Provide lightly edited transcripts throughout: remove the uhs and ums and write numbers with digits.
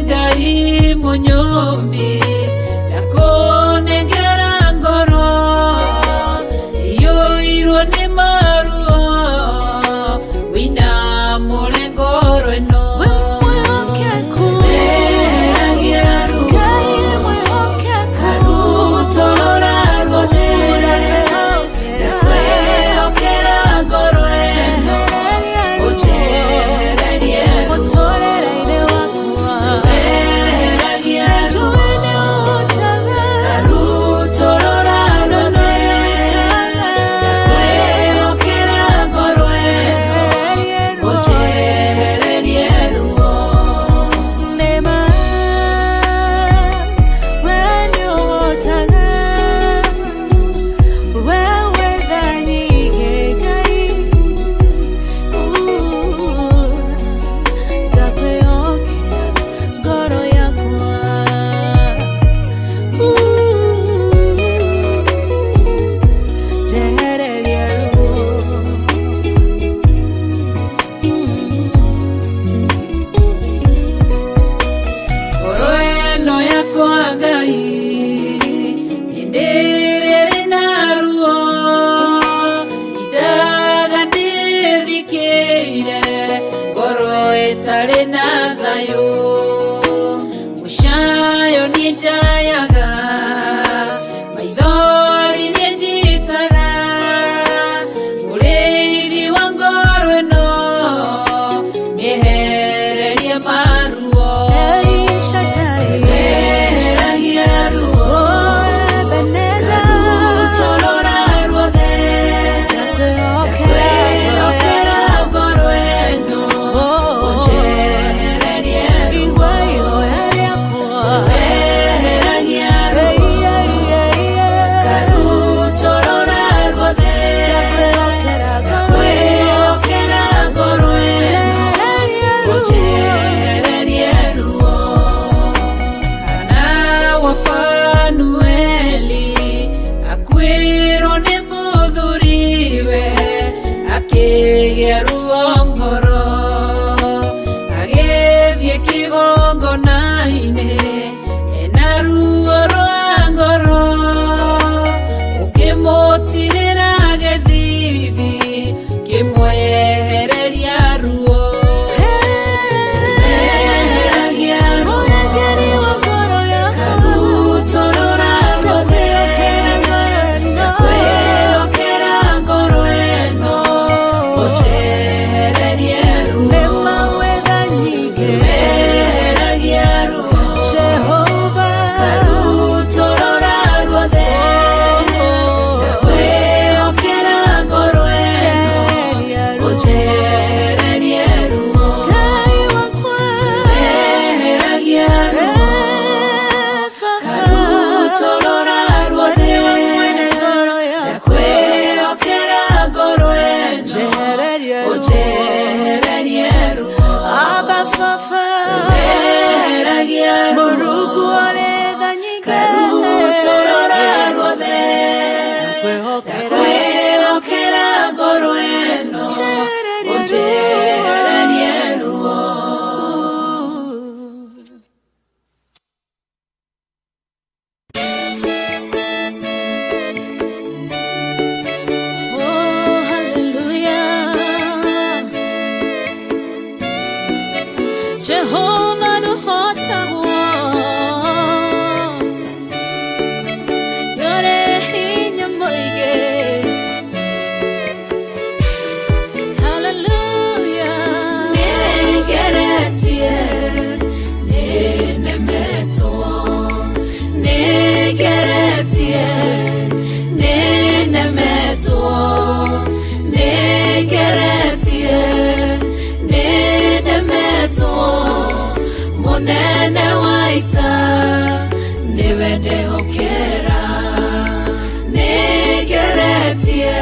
Ngai mũnyũmbi, ndakũnengera ngoro iyũirwo nĩ maruo, wĩna mũre ngoro ĩno. We mwĩhokeku. Heragia ruo. Ngai mwĩhokeku. Karutũrũra ruothe, ndakwĩhokera ngoro ĩno, ũnjehererie ruo. Mũtũrĩre-inĩ wakwa. Heragia ruo. Njũĩ nĩ ũhotaga. Karutũrũra ruothe, ndakwĩhokera ngoro ĩno, ũnjehererie ruo. Nĩma, we nĩ ũhotaga. We wĩ tha nyingĩ, Ngai. Ndakwĩhokera ngoro yakwa. Njehereria ruo. Ngoro ĩno yakwa Ngai hĩndĩ ĩrĩa ĩrĩ na ruo, indaga ndĩthikĩire ngoro ĩtarĩ na thayũ, mũcayo niĩ njayaga, maithori niĩ njitaga, mũrĩithi wa ngoro ĩno mĩehererie maruo. El Shaddai. Heragia ruo. Oh, Ebenezer. Karutũrũra ruothe, ndakwĩhokera ngoro ĩno, ũnjehererie ruo. Igua ihoya rĩakwa. Heragia ruo. Karutũrũra ruothe, ndakwĩhokera ngoro ĩno, ũnjehererie ruo. Hana wa Fanueli akuĩrwo nĩ mũthuriwe, akĩgĩa ruo ngoro, agĩthiĩ kĩgongona-inĩ ena ruo rwa ngoro, ũkĩmũtirĩra gĩthithi kĩmwehereria ruo. Heragia ruo. Karutũrũra ruothe, ndakwĩhokera ngoro ĩno, ũnjehererie ruo. Heragia ruo. Karutũrũra ruothe, ndakwĩhokera ngoro ĩno, ũnjehererie ruo. Heragia ruo. Karutũrũra ruothe, ndakwĩhokera ngoro ĩno, ũnjehererie ruo. Abba Fafa. Heragia ruo. Mũrungu ũrĩ tha nyingĩ. Karutũrũra ruothe, ndakwĩhokera ngoro ĩno, ũnjehererie ruo. Oh, hallelujah. Jehova nũhotagwo. Nĩũrĩ hinya mũingĩ. Hallelujah. Nĩngeretie, nĩnemetwo, nĩngeretie, nĩnemetwo, nĩngeretie, nĩnemetwo, mũnene wa ita nĩwe ndehokera, nĩngeretie,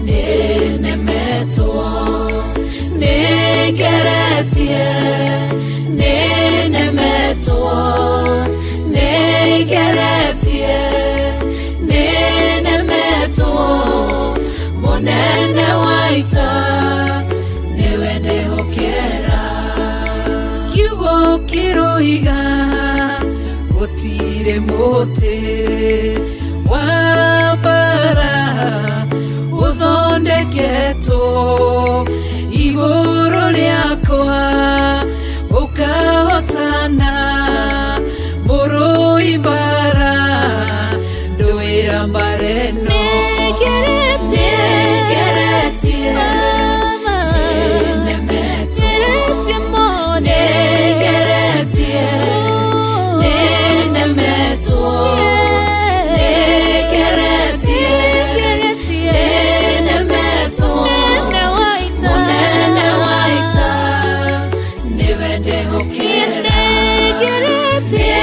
nĩnemetwo, nĩngeretie, nĩnemetwo, nĩngeretie, nĩnemetwo, mũnene wa ita nĩwe ndehokera. Kiugo Kĩroiga gũtirĩ mũtĩ wa mbara ũthondeketwo igũrũ rĩakwa ũkahotana mũrũi mbara ndũĩra mbara ĩno. Nĩngeretie. Nĩngeretie. Mama. Nĩnemetwo. Ngeretie mũno. Nĩngeretie. Nĩnemetwo. Nĩngeretie. Nĩngeretie. Nĩnemetwo. Mũnene wa ita. Mũnene wa ita nĩwe ndĩhokera. Nĩngeretie.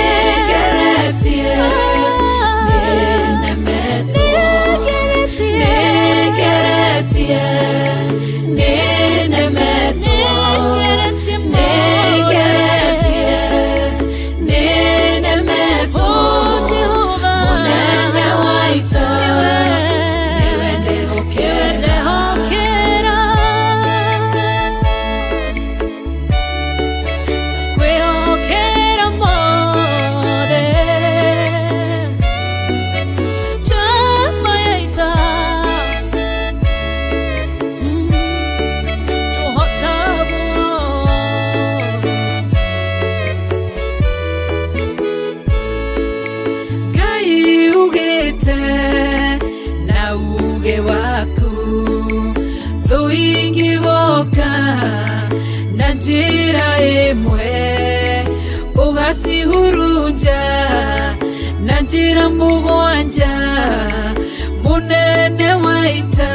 Nĩngeretie. Nĩnemetwo. Nĩngeretie. Nĩngeretie. Nĩnemetwo. Nĩngeretie mũno. Nĩngeretie. Nĩnemetwo. Oh, Jehovah. Mũnene wa ita nĩwe ndĩhokera. Ndehokera. Ndakwĩhokera mothe. Njamba ya ita. Ndũhotagwo. Ngai ugĩte na uge waku thũ ingĩgoka na njĩra ĩmwe ũgacihurunja na njĩra mũgwanja mũnene wa ita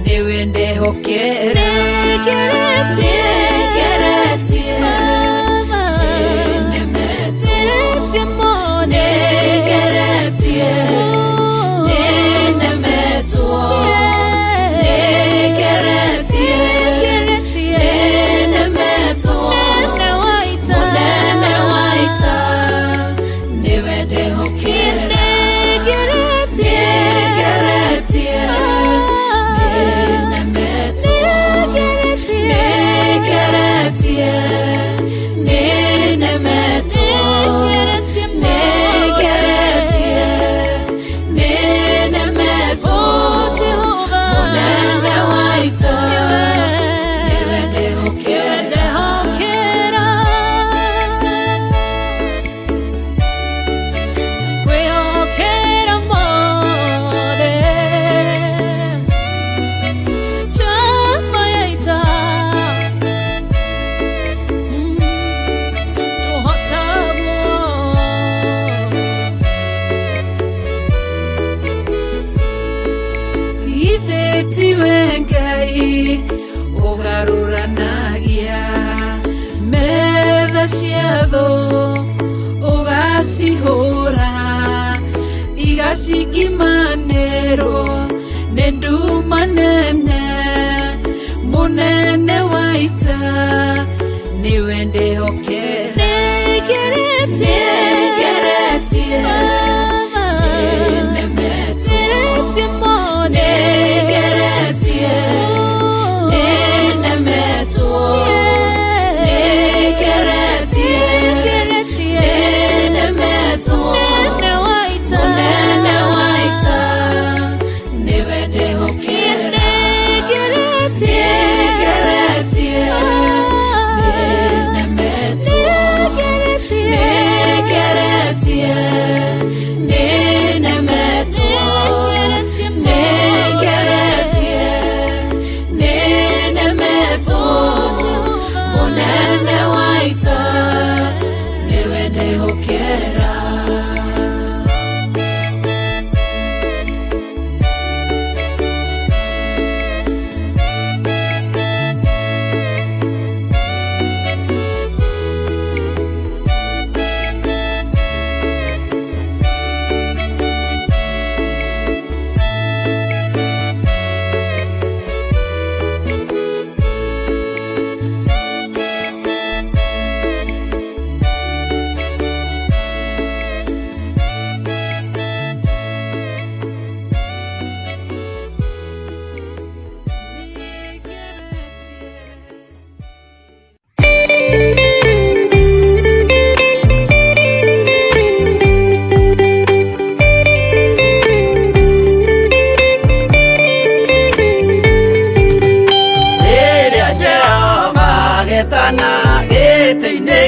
nĩwe ndehokera. Nĩngeretie. Nĩngeretie. Mama. Nĩnemetwo. Ngeretie mũno. Nĩngeretie. Nĩnemetwo. Nĩngeretie. Nĩngeretie. Nĩnemetwo. Mũnene wa ita. Mũnene wa ita nĩwe ndehokera. Nĩngeretie. Nĩngeretie. Nĩnemetwo. Nĩngeretie. Nĩngeretie. Nĩnemetwo. Nĩngeretie mũno. Nĩngeretie. Nĩnemetwo. Oh, Jehovah. Mũnene wa ita nĩwe ndehokera. Ndehokera. Ndakwĩhokera mothe. Njamba ya ita. Ndũhotagwo. Ithe tiwe Ngai ũgarũranagia metha cia thũ ũgacihũra igacikimanĩrwo nĩ nduma nene mũnene wa ita nĩwe ndĩhokera. Nĩngeretie. Nĩngeretie. Mama. Nĩnemetwo. Ngeretie mũno. Nĩngeretie. Nĩnemetwo. Nĩngeretie. Nĩngeretie. Nĩnemetwo. Mũnene wa ita. Mũnene wa ita nĩwe ndĩhokera. Nĩngeretie. Nĩngeretie. Nĩnemetwo. Nĩngeretie. Nĩngeretie. Nĩnemetwo. Nĩngeretie mũno. Nĩngeretie. Nĩnemetwo. Mũnene wa ita nĩwe ndĩhokera.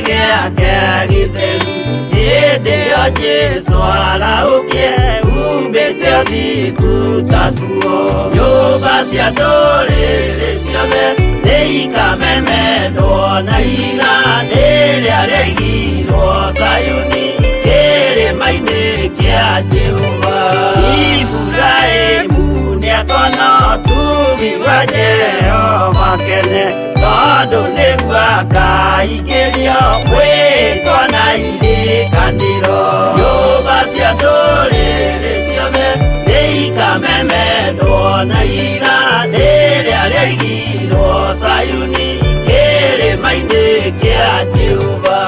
gĩake gĩtheru hĩndĩ ĩyo Jesũ arahũkie umbĩte ũthingu ta nguo nyũmba cia ndũrĩrĩ ciothe nĩikamemendwo na ihiga rĩrĩa rĩaigirwo Zayuni kĩrĩma-inĩ kĩa Jehova Iburahĩmu nĩakona ũtugi wa Jehova kene tondũ nĩguo akaingĩrio mwĩtwa na irĩkanĩro nyũmba cia ndũrĩrĩ ciothe nĩikamemendwo na ihiga rĩrĩa rĩaigirwo Zayuni kĩrĩma-inĩ kĩa Jehova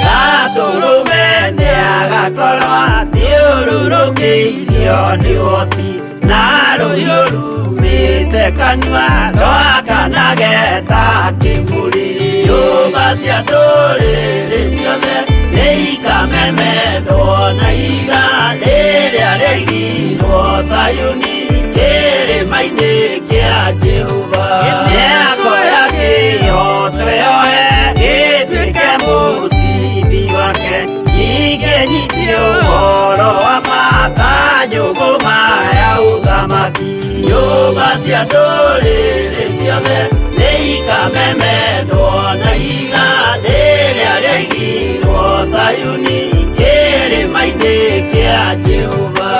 Gatũrũme nĩagakorwo athiũrũrũkĩirio nĩ ũhoti na rũhiũ rumĩte kanua rwakanage ta kĩmũrĩ nyũmba cia ndũrĩrĩ ciothe nĩikamemendwo na ihiga rĩrĩa rĩaigirwo Zayuni kĩrĩma-inĩ kĩa Jehova nĩakoya kĩhooto yoe gĩtuĩke mũcibi wake ningĩ nyite ũhoro wa ma njũgũma ya ũthamaki nyũmba cia ndũrĩrĩ ciothe nĩikamemendwo na ihiga rĩrĩa rĩaigirwo Zayuni kĩrĩma-inĩ kĩa Jehova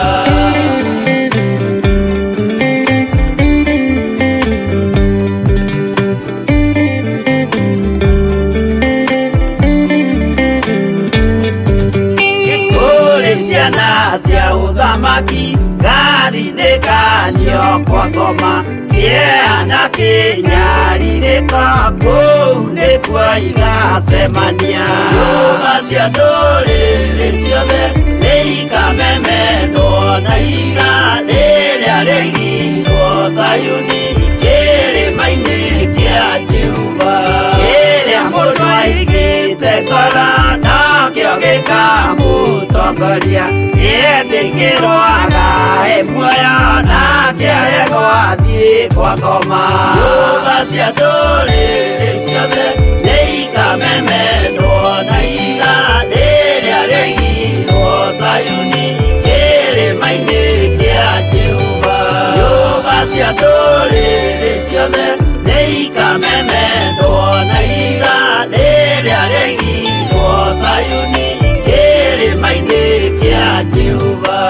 Kũrĩ ciana cia ũthamaki gathindĩkanio kwa ngoma kĩeha na kĩnyarirĩko kũu nĩkuo igacemania nyũmba cia ndũrĩrĩ ciothe nĩikamemendwo na ihiga rĩrĩa rĩaigirwo Zayuni kĩrĩma-inĩ kĩa Jehova kĩrĩa mũndũ aigĩte ngoro nakĩo gĩkamũtongoria gĩetĩkĩrwo agae muoyo nake aregwo athiĩ kwa ngoma nyũmba cia ndũrĩrĩ ciothe nĩikamemendwo na ihiga rĩrĩa rĩaigirwo Zayuni kĩrĩma-inĩ kĩa Jehova nyũmba cia ndũrĩrĩ ciothe nĩikamemendwo na ihiga rĩrĩa rĩaigirwo Zayuni kĩrĩma-inĩ kĩa Jehova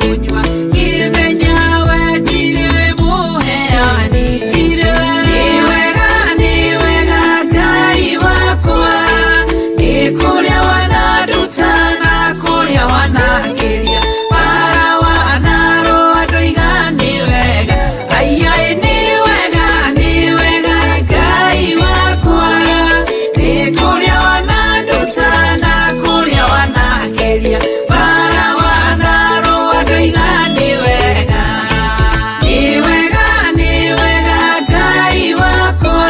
kũnyua ngĩmenya we tirĩ mũheani tirĩ nĩ wega nĩ wega Ngai wakwa nĩ kũrĩa wananduta na kũrĩa wanangĩria bara wanarũa ndoiga nĩ wega aiai nĩ wega nĩ wega Ngai wakwa nĩ kũrĩa wananduta na kũrĩa wanangĩria bara wanarũa ndoiga nĩ wega nĩ wega nĩ wega Ngai wakwa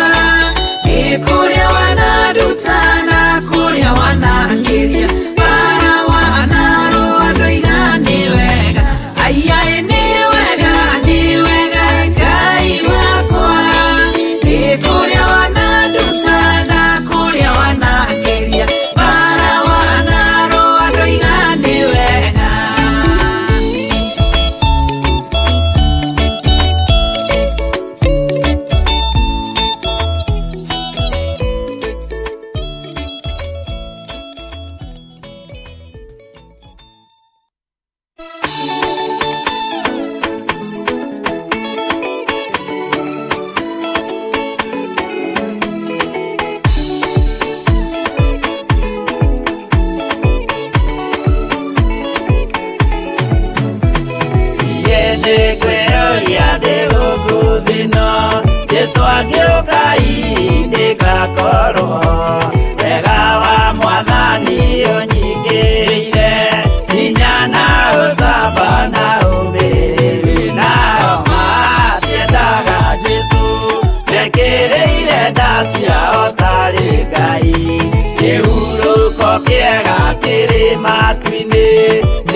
nĩ kũrĩa wananduta na kũrĩa wanangĩria bara wanarũa ndoiga nĩ wega aiai nĩ wega nĩ wega Ngai wakwa nĩ kũrĩa wananduta na kũrĩa wanangĩria bara wanarũa ndoiga nĩ wega. Niĩ ngwĩyũria ndĩ gũkũ thĩ ĩno, Jesũ angĩũka hihi ndĩgakorwo. Wega wa Mwathani ũnyingĩrĩire, hinya na ũcamba na ũmĩrĩru. Nao matiendaga Jesũ, mekĩrĩire nda ciao tarĩ Ngai. Kĩhurũko kĩega kĩrĩ matu-inĩ,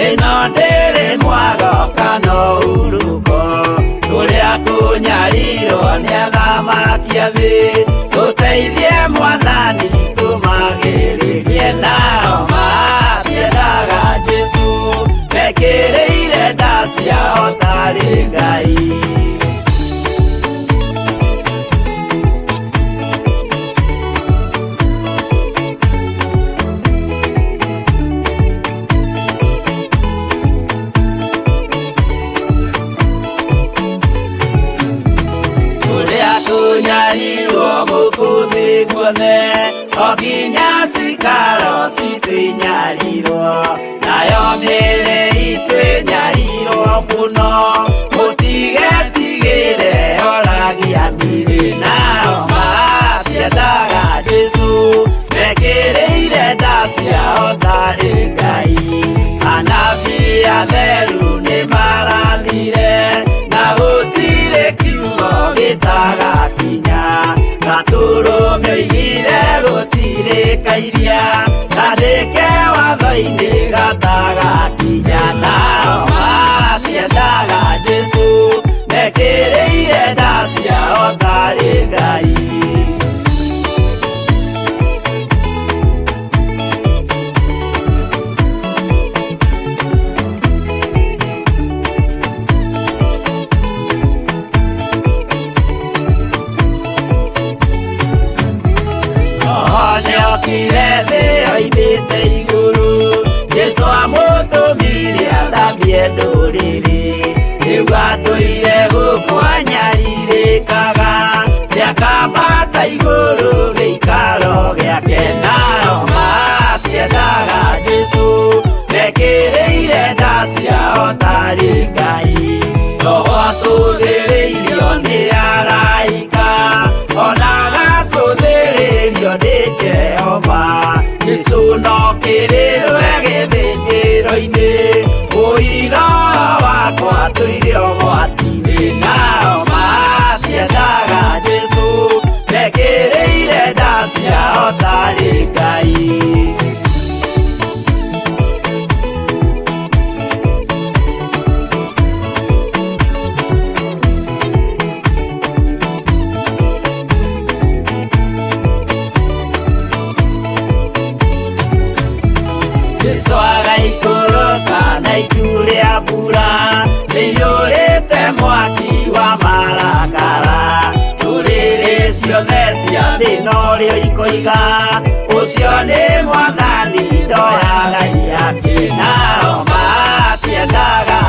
ĩno ndĩrĩ mwago kana ũhurũko. Kũrĩa kũnyarirwo nĩ athamaki a thĩ, tũteithie Mwathani tũmagĩrĩrie. Nao matiendaga Jesũ, mekĩrĩire nda ciao tarĩ Ngai. Kũrĩa kũnyarirwo gũkũ thĩ guothe, o nginya cikaro citũ inyarirwo, nayo mĩĩrĩ itũ ĩnyarirwo mũno, mũtigetigĩre oragia mĩĩrĩ. Nao matiendaga Jesũ, mekĩrĩire nda ciao tarĩ Ngai. Anabii atheru nĩmarathire, na gũtirĩ kiugo gĩtagakinya. Gatũrũme oigire gũtirĩ kairia, kandĩke watho-inĩ gatagakinya. Nao matiendaga Jesũ, mekĩrĩire nda ciao tarĩ Ngai. Roho nĩokire thĩ oimĩte igũrũ, Jesũ amũtũmire athambie ndũrĩrĩ. Rĩu atũire gũkũ anyarirĩkaga, nĩakambata igũrũ gĩikaro gĩake. Nao matiendaga Jesũ, mekĩrĩire nda ciao tarĩ Ngai. Roho atũthĩrĩirio nĩ araika, ona agacũthĩrĩrio nĩ Jehova. Jesũ no kĩrĩrwe gĩthĩnjĩro-inĩ, ũira wakwa tũire ũgwati-inĩ. Nao matiendaga Jesũ, mekĩrĩire nda ciao tarĩ Ngai. Jesũ agaikũrũka na itu rĩa mbura rĩiyũrĩte mwaki wa marakara. Ndũrĩrĩ ciothe cia thĩ norĩo ikoiga, ũcio nĩ Mwathani ndoyaga ihaki. Nao matiendaga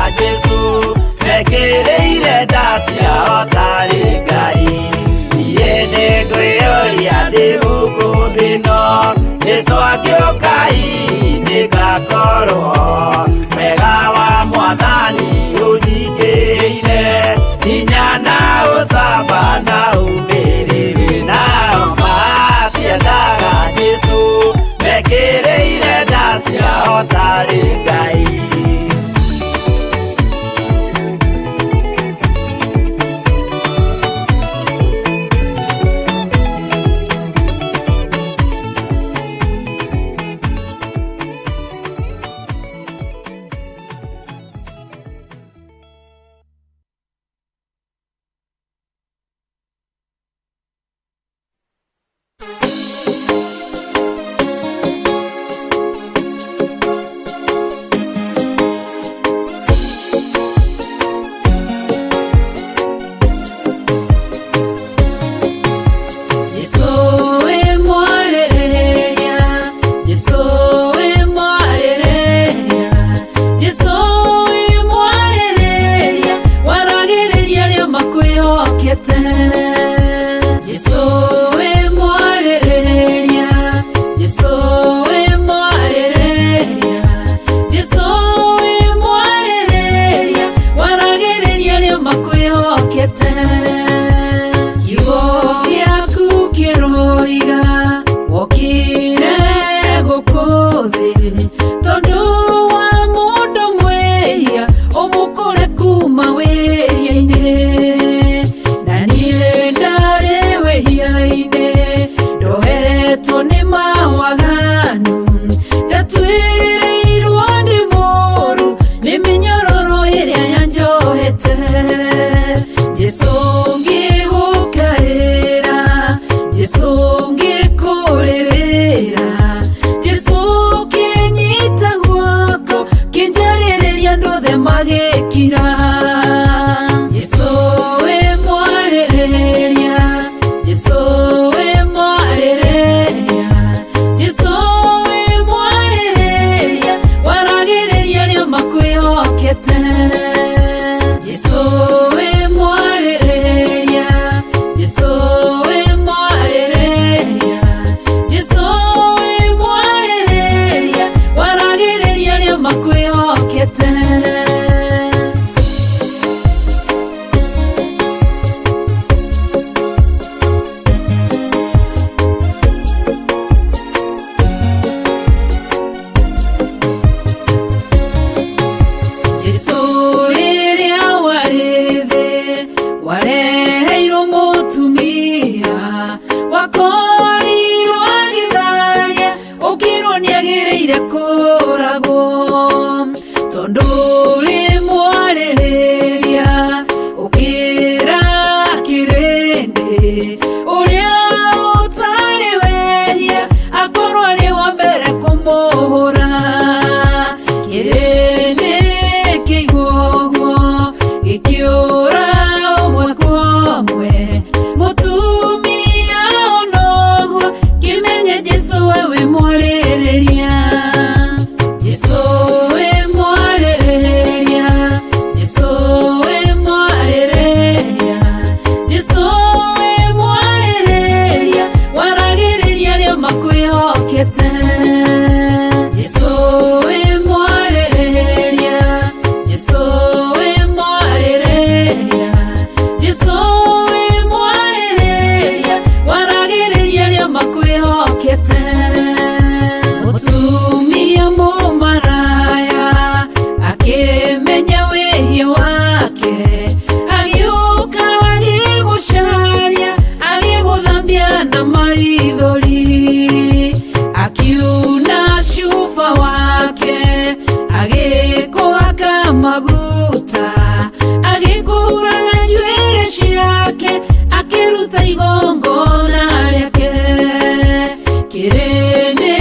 makwĩhokete. Jesũ wĩ mwarĩrĩria, Jesũ wĩ mwarĩrĩria, Jesũ wĩ mwarĩrĩria, waragĩrĩria arĩa makwĩhokete. Jesũ rĩrĩa warĩ thĩ wareheirwo mũtumia wakorirwo agĩtharia ũkĩrwo nĩagĩrĩire kũragwo tondũ ũrĩ mwarĩrĩria ũkĩra kĩrĩndĩ ũrĩa ũtarĩ wehia akorwo arĩ wa mbere kũmũhũra kĩrĩndĩ kĩigua ũguo gĩkĩũra ũmwe kwa ũmwe mũtumia onoguo kĩmenye Jesũ we wĩ mwarĩrĩria. Jesũ wĩ mwarĩrĩria, Jesũ wĩ mwarĩrĩria, Jesũ wĩ mwarĩrĩria, waragĩrĩria arĩa makwĩhokete. Jesũ wĩ mwarĩrĩria, Jesũ wĩ mwarĩrĩria, Jesũ wĩ mwarĩrĩria, waragĩrĩria arĩa makwĩhokete. Mũtumia mũmaraya akĩmenya wĩhia wake agĩũka agĩgũcaria agĩgũthambia na maithori akiuna cuba wake agĩkũhaka maguta agĩkũhura na njuĩrĩ ciake akĩruta igongona rĩake kĩrĩndĩ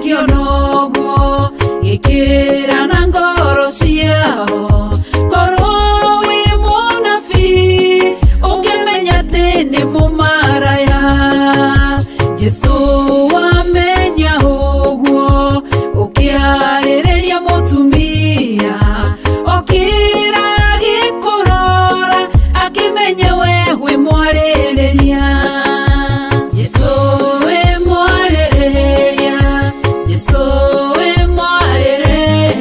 kĩona ũguo gĩkĩra na ngoro ciao korwo wĩ mũnabii ũngĩmenya atĩ nĩ mũmaraya. Jesũ wamenya ũguo ũkĩarĩrĩria mũtumia okĩra agĩkũrora akĩmenya we wĩ mwarĩrĩria. Jesũ wĩ mwarĩrĩria, Jesũ wĩ mwarĩrĩria,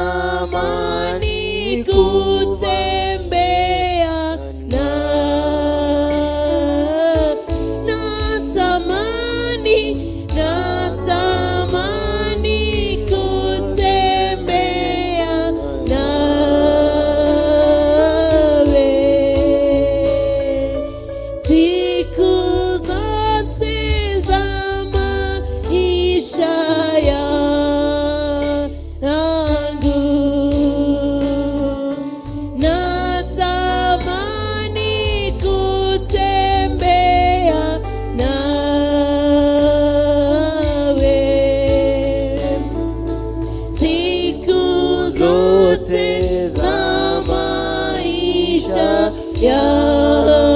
Natamani kutembea na natamani natamani kutembea nawe siku zote za maisha yangu. Natamani kutembea nawe siku zote za maisha yangu.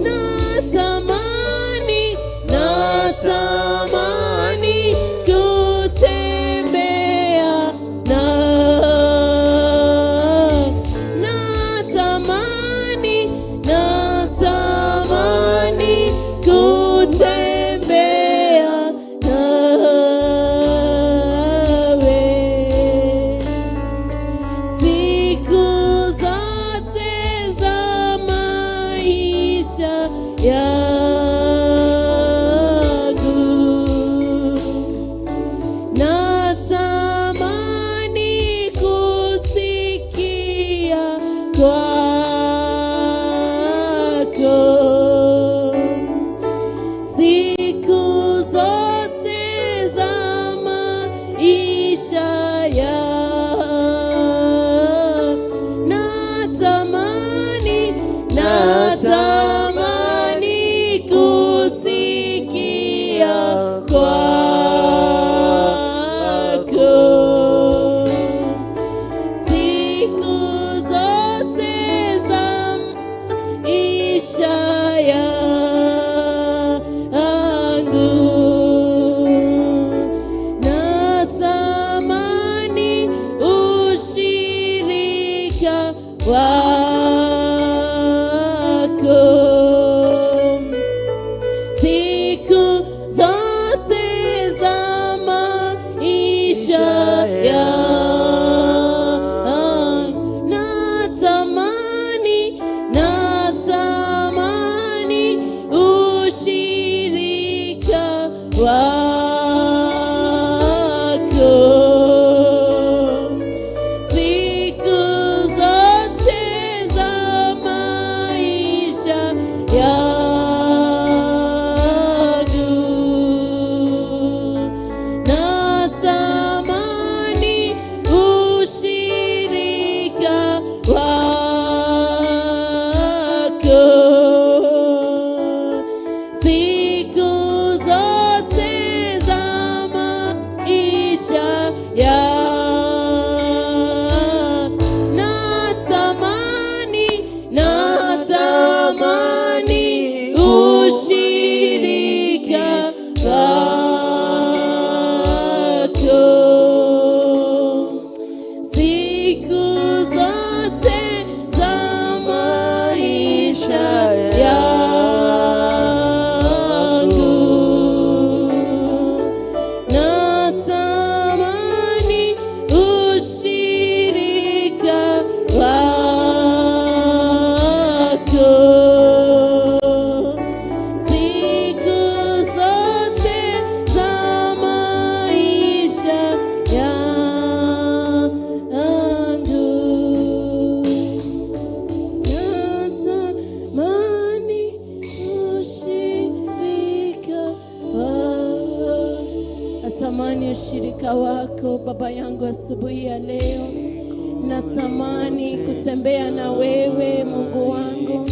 Natamani, natamani kutembea na natamani, natamani kutembea nawe siku zote za maisha yangu. Natamani kusikia kwako siku zote za maisha yangu. Natamani, natamani kusikia kwako siku zote za maisha yangu. Natamani ushirika wako siku zote za maisha yangu. Natamani, natamani ushirika wako siku zote za maisha yangu. Natamani ushirika wako siku zote za maisha yangu. Natamani, natamani ushirika wako siku zote za maisha yangu. Natamani ushirika wako siku zote za maisha yangu. Natamani ushirika wako. Natamani ushirika wako, Baba yangu, asubuhi ya leo. Natamani kutembea na wewe, Mungu wangu.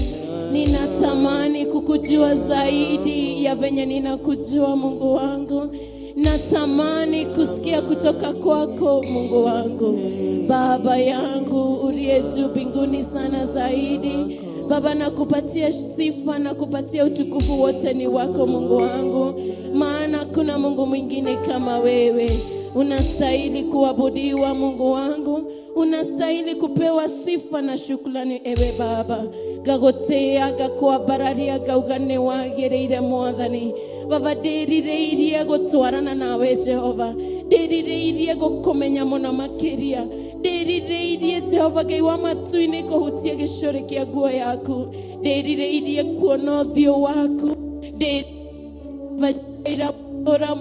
Ninatamani kukujua zaidi ya venye ninakujua, Mungu wangu. Natamani kusikia kutoka kwako, Mungu wangu. Baba yangu uliye juu mbinguni sana zaidi. Baba, nakupatia sifa na kupatia utukufu, wote ni wako, Mungu wangu, maana kuna Mungu mwingine kama wewe. Unastahili kuabudiwa, Mungu wangu, unastahili kupewa sifa na shukrani, ewe Baba. Ngagũtĩĩa, ngakwambararia, ngauga nĩ wagĩrĩire, Mwathani. Baba, ndĩrirĩirie gũtwarana nawe, Jehova. Ndĩrirĩirie gũkũmenya mũno makĩria. Ndĩrirĩirie Jehova Ngai wa matu-inĩ kũhutia gĩcũrĩ kĩa nguo yaku. Ndĩrirĩirie kuona ũthiũ waku. Ndĩra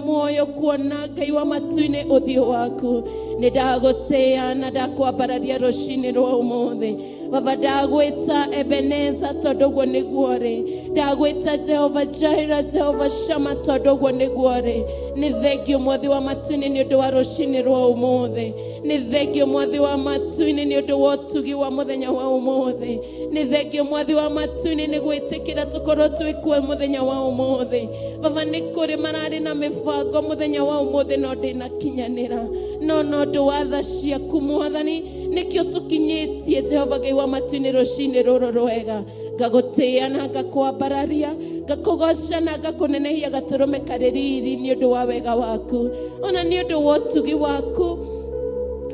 muoyo kuona Ngai wa matu-inĩ ũthiũ waku. Nĩ ndagũtĩĩa na ndakwambararia rũcinĩ rwa ũmũthĩ. Baba, ndagwĩta Ebeneza tondũ ũguo nĩguo rĩ. Ndagwĩta Jehova Jaira, Jehova Shama tondũ ũguo nĩguo rĩ. Nĩ thengio Mwathi wa matu-inĩ nĩ ũndũ wa rũcinĩ rwa ũmũthĩ. Nĩ thengio Mwathi wa matu-inĩ nĩ ũndũ wa ũtugi wa mũthenya wa ũmũthĩ. Nĩ thengio Mwathi wa matu-inĩ nĩ gwĩtĩkĩra tũkorwo twĩ kuo mũthenya wa ũmũthĩ. Baba, nĩ kũrĩ mararĩ na mĩbango mũthenya wa ũmũthĩ no ndĩnakinyanĩra, no no ũndũ wa tha ciaku Mwathani nĩkĩo tũkinyĩtie Jehova Ngai wa matu-inĩ rũcinĩ rũrũ rwega. Ngagũtĩĩa na ngakwambararia, ngakũgoca na ngakũnenehia gatũrũme karĩ riri nĩ ũndũ wa wega waku, ona nĩ ũndũ wa ũtugi waku,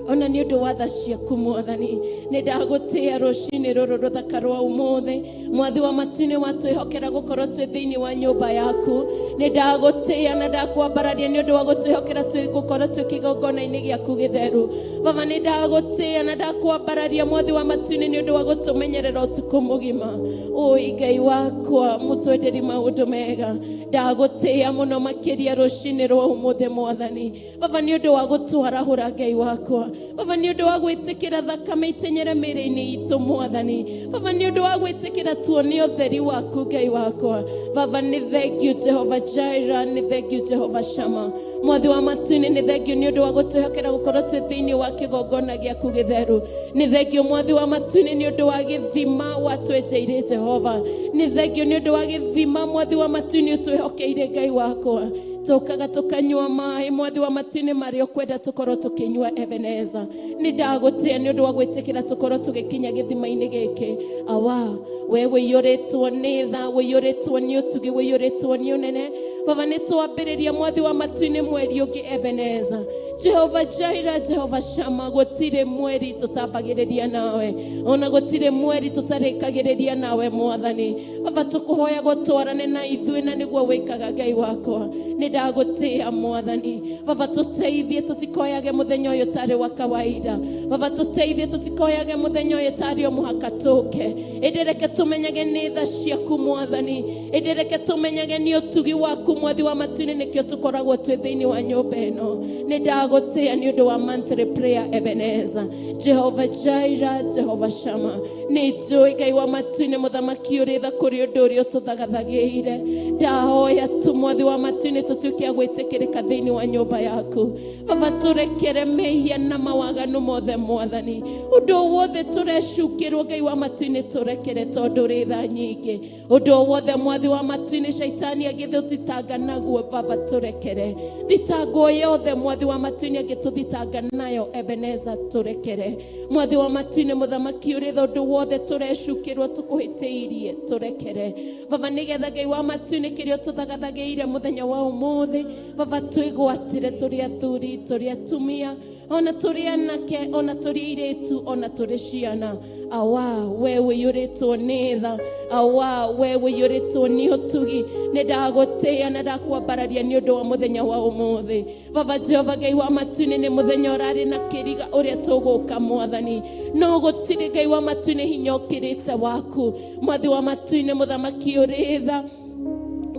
ona nĩ ũndũ wa tha ciaku Mwathani. Nĩ ndagũtĩĩa rũcinĩ rũrũ rũthaka rwa ũmũthĩ. Mwathi wa matu-inĩ watwĩhokera gũkorwo twĩ thĩinĩ wa nyũmba yaku. Nĩ ndagũtĩĩa na ndakwambararia nĩ ũndũ wa gũtwĩhokera gũkorwo twĩ kĩgongona-inĩ gĩaku gĩtheru. Baba, nĩ ndagũtĩĩa na ndakwambararia Mwathi wa matu-inĩ nĩ ũndũ wa gũtũmenyerera ũtukũ mũgima. Ũi Ngai wakwa mũtwenderi maũndũ mega, ndagũtĩĩa mũno makĩria rũcinĩ rwa ũmũthĩ Mwathani. Baba, nĩ ũndũ wa gũtwarahũra Ngai wakwa. Baba, nĩ ũndũ wa gwĩtĩkĩra thakame itenyere mĩĩrĩ-inĩ itũ Mwathani. Baba, nĩ ũndũ wa gwĩtĩkĩra tuone ũtheri waku Ngai wakwa. Baba, nĩ thengio Jehova Jaira, nĩ thengio Jehova Shama. Mwathi wa matu-inĩ, nĩ thengio nĩ ũndũ wa gũtwĩhokera gũkorwo twĩ thĩinĩ wa kĩgongona gĩaku gĩtheru. Nĩ thengio Mwathi wa matu-inĩ nĩ ũndũ wa gĩthima watwenjeire Jehova. Nĩ thengio nĩ ũndũ wa gĩthima Mwathi wa matu-inĩ ũtwĩhokeire Ngai wakwa. Tũkaga tũkanyua maĩ Mwathi wa matu-inĩ marĩa ũkwenda tũkorwo tũkĩnyua Ebeneza. Nĩ ndagũtĩĩa nĩ ũndũ wa gwĩtĩkĩra tũkorwo tũgĩkinya gĩthima-inĩ gĩkĩ. Awa, we wĩiyũrĩtwo nĩ tha, wĩiyũrĩtwo nĩ ũtugi, wĩiyũrĩtwo nĩ ũnene. Baba, nĩ twambĩrĩria Mwathi wa matu-inĩ mweri ũngĩ Ebeneza. Jehova Jaira, Jehova Shama, gũtirĩ mweri tũtambagĩrĩria nawe, ona gũtirĩ mweri tũtarĩkagĩrĩria nawe Mwathani. Baba, tũkũhoya gũtwarane na ithuĩ na nĩguo wĩkaga Ngai wakwa. Nĩ ndagũtĩĩa Mwathani. Baba, tũteithie tũtikoyage mũthenya ũyũ tarĩ wa kawaida. Baba, tũteithie tũtikoyage mũthenya ũyũ tarĩ o mũhaka tũke. Ĩndĩ reke tũmenyage nĩ tha ciaku Mwathani. Ĩndĩ reke tũmenyage nĩ ũtugi waku Mwathi wa matu-inĩ nĩkĩo tũkoragwo twĩ thĩinĩ wa nyũmba ĩno. Nĩ ndagũtĩĩa nĩ ũndũ wa monthly prayer Ebeneza. Jehova Jaira, Jehova Shama. Nĩ njũĩ Ngai wa matu-inĩ mũthamaki ũrĩ tha kũrĩ ũndũ ũrĩa ũtũthagathagĩire. Ndahoya tu Mwathi wa matu-inĩ tũtuĩke a gwĩtĩkĩrĩka thĩinĩ wa nyũmba yaku. Baba, tũrekere mehia na mawaganu mothe Mwathani. Ũndũ wothe tũrecukĩrwo Ngai wa matu-inĩ tũrekere tondũ ũrĩ tha nyingĩ. Ũndũ wothe Mwathi wa matu-inĩ shaitani agĩtũthitanga naguo Baba tũrekere. Thitango yothe Mwathi wa matu-inĩ agĩtũthitanga nayo Ebeneza tũrekere. Mwathi wa matu-inĩ mũthamaki ũrĩ tha ũndũ wothe tũrecukĩrwo tũkũhĩtĩirie tũrekere. Baba, nĩgetha Ngai wa matu-inĩ kĩrĩa ũtũthagathagĩire mũthenya wa ũmũthĩ Baba, twĩgwatĩre tũrĩ athuri, tũrĩ atumia, ona tũrĩ anake, ona tũrĩ airĩtu, ona tũrĩ ciana. Awa, we wĩiyũrĩtwo nĩ tha. Awa, we wĩiyũrĩtwo nĩ ũtugi. Nĩ ndagũtĩĩa na ndakwambararia nĩ ũndũ wa mũthenya wa ũmũthĩ. Baba Jehova Ngai wa matu-inĩ, nĩ mũthenya ũrarĩ na kĩriga ũrĩa tũgũka Mwathani, no gũtirĩ Ngai wa matu-inĩ hinya ũkĩrĩte waku. Mwathi wa matu-inĩ mũthamaki ũrĩ tha,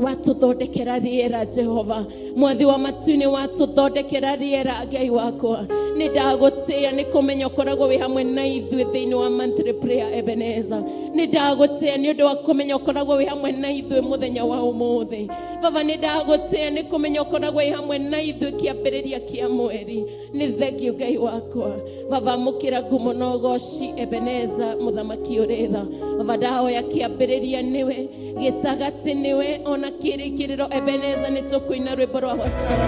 watũthondekera rĩera Jehova. Mwathi wa matu-inĩ watũthondekera rĩera Ngai wakwa. Nĩ ndagũtĩĩa nĩ kũmenya ũkoragwo wĩ hamwe na ithuĩ thĩinĩ wa monthly prayer Ebeneza. Nĩ ndagũtĩĩa nĩ ũndũ wa kũmenya ũkoragwo wĩ hamwe na ithuĩ mũthenya wa ũmũthĩ. Baba, nĩ ndagũtĩĩa nĩ kũmenya ũkoragwo wĩ hamwe na ithuĩ kĩambĩrĩria kĩa mweri. Nĩ thengio Ngai wakwa. Baba, amũkĩra ngumo na ũgoci Ebeneza mũthamaki ũrĩ tha. Baba, ndahoya kĩambĩrĩria nĩwe, gĩtagatĩ nĩwe, ona kĩrĩkĩrĩro Ebeneza nĩ tũkũina rwĩmbo rwa hosana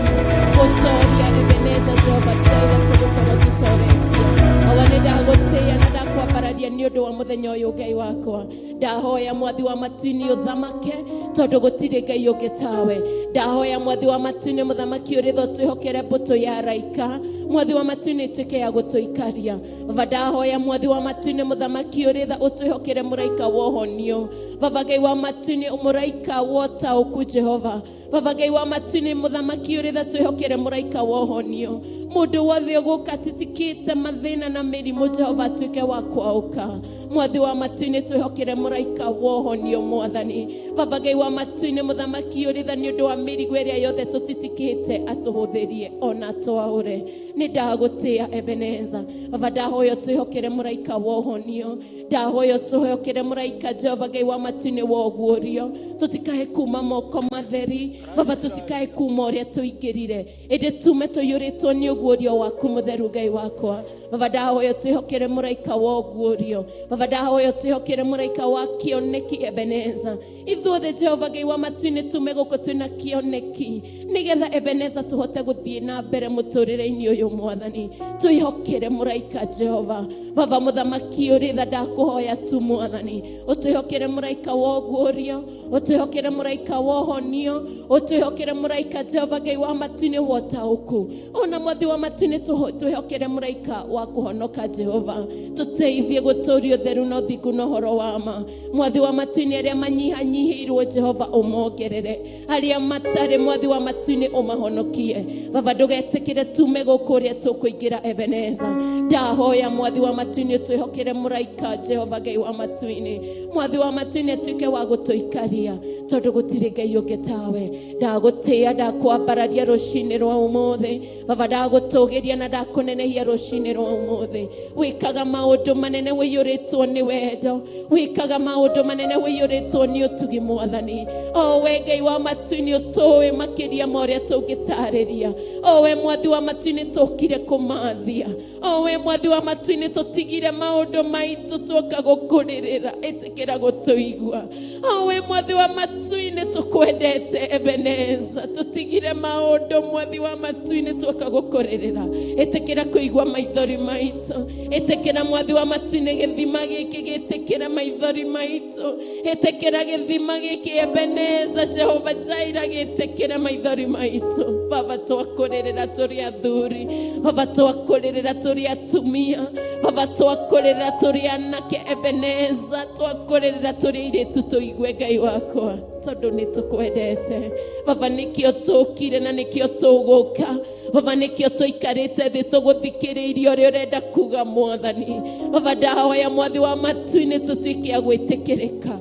gũtoria Ebeneza Jehova Jaira tũgũkorwo tũtoretie. Baba, nĩ ndagũtĩĩa na ndakwambararia nĩ ũndũ wa mũthenya ũyũ Ngai wakwa. Ndahoya Mwathi wa matu-inĩ ũthamake, tondũ gũtirĩ Ngai ũngĩ tawe. Ndahoya Mwathi wa matu-inĩ, mũthamaki ũrĩ tha, ũtwĩhokere mbũtũ ya araika. Mwathi wa matu-inĩ, ĩtuĩke ya gũtũikaria. Baba, ndahoya Mwathi wa matu-inĩ, mũthamaki ũrĩ tha, ũtwĩhokere mũraika wa ũhonio. Baba Ngai wa matu-inĩ, mũraika wa ũtaũku. Jehova Baba Ngai wa matu-inĩ, mũthamaki ũrĩ tha, twĩhokere mũraika wa ũhonio. Mũndũ wothe ũgũka atitikĩte mathĩna na mĩrimũ, Jehova, atuĩke wa kwaũka. Mwathi wa matu-inĩ, twĩhokere mũraika wa ũhonio. Mwathani Baba Ngai wa matu-inĩ, mũthamaki ũrĩ tha, nĩ ũndũ wa mĩrigo ĩrĩa yothe tũtitikĩte, atũhũthĩrie ona twaũre. Nĩ ndagũtĩa, Ebeneza. Baba, ndahoya twĩhokere mũraika wa ũhonio. Ndahoya tũhokere mũraika, Jehova Ngai wa matu-inĩ, wa ũguũrio. Tũtikae kuma moko matheri, Baba, tũtikae kuma ũrĩa tũingĩrire, ĩndĩ tume tũiyũrĩtwo nĩ ũguũrio waku mũtheru. Ngai wakwa, Baba, ndahoya twĩhokere mũraika wa ũguũrio. Baba, ndahoya twĩhokere mũraika wa kĩoneki. Ebeneza, ithuothe, Jehova Ngai wa matu-inĩ, tume gũkũ twĩna kĩoneki, nĩgetha, Ebeneza, tũhote gũthiĩ na mbere mũtũrĩre-inĩ ũyũ. Mwathani, twĩhokere mũraika. Jehova Baba, mũthamaki ũrĩ tha, ndakũhoya tu, Mwathani, ũtwĩhokere mũraika wa ũguũrio, ũtwĩhokere mũraika wa ũhonio, ũtwĩhokere mũraika, Jehova Ngai wa matu-inĩ, wa ũtaũku. Ona Mwathi wa matu-inĩ, twĩhokere mũraika wa kũhonoka. Jehova, tũteithie gũtũria ũtheru na ũthingu na ũhoro wa ma. Mwathi wa matu-inĩ, arĩa manyihanyihĩirwo, Jehova, ũmongerere; arĩa matarĩ, Mwathi wa matu-inĩ, ũmahonokie. Baba, ndũgetĩkĩre tume gũkũ ũrĩa tũkũingĩra. Ebeneza, ndahoya Mwathi wa matu-inĩ twĩhokere mũraika. Jehova Ngai wa matu-inĩ, Mwathi wa matu-inĩ, atuĩke wa gũtũikaria, tondũ gũtirĩ Ngai ũngĩ tawe. Ndagũtĩĩa, ndakwambararia rũcinĩ rwa ũmũthĩ. Baba, ndagũtũgĩria na ndakũnenehia rũcinĩ rwa ũmũthĩ. Wĩkaga maũndũ manene, ũiyũrĩtwo nĩ wendo, wĩkaga maũndũ manene, ũiyũrĩtwo nĩ ũtugi. Mwathani, o we Ngai wa matu-inĩ, ũtũĩ makĩria ma ũrĩa tũngĩtarĩria. O we Mwathi wa matu-inĩ, tũkire kũmathia. O we Mwathi wa matu-inĩ, tũtigire maũndũ maitũ tuoka gũkũrĩrĩra. Ĩtĩkĩra gũtũigua. O we Mwathi wa matu-inĩ, tũkwendete. Ebeneza, tũtigire maũndũ, Mwathi wa matu-inĩ, tuoka gũkũrĩrĩra. Ĩtĩkĩra kũigua maithori maitũ. Ĩtĩkĩra, Mwathi wa matu-inĩ, gĩthima gĩkĩ gĩtĩkĩre maithori maitũ. Ĩtĩkĩra gĩthima gĩkĩ, Ebeneza. Jehova Jaira, gĩtĩkĩre maithori maitũ. Baba, twakũrĩrĩra tũrĩ athuri. Baba, twakũrĩrĩra tũrĩ atumia. Baba, twakũrĩrĩra tũrĩ anake. Ebeneza, twakũrĩrĩra tũrĩ airĩtu. Tũigue, Ngai wakwa, tondũ nĩ tũkwendete. Baba, nĩkĩo tũkire na nĩkĩo tũgũka. Baba, nĩkĩo tũikarĩte thĩ tũgũthikĩrĩirie ũrĩa ũrenda kuga. Mwathani Baba, ndahoya Mwathi wa matu-inĩ tũtuĩke a gwĩtĩkĩrĩka.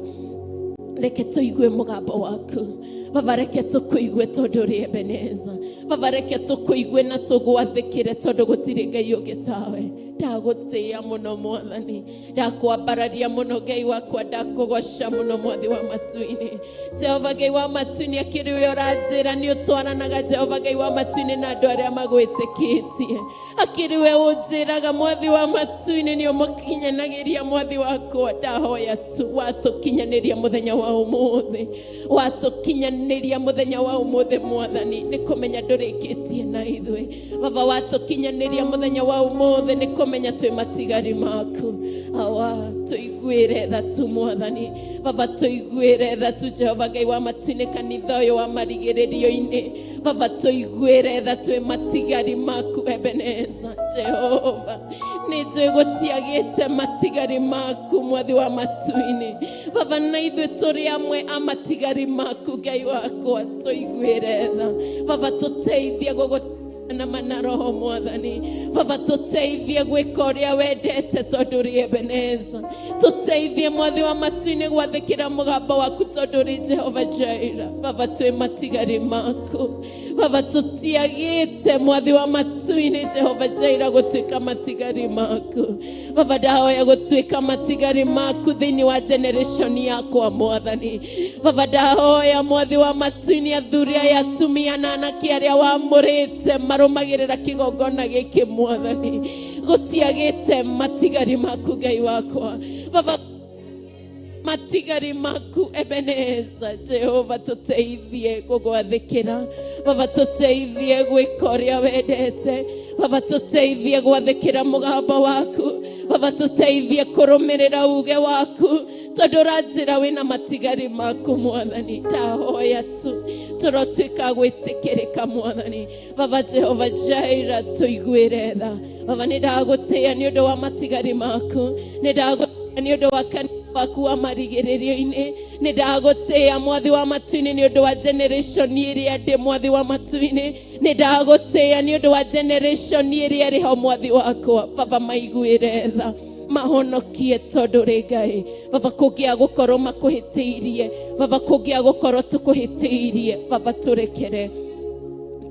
Reke tũigue mũgambo waku, Baba. Reke tũkũigue, tondũ ũrĩ Ebeneza. Baba, reke tũkũigue na tũgwathĩkĩre, tondũ gũtirĩ Ngai ũngĩ tawe. Ndagũtĩĩa mũno, Mwathani. Ndakwambararia mũno, Ngai wakwa. Ndakũgoca mũno, Mwathi wa matu-inĩ. Jehova Ngai wa matu-inĩ, akĩrĩ we ũranjĩra nĩ ũtwaranaga, Jehova Ngai wa matu-inĩ, na andũ arĩa magwĩtĩkĩtie. Akĩrĩ we ũnjĩraga, Mwathi wa matu-inĩ, nĩ ũmakinyanagĩria. Mwathi wakwa, ndahoya tu watũkinyanĩria mũthenya wa ũmũthĩ, watũkinyanĩria mũthenya wa ũmũthĩ. Mwathani, nĩ kũmenya ndũrĩkĩtie na ithuĩ. Baba, watũkinyanĩria mũthenya wa ũmũthĩ, nĩ kũmenya twĩ matigari maku. Awa, tũiguĩre tha tu. Mwathani Baba, tũiguĩre tha tu. Jehova Ngai wa matu-inĩ, kanitha ũyũ wa marigĩrĩrio-inĩ, Baba, tũiguĩre tha, twĩ matigari maku. Ebeneza, Jehova, nĩ njũĩ gũtiagĩte matigari maku. Mwathi wa matu-inĩ, Baba, na ithuĩ tũrĩ amwe a matigari maku. Ngai wakwa, tũiguĩre tha. Baba, tũteithie gũgũ na mana roho. Mwathani Baba, tũteithie gwĩka ũrĩa wendete, tondũ ũrĩ Ebeneza. Tũteithie, Mwathi wa matu-inĩ, gwathĩkĩra mũgambo waku, tondũ ũrĩ Jehova Jaira. Baba, twĩ matigari maku. Baba, tũtiagĩte, Mwathi wa matu-inĩ, Jehova Jaira, gũtuĩka matigari maku. Baba, ndahoya gũtuĩka matigari maku thĩinĩ wa generation yakwa. Mwathani Baba, ndahoya, Mwathi wa matu-inĩ, athuri aya, atumia na anake arĩa wamũrĩte marũmagĩrĩra kĩgongona gĩkĩ, Mwathani, gũtiagĩte matigari maku. Ngai wakwa, Baba, matigari maku. Ebeneza, Jehova, tũteithie gũgwathĩkĩra. Baba, tũteithie gwĩka ũrĩa wendete. Baba, tũteithie gwathĩkĩra mũgambo waku. Baba tũteithie kũrũmĩrĩra uge waku tondũ ũranjĩra wĩna matigari maku mwathani. Ndahoya tu tũrotuĩka gwĩtĩkĩrĩka mwathani. Baba Jehova Jaira tũiguĩre tha. Baba nĩ ndagũtĩĩa nĩ ũndũ wa matigari maku, nĩ ndagũtĩĩa nĩ ũndũ wa kanitha waku wa marigĩrĩrio-inĩ, nĩ ndagũtĩĩa mwathi wa matu-inĩ nĩ ũndũ wa generation ĩrĩa ndĩ mwathi wa matu-inĩ, nĩ ndagũtĩĩa nĩ ũndũ wa generation ĩrĩa ĩrĩ ho mwathi wakwa. Baba maiguĩre tha, mahonokie tondũ rĩ Ngai. Baba kũngĩa gũkorwo makũhĩtĩirie, Baba kũngĩa gũkorwo tũkũhĩtĩirie, Baba tũrekere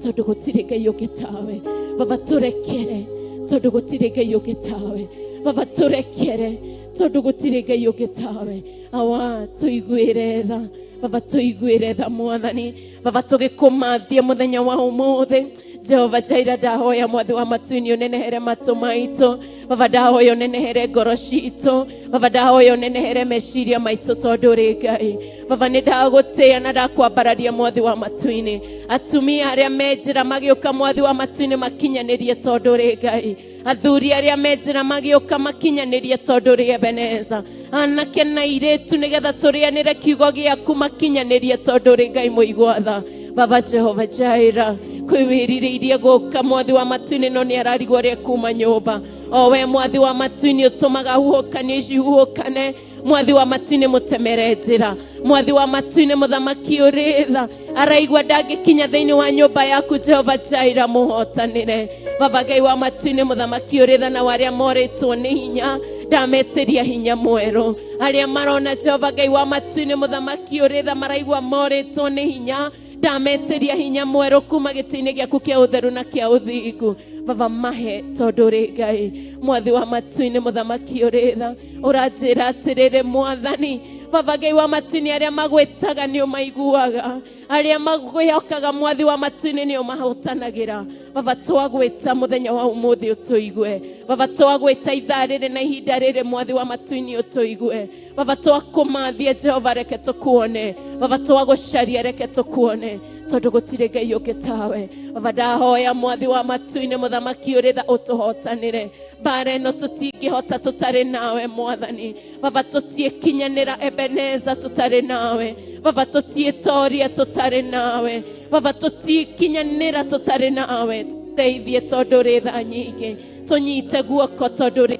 tondũ gũtirĩ Ngai ũngĩ tawe. Baba tũrekere tondũ gũtirĩ Ngai ũngĩ tawe. Baba tũrekere tondũ gũtirĩ Ngai ũngĩ tawe. Awa tũiguĩre tha, Baba tũiguĩre tha mwathani. Baba tũgĩkũmathia mũthenya wa ũmũthĩ, Jehova Jaira ndahoya mwathi wa matu-inĩ ũnenehere matũ maitũ. Baba ndahoya ũnenehere ngoro citũ. Baba ndahoya ũnenehere meciria maitũ tondũ ũrĩ Ngai. Baba nĩ ndagũtĩĩa na ndakwambararia mwathi wa matu-inĩ. Atumia arĩa me njĩra magĩũka mwathi wa matu-inĩ makinyanĩrie tondũ ũrĩ Ngai. Athuri arĩa me njĩra magĩũka makinyanĩrie tondũ ũrĩ Ebeneza. Anake na airĩtu nĩgetha tũrĩanĩre kiugo gĩaku makinyanĩrie tondũ ũrĩ Ngai mũigua tha. Baba Jehova Jaira kwĩ wĩrirĩirie gũka mwathi wa matu-inĩ no nĩ ararigwo ũrĩa kuma nyũmba. O we mwathi wa matu-inĩ ũtũmaga huhũkanio ici huhũkane, mwathi wa matu-inĩ mũtemere njĩra. Mwathi wa matu-inĩ mũthamaki ũrĩ tha araigua ndangĩkinya thĩinĩ wa nyũmba yaku Jehova Jaira mũhotanĩre. Baba Ngai wa matu-inĩ mũthamaki ũrĩ tha na arĩa morĩtwo nĩ hinya ndametĩria hinya mwerũ. Arĩa marona Jehova Ngai wa matu-inĩ mũthamaki ũrĩ tha maraigua morĩtwo nĩ hinya ndametĩria hinya mwerũ kuma gĩtĩ-inĩ gĩaku kĩa ũtheru na kĩa ũthingu. Baba mahe tondũ ũrĩ Ngai. Mwathi wa matu-inĩ mũthamaki ũrĩ tha ũranjĩra atĩrĩrĩ mwathani. Baba Ngai wa matu-inĩ arĩa magwĩtaga nĩ ũmaiguaga, arĩa magwĩhokaga mwathi wa matu-inĩ nĩ ũmahotanagĩra. Baba twagwĩta mũthenya wa ũmũthĩ ũtũigue. Baba twagwĩta ithaa rĩrĩ na ihinda rĩrĩ mwathi wa matu-inĩ ũtũigue. Baba twakũmathia Jehova reke tũkuone. Baba twagũcaria reke tũkuone tondũ gũtirĩ Ngai ũngĩ tawe. Baba ndahoya mwathi wa matu-inĩ mũthamaki ũrĩ tha ũtũhotanĩre. Mbara ĩno tũtingĩhota tũtarĩ nawe mwathani. Baba tũtiĩkinyanĩra Ebeneza tũtarĩ nawe. Baba tũtiĩtoria tũtarĩ nawe. Baba tũtiĩkinyanĩra tũtarĩ nawe. Teithie tondũ ũrĩ tha nyingĩ, tũnyite guoko tondũ ũrĩ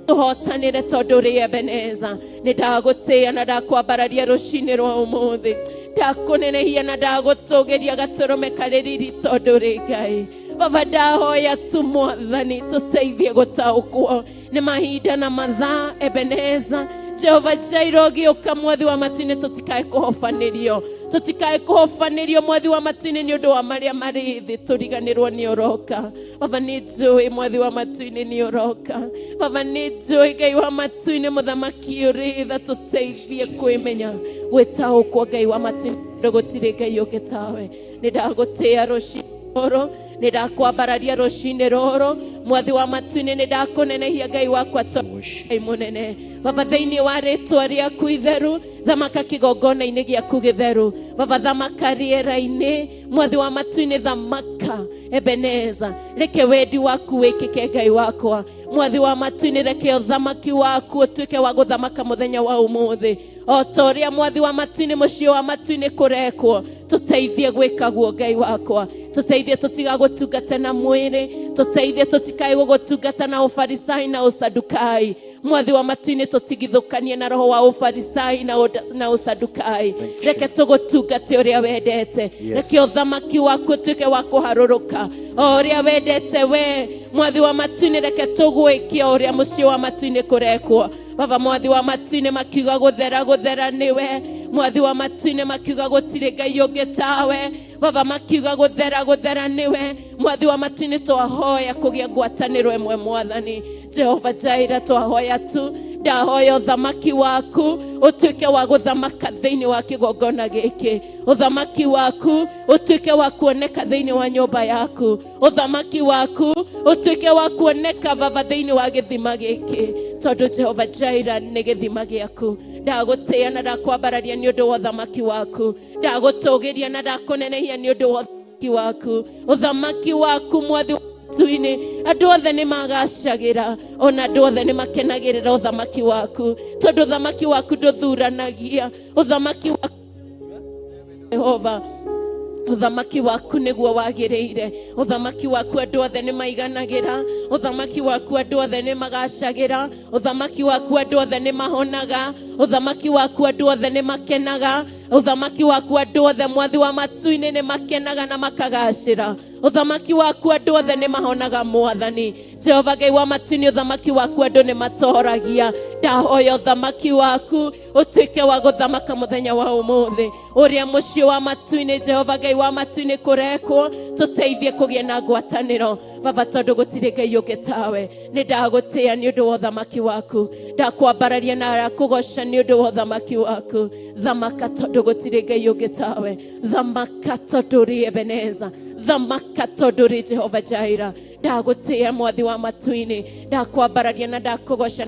tũhotanĩre tondũ ũrĩ Ebeneza. Nĩ ndagũtĩĩa na ndakwambararia rũcinĩ rwa ũmũthĩ, ndakũnenehia na ndagũtũgĩria gatũrũme karĩ riri tondũ ũrĩ Ngai. Baba ndahoya tu mwathani tũteithie gũtaũkwo nĩ mahinda na mathaa Ebeneza. Jehova Jaira ũgĩũka mwathi wa matu-inĩ tũtikae kũhobanĩrio, tũtikae kũhobanĩrio mwathi wa matu-inĩ nĩ ũndũ wa marĩa marĩ thĩ tũriganĩrwo nĩ ũroka. Baba nĩ njũĩ mwathi wa matu-inĩ nĩ ũroka. Baba nĩ njũĩ Ngai wa matu-inĩ mũthamaki ũrĩ tha tũteithie kwĩmenya gwĩtaũkwo Ngai wa matu-inĩ tondũ gũtirĩ Ngai ũngĩ tawe. Nĩ ndagũtĩĩa rũcinĩ rũrũ, nĩ ndakwambararia rũcinĩ rũrũ mwathi wa matu-inĩ, nĩ ndakũnenehia Ngai wakwa tondũ Ngai mũnene. Baba thĩinĩ wa rĩtwa rĩaku itheru thamaka kĩgongona-inĩ gĩaku gĩtheru. Baba thamaka rĩera-inĩ mwathi wa matu-inĩ, thamaka Ebeneza, reke wendi waku wĩkĩke Ngai wakwa. Mwathi wa matu-inĩ reke ũthamaki waku ũtuĩke wa gũthamaka mũthenya wa ũmũthĩ o ta ũrĩa mwathi wa matu-inĩ mũciĩ wa matu-inĩ kũrekwo. Tũteithie gwĩka guo Ngai wakwa, tũteithie tũtiga gũtungata na mwĩrĩ, tũteithie tũtikae gũgũtungata na ũfarisai na ũsadukai. Mwathi wa matu-inĩ tũtigithũkanie na roho wa ũfarisai na ũsadukai. Reke tũgũtungate ũrĩa wendete. Reke ũthamaki waku ũtuĩke wa kũharũrũka o ũrĩa wendete we mwathi wa matu-inĩ. Reke tũgwĩke o ũrĩa mũciĩ wa matu-inĩ kũrekwo. Baba mwathi wa matu-inĩ makiuga gũthera gũthera nĩwe. Mwathi wa matu-inĩ makiuga gũtirĩ Ngai ũngĩ tawe. Baba makiuga gũthera gũthera nĩwe. Mwathi wa matu-inĩ twahoya kũgĩa ngwatanĩro ĩmwe mwathani. Jehova Jaira twahoya tu, ndahoya ũthamaki waku ũtuĩke wa gũthamaka thĩinĩ wa kĩgongona gĩkĩ. Ũthamaki waku ũtuĩke wa kuoneka thĩinĩ wa nyũmba yaku. Ũthamaki waku ũtuĩke wa kuoneka Baba thĩinĩ wa gĩthima gĩkĩ tondũ Jehova Jaira nĩ gĩthima gĩaku. Ndagũtĩĩa na ndakwambararia nĩ ũndũ wa ũthamaki waku, ndagũtũgĩria na ndakũnenehia nĩ ũndũ wa ũthamaki waku. Ũthamaki waku mwathi Matu-inĩ andũ othe nĩ magacagĩra, ona andũ othe nĩ makenagĩrĩra ũthamaki waku, tondũ ũthamaki waku ndũthuranagia. Ũthamaki waku Jehova, ũthamaki waku nĩguo wagĩrĩire. Ũthamaki waku andũ othe nĩ maiganagĩra. Ũthamaki waku andũ othe nĩ magacagĩra. Ũthamaki waku andũ othe nĩ mahonaga. Ũthamaki waku andũ othe nĩ makenaga. Ũthamaki waku andũ othe, mwathi wa matu-inĩ, nĩ makenaga na makagacĩra. Ũthamaki waku andũ othe nĩ mahonaga. Mwathani Jehova Ngai wa matu-inĩ, ũthamaki waku andũ nĩ matoragia. Ndahoya ũthamaki waku ũtuĩke wa gũthamaka mũthenya wa ũmũthĩ, ũrĩa mũciĩ wa matu-inĩ, Jehova Ngai wa matu-inĩ, kũrekwo tũteithie kũgĩa na ngwatanĩro, Baba, tondũ gũtirĩ Ngai ũngĩ tawe. Nĩ ndagũtĩĩa nĩ ũndũ wa ũthamaki waku, ndakwambararia na ndakũgoca nĩ ũndũ wa ũthamaki waku. Thamaka, tondũ gũtirĩ Ngai ũngĩ tawe. Thamaka, tondũ ũrĩ Ebeneza. Thamaka, tondũ ũrĩ Jehova Jaira. Ndagũtĩĩa, mwathi wa matu-inĩ, ndakwambararia na ndakũgoca.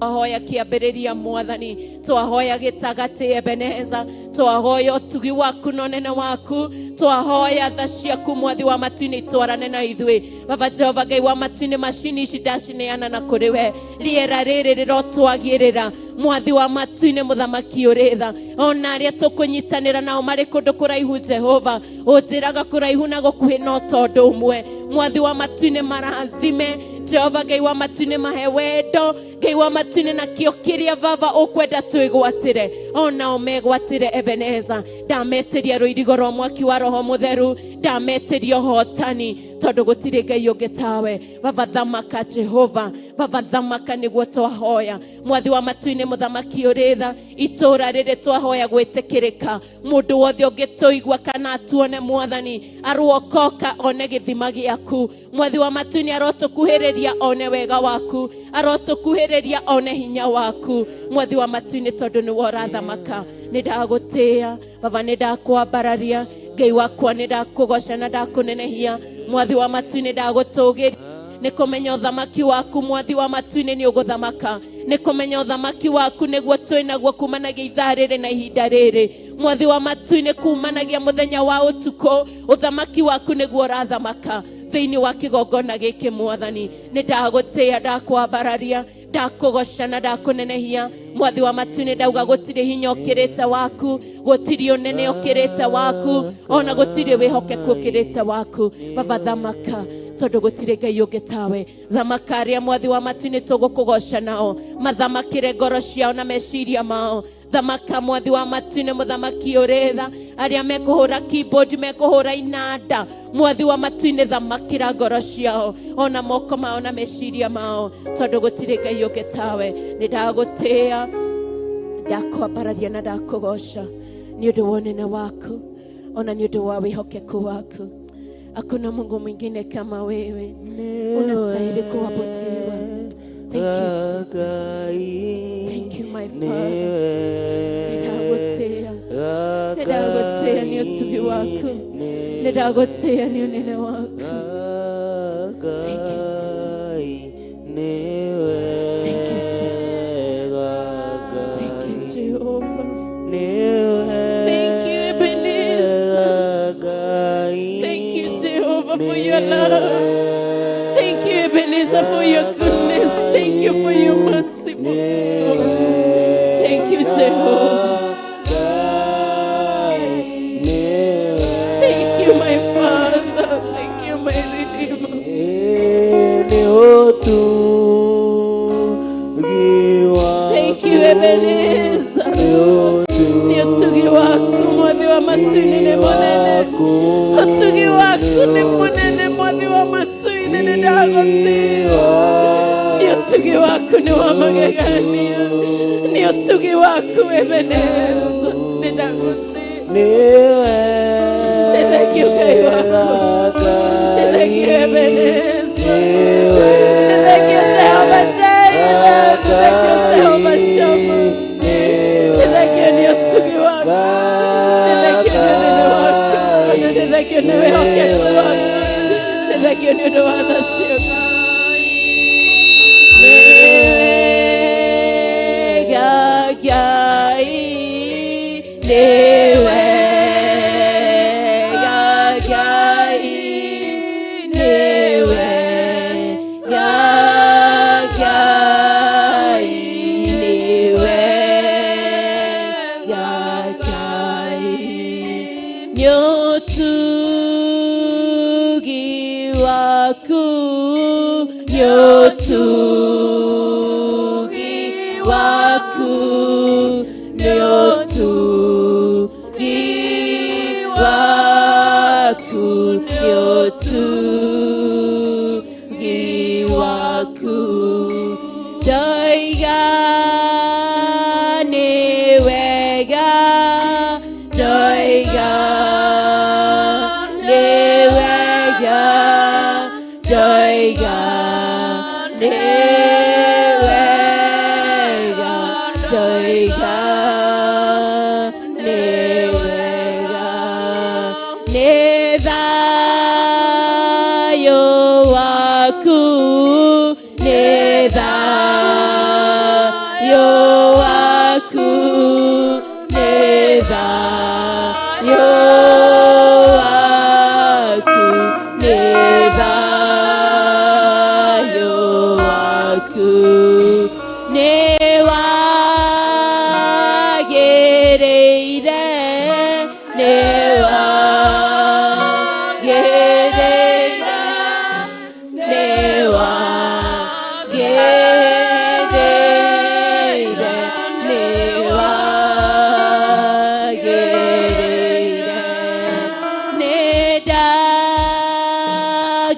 Twahoya kĩambĩrĩria, Mwathani, twahoya gĩtagatĩ, Ebeneza, twahoya ũtugi waku na ũnene waku, twahoya tha ciaku, mwathi wa matu-inĩ, itwarane na ithuĩ. Baba Jehova Ngai wa matu-inĩ, macini ici ndacineana na kũrĩ we. Rĩera rĩrĩ rĩrotwagĩrĩra, mwathi wa matu-inĩ, mũthamaki ũrĩ tha. Ona arĩa tũkũnyitanĩra nao marĩ kũndũ kũraihu, Jehova, ũnjĩraga kũraihu na gũkuhĩ no tondũ ũmwe. Mwathi wa matu-inĩ, marathime. Jehova Ngai wa matu-inĩ, mahe wendo. Ngai wa matu-inĩ, na kĩo kĩrĩa Baba ũkwenda twĩgwatĩre, onao megwatĩre. Ebeneza, ndametĩria rũirigo rwa mwaki wa Roho Mũtheru, ndametĩria ũhotani, tondũ gũtirĩ Ngai ũngĩ tawe. Baba, thamaka. Jehova Baba, thamaka, nĩguo twahoya. Mwathi wa matu-inĩ, mũthamaki ũrĩ tha, itũũra rĩrĩ twahoya gwĩtĩkĩrĩka. Mũndũ wothe ũngĩtũigua kana atuone, Mwathani, arokoka one gĩthima gĩaku. Mwathi wa matu-inĩ, arotũkuhĩrĩria one wega waku, arotũkuhĩrĩria one hinya waku, mwathi wa matu-inĩ, tondũ nĩwe ũrathamaka. Nĩ ndagũtĩĩa, Baba, nĩ ndakwambararia. Ngai wakwa, nĩ ndakũgoca na ndakũnenehia. Mwathi wa matu-inĩ, ndagũtũgĩria nĩ kũmenya ũthamaki waku, mwathi wa matu-inĩ, nĩ ũgũthamaka. Nĩ kũmenya ũthamaki waku nĩguo twĩ naguo kumanagia ithaa rĩrĩ na ihinda rĩrĩ, mwathi wa matu-inĩ, kumanagia mũthenya wa ũtukũ. Ũthamaki waku nĩguo ũrathamaka thĩinĩ wa kĩgongona gĩkĩ. Mwathani, nĩ ndagũtĩĩa, ndakwambararia, ndakũgoca na ndakũnenehia. Mwathi wa matu-inĩ, ndauga gũtirĩ hinya ũkĩrĩte waku, gũtirĩ ũnene ũkĩrĩte waku, ona gũtirĩ wĩhokeku ũkĩrĩte waku. Baba, thamaka, tondũ gũtirĩ Ngai ũngĩ tawe. Thamaka arĩa, mwathi wa matu-inĩ, tũgũkũgoca nao, mathamakĩre ngoro ciao na meciria mao. Thamaka, mwathi wa matu-inĩ, mũthamaki ũrĩ tha. Arĩa mekũhũra keyboard, mekũhũra inanda, mwathi wa matu-inĩ, thamakĩra ngoro ciao, ona moko mao na meciria mao, tondũ gũtirĩ Ngai ũngĩ tawe. Nĩ ndagũtĩĩa, ndakwambararia na ndakũgoca nĩ ũndũ wa ũnene waku, ona nĩ ũndũ wa wĩhokeku waku. Hakuna Mungu mwingine kama wewe, unastahili kuabudiwa. Thank you, Jesus. Thank you, my Father. Nĩndagũtĩĩa, nĩndagũtĩĩa nĩ ũtugi waku, nĩndagũtĩĩa nĩ ũnene waku. Thank you, Jesus. Thank you, Jesus. Thank you, Jehovah. Thank you, Ebenezer. Thank you, Jehovah, for your love. Thank you, Ebenezer, for your goodness. Thank you for your mercy. Thank you, Jehovah. Thank you, my Father. Thank you, my Redeemer. Thank you, Ebenezer. Nĩ ũtugi waku, mwathi wa matu-inĩ, nĩ mũnene. Ũtugi waku nĩ mũnene, mwathi wa matu-inĩ, nĩ ndagũtĩĩa. Nĩ ũtugi waku nĩ wa magegania. Nĩ ũtugi waku, Ebenezer, nĩ ndagũtĩĩa. Nĩ thengiũ, Ngai wakwa. Nĩ thengiũ, Ebenezer. Nĩ thengiũ, Jehova Jireh. Nĩ thengiũ, Jehova Shammah. Nĩ thengiũ nĩ ũtugi waku. Nĩ thengiũ nĩ ũnene waku. Ona nĩ thengiũ nĩ wĩhokeku waku. Nĩ thengiũ nĩ ũndũ wa tha ciaku. Nĩwega Ngai, nĩwega Ngai.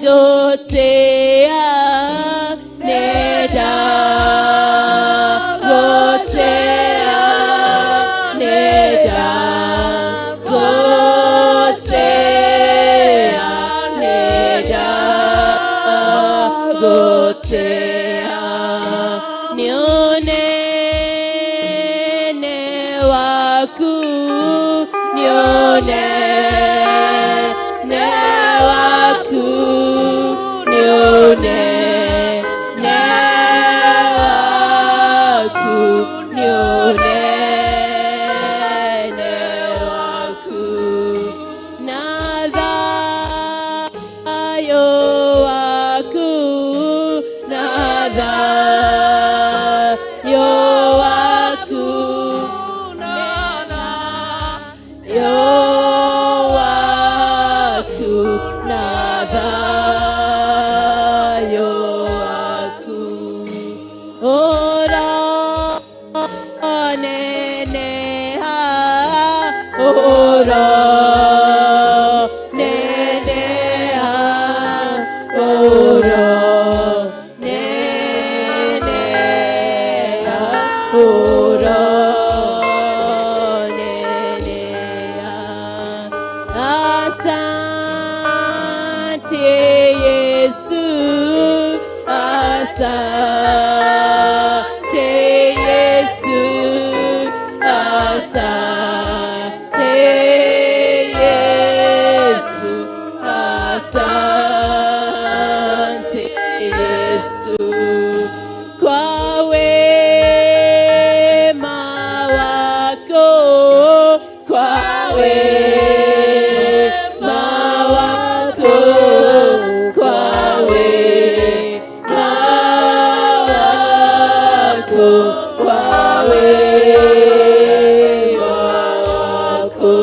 Ndagũtĩa, nĩ ndagũtĩa, nĩ ndagũtĩa, nĩ ndagũtĩa. Nĩ ũnene waku, nĩ ũnene waku, nĩ ũnene waku, nĩ ũnene waku, na thayũ waku, na thayũ waku, na thayũ waku, na thayũ waku ũroneneha, ũroneneha, ũroneneha, ũroneneha. Asante Yesu, asante Yesu, asante Yesu, asante Yesu, kwa wema wako, kwa wema wako, kwa wema wako, kwa wema wako.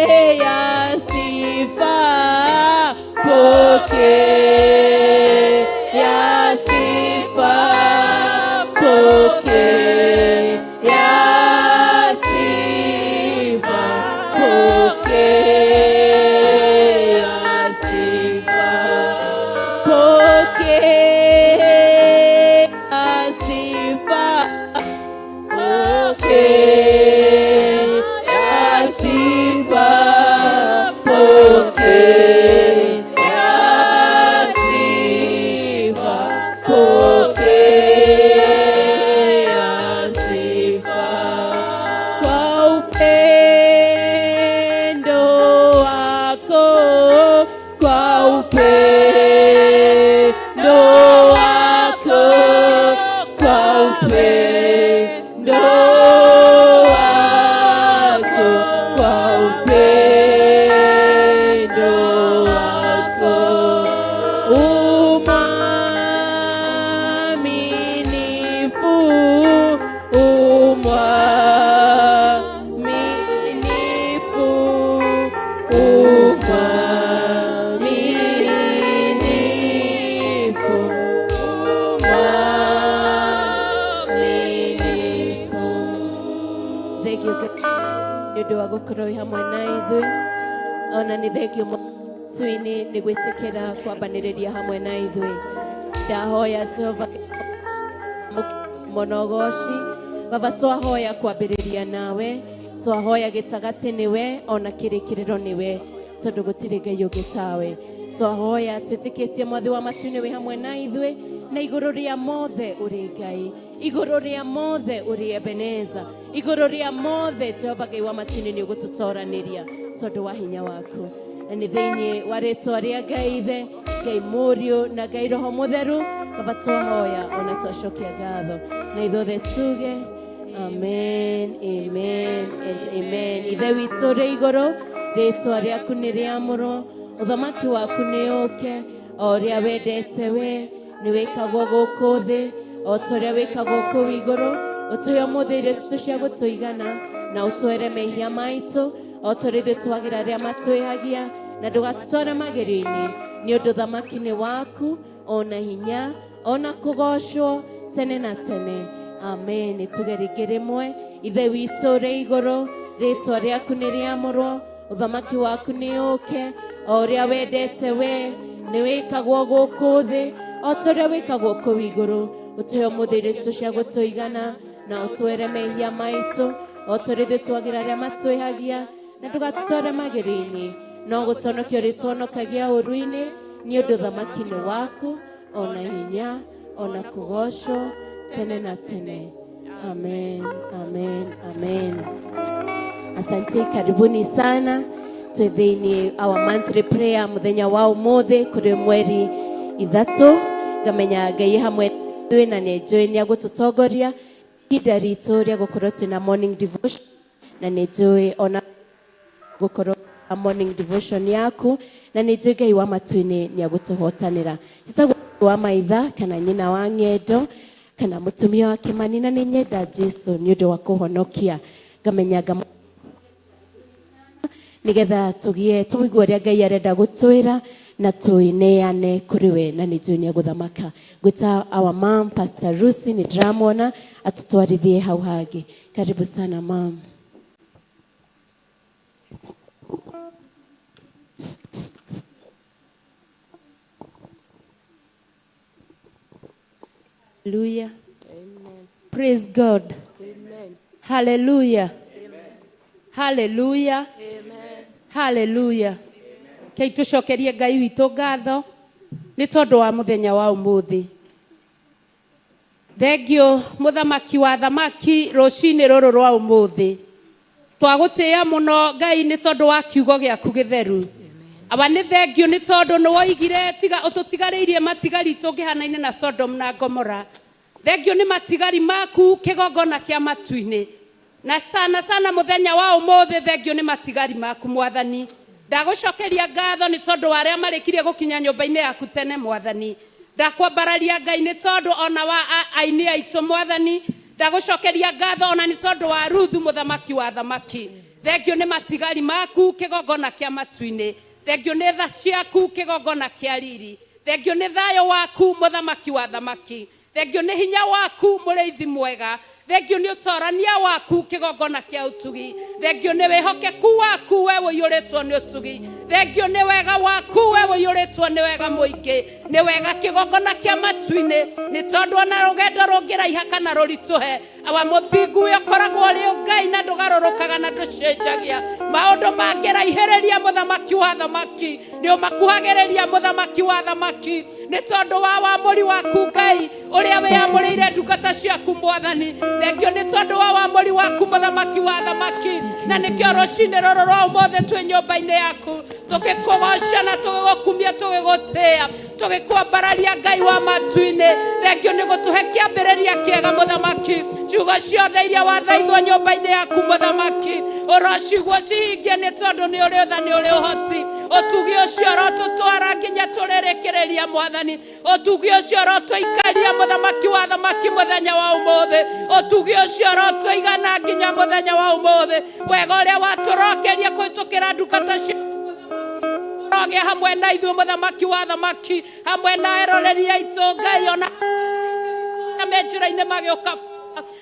Pokea sifa, pokea sifa, pokea sifa, pokea sifa, pokea sifa, pokea sifa, pokea sifa, pokea sifa, kwa upendo wako, kwa upendo wako, kwa upendo wako, kwa upendo wako, umwaminifu, umwaminifu, umwaminifu, umwaminifu. Thengio Ngai nĩ ũndũ wa gũkorwo wĩ hamwe na ithuĩ. Ona nĩ thengio matu-inĩ nĩ gwĩtĩkĩra kwambanĩrĩria hamwe na ithuĩ. Ndahoya Jehova mũno goci. Baba, twahoya kwambĩrĩria nawe, twahoya gĩtagatĩ nĩwe, ona kĩrĩkĩrĩro nĩwe, tondũ gũtirĩ Ngai ũngĩ tawe. Twahoya twĩtĩkĩtie Mwathi wa matu-inĩ wĩ hamwe na ithuĩ, na igũrũ rĩa mothe ũrĩ Ngai, igũrũ rĩa mothe ũrĩ Ebeneza, igũrũ rĩa mothe Jehova Ngai wa matu-inĩ nĩ ũgũtũtoranĩria tondũ wa hinya waku. Na nĩ thĩinĩ wa rĩtwa rĩa Ngai Ithe, Ngai Mũriũ na Ngai Roho Mũtheru, Baba, twahoya ona twacokia ngatho, na ithuothe tuge amen, amen and amen. Ithe witũ ũrĩ igũrũ, rĩtwa rĩaku nĩ rĩamũrwo, ũthamaki waku nĩ ũke, o ũrĩa wendete we nĩ wĩkagwo gũkũ thĩ o ta ũrĩa wĩkagwo kũu igũrũ. Ũtũhe ũmũthĩ irio citũ cia gũtũigana, na ũtwere mehia maitũ o ta ũrĩa ithuĩ twagĩra arĩa matwĩhagia, na ndũgatũtware magerio-inĩ, nĩ ũndũ ũthamaki nĩ waku, ona hinya, ona kũgocwo tene na tene. Amen. Nĩ tuge rĩngĩ rĩmwe: Ithe witũ ũrĩ igũrũ, rĩtwa rĩaku nĩ rĩamũrwo. Ũthamaki waku nĩ ũke, o ũrĩa wendete we nĩ wĩkagwo gũkũ thĩ o ta ũrĩa wĩkagwo kũu igũrũ. Ũtũhe ũmũthĩ irio citũ cia gũtũigana, na ũtwere mehia maitũ o ta ũrĩa ithuĩ twagĩra arĩa matwĩhagia, na ndũgatũtware magerio-inĩ, no gũtũhonokia ũrĩtũhonokagia ũũru-inĩ, nĩ ũndũ ũthamaki nĩ waku, ona hinya, ona kũgoocwo tene na tene. Amen, amen, amen. Asante, karibuni sana twĩ thĩinĩ our monthly prayer mũthenya wa ũmũthĩ kũrĩ mweri 3. Ngamenya Ngai hamwe ithuĩ na nĩ njũĩ nĩ agũtũtongoria ihinda ritũ rĩa gũkorwo twĩna morning devotion, na nĩ njũĩ ona gũkorwo na morning devotion yaku, na nĩ njũĩ Ngai wa matu-inĩ nĩ agũtũhotanĩra. Njĩtagwo wa Maitha kana nyina wa ng'endo kana mũtumia wa Kĩmani, na nĩ nyenda Jesu nĩ ũndũ wa kũhonokia. Ngamenya ngam nigetha tugie tũigue ũrĩa Ngai arenda gũtwĩra na twĩneane kũrĩ we, na nĩ njũĩ nĩ egũthamaka. Ngwĩta our mom Pastor Lucy, nĩ ndĩramwona atũtwarithie hau hangĩ. Karibu sana mom. Hallelujah. Praise God. Hallelujah. Hallelujah. Hallelujah. Kei tucokerie Ngai witũ ngatho nĩ tondũ wa mũthenya wa ũmũthĩ. Thengio mũthamaki wa thamaki rũcinĩ rũrũ rwa ũmũthĩ. Twagũtĩĩa mũno Ngai nĩ tondũ wa kiugo gĩaku gĩtheru. Awa nĩ thengio nĩ tondũ nĩ woigire tiga ũtũtigarĩirie matigari tũngĩhanaine na Sodom na Gomora. Thengio nĩ matigari maku kĩgongona kĩa matu-inĩ. Na sana sana mũthenya wa ũmũthĩ thengio nĩ matigari maku Mwathani. Ndagũcokeria ngatho nĩ tondũ wa arĩa marĩkirie gũkinya nyũmba-inĩ yaku tene Mwathani. Ndakwambararia Ngai nĩ tondũ ona wa aini aitũ Mwathani. Ndagũcokeria ngatho ona nĩ tondũ wa Ruthu mũthamaki wa thamaki. Thengio nĩ matigari maku kĩgongona kĩa matu-inĩ. Thengio nĩ tha ciaku kĩgongona kĩa riri. Thengio nĩ thayũ waku mũthamaki wa thamaki. Thengio nĩ hinya waku mũrĩithi mwega. Thengio nĩ ũtorania waku kĩgongona kĩa ũtugi. Thengio nĩ wĩhokeku waku we ũiyũrĩtwo nĩ ũtugi. Thengio nĩ wega waku we ũiyũrĩtwo nĩ wega mũingĩ. Nĩ wega kĩgongona kĩa matu-inĩ nĩ tondũ ona rũgendo rũngĩraiha kana rũritũhe, awa mũthingu we ũkoragwo ũrĩ Ngai na ndũgarũrũkaga na ndũcenjagia. Maũndũ mangĩraihĩrĩria mũthamaki wa thamaki nĩ ũmakuhagĩrĩria mũthamaki wa thamaki, nĩ tondũ wa wamũri waku Ngai ũrĩa wĩamũrĩire ndungata ciaku Mwathani. Thengio nĩ tondũ wa wamũri waku mũthamaki wa thamaki, na nĩkĩo rũcinĩ rũrũ rwa ũmũthĩ twĩ nyũmba-inĩ yaku tũgĩkũgoca na tũgĩgũkumia tũgĩgũtĩĩa tũgĩkwambararia Ngai wa matu-inĩ. Thengio nĩ gũtũhe kĩambĩrĩria kĩega mũthamaki. Ciugo ciothe iria wathaithwo nyũmba-inĩ yaku mũthamaki, ũrociguo cihingie nĩ tondũ nĩ ũrĩ ũtha, nĩ ũrĩ ũhoti. Ũtugi ũcio ũrotũtwara nginya tũrĩrĩkĩrĩria Mwathani. Ũtugi ũcio ũrotũikaria mũthamaki wa thamaki mũthenya wa ũmũthĩ. Ũtugi ũcio ũrotũigana nginya mũthenya wa ũmũthĩ. Wega ũrĩa watũrokeria kũhĩtũkĩra ndungata cia ũrogĩa hamwe na ithuĩ mũthamaki wa thamaki, hamwe na eroreri aitũ Ngai, ona me njĩra-inĩ magĩũka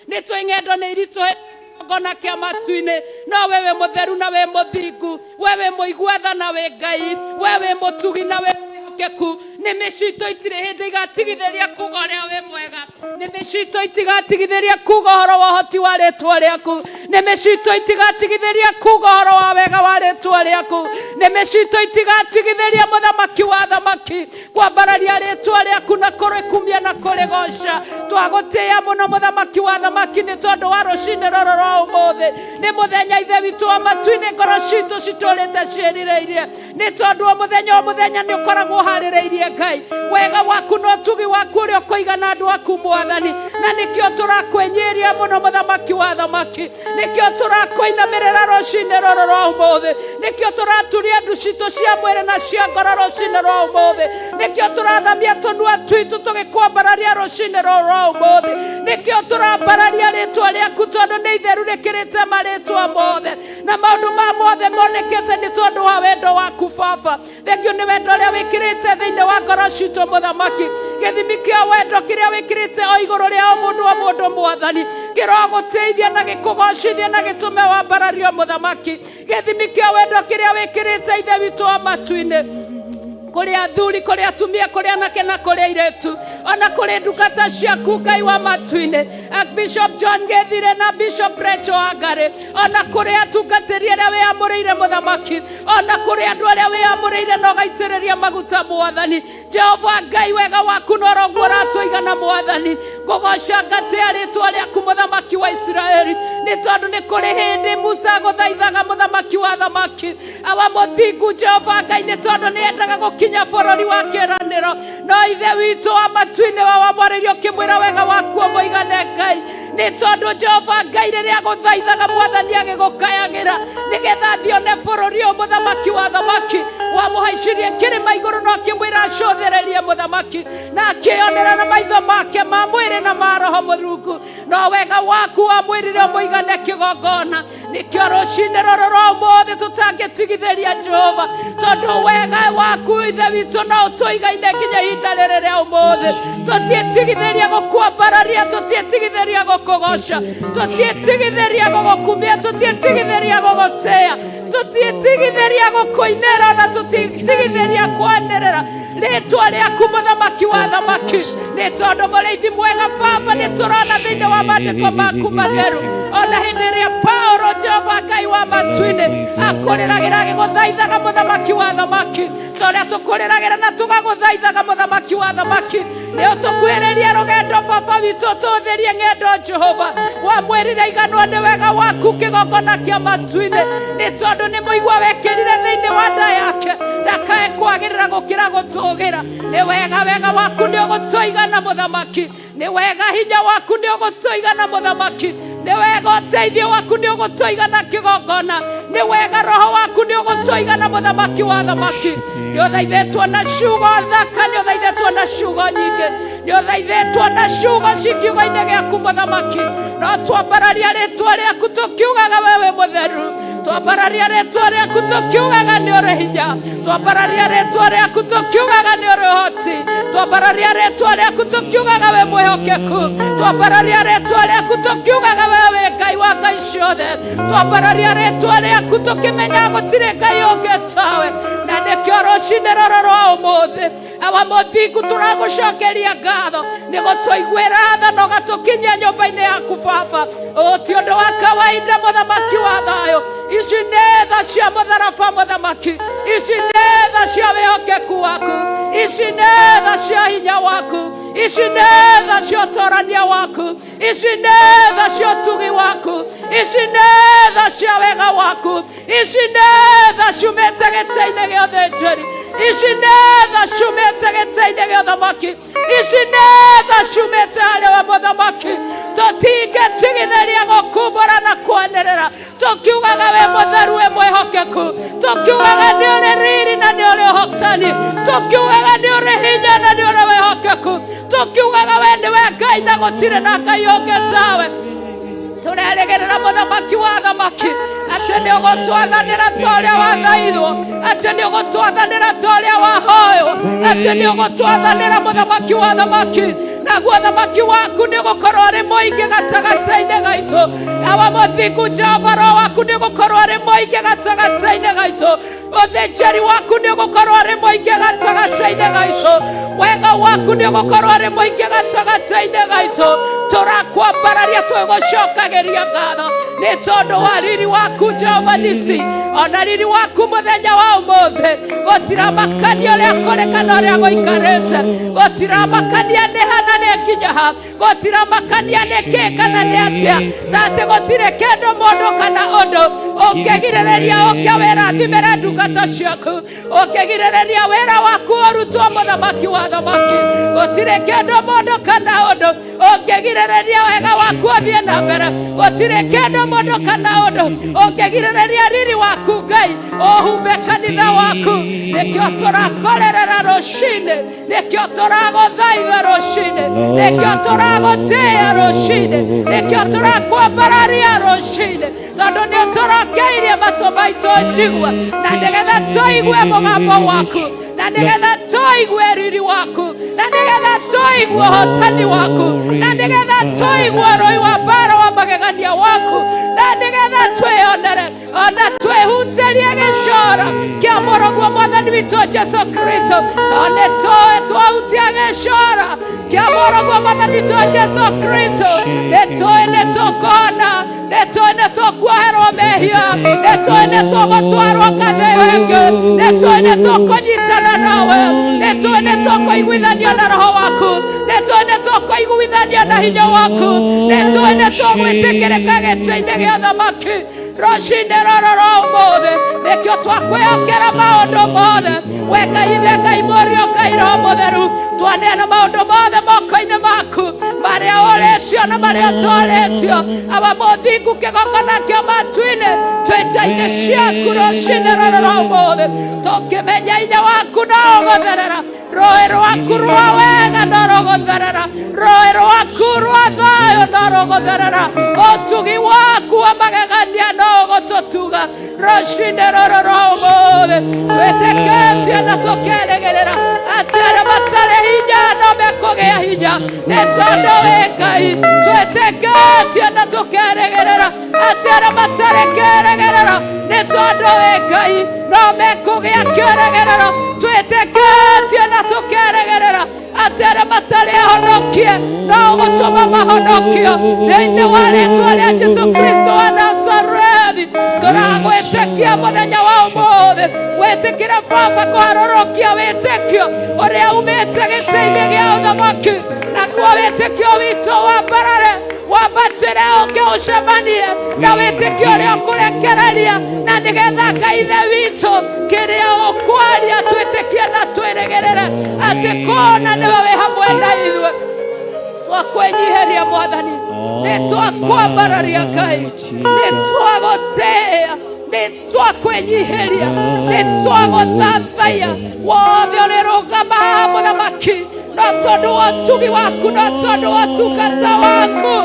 nĩ twĩ ng'endo nĩ iritũhĩte kĩgongona kĩa matu-inĩ, no we wĩ mũtheru na wĩ mũthingu, we wĩ mũigua tha na wĩ Ngai, we wĩ mũtugi na wĩ mwĩhokeku. Nĩmĩ citũ itirĩ hĩndĩ igatigithĩria kuga ũrĩa wĩ mwega. Nĩmĩ citũ itigatigithĩria kuga ũhoro wa ũhoti wa rĩtwa rĩaku. Nĩmĩ citũ itigatigithĩria kuga ũhoro wa wega wa rĩtwa rĩaku. Nĩmĩ citũ itigatigithĩria mũthamaki wa thamaki kwambararia rĩtwa rĩaku na kũrĩkumia na kũrĩgoca. Twagũtĩĩa mũno mũthamaki wa thamaki nĩ tondũ wa rũcinĩ rũrũ rwa ũmũthĩ. Nĩ mũthenya Ithe witũ wa matu-inĩ ngoro citũ citũrĩte ciĩrirĩirie, nĩ tondũ o mũthenya o mũthenya nĩ ũkoragwo ũharĩrĩirie Ngai wega waku na ũtugi waku ũrĩa ũkũigana andũ aku Mwathani, na nĩkĩo tũrakwĩnyiria mũno mũthamaki wa thamaki, nĩkĩo tũrakũinamĩrĩra rũcinĩ rũrũ rwa ũmũthĩ, nĩkĩo tũraturia ndu citũ cia mwĩrĩ na cia ngoro rũcinĩ rwa ũmũthĩ, nĩkĩo tũrathamia tũnua twitũ tũgĩkwambararia rũcinĩ rũrũ rwa ũmũthĩ, nĩkĩo tũrambararia rĩtwa rĩaku tondũ nĩ itheru rĩkĩrĩte marĩtwa mothe, na maũndũ ma mothe monekete nĩ tondũ wa wendo waku Baba. Thengio nĩ wendo ũrĩa wĩkĩrĩte thĩinĩ wa ngoro citũ mũthamaki, gĩthimi kĩa wendo kĩrĩa wĩkĩrĩte o igũrũ rĩa o mũndũ o mũndũ Mwathani. Kĩrogũtĩithia na gĩkũgocithia na gĩtũme wambarario mũthamaki. Gĩthimi kĩa wendo kĩrĩa wĩkĩrĩte Ithe witũ wa matu-inĩ, kũrĩ athuri, kũrĩ atumia, kũrĩ anake na kũrĩ airĩtu, ona kũrĩ ndungata ciaku Ngai wa matu-inĩ, Bishop John Gĩthire na Bishop Rachel Wangari, ona kũrĩ atungatĩri arĩa wĩamũrĩire mũthamaki, ona kũrĩ andũ arĩa wĩamũrĩire na ũgaitĩrĩria maguta mwathani. Jehova Ngai, wega waku noroguo ũratũigana mwathani. Ngũgoca ngatĩa rĩtwa rĩaku mũthamaki wa Isiraeli, nĩ tondũ nĩ kũrĩ hĩndĩ Musa agũthaithaga mũthamaki wa thamaki. Awa mũthingu Jehova Ngai, nĩ tondũ nĩ endaga gũkinya bũrũri wa kĩĩranĩro, no Ithe witũ wa matu-inĩ wa wamwarĩirie ũkĩmwĩra wega waku ũmũigane Ngai, nĩ tondũ Jehova Ngai rĩrĩa agũthaithaga mwathani agĩgũkayagĩra nĩgetha athiĩ one bũrũri ũyũ mũthamaki wa thamaki, wamũhaicirie kĩrĩma igũrũ na ũkĩmwĩra acũthĩrĩrie mũthamaki, na akĩonera na maitho make ma mwĩrĩ na ma roho mũrungu, no wega waku wamwĩrire ũmũigane kĩgongona. Nĩkĩo rũcinĩ rũrũ rwa ũmũthĩ tũtangĩtigithĩria Jehova, tondũ wega waku Ithe witũ no ũtũigaine nginya ihinda rĩrĩ rĩa ũmũthĩ. Tũtiĩtigithĩria gũkwambararia, tũtiĩtigithĩria gũkũgoca, tũtiĩtigithĩria gũgũkumia, tũtiĩtigithĩria gũgũtĩĩa, tũtiĩtigithĩria gũkũinĩra, na tũtiĩtigithĩria kwanĩrĩra rĩtwa rĩaku mũthamaki wa thamaki, nĩ tondũ mũrĩithi mwega Baba nĩ tũrona thĩinĩ wa maandĩko maku matheru, ona hĩndĩ ĩrĩa Paulo Jehova Ngai wa matu-inĩ akũrĩragĩra agĩgũthaithaga mũthamaki wa thamaki, ta ũrĩa tũkũrĩragĩra na tũgagũthaithaga mũthamaki wa thamaki, nĩ ũtũkuhĩrĩrie rũgendo Baba witũ, tũthĩrie ng'endo Jehova. Wamwĩrire iganwo nĩ wega waku kĩgongona kĩa matu-inĩ, nĩ tondũ nĩ mũigua wekĩrire thĩinĩ wa nda yake, ndakae kwagĩrĩra gũkĩra gũtũgĩra. Nĩ wega, wega waku nĩ ũgũtũigana mũthamaki, nĩ wega hinya waku nĩ ũgũtũigana mũthamaki, nĩ wega ũteithio waku nĩ ũgũtũigana kĩgongona, nĩ wega roho waku nĩ ũgũtũigana mũthamaki wa thamaki. Nĩ ũthaithĩtwo na ciugo thaka, nĩ ũthaithĩtwo na ciugo nyingĩ, nĩ ũthaithĩtwo na ciugo ci kiugo-inĩ gĩaku mũthamaki, no twambararia rĩtwa rĩaku tũkiugaga we wĩ mũtheru, twambararia rĩtwa rĩaku tũkiugaga nĩ ũrĩ hinya, twambararia rĩtwa rĩaku tũkiugaga nĩ ũrĩ ũhoti, twambararia rĩtwa rĩaku tũkiugaga wĩ mwĩhokeku, twambararia rĩtwa rĩaku tũkiugaga we wĩ Ngai wa ngai ciothe, twambararia rĩtwa rĩaku tũkĩmenya gũtirĩ Ngai ũngĩ tawe. Na nĩkĩo rũcinĩ rũrũ rwa ũmũthĩ, awa mũthingu, tũragũcokeria ngatho nĩ gũtũiguĩra tha na ũgatũkinyia nyũmba-inĩ yaku Baba. Ũũ ti ũndũ wa kawaida mũthamaki wa thayũ, ici nĩ tha cia mũtharaba mũthamaki, ici nĩ tha cia wĩhokeku waku, ici nĩ tha cia hinya waku, ici nĩ tha cia ũtorania waku, ici nĩ tha cia ũtugi waku, ici nĩ tha cia wega waku, ici nĩ tha ciumĩte gĩtĩ-inĩ gĩa ũthĩnjĩri, ici nĩ tha ciumĩte gĩtĩ-inĩ gĩa ũthamaki, ici nĩ tha ciumĩte harĩ we mũthamaki. Tũtingĩtigithĩria gũkumbũra na kwanĩrĩra tũkiugaga we mũtheru, we mwĩhokeku, tũkiugaga nĩ ũrĩ riri na nĩ ũrĩ ũhotani, tũkiugaga nĩ ũrĩ hinya na nĩ ũrĩ wĩhokeku, tũkiugaga we nĩwe Ngai na gũtirĩ na Ngai ũngĩ tawe. Tũrerĩgĩrĩra mũthamaki wa thamaki atĩ nĩ ũgũtwathanĩra ta ũrĩa wathaithwo, atĩ nĩ ũgũtwathanĩra ta ũrĩa wahoywo, atĩ nĩ ũgũtwathanĩra mũthamaki wa thamaki, naguo thamaki waku nĩ ũgũkorwo ũrĩ mũingĩ gatagatĩ-inĩ gaitũ. Awa mũthingu Jehova, roho waku nĩ ũgũkorwo ũrĩ mũingĩ gatagatĩ-inĩ gaitũ, ũthĩnjĩri waku nĩ ũgũkorwo ũrĩ mũingĩ gatagatĩ-inĩ gaitũ, wega waku nĩ ũgũkorwo ũrĩ mũingĩ gatagatĩ-inĩ gaitũ. Tũrakwambararia tũgũcokagĩria ngatho nĩ tondũ wa riri waku Jehova Nisi, ona riri waku mũthenya wa ũmũthĩ. Gũtiramakania ũrĩa kũrĩ kana ũrĩa gũikarĩte, gũtiramakania nĩ ha na nĩ nginya ha, gũtiramakania nĩ kĩ kana nĩ atĩa, ta atĩ gũtirĩ kĩndũ mũndũ kana ũndũ ũngĩgirĩrĩria ũke wĩrathimĩre ndungata ciaku, ũngĩgirĩrĩria wĩra waku ũrutwo mũthamaki wa thamaki. Gũtirĩ kĩndũ mũndũ kana ũndũ ũngĩgirĩrĩria wega waku ũthiĩ na mbere, gũtirĩ kĩndũ mũndũ kana ũndũ ũngĩgirĩrĩria riri waku Ngai ũhumbe kanitha waku. Nĩkĩo tũrakorerera rũcinĩ, nĩkĩo tũragũthaitha rũcinĩ, nĩkĩo tũragũtĩĩa rũcinĩ, nĩkĩo tũrakwambararia rũcinĩ, tondũ nĩ ũtũrokeirie matũ maitũ njigua, na nĩgetha tũigue mũgambo waku, na nĩgetha tũigue riri waku, na nĩgetha tũigue ũhotani waku, na nĩgetha tũigue ũrũi wa mbara wa magegania waku, na nĩgetha twĩonere ona twĩhutĩrie gĩcoro kĩa mũrũguo mwathani witũ Jesu Kristo. Nĩ tũĩ twahutia gĩcoro kĩa mũrũguo mwathani witũ Jesu Kristo, nĩ tũĩ nĩ tũkona, nĩ tũĩ nĩ tũkuoherwo mehia, nĩ tũĩ nĩ tũgũtwarwo ngathĩ ĩyo ĩngĩ, nĩ tũĩ nĩ tũkũnyitana nawe, nĩ tũĩ nĩ tũkũiguithanio na roho waku, nĩ tũĩ nĩ tũkũiguithanio na hinya waku, nĩ tũĩ nĩ tũgwĩtĩkĩrĩka gĩtĩ-inĩ gĩa thamaki rũcinĩ rũrũ rwa ũmũthĩ. Nĩkĩo twakwĩhokera maũndũ mothe, we Ngai Ithe, Ngai Mũriũ, Ngai Roho Mũtheru. Twaneana maũndũ mothe moko-inĩ maku, marĩa ũrĩtio na marĩa ũtorĩtio. Awa mũthingu, kĩgongona kĩa matu-inĩ, twĩ nja-inĩ ciaku rũcinĩ rũrũ rwa ũmũthĩ, tũkĩmenya hinya waku no ũgũtherera, rũĩ rwaku rwa wega no rũgũtherera, rũĩ rwaku rwa thayũ no rũgũtherera, ũtugi waku wa magegania no ũgũtũtuga rũcinĩ rũrũ rwa ũmũthĩ. Twĩtĩkĩtie na tũkerĩgĩrĩra atĩ arĩa matarĩ hinya no mekũgĩa hinya, nĩ tondũ wĩ Ngai. Twĩtĩkĩtie na tũkerĩgĩrĩra atĩ arĩa matarĩ kĩrĩgĩrĩro, nĩ tondũ wĩ Ngai, no mekũgĩa kĩrĩgĩrĩro. Twĩtĩkĩtie na tũkerĩgĩrĩra atĩ arĩa matarĩ ahonokie no ũgũtũma mahonokio, thĩinĩ wa rĩtwa rĩa Jesu Kristo wa Nazarethi. Tũragwĩtĩkia mũthenya wa ũmũthĩ, wĩtĩkĩre Baba kũharũrũkia wĩtĩkio ũrĩa umĩte gĩtĩ-inĩ gĩa ũthamaki, naguo wĩtĩkio witũ wambarare, wambatĩre ũke ũcemanie na wĩtĩkio ũrĩa ũkũrekereria, na nĩgetha Ngai Ithe witũ kĩrĩa ũkwaria twĩtĩkie na twĩrĩgĩrĩre atĩ kũna nĩwe wĩ hamwe na ithuĩ. Twakwĩnyiheria Mwathani, nĩ twakwambararia Ngai, nĩ twagũtĩĩa, nĩ twakwĩnyihĩria, nĩ twagũthathaiya. Wothe ũrĩrũgama haha mũthamaki, no tondũ wa ũtugi waku, no tondũ wa ũtungata waku,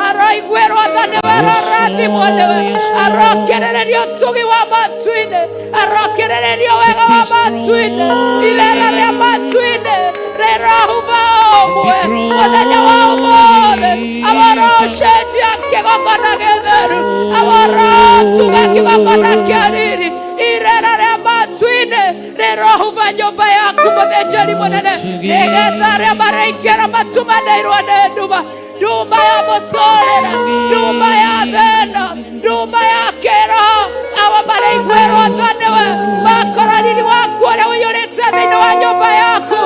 aroiguĩrwo tha nĩwe, arorathimwo nĩwe, arokĩrĩrĩrio ũtugi wa matu-inĩ, arokĩrĩrĩrio wega wa matu-inĩ, irera rĩa matu-inĩ rĩrohuba ũmwe mũthenya wa ũmũthĩ. Awarocenjia kĩgongona gĩtheru, awarotuga kĩgongona kĩa riri, irera rĩa matu-inĩ rĩrohuba nyũmba yaku mũthĩnjĩri mũnene, nĩgetha arĩa maraingĩra matumanĩirwo nĩ nduma, nduma ya mũtũrĩre, nduma ya thĩna, nduma ya kĩroho, awa maraiguĩrwo tha nĩwe, makora riri waku ũrĩa ũiyũrĩte thĩinĩ wa nyũmba yaku.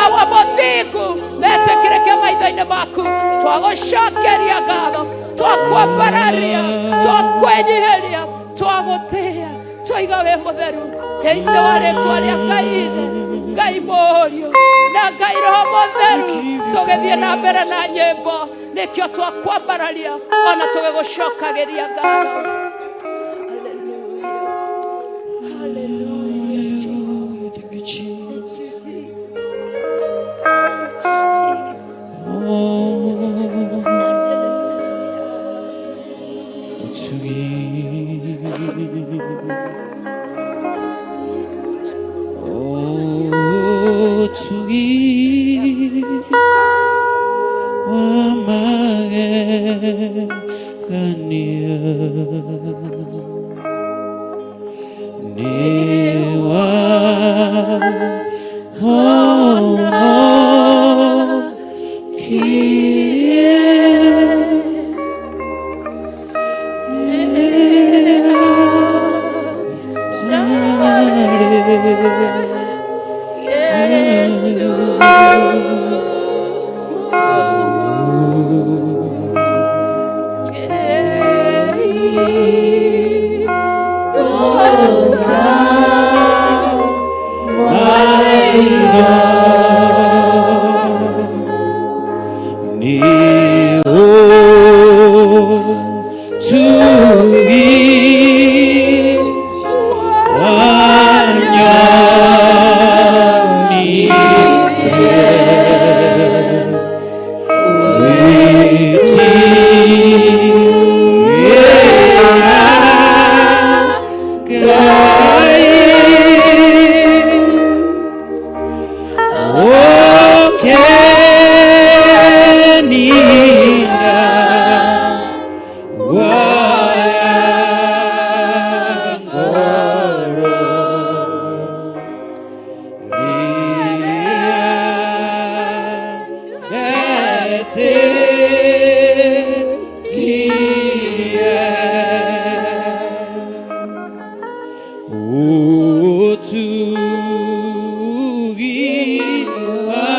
Awa mũthingu, metĩkĩrĩke maitho-inĩ maku. Twagũcokeria ngatho, twakwambararia, twakwĩnyihĩria, twagũtĩĩa, twaiga wĩ mũtheru, thĩinĩ wa rĩtwa rĩa Ngai Ithe, Ngai Mũriũ na Ngai Roho Mũtheru. Tũgĩthiĩ na mbere na nyĩmbo, nĩkĩo twakwambararia ona tũgĩgũcokagĩria ngatho. Hallelujah. Hallelujah, Jesus. Thank you, Jesus. Thank you, Jesus. Oh, utugi wa magegania nĩ wahonokirie. Utugi wa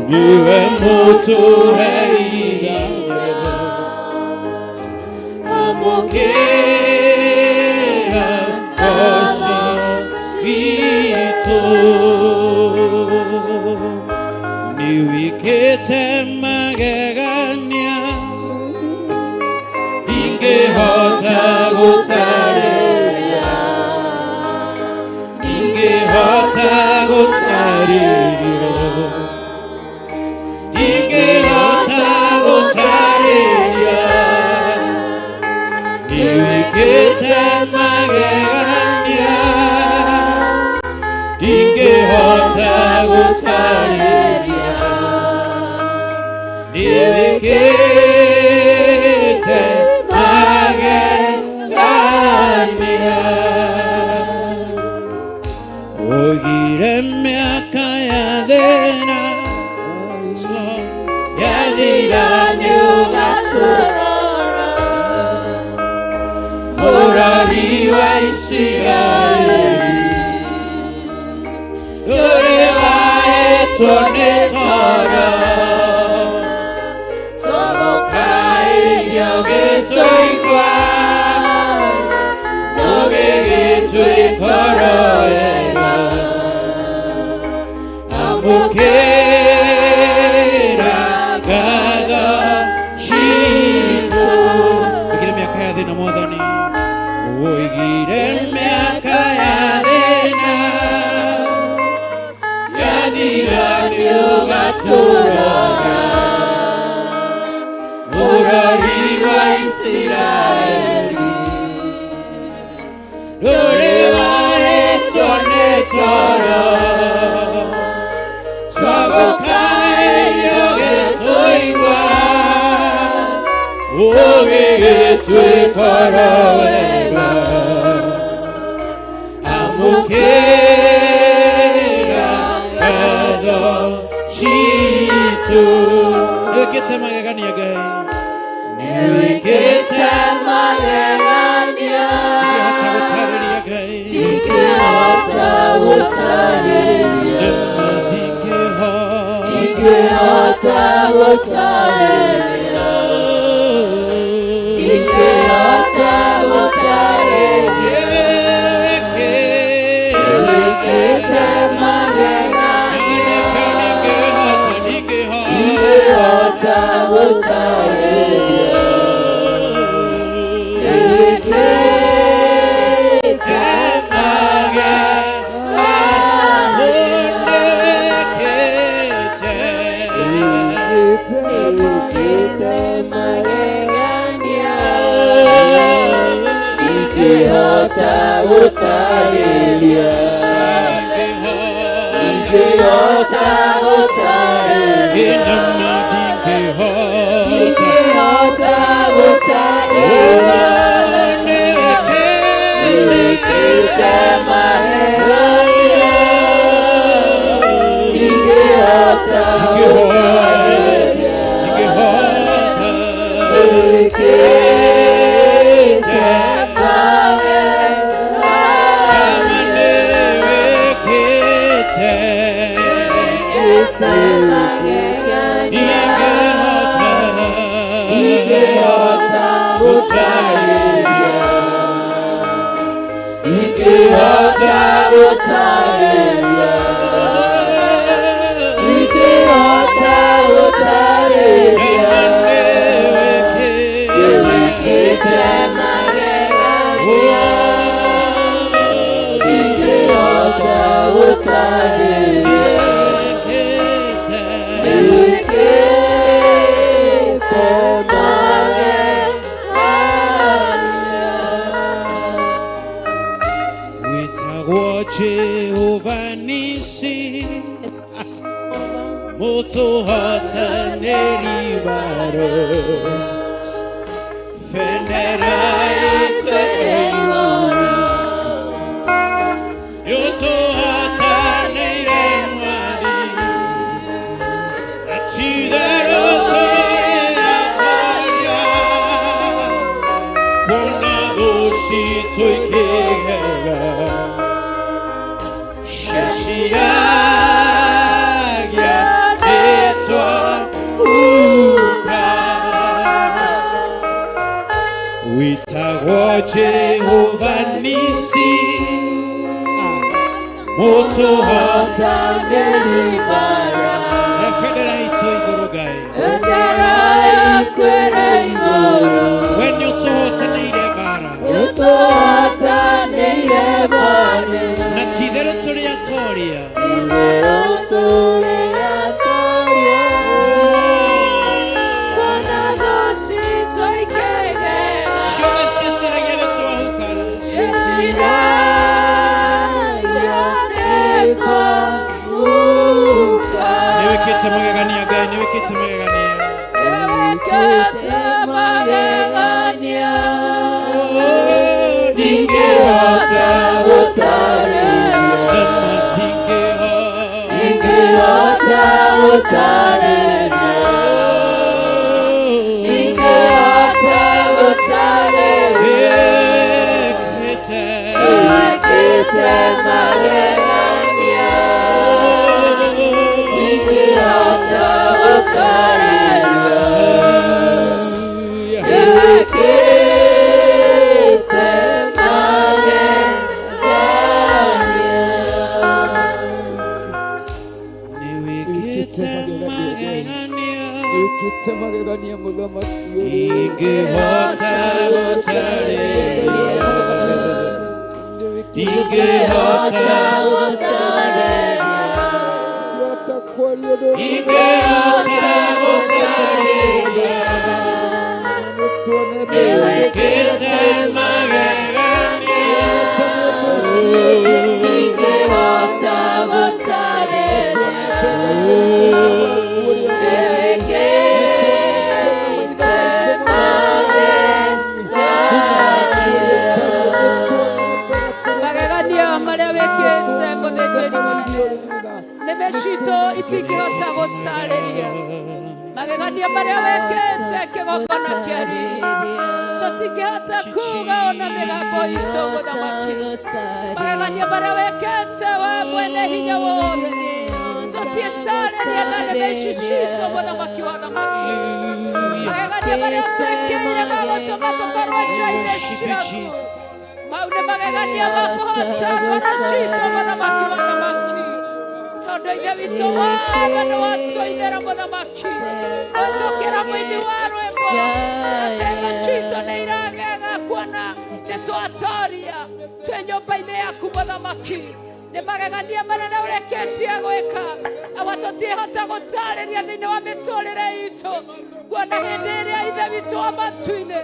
Niwe Mũtũhe amũkĩra ngoci citũ. Nĩwĩkĩte magegania ndingĩhota gũtarĩria, ndingĩhota gũtarĩria, ndingĩhota gũtarĩria. Nĩwĩkĩte magegania ndingĩhota gũtarĩria, nĩwĩkĩte magegania. Oigire mĩaka ya thĩna yathira nĩũgatũrora, mũrori wa Isiraeli, ndũrĩ wahĩtwo nĩ toro, tũgũkaĩria ũgĩtũigua, ũgĩgĩtwĩka oro wega. Amũkĩra ngatho citũ. Oigire mĩaka ya thĩna, Mwathani, oigire mĩaka ya thĩna yathira nĩũgatũrora, mũrori wa Isiraeli, ndũrĩ wahĩtwo nĩ toro, twagũkaĩria ũgĩtũigua, ũgĩgĩtwĩka oro wega. Amũkĩra ngatho citũ. Nĩwĩkĩte magegania, Ngai, nĩwĩkĩte magegania ndingĩhota gũtarĩria, Ngai, ndingĩhota gũtarĩria, nĩma ndingĩhota, ndingĩhota gũtarĩria, ndingĩhota gũtarĩria. Nĩwĩkĩte magegania ndingĩhota gũtarĩria, nĩwĩkĩte magegania. Nĩwĩkĩte magegania ndingĩhota gũtarĩria, ndingĩhota gũtarĩria, ndingĩhota gũtarĩria. Nĩwĩkĩte magegania ndingĩhota gũtarĩria, nĩwĩkĩte magegania. Nĩwĩkĩte magegania ndingĩhota gũtarĩria, ndingĩhota gũtarĩria, ndingĩhota gũtarĩria. Nĩwĩkĩte magegania ndingĩhota gũtarĩria, nĩwĩkĩte magegania. Wĩtagwo Jehova Nisi, mũtũhotanĩri waro, bendera itũ ĩigũrũ, nĩũtũhotanĩire Mwathi, na ti-itherũ tũrĩ atoria, kuona thũ citũ ikĩgega ceciragia nĩtwa. Jehova Nisi mũtũhotanĩri bendera itũ igũrũ Ngai we nĩ ũtũhotanĩire mbara na ti itherũ tũrĩ atoria. Ciothe ciĩciragia nĩ twahuka. Nĩ wĩkĩte magegania Ngai, nĩ wĩkĩte magegania. Ndingĩhota gũtarĩria na matingĩhota wĩkĩte Hallelujah. Nĩwĩkĩte magegania. Wĩkĩte magegania mũthamaki. Ndingĩhota gũtarĩria, ndingĩhota, Ndingĩhota kwaria ũndũ. ndingĩhota gũtarĩria. Nĩtuonete. Nĩwĩkĩte magegania. Magegania marĩa wĩkĩte mũthĩnjĩri mũnene nĩme citũ itingĩhota gũtarĩria magegania marĩa wĩkĩte kĩgongona kĩa riri tũtingĩhota kuga ona mĩgambo itũ mũthamaki magegania marĩa wĩkĩte we mwene hinya wothe tũtiĩtarĩria na nĩme ici citũ mũthamaki wa thamaki magegania marĩa twĩkĩire magũtũma tũkorwo nja-inĩ Worship you, ciaku Jesus. mau nĩ magegania makũhota ngoro citũ mũthamaki wa thamaki tondũ ithe witũ wothe nĩ watũinĩra mũthamaki ũtũkĩra mũini wa rwĩmbo na citũ nĩ iragega kuona nĩ twatoria twĩ nyũmba-inĩ yaku mũthamaki nĩ magegania manene ũrekĩtie gwĩka awa tũtihota gũtarĩria thĩinĩ wa mĩtũrĩre itũ kuona hĩndĩ ĩrĩa ithe witũ wa matu-inĩ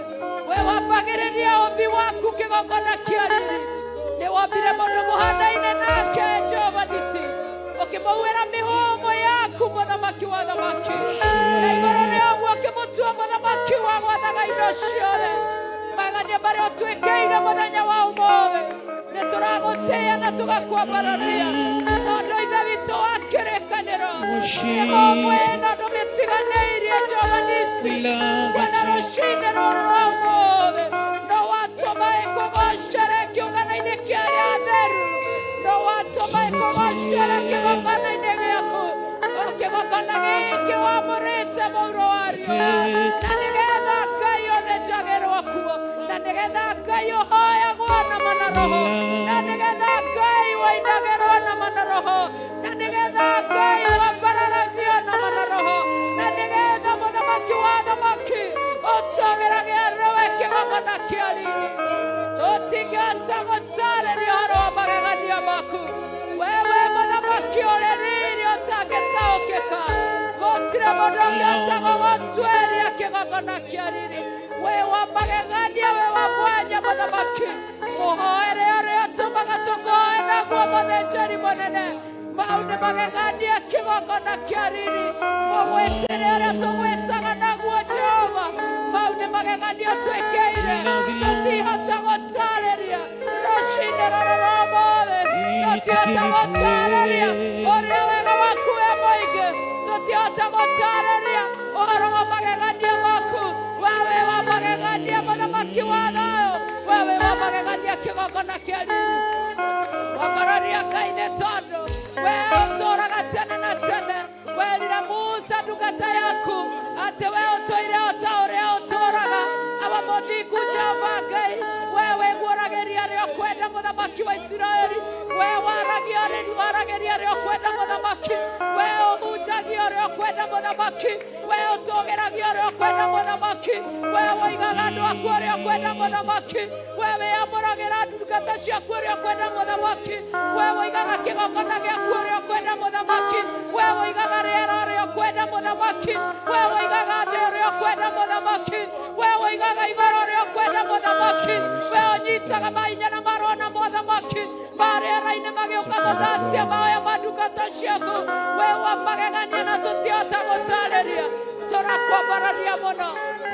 we wambagĩrĩria ũmbi waku kĩgongona kĩa riri nĩ wombire mũndũ mũhanaine nake Jehova Nisi ũkĩmũhuĩra mĩhũmũ yaku mũthamaki wa thamaki na igũrũ rĩa ũguo ũkĩmũtua mũthamaki wa gwathaga indo ciothe magegania marĩa ũtwĩkĩire mũthenya wa ũmũthĩ nĩ tũragũtĩĩa na tũgakwambararia tondũ ithe witũ wa kĩrĩkanĩro mĩhũmũ ĩno ndũmĩtiganĩirie Jehova Nisi. We love you, Kuona Jesus. rũcinĩ rũrũ rwa ũmũthĩ no watũma ĩkũgocere kĩũngano-inĩ kĩa arĩa atheru no watũma ĩkũgocere kĩgongona-inĩ gĩaku o kĩgongona gĩkĩ wamũrĩte mũuro wa riũa na nĩgetha Ngai ũthĩnjagĩrwo kuo na nĩgetha Ngai ũhoyagwo na mana roho na nĩgetha Ngai wainagĩrwo na mana roho na nĩgetha Ngai wambararagio na mana roho na nĩgetha mũthamaki wa thamaki ũtũgĩragia rũwe kĩgongona kĩa riri tũtingĩhota gũtarĩria ũhoro wa magegania maku wewe mũthamaki ũrĩ riri ũtangĩtaũkĩka gũtirĩ mũndũ ũngĩhota gũgũtuĩria kĩgongona kĩa riri we wa magegania we wa mwanya mũthamaki mũhoere ũrĩa ũtũmaga tũkũhoe naguo mũthĩnjĩri mũnene mau nĩ magegania kĩgongona kĩa riri mũgwĩtĩre ũrĩa tũgwĩtaga naguo Jehova mau nĩ magegania twĩkĩire tũtihota gũtarĩria rũcinĩ rũrũ rwa ũmũthĩ tũtihota gũtarĩria ũrĩa wega waku wĩ mũingĩ tũtihota gũtarĩria ũhoro wa magegania maku wewe wa magegania mũthamaki wa thayũ wewe wa magegania kĩgongona kĩa riri wambararia Ngai nĩ tondũ we ũtũũraga tene na tene werire Musa ndungata yaku atĩ we ũtũire o ta ũrĩa ũtũũraga awa mũthingu Jehova Ngai we Mũthamaki wa Isiraeli, we waragia waragĩria ũrĩa ũkwenda mũthamaki, we ũhunjagia ũrĩa ũkwenda mũthamaki, we ũtũgĩragia ũrĩa ũkwenda mũthamaki, we woigaga andũ aku ũrĩa ũkwenda mũthamaki, we wĩamũragĩra ndungata ciaku ũrĩa ũkwenda mũthamaki, we woigaga kĩgongona gĩaku ũrĩa ũkwenda mũthamaki, we woigaga rĩera ũrĩa ũkwenda mũthamaki, we woigaga thĩ ũrĩa ũkwenda mũthamaki, we woigaga igũrũ ũrĩa ũkwenda mũthamaki, we ũnyitaga mahinya na marona mothamaki marĩera-inĩ magĩũka gũthatia mahoya ma ndungata ciaku, we wa magegania na tũtihota gũtarĩria. Tũrakwambararia mũno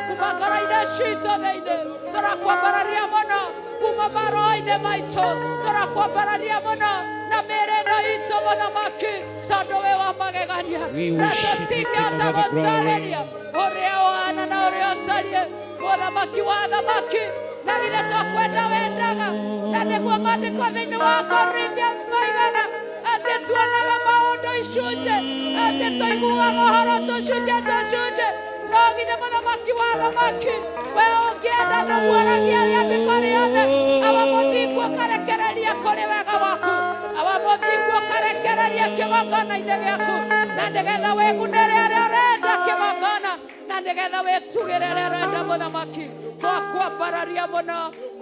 kuma ngoro-inĩ citũ thĩinĩ, tũrakwambararia mũno kuma maroho-inĩ maitũ, tũrakwambararia mũno na mĩĩrĩ ĩno itũ mũthamaki, tondũ wĩ wa magegania We na worship you, King tũtingĩhota of all the glory. gũtarĩria ũrĩa ũhana na ũrĩa ũtariĩ, mũthamaki wa thamaki, na githĩ twakwenda wendaga, na nĩguo maandĩko thĩinĩ wa Corinthians maigaga atĩ tuonaga maũndũ icunjĩ, atĩ tũiguaga ũhoro tũcunjĩ tũcunjĩ, no githĩ mũthamaki wa thamaki, we ũngĩenda ndũguoragia rĩandĩko rĩothe, awa mũthingu ũkarekereria kũrĩ wega waku, awa mũthingu ũkarekereria kĩgongona-inĩ gĩaku, na nĩgetha wĩgunĩre ũrĩa ũrenda kĩgongona, na nĩgetha wĩtugĩre ũrĩa ũrenda mũthamaki. Twakwambararia mũno,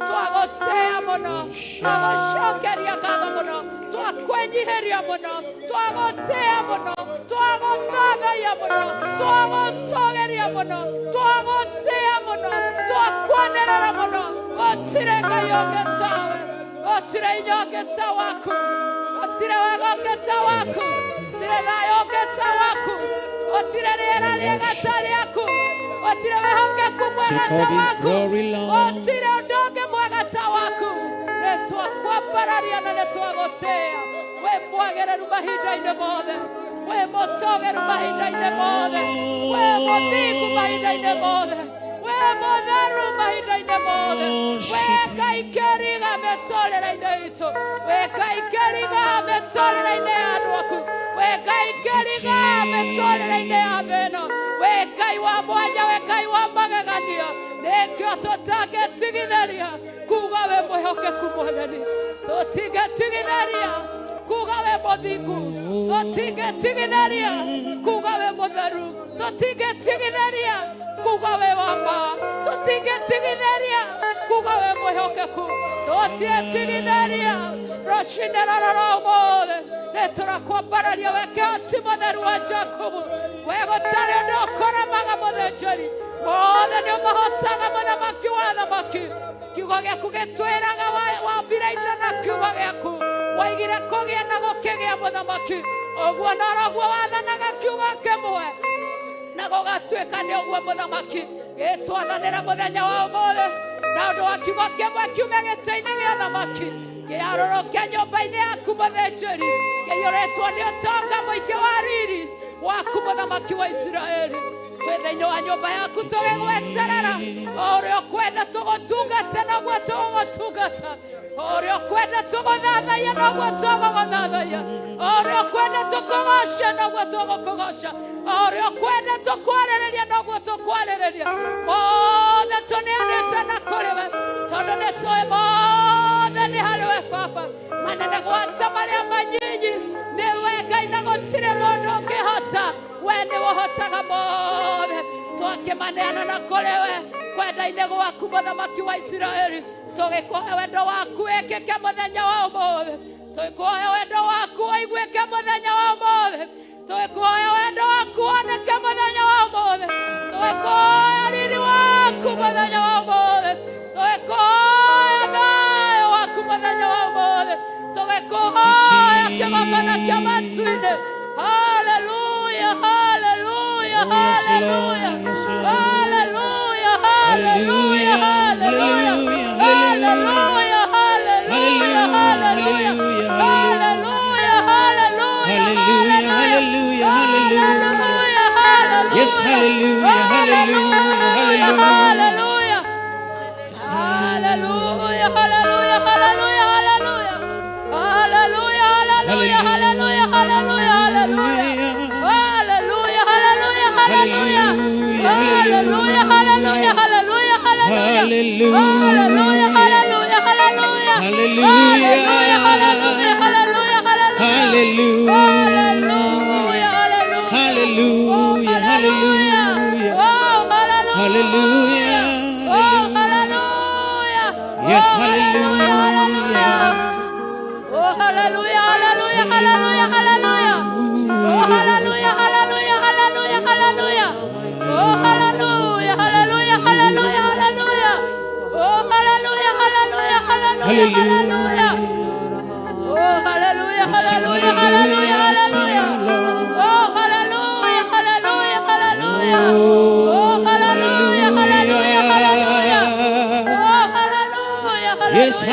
twagũtĩa mũno, twagũcokeria ngatho mũno, twakwĩnyihĩria mũno, twagũtĩa mũno, twagũthathaiya mũno, twagũtũgĩria mũno, twagũtĩa mũno, twakwanĩrĩra mũno. Gũtirĩ Ngai ũngĩ tawe, gũtirĩ hinya ũngĩ ta waku, gũtirĩ wega ũngĩ ta waku, gũtirĩ thayũ ũngĩ ta waku, gũtirĩ rĩera rĩega ta rĩaku, gũtirĩ wĩhokeku mwega Take ta all this waku, glory, Lord. Gũtirĩ ũndũ ũngĩ mwega ta waku. Nĩ twakwambararia na nĩ twagũtĩa. Wĩ mwagĩrĩru mahinda-inĩ mothe, wĩ mũtũgĩru mahinda-inĩ mothe, wĩ mũthingu mahinda-inĩ mothe, wĩ mũtheru mahinda-inĩ mothe, wĩ Ngai kĩriga mĩtũrĩre-inĩ itũ, wĩ Ngai kĩriga mĩtũrĩre-inĩ ya andũ aku, wĩ Ngai kĩriga mĩtũrĩre-inĩ ya thĩ ĩno, wĩ Ngai wa mwanya, wĩ Ngai wa mageganio. Nĩkĩo tũtangĩtigithĩria kuga wĩ mwĩhokeku Mwathani, tũtingĩtigithĩria kuga wĩ mũthingu, tũtingĩtigithĩria kuga wĩ mũtheru, tũtingĩtigithĩria kuga wĩ wa ma, tũtingĩtigithĩria kuga wĩ mwĩhokeku, tũtingĩtigithĩria. Rũcinĩ rũrũ rwa ũmũthĩ nĩ tũrakwambararia we kĩhoti mũtheru wa Jakubu, we gũtarĩ ũndũ ũkũremaga mũthĩnjĩri mothe nĩ ũmahotaga mũthamaki wa thamaki. Kiugo gĩaku gĩtwĩraga wambire indo na kiugo gĩaku, waigire kũgĩa na gũkĩgĩa mũthamaki, ũguo noroguo wathanaga kiugo kĩmwe na gũgatuĩka nĩ ũguo mũthamaki. Gĩtwathanĩra mũthenya wa ũmũthĩ na ũndũ wa kiugo kĩmwe kiume gĩtĩ-inĩ gĩa thamaki, kĩarũrũke nyũmba-inĩ yaku mũthĩnjĩri, kĩiyũrĩtwo nĩ ũtonga mũingĩ wa riri waku mũthamaki wa Isiraeli. Twĩ thĩinĩ wa nyũmba yaku tũgĩgweterera, o ũrĩa ũkwenda tũgũtungate noguo tũgũgũtungata, o ũrĩa ũkwenda tũgũthathaiya noguo tũgũgũthathaiya, o ũrĩa ũkwenda tũkũgoca noguo tũgũkũgoca, o ũrĩa ũkwenda tũkwarĩrĩria noguo tũkwarĩrĩria. Mothe tũneanĩte na kũrĩ we, tondũ nĩ tũĩ mothe nĩ harĩ we Baba, manene gwata marĩa manyinyi nĩ we Ngai, na gũtirĩ mũndũ ũngĩhota, we nĩ ũhotaga mothe. Twakĩmaneana na kũrĩ we kwenda-inĩ gwaku mũthamaki wa Isiraeli, tũgĩkũhe wendo waku wĩkĩke mũthenya wa ũmũthĩ, tũgĩkũhe wendo waku ũiguĩke mũthenya wa ũmũthĩ, tũgĩkũhe wendo waku woneke mũthenya wa ũmũthĩ, tũgĩkũhe riri waku mũthenya wa ũmũthĩ, tũgĩkũhe thayũ waku mũthenya wa ũmũthĩ, tũgĩkũhoya kĩgongona kĩa matu-inĩ. Haleluya, haleluya, Oh, yes, Lord. haleluya, Yes, Lord. haleluya, haleluya, Hallelujah, haleluya, hallelujah, haleluya, hallelujah, haleluya, haleluya, Hallelujah, haleluya, hallelujah, hallelujah. haleluya, Yes, hallelujah, hallelujah, hallelujah. haleluya, haleluya, haleluya, haleluya, haleluya, haleluya, haleluya, haleluya, haleluya, haleluya, haleluya, haleluya, haleluya, haleluya, haleluya, haleluya, Hallelujah. haleluya, haleluya, haleluya, Hallelujah.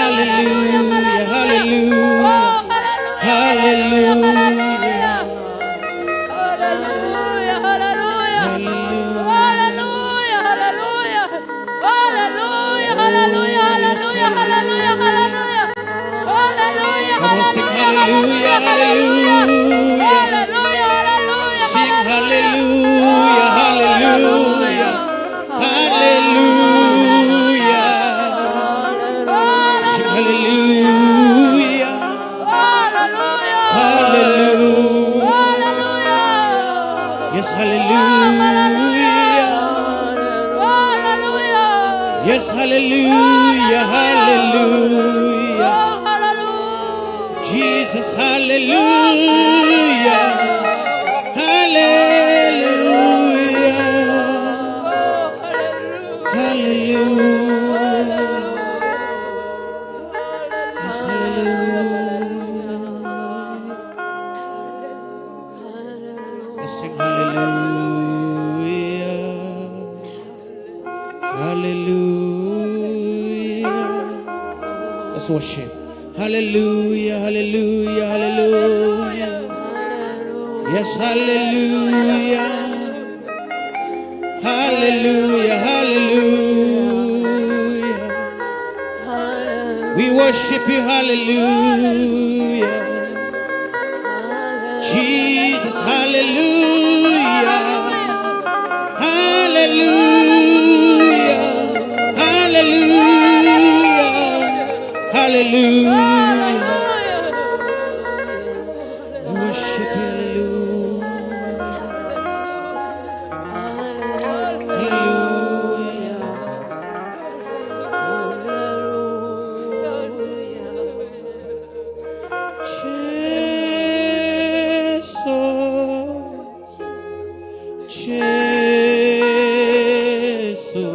hallelujah, hallelujah, Oh, hallelujah. Hallelujah, hallelujah. Hallelujah. Hallelujah, hallelujah. Hallelujah, hallelujah, hallelujah, hallelujah, hallelujah. Hallelujah, Come on, sing hallelujah, hallelujah. Hallelujah, hallelujah. Sing hallelujah, hallelujah, hallelujah. Sing hallelujah, Hallelujah. hallelujah. Hallelujah. Yes, hallelujah. Hallelujah. Yes, hallelujah, hallelujah. Oh, hallelujah. Jesus, hallelujah, hallelujah, Oh, hallelujah. hallelujah. Yes, hallelujah. Let's sing hallelujah, hallelujah. Let's worship. Hallelujah, hallelujah, hallelujah. Yes, hallelujah. Hallelujah, hallelujah. We worship you, hallelujah. Jesus, hallelujah. Hallelujah. Hallelujah. Hallelujah. We worship you, hallelujah. Hallelujah. Jesu, Jesu.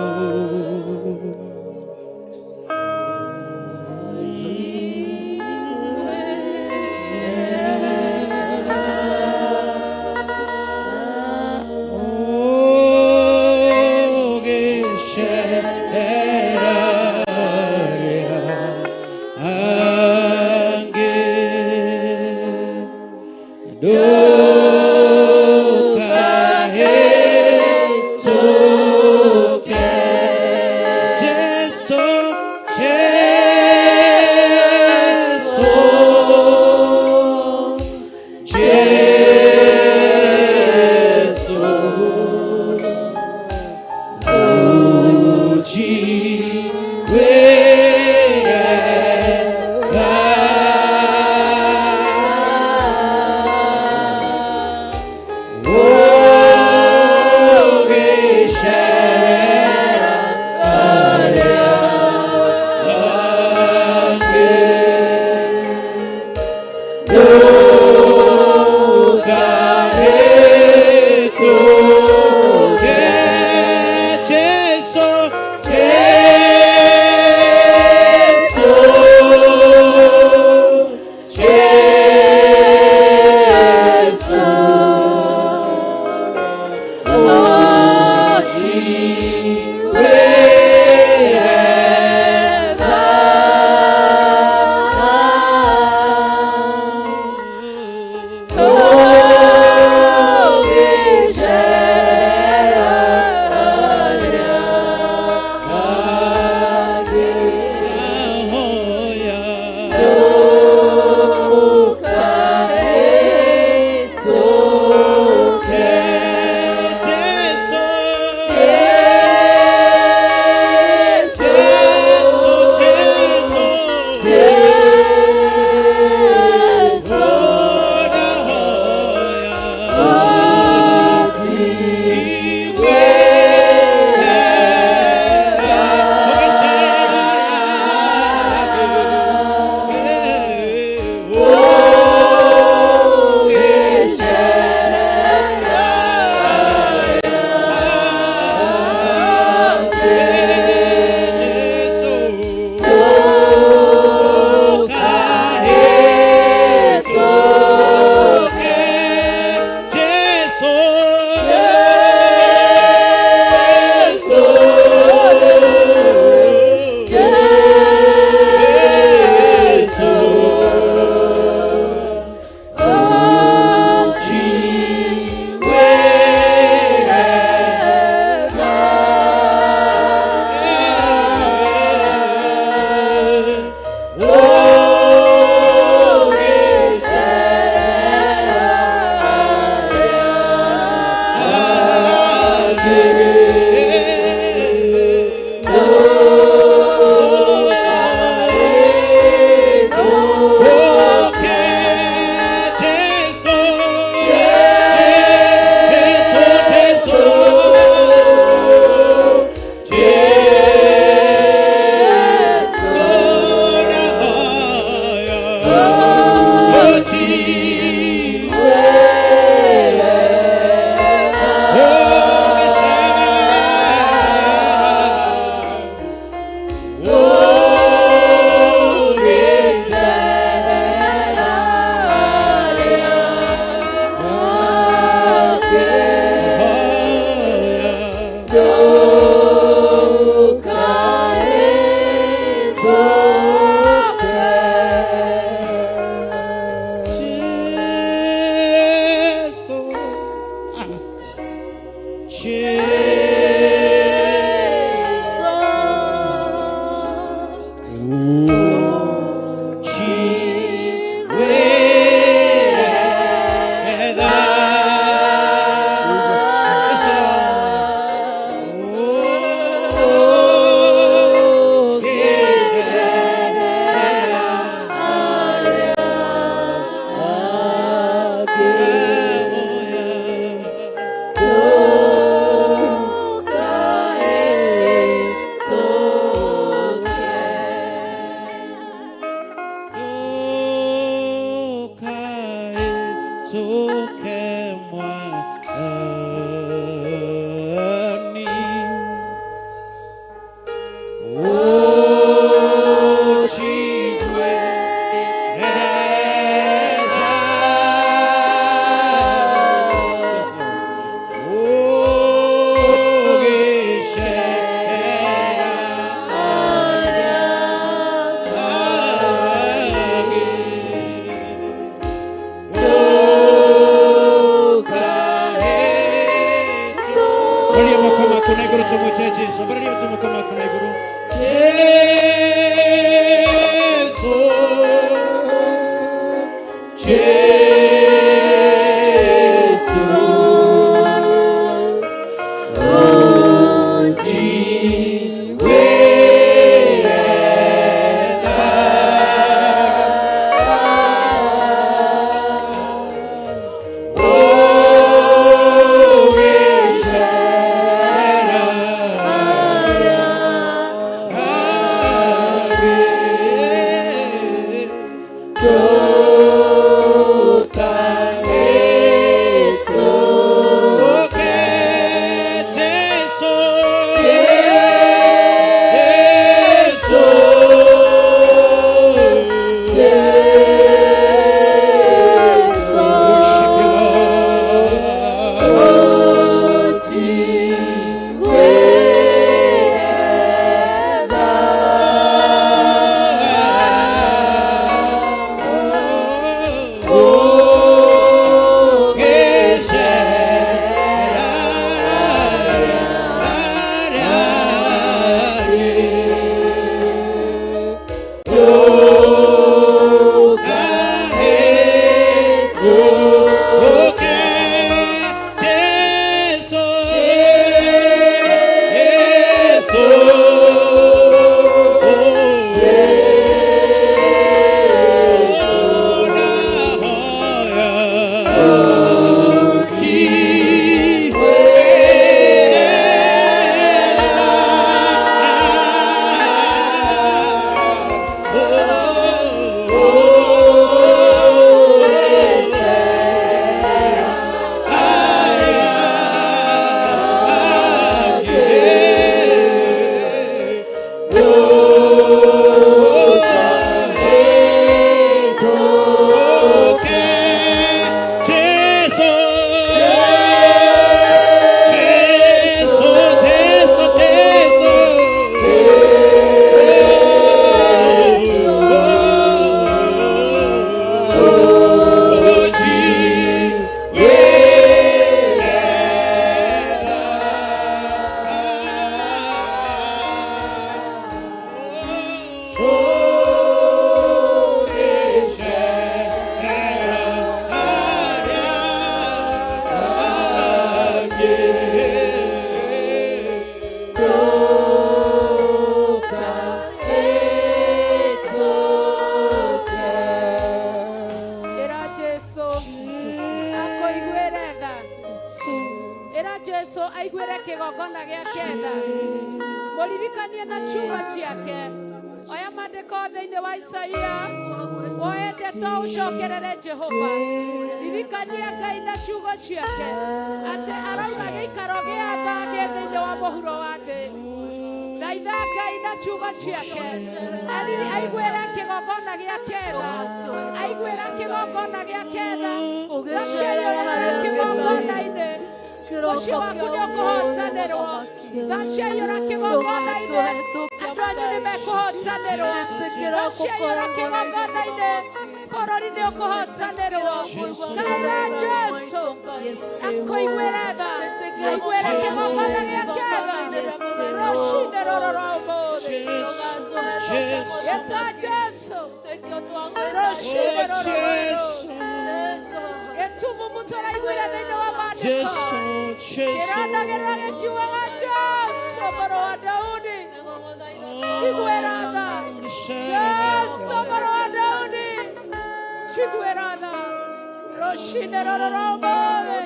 Ĩra Jesu akũiguĩre tha. Ĩra Jesu aiguĩre kĩgongona gĩake tha. Mũririkanie na ciugo ciake. Oya maandĩko thĩinĩ wa Isaia, woe ndeto ũcokerere Jehova. Ririkania Ngai na ciugo ciake atĩ arauma gĩikaro gĩa tha gĩ thĩinĩ wa mũhuro wa thĩ. Thaitha Ngai na ciugo ciake. Aiguĩre kĩgongona gĩake tha. Aiguĩra kĩgongona gĩake tha. Gaciĩyũrĩre kĩgongona-inĩ. Mũciĩ waku nĩ ũkũhotanĩrwo. Tha ciaiyũra kĩgongona-inĩ, andũ anyu nĩ mekũhotanĩrwo. Tha ciaiyũra kĩgongona-inĩ, bũrũri nĩ ũkũhotanĩrwo. Taitha Jesu akũiguĩre tha, aiguĩre kĩgongona gĩake tha rũcinĩ rũrũ rwa ũmũthĩ. Gĩta Jesu rũcinĩ rũrũ rwerũ. Gĩtumumu tũraiguire thĩinĩ wa maandĩko kĩranagĩrĩra gĩkiugaga Jesu mũrũ wa Daudi, njiguĩra tha. Jesu mũrũ wa Daudi, njiguĩra tha rũcinĩ rũrũ rwa ũmũthĩ.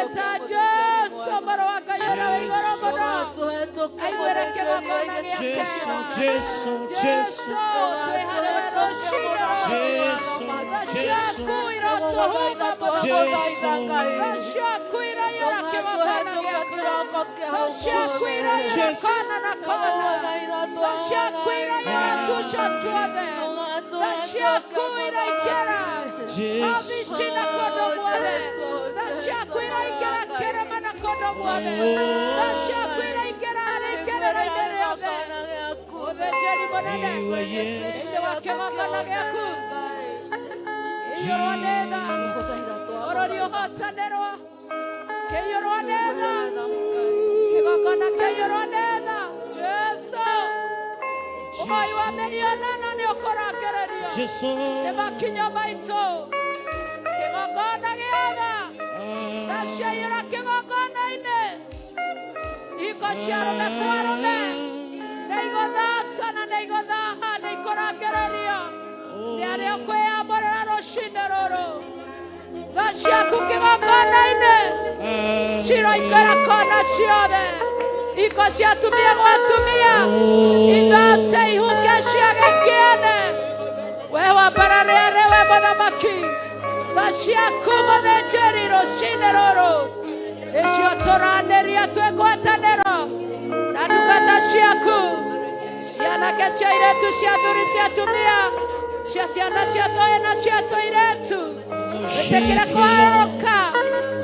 Ĩta Jesu mũrũ wa Ngai ũrĩa wĩ igũrũ mũno, aiguĩre kĩgongona gĩake tha. Jesu twĩ harĩwe rũcinĩ rũrũ. Tha ciaku irotũhumba mũno. Tha ciaku iraiyũra kĩgongona gĩaku. Tha ciaku iraiyũra kona na kona. Tha ciaku iraiyũra tuca tuothe. Tha ciaku iraingĩra obici na kũndũ guothe. Tha ciaku iraingĩra kĩrĩma na kũndũ guothe. Tha ciaku iraingĩra harĩ ikerero-inĩ rĩothe. Mũthĩnjĩri mũnene, thĩinĩ wa kĩgongona gĩaku iyũrwo nĩ tha, bũrũri ũhotanĩrwo, kĩiyũrwo nĩ tha, kĩgongona kĩiyũrwo nĩ tha. Jesu, ũhoi wa mĩhianano nĩ ũkũrangĩrĩrio nĩ makinya maitũ. Kĩgongona gĩa tha, tha ciaiyũra kĩgongona-inĩ, iko cia arũme kwa arũme nĩ igũthata na nĩ igũthaha, nĩ ikũrangĩrĩrio nĩ arĩa ũkwĩyamũrĩra rũcinĩ rũrũ. Tha ciaku kĩgongona-inĩ ciroikara kona ciothe. Iko cia atumia gwa atumia ithate, ihuke, ciage kĩene. We wambararĩre, we mũthamaki, tha ciaku mũthĩnjĩri rũcinĩ rũrũ nĩcio tũranĩria twĩ ngwatanĩro na ndungata ciaku, cianake, cia airĩtu, cia athuri, cia atumia, cia ciana, cia tũhĩĩ na cia tũirĩtu. Wĩtĩkĩre kũharũrũka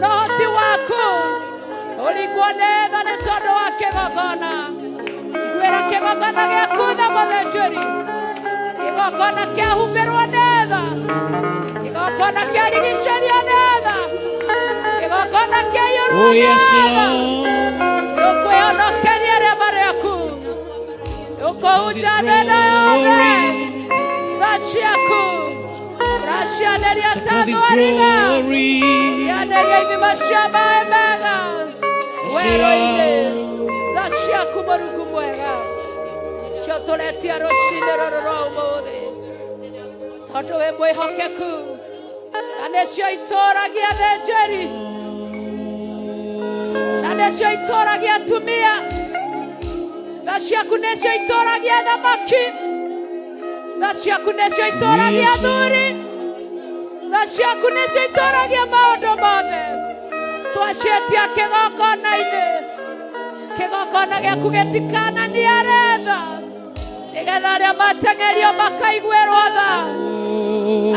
na ũhoti waku, ũringwo nĩ tha nĩ tondũ wa kĩgongona. Iguĩra kĩgongona gĩaku tha, mũthĩnjĩri. Kĩgongona kĩahumbĩrwo nĩ tha, kĩgongona kĩarigicĩrio nĩ tha, kĩgongona kĩaiyũrwo Oh, nĩ yes, tha. Lord. Ũkwĩhonokeria arĩa marĩ aku, ũkũhunja thĩna yothe. Tha ciaku ũracianĩria ta Take all this thwariga, glory. cianĩria ithima cia maĩ mega werũ-inĩ. Tha ciaku, Mũrungu mwega, cio tũretia rũcinĩ rũrũ rwa ũmũthĩ, tondũ wĩ mwĩhokeku, na nĩcio itũragia thĩnjĩri, na nĩcio itũragia atumia. Tha ciaku nĩcio itũragia thamaki. Tha ciaku nĩcio itũragia athuri. Tha ciaku nĩcio itũragia maũndũ mothe. Twaciĩtia kĩgongona-inĩ. Kĩgongona gĩaku gĩtikanania retha, nĩgetha arĩa mateng'erio makaiguĩrwo tha,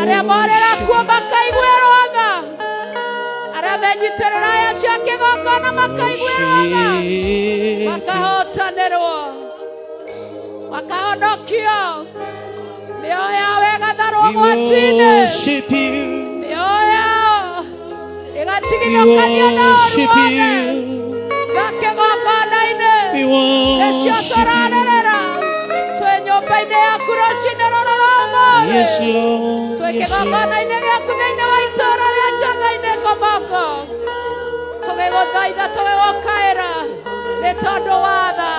arĩa morĩra kuo makaiguĩrwo tha, arĩa menyitĩrĩra aya cia kĩgongona makaiguĩrwo tha, makahotanĩrwo, makahonokio, mĩoyo yao ĩgatharwo We ũgwati-inĩ, worship you. mĩoyo yao We ĩgatigithũkanio na ũru worship wothe. you. Tha kĩgongona-inĩ We nĩcio worship you. tũrarĩrĩra twĩ nyũmba-inĩ yaku rũcinĩ rũrũ rwa ũmũthĩ. Yes, Lord. Twĩ Yes, Lord. kĩgongona-inĩ gĩaku thĩinĩ wa itũũra rĩa Njaga-inĩ Komoko, tũgĩgũthaitha, tũgĩgũkaĩra nĩ tondũ wa tha.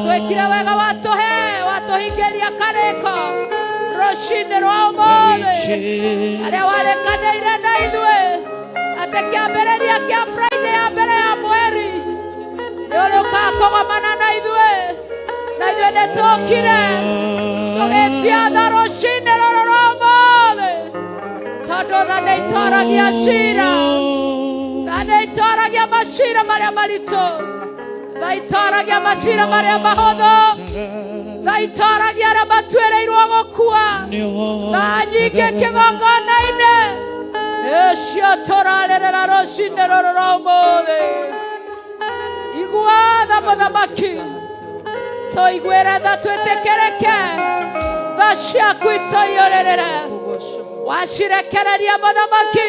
Twĩkire wega, watũhe, watũhingĩria karĩko rũcinĩ rwa ũmũthĩ, arĩa warĩkanĩire na ithuĩ atĩ kĩambĩrĩria kĩa Friday ya mbere ya mweri nĩ ũrĩũkaga kũgomana na ithuĩ, na ithuĩ nĩ tũkire tũgĩtia tha rũcinĩ rũrũ rwa ũmũthĩ, tondũ tha nĩ itoragia cira, tha nĩ itoragia macira marĩa maritũ, tha itoragia macira marĩa mahũthũ, tha itoragia arĩa matuĩrĩirwo gũkua. Tha nyingĩ kĩgongona-inĩ nĩcio tũrarĩrĩra rũcinĩ rũrũ rwa ũmũthĩ. Igua Tha mũthamaki, tũiguĩre tha, twĩtĩkĩrĩke, tha ciaku itũiyũrĩrĩre. Wacirekereria mũthamaki,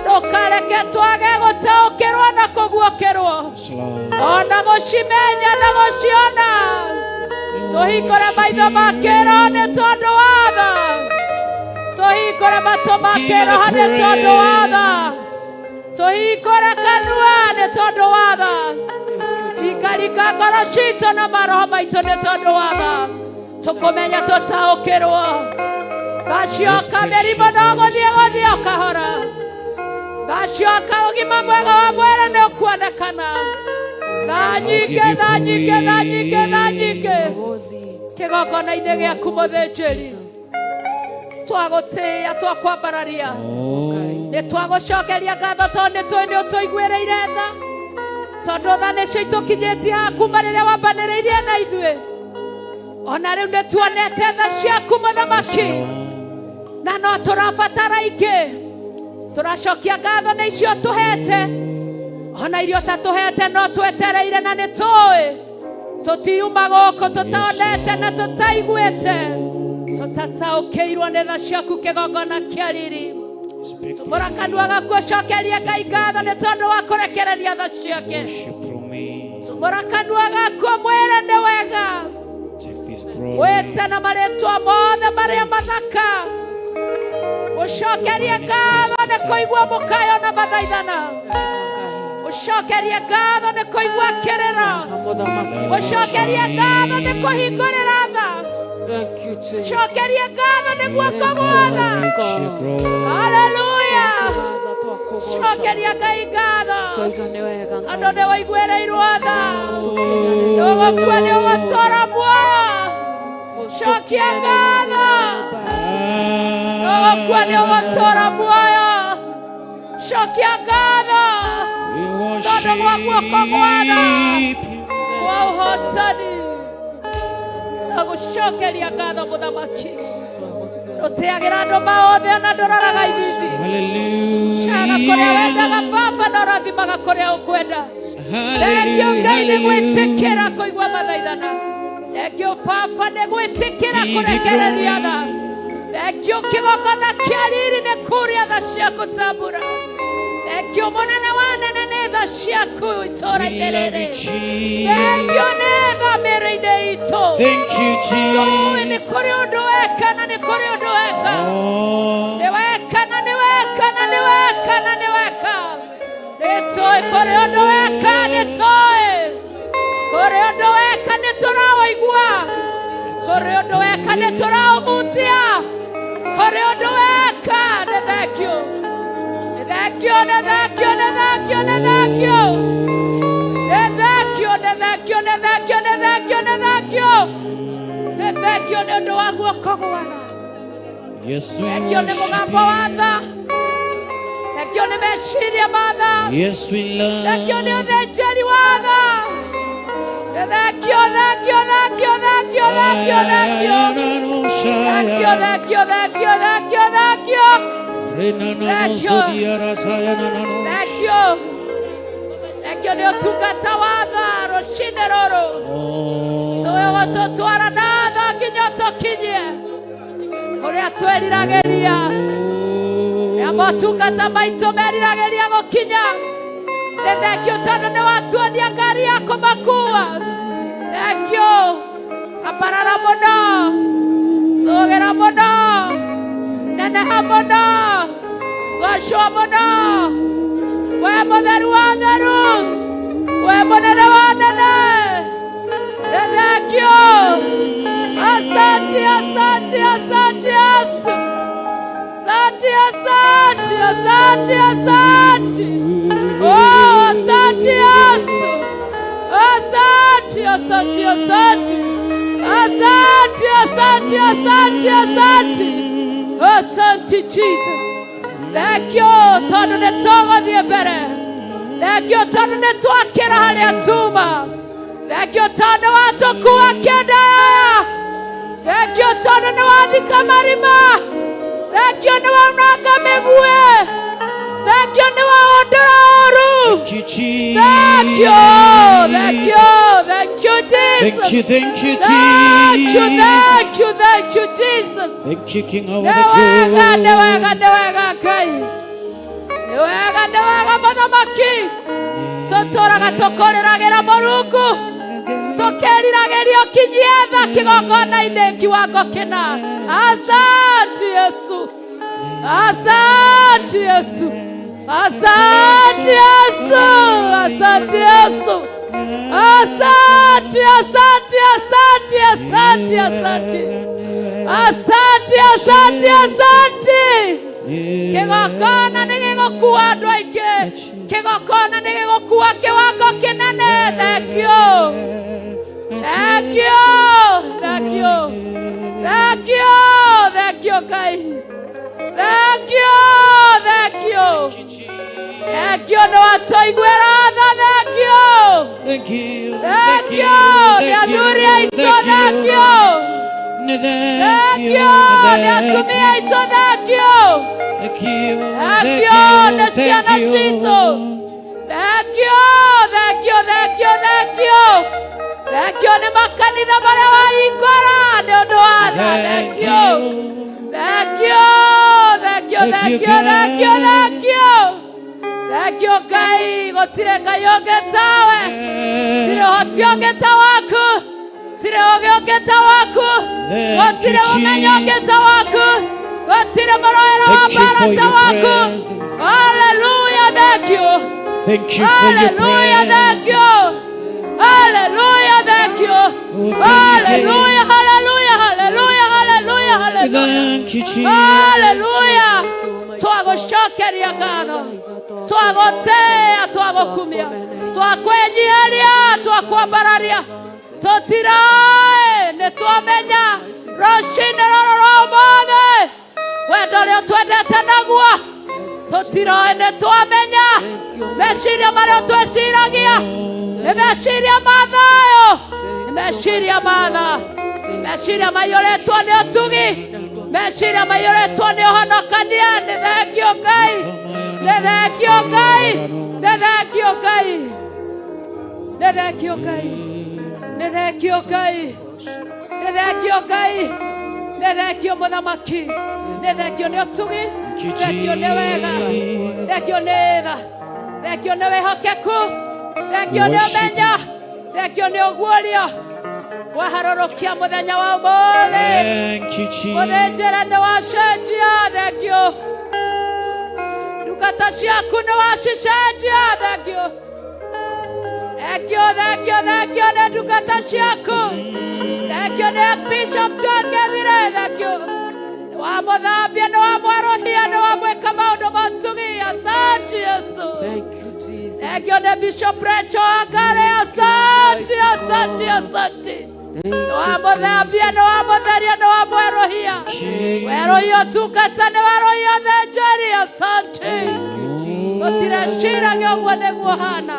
ndũkareke twage gũtaũkĩrwo na kũguũkĩrwo, ona gũcimenya na gũciona. Tũhingũre maitho ma kĩroho nĩ tondũ wa tha, tũhingũre matũ ma kĩroho nĩ tondũ wa tha, tũhingũre kanua nĩ tondũ wa tha, ringaringa ngoro citũ na maroho maitũ nĩ tondũ wa tha, tũkũmenya tũtaũkĩrwo. Gacioka mĩrimũ no gũthiĩ gũthiĩ o kahora, gacioka ũgima mwega wa mwĩrĩ nĩ ũkuonekana. Tha nyingĩ, tha nyingĩ, tha nyingĩ, tha nyingĩ kĩgongona-inĩ gĩaku mũthĩnjĩri. Twagũtĩĩa, twakwambararia, nĩ twagũcokeria ngatho tondũ nĩ tũĩ nĩ ũtũiguĩrĩire tha, tondũ tha nĩcio itũkinyĩtie haha kuma rĩrĩa wambanĩrĩirie na ithuĩ. Ona rĩu nĩ tuonete tha ciaku mũthamaki, na no tũrabatara ingĩ. Tũracokia ngatho nĩ icio tũhete, ona irio ta tũhete no twetereire, na nĩ tũĩ tũtiuma gũkũ tũtaonete na tũtaiguĩte, tũtataũkĩirwo nĩ tha ciaku kĩgongona kĩa riri. Tũmũra kanua gaku ũcokerie Ngai ngatho nĩ tondũ wa kũrekereria tha ciake. Tũmũra kanua gaku mwĩre nĩ wega, wĩte na marĩtwa mothe marĩa mathaka, ũcokerie ngatho nĩ kũigua mũkayo na mathaithana, ũcokerie ngatho nĩ kũigua kĩrĩro, ũcokerie ngatho nĩ kũhingũrĩra tha, ũcokerie ngatho nĩ guoko gwatha. Haleluya! Cokeria Ngai ngatho andũ nĩ waiguĩrĩirwo tha, ndũgũkua, nĩ ũgũtũra muoyo. Cokia ngatho, ndũgũkua, nĩ ũgũtũra muoyo. Cokia ngatho tondũ gwa guoko gwatha kwa ũhotani. Agũcokeria ngatho mũthamaki, ndũteagĩra andũ maothe ona ndũroraga ithithi. Caga kũrĩa wendaga baba, na ũrathimaga kũrĩa ũkwenda. Thengio Ngai nĩ gwĩtĩkĩra kũigua mathaithana. Thengio baba nĩ gwĩtĩkĩra kũrekereria tha. Thengio kĩgongona kĩa riri nĩ kũrĩa tha ciaku tambura. Thengio mũnene wa nene nĩ tha ciaku itũũra-inĩ rĩrĩ. Thengio nĩ tha mĩĩrĩ-inĩ itũ. Thank you, Tũĩ nĩ Jesus. kũrĩ ũndũ weka na nĩ kũrĩ ũndũ weka. Nĩ weka na nĩ weka na nĩ weka na nĩ weka. Nĩ tũĩ kũrĩ ũndũ weka, nĩ tũĩ kũrĩ ũndũ weka, nĩ tũraũigua kũrĩ ũndũ weka, nĩ tũraũhutia kũrĩ ũndũ weka. Nĩ thengio, nĩ thengio, nĩ thengio, nĩ thengio, nĩ thengio, nĩ thengio, nĩ thengio, nĩ thengio, nĩ thengio, nĩ thengio, nĩ thengio nĩ ũndũ wa guoko gwatha. Yes, we Thengio nĩ worship mũgambo wa tha. Thengio nĩ meciria ma tha. Yes, we Thengio nĩ love. ũthĩnjĩri wa tha. Nĩ thengio, thengio, thengio, thengio, thengio, thengio, thengio, thengio, thengio, thengio, thengio, thengio, thengio nĩ ũtungata wa tha rũcinĩ rũrũ. Tũĩ gũtũtwara na tha nginya tũkinyie kũrĩa tweriragĩria, na motungata maitũ meriragĩria gũkinya. Nĩ thengio tondũ nĩ watuonia ngari ya kũmakua. Thengio, ambarara mũno, tũgĩra mũno, neneha mũno, gocwo mũno, we mũtheru wa theru, we mũnene wa nene. Nĩ thengio. Asante, asante, asante Yesu. Asante, asante, asante, asante. Oh, asante Yesu. Asante, asante, asante. Asante, asante, asante, asante. Asante Jesus. Thank you tondũ nĩ tũgũthiĩ mbere. Thank you tondũ nĩ twakĩra harĩa tuma. Thank you tondũ watũkua kĩanda. Thank you tondũ nĩ wathika marima. Thank you nĩ waunanga mĩguĩ. Thank you nĩ waũndũra ũru. Thank you, Thank you, thank you. Thank you, thank you, Thank you, thank Jesus. you, thank you, Jesus. Thank you, King of Nĩ the wega, nĩ wega, glory. nĩ wega Ngai. Nĩ wega, nĩ wega mũthamaki. Tũtũraga tũkũrĩragĩra Mũrungu. Tũkĩriragĩria ũkinyie tha kĩgongona-inĩ kiwango kĩna. Asante Yesu. Asante Yesu. Asante Yesu. Asante Yesu. Asante, asante, asante, asante, asante. Asante, asante, asante. Kĩgongona nĩ gĩgũkua andũ aingĩ. Kĩgongona nĩ gĩgũkua kĩwango kĩnene. Thank you. Thank you. Thank you. Thank you. Thank you, Ngai. Thank you. Thank you. Thank you nĩ watũiguĩra tha. Thank you. Thank you. Thank you. Nĩ athuri aitũ. Thank you. Thank Thank you. Nĩ atumia aitũ. Thank you. Thank you. Thank you. Nĩ ciana citũ. Thank you. Thank you. Thank you. Thank you. Thank you nĩ makanitha marĩa wahingũra nĩ ũndũ wa tha. Thank you. Thank you. Thank you. Thank you. Thank you. Thank you. Thank you Ngai gũtirĩ Ngai ũngĩ tawe. Tirĩ ũhoti ũngĩ ta waku. Tirĩ ũũgĩ ũngĩ ta waku. Gũtirĩ ũmenyo ũngĩ ta waku. Gũtirĩ mũrũĩro wa Thank you mbara for ta your waku. presence. Hallelujah, thank you. Thank you for your Hallelujah, thank presence. you. Hallelujah, thank you. Hallelujah, hallelujah, hallelujah, hallelujah, hallelujah. Thank you, Jesus. Hallelujah. Twagũcokeria ngatho. Twagũtĩĩa, twagũkumia. Twakwĩnyiheria, twakwambararia. Tũtiroĩ, nĩ twamenya rũcinĩ rũrũ rwa ũmũthĩ wendo ũrĩa ũtwendete naguo tũtiroĩ nĩ twamenya meciria marĩa twĩciragia nĩ meciria ma thayũ nĩ meciria ma tha meciria maiyũrĩtwo nĩ ũtugi meciria maiyũrĩtwo nĩ ũhonokania nĩ thengio Ngai nĩ thengio Ngai nĩ thengio Ngai nĩ thengio Ngai nĩ thengio Ngai nĩ thengio Ngai nĩ thengio mũthamaki nĩ thengio nĩ ũtugi thengio nĩ wega thengio nĩ tha thengio nĩ wĩhokeku thengio nĩ ũmenyo thengio nĩ ũguũrio waharũrũkia mũthenya wa ũmũthĩ. Thank you, Jesus. Mũthĩnjĩra nĩ wacenjia thengio ndungata ciaku nĩ wacicenjia thengio thengio thengio thengio nĩ ndungata ciaku thengio nĩ Bishop John Gethire thengio nĩ wamũthambia nĩ wamwerũhia nĩ wamwĩka maũndũ matugi asante Yesu. Thank you, Jesus. Thengio nĩ Bishop Rachel Angare asante asante asante nĩ wamũthambia nĩ wamũtheria nĩ wamwerũhia werũhia ũtungata nĩ werũhia ũthĩnjĩri asante gũtireciragia ũguo nĩguo hana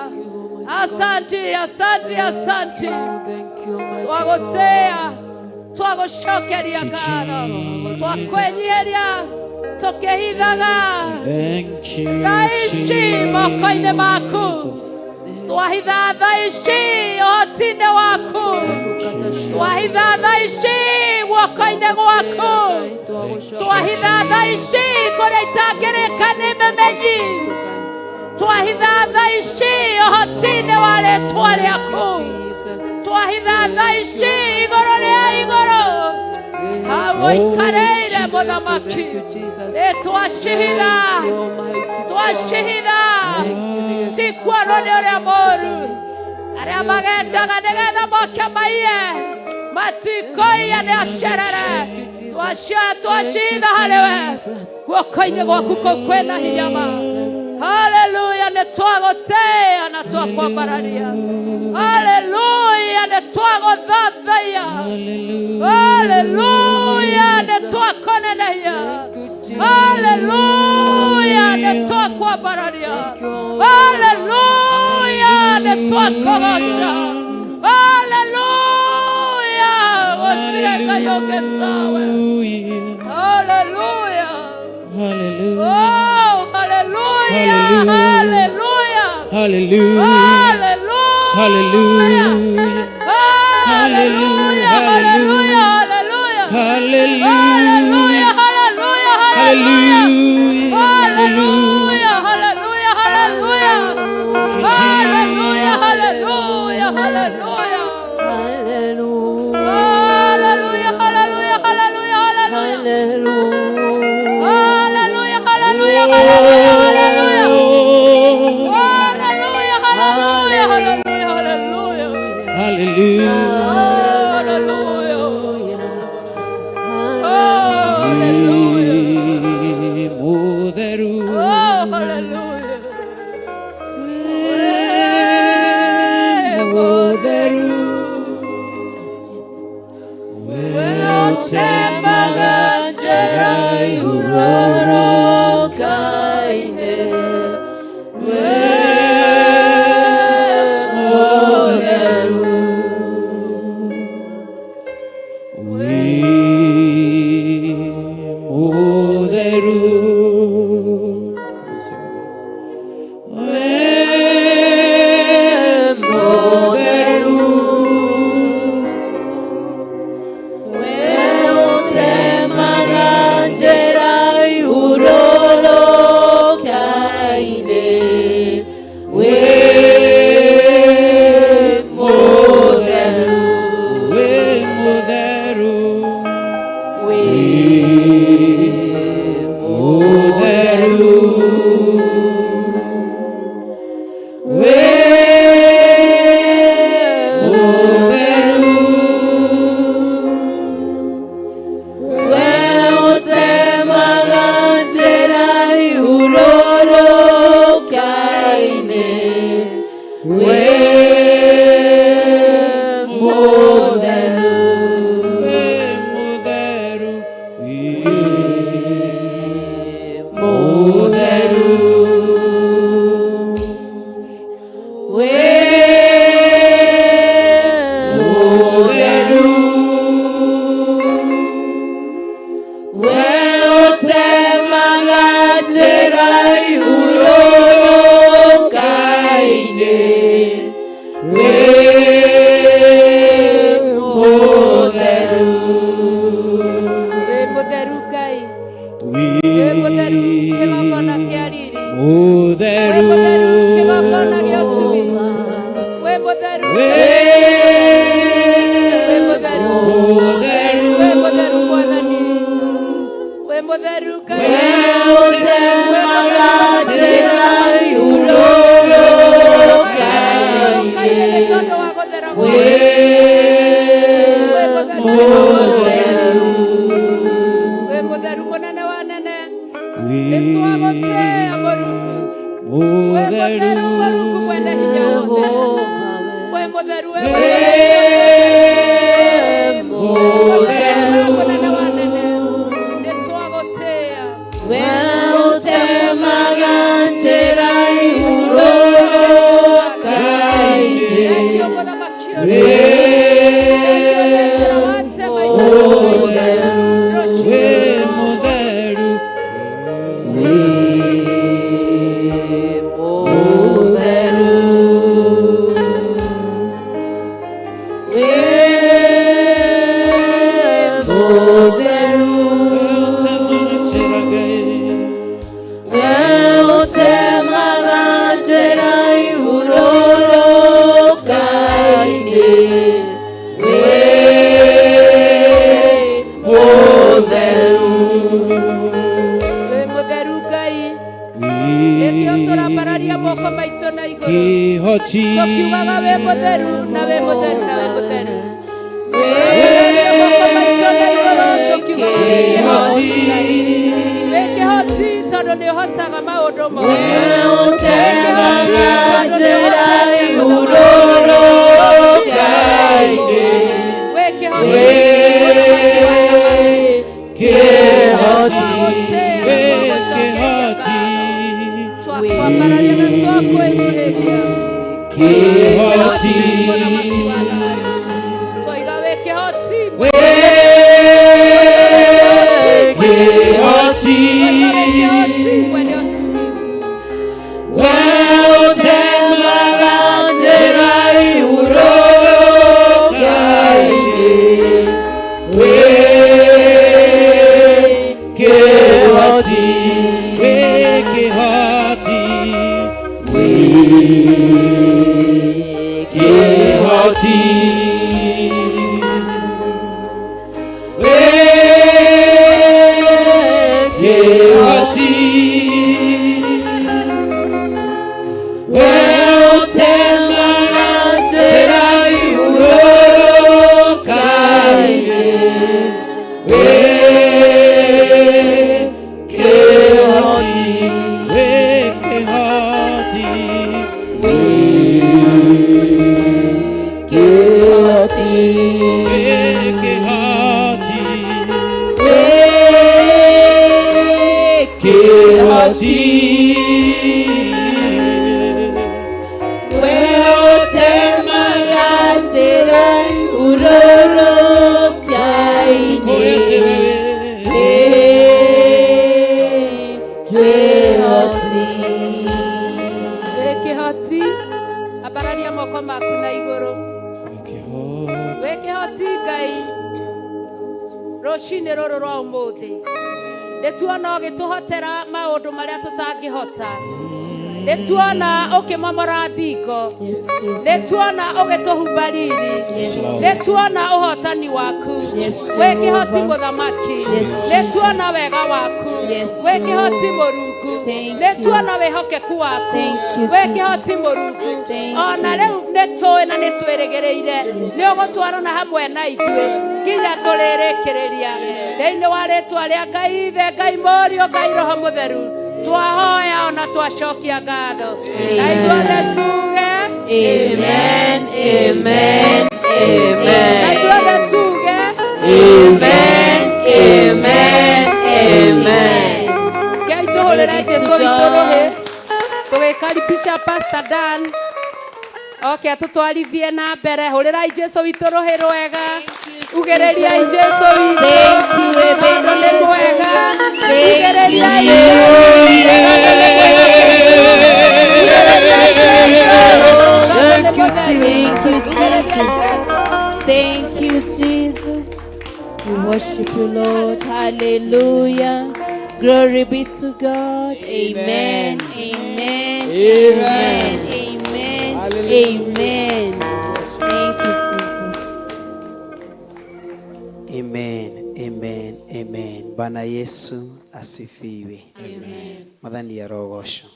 asante asante asante. Thank you, mighty Twagũtĩĩa twagũcokeria ngatho twakwenyiheria tũkĩhithaga Thank you, thaa ici moko-inĩ maku Jesus. twahitha thaa ici ũhoti-inĩ waku twahitha thaa ici guoko-inĩ gwaku twahitha thaa ici kũrĩa itangĩrĩka nĩ memenyi twahitha thaa ici ũhoti-inĩ wa rĩtwa rĩaku twahitha thaa ici igũrũ rĩa igũrũ hau ũikarĩire mũthamaki ĩ twacihitha twacihitha ti kuonwo nĩ ũrĩa mũũru arĩa magendaga nĩgetha moke maiye matikoiya nĩ acerere twacihitha harĩ we guoko-inĩ gwaku kũu kwĩna hinya ma haleluya nĩ twagũtĩĩa na twakwambararia haleluya nĩ twagũthathaiya haleluya nĩ twakũnenehia haleluya nĩ twakwambararia haleluya nĩ twakũgoca haleluya gũtirĩ Ngai ũngĩ tawe haleluya. Hallelujah. Oh, hallelujah, Hallelujah. hallelujah, Hallelujah. hallelujah, Hallelujah. Hallelujah, Hallelujah. hallelujah, hallelujah. Hallelujah. Hallelujah, Hallelujah. hallelujah, hallelujah, hallelujah. Hallelujah, hallelujah, hallelujah. Hallelujah, hallelujah, hallelujah, hallelujah. Hallelujah, hallelujah, hallelujah, hallelujah. Hallelujah, hallelujah, hallelujah, hallelujah. Hallelujah. Hallelujah. Hallelujah. Mutheru. Oh, hallelujah. Mutheru. Yes, Jesus. Utemaga njĩra Urorokaine we Mutheru. Wĩ Mutheru. Wĩ Mutheru. We utemaga njĩra urorokaine we Mutheru. Wĩ Mutheru. We Mutheru. Wĩ Mutheru. We utemaga njĩra urorokaine we Mutheru. Wĩ Mutheru. Wĩ Mutheru. We Mutheru. We utemaga njĩra urorokaine we Mutheru. Wĩ mũtheru Ngai. Wĩ mũtheru kĩgongona kĩa riri. Wĩ Mutheru. Mũtheru kĩgongona gĩa ũtugi. Wĩ mũtheru. Wĩ Wĩ mũtheru. Mutheru. Wĩ mũtheru Mwathani. Wĩ mũtheru Ngai. We utemaga njĩra urorokaine Ngai nĩ tondũ wa gũthera we gwaku. Wĩ mũtheru. Mutheru. Wĩ mũtheru mũnene wa nene. Nĩ twagũtĩĩa Mũrungu. Wĩ mũtheru Mũrungu mwene hinya wothe. Wĩ mũtheru, wĩ mũtheru mũnene wa nene. Nĩ twagũtĩĩa. We utemaga njĩra urorokaine Thengiũ mũthamaki ũrĩa. Thengiũ njĩra wate maitho. Rũciũ. Wĩ Mutheru. Mutheru. We Mutheru. Utemaga njĩra Ngai. We utemaga njĩra urorokaine we Mutheru. Wĩ mũtheru Ngai. Nĩkĩo tũrambararia moko maitũ na igũrũ. Kĩhoti. Tũkiugaga wĩ mũtheru na wĩ mũtheru na wĩ mũtheru. Tũrambararia moko maitũ na igũrũ tũkiugaga wĩ kĩhoti Ngai. Wĩ kĩhoti tondũ nĩ ũhotaga maũndũ mothe. We utemaga njĩra urorokaine Wĩ kĩhoti. we Kĩhoti. Wĩ kĩhoti. Twakwambararia na twakwĩnyihĩria. Kĩhoti. Mũthamaki wa thayũ. Twaiga wĩ kĩhoti. Wĩ kĩhoti. Twaiga wĩ kĩhoti mwene ũtugi. We utemaga njĩra Kĩhoti. Wĩ Kĩhoti. We ũtemaga njĩra ihurũka-inĩ. Wĩ Kĩhoti. Wĩ Kĩhoti. Wĩ Kĩhoti. Wĩ Kĩhoti. We ũtemaga njĩra urũrũka-inĩ. Wĩ Kĩhoti. Wĩ kĩhoti ambararia moko maku na igũrũ wĩ kĩhoti ngai rũcinĩ rũrũ rwa ũmũthĩ nĩtuona ũgĩtũhotera maũndũ marĩa tũtangĩhota nĩtuona ũkĩmomora thingo Yes, Jesus. nĩtuona ũgĩtũhumba riri Yes, nĩtuona ũhotani waku Yes, wĩ kĩhoti Jehovah. mũthamaki Yes, nĩtuona Jesus. wega waku Yes, wĩ kĩhoti Lord. mũrungu Thank you. nĩtuona wĩhokeku waku Thank you, wĩ Jesus. kĩhoti mũrungu Thank ona you. rĩu nĩtũĩ na nĩtwĩrĩgĩrĩire Yes. nĩ ũgũtwarana hamwe na ithuĩ nginya tũrĩrĩkĩrĩria thĩinĩ wa rĩtwa rĩa ngai ithe ngai mũriũ ngai roho mũtheru twahoya ona twacokia ngatho na ithuothe tuge Amen, amen, amen. na ithuothe tuge Amen, amen, amen. ngai tũhũrĩre Glory to jesu witũ rũhĩ God. tũgĩkaribisha pastor dan oke atũtwarithie na mbere hũrĩrai jesu witũ rũhĩ rwega ugĩrĩriai jesu witũ Thank you, tondũ nĩ Ebenezer. mwega Thank you, ugĩrĩriai Thank you, Jesus. Thank you, Jesus. We worship you, Lord. Hallelujah. Glory be to God. Amen. Amen. Amen. Amen. Amen. Thank you, Jesus. Amen, amen, amen. Bwana Yesu asifiwe. Amen. Mwathani arogocwo.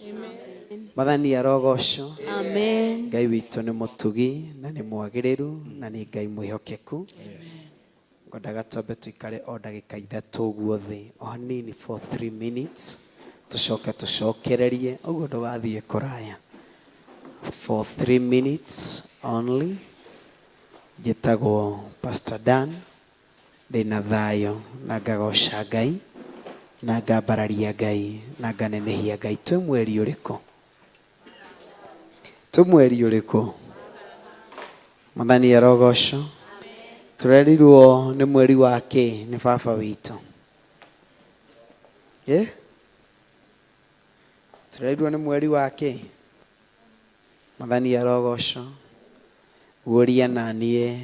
Mwathani arogocwo. Amen. Ngai witũ nĩ mũtugi na nĩ mwagĩrĩru na nĩ Ngai mwĩhokeku. Ngwendaga twambe tũikare o ndagĩka ithatũ ũguo thĩ o hanini for 3 minutes tũcoke tũcokererie ũguo ndũgathiĩ kũraya. For 3 minutes only. Njĩtagwo Pastor Dan ndĩna thayũ na ngagoca Ngai na ngambararia Ngai na nganenehia Ngai. Twĩ mweri ũrĩkũ? Twĩ mweri ũrĩkũ? Mwathani arogocwo. Tũrerirwo nĩ mweri wa kĩ nĩ baba witũ? Ĩ? Tũrerirwo nĩ mweri wa kĩ? Mwathani arogocwo. Guũria naniĩ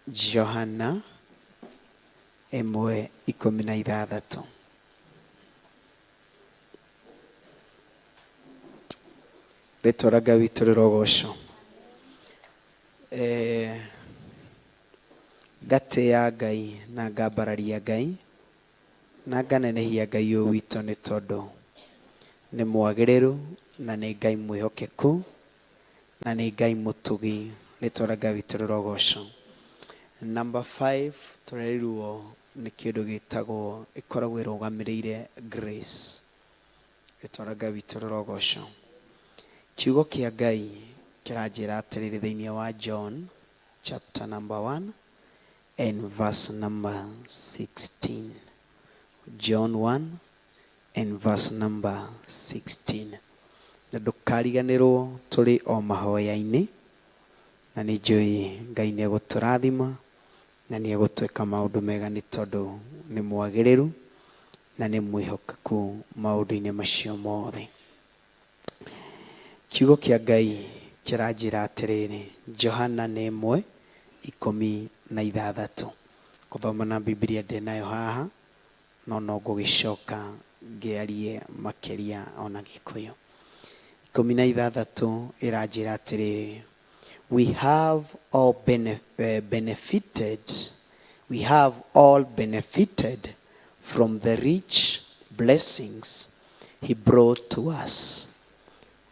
Johana 1:16. Rĩtwa rĩa Ngai witũ rĩrogocwo. Eh, ngatĩĩa Ngai na ngambararia Ngai na nganenehia Ngai ũyũ witũ nĩ tondũ nĩ mwagĩrĩru na nĩ Ngai mwĩhokeku na nĩ Ngai mũtugi. Rĩtwa rĩa Ngai witũ rĩrogocwo. Number 5 tũrerirwo nĩ kĩndũ gĩtagwo ĩkoragwo ĩrũgamĩrĩire grace. Rĩtwa rĩa Ngai witũ rĩrogocwo. Kiugo kĩa Ngai kĩranjĩra atĩrĩrĩ thĩinĩ wa John chapter number 1 and verse number 16. John 1 and verse number 16. Na ndũkariganĩrwo tũrĩ o mahoya-inĩ na nĩ njũĩ Ngai nĩ egũtũrathima na nĩ egũtwĩka maũndũ mega nĩ tondũ nĩ mwagĩrĩru na nĩ mwĩhokeku maũndũ-inĩ macio mothe. Kiugo kĩa Ngai kĩranjĩra atĩrĩrĩ, Johana nĩ 1:16. Gũthoma na Bibilia ndĩ nayo haha no no ngũgĩcoka ngĩarie makĩria ona Gĩkũyũ. 16 ĩranjĩra atĩrĩrĩ, We have all benefited, we have all benefited from the rich blessings he brought to us.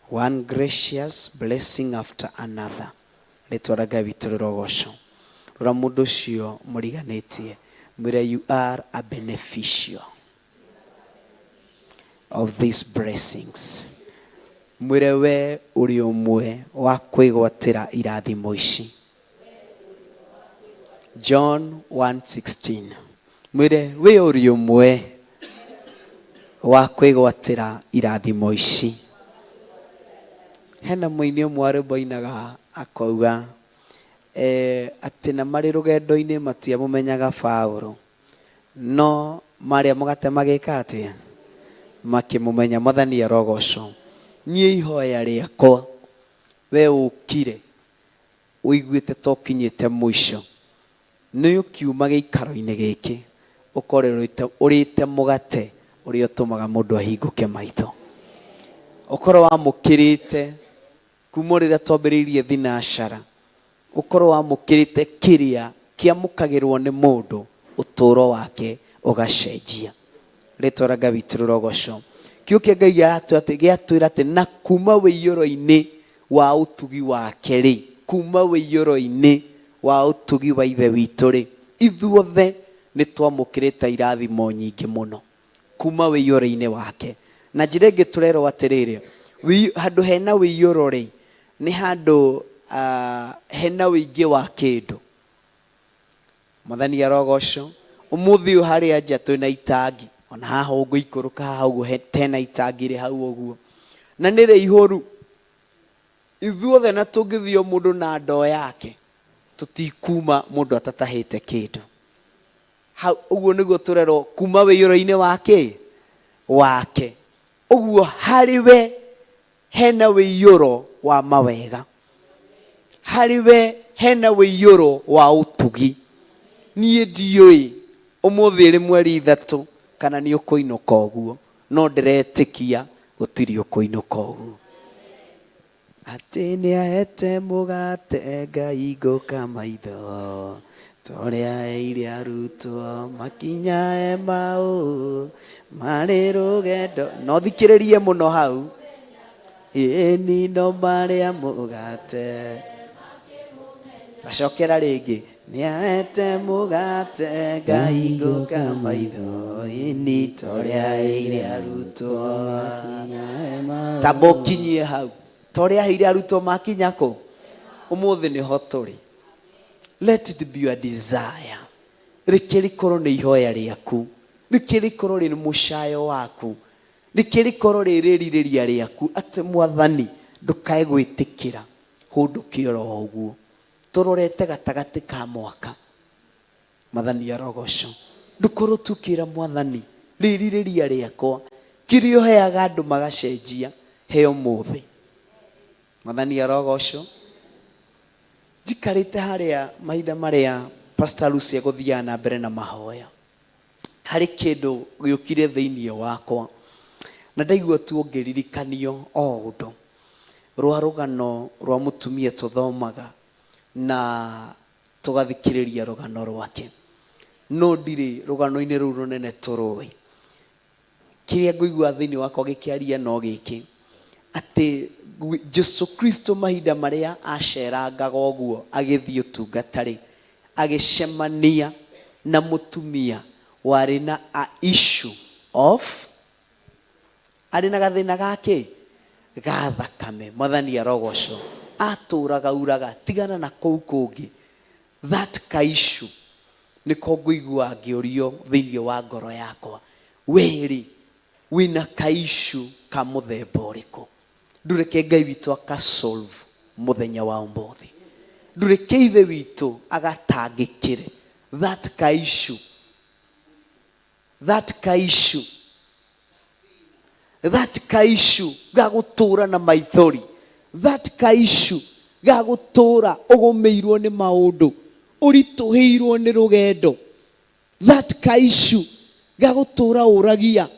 One gracious blessing after another. Rĩtwa rĩa Ngai witũ rĩrogocwo. Rora mũndũ ũcio mũriganĩtie, mwĩre you are a beneficial of these blessings. Mwĩre we ũrĩ ũmwe wa kwĩgwatĩra irathimo ici. John 1:16. Mwĩre we ũrĩ ũmwe wa kwĩgwatĩra irathimo ici. Hena mũini ũmwe wa rwĩmbo ainaga akauga atĩ na marĩ rũgendo-inĩ matiamũmenyaga Paũlũ, no marĩa mũgate magĩka atĩa? Makĩmũmenya. Mwathani arogocwo. Niĩ ihoya rĩakwa we ũkire ũiguĩte ta ũkinyĩte mũico, nĩ ũkiuma gĩikaro-inĩ gĩkĩ ũkorwo ũrĩte mũgate ũrĩa ũtũmaga mũndũ ahingũke maitho, ũkorwo wamũkĩrĩte kuma rĩrĩa twambĩrĩirie thinacara, ũkorwo wamũkĩrĩte kĩrĩa kĩamũkagĩrwo nĩ mũndũ ũtũũro wake ũgacenjia. Rĩtwa rĩa Ngai witũ rĩrogocwo. Kiugo kĩa Ngai gĩatwĩra atĩ na kuma wĩiyũro-inĩ wa ũtugi wake rĩ, kuma wĩiyũro-inĩ wa ũtugi wa Ithe witũ rĩ, ithuothe nĩ twamũkĩrĩte irathimo nyingĩ mũno kuma wĩiyũro-inĩ wake. Na njĩra ĩngĩ tũrerwo atĩrĩrĩ, handũ hena wĩiyũro rĩ, nĩ handũ hena wĩingĩ wa kĩndũ. Mwathani arogocwo. Ũmũthĩ ũyũ harĩa nja twĩna itangi, ona haha ũngĩikũrũka haha ũguo tena itangi rĩ hau ũguo, na nĩ rĩihũru. Ithuothe na tũngĩthiĩ o mũndũ na ndoo yake, tũtikuma mũndũ atatahĩte kĩndũ. Hau ũguo nĩguo tũrerwo kuma wĩiyũro-inĩ wake wake. Ũguo harĩ we hena wĩiyũro wa mawega, harĩ we hena wĩiyũro wa ũtugi. Niĩ ndiũĩ ũmũthĩ ĩrĩ mweri 3 kana nĩ ũkũinũka ũguo, no ndĩretĩkia gũtirĩ ũkũinũka ũguo. Atĩ nĩahete mũgate Ngai ngũka maitho, torĩa eire arutwo makinya Emau marĩ rũgendo. No thikĩrĩrie mũno hau. Ĩni no marĩa mũgate. Acokera rĩngĩ. Nĩahete mũgate Ngai ngũka maitho, ĩni torĩa eire arutwo. Tamba ũkinyie hau. Torĩa aheire arutwo makinya kũ? Ũmũthĩ nĩho tũrĩ. Let it be your desire. Reke rĩkorwo nĩ ihoya rĩaku. Reke rĩkorwo rĩ mũcayo waku. Reke rĩkorwo rĩ rĩrirĩria rĩaku atĩ Mwathani ndũkae gwĩtĩkĩra hũndũke oro ũguo. Tũrorete gatagatĩ ka mwaka. Mwathani arogocwo. Ndũkorwo tu ũkĩra Mwathani rĩrirĩria rĩakwa kĩrĩa ũheaga andũ magacenjia he ũmũthĩ. Mwathani arogocwo. Njikarĩte harĩa mahinda marĩa Pastor Lucy egũthiaga na mbere na mahoya, harĩ kĩndũ gĩũkire thĩinĩ wakwa na ndaigua tu ngĩririkanio o ũndũ rwa rũgano rwa mũtumia tũthomaga na tũgathikĩrĩria rũgano rwake, no ndirĩ rũgano-inĩ rũu rũnene tũrũĩ. Kĩrĩa ngũigua thĩinĩ wakwa gĩkĩaria no gĩkĩ, atĩ Jesu Kristo mahinda marĩa acerangaga ũguo agĩthiĩ ũtungata rĩ, agĩcemania na mũtumia warĩ na a issue of, arĩ na gathĩna gake ga thakame. Mwathani arogocwo. Atũraga uraga tigana na kũu kũngĩ. That ka issue nĩko ngũigua ngĩũrio thĩinĩ wa ngoro yakwa, wĩrĩ wĩna ka issue ka mũthemba ũrĩkũ? Ndũreke Ngai witũ akasolve mũthenya wa ũmũthĩ. Ndũreke Ithe witũ agatangĩkĩre that ka issue, that ka issue, that ka issue ga gũtũra na maithori, that ka issue ga gũtũra ũgũmĩirwo nĩ maũndũ, ũritũhĩirwo nĩ rũgendo, that ka issue ga gũtũra ũragia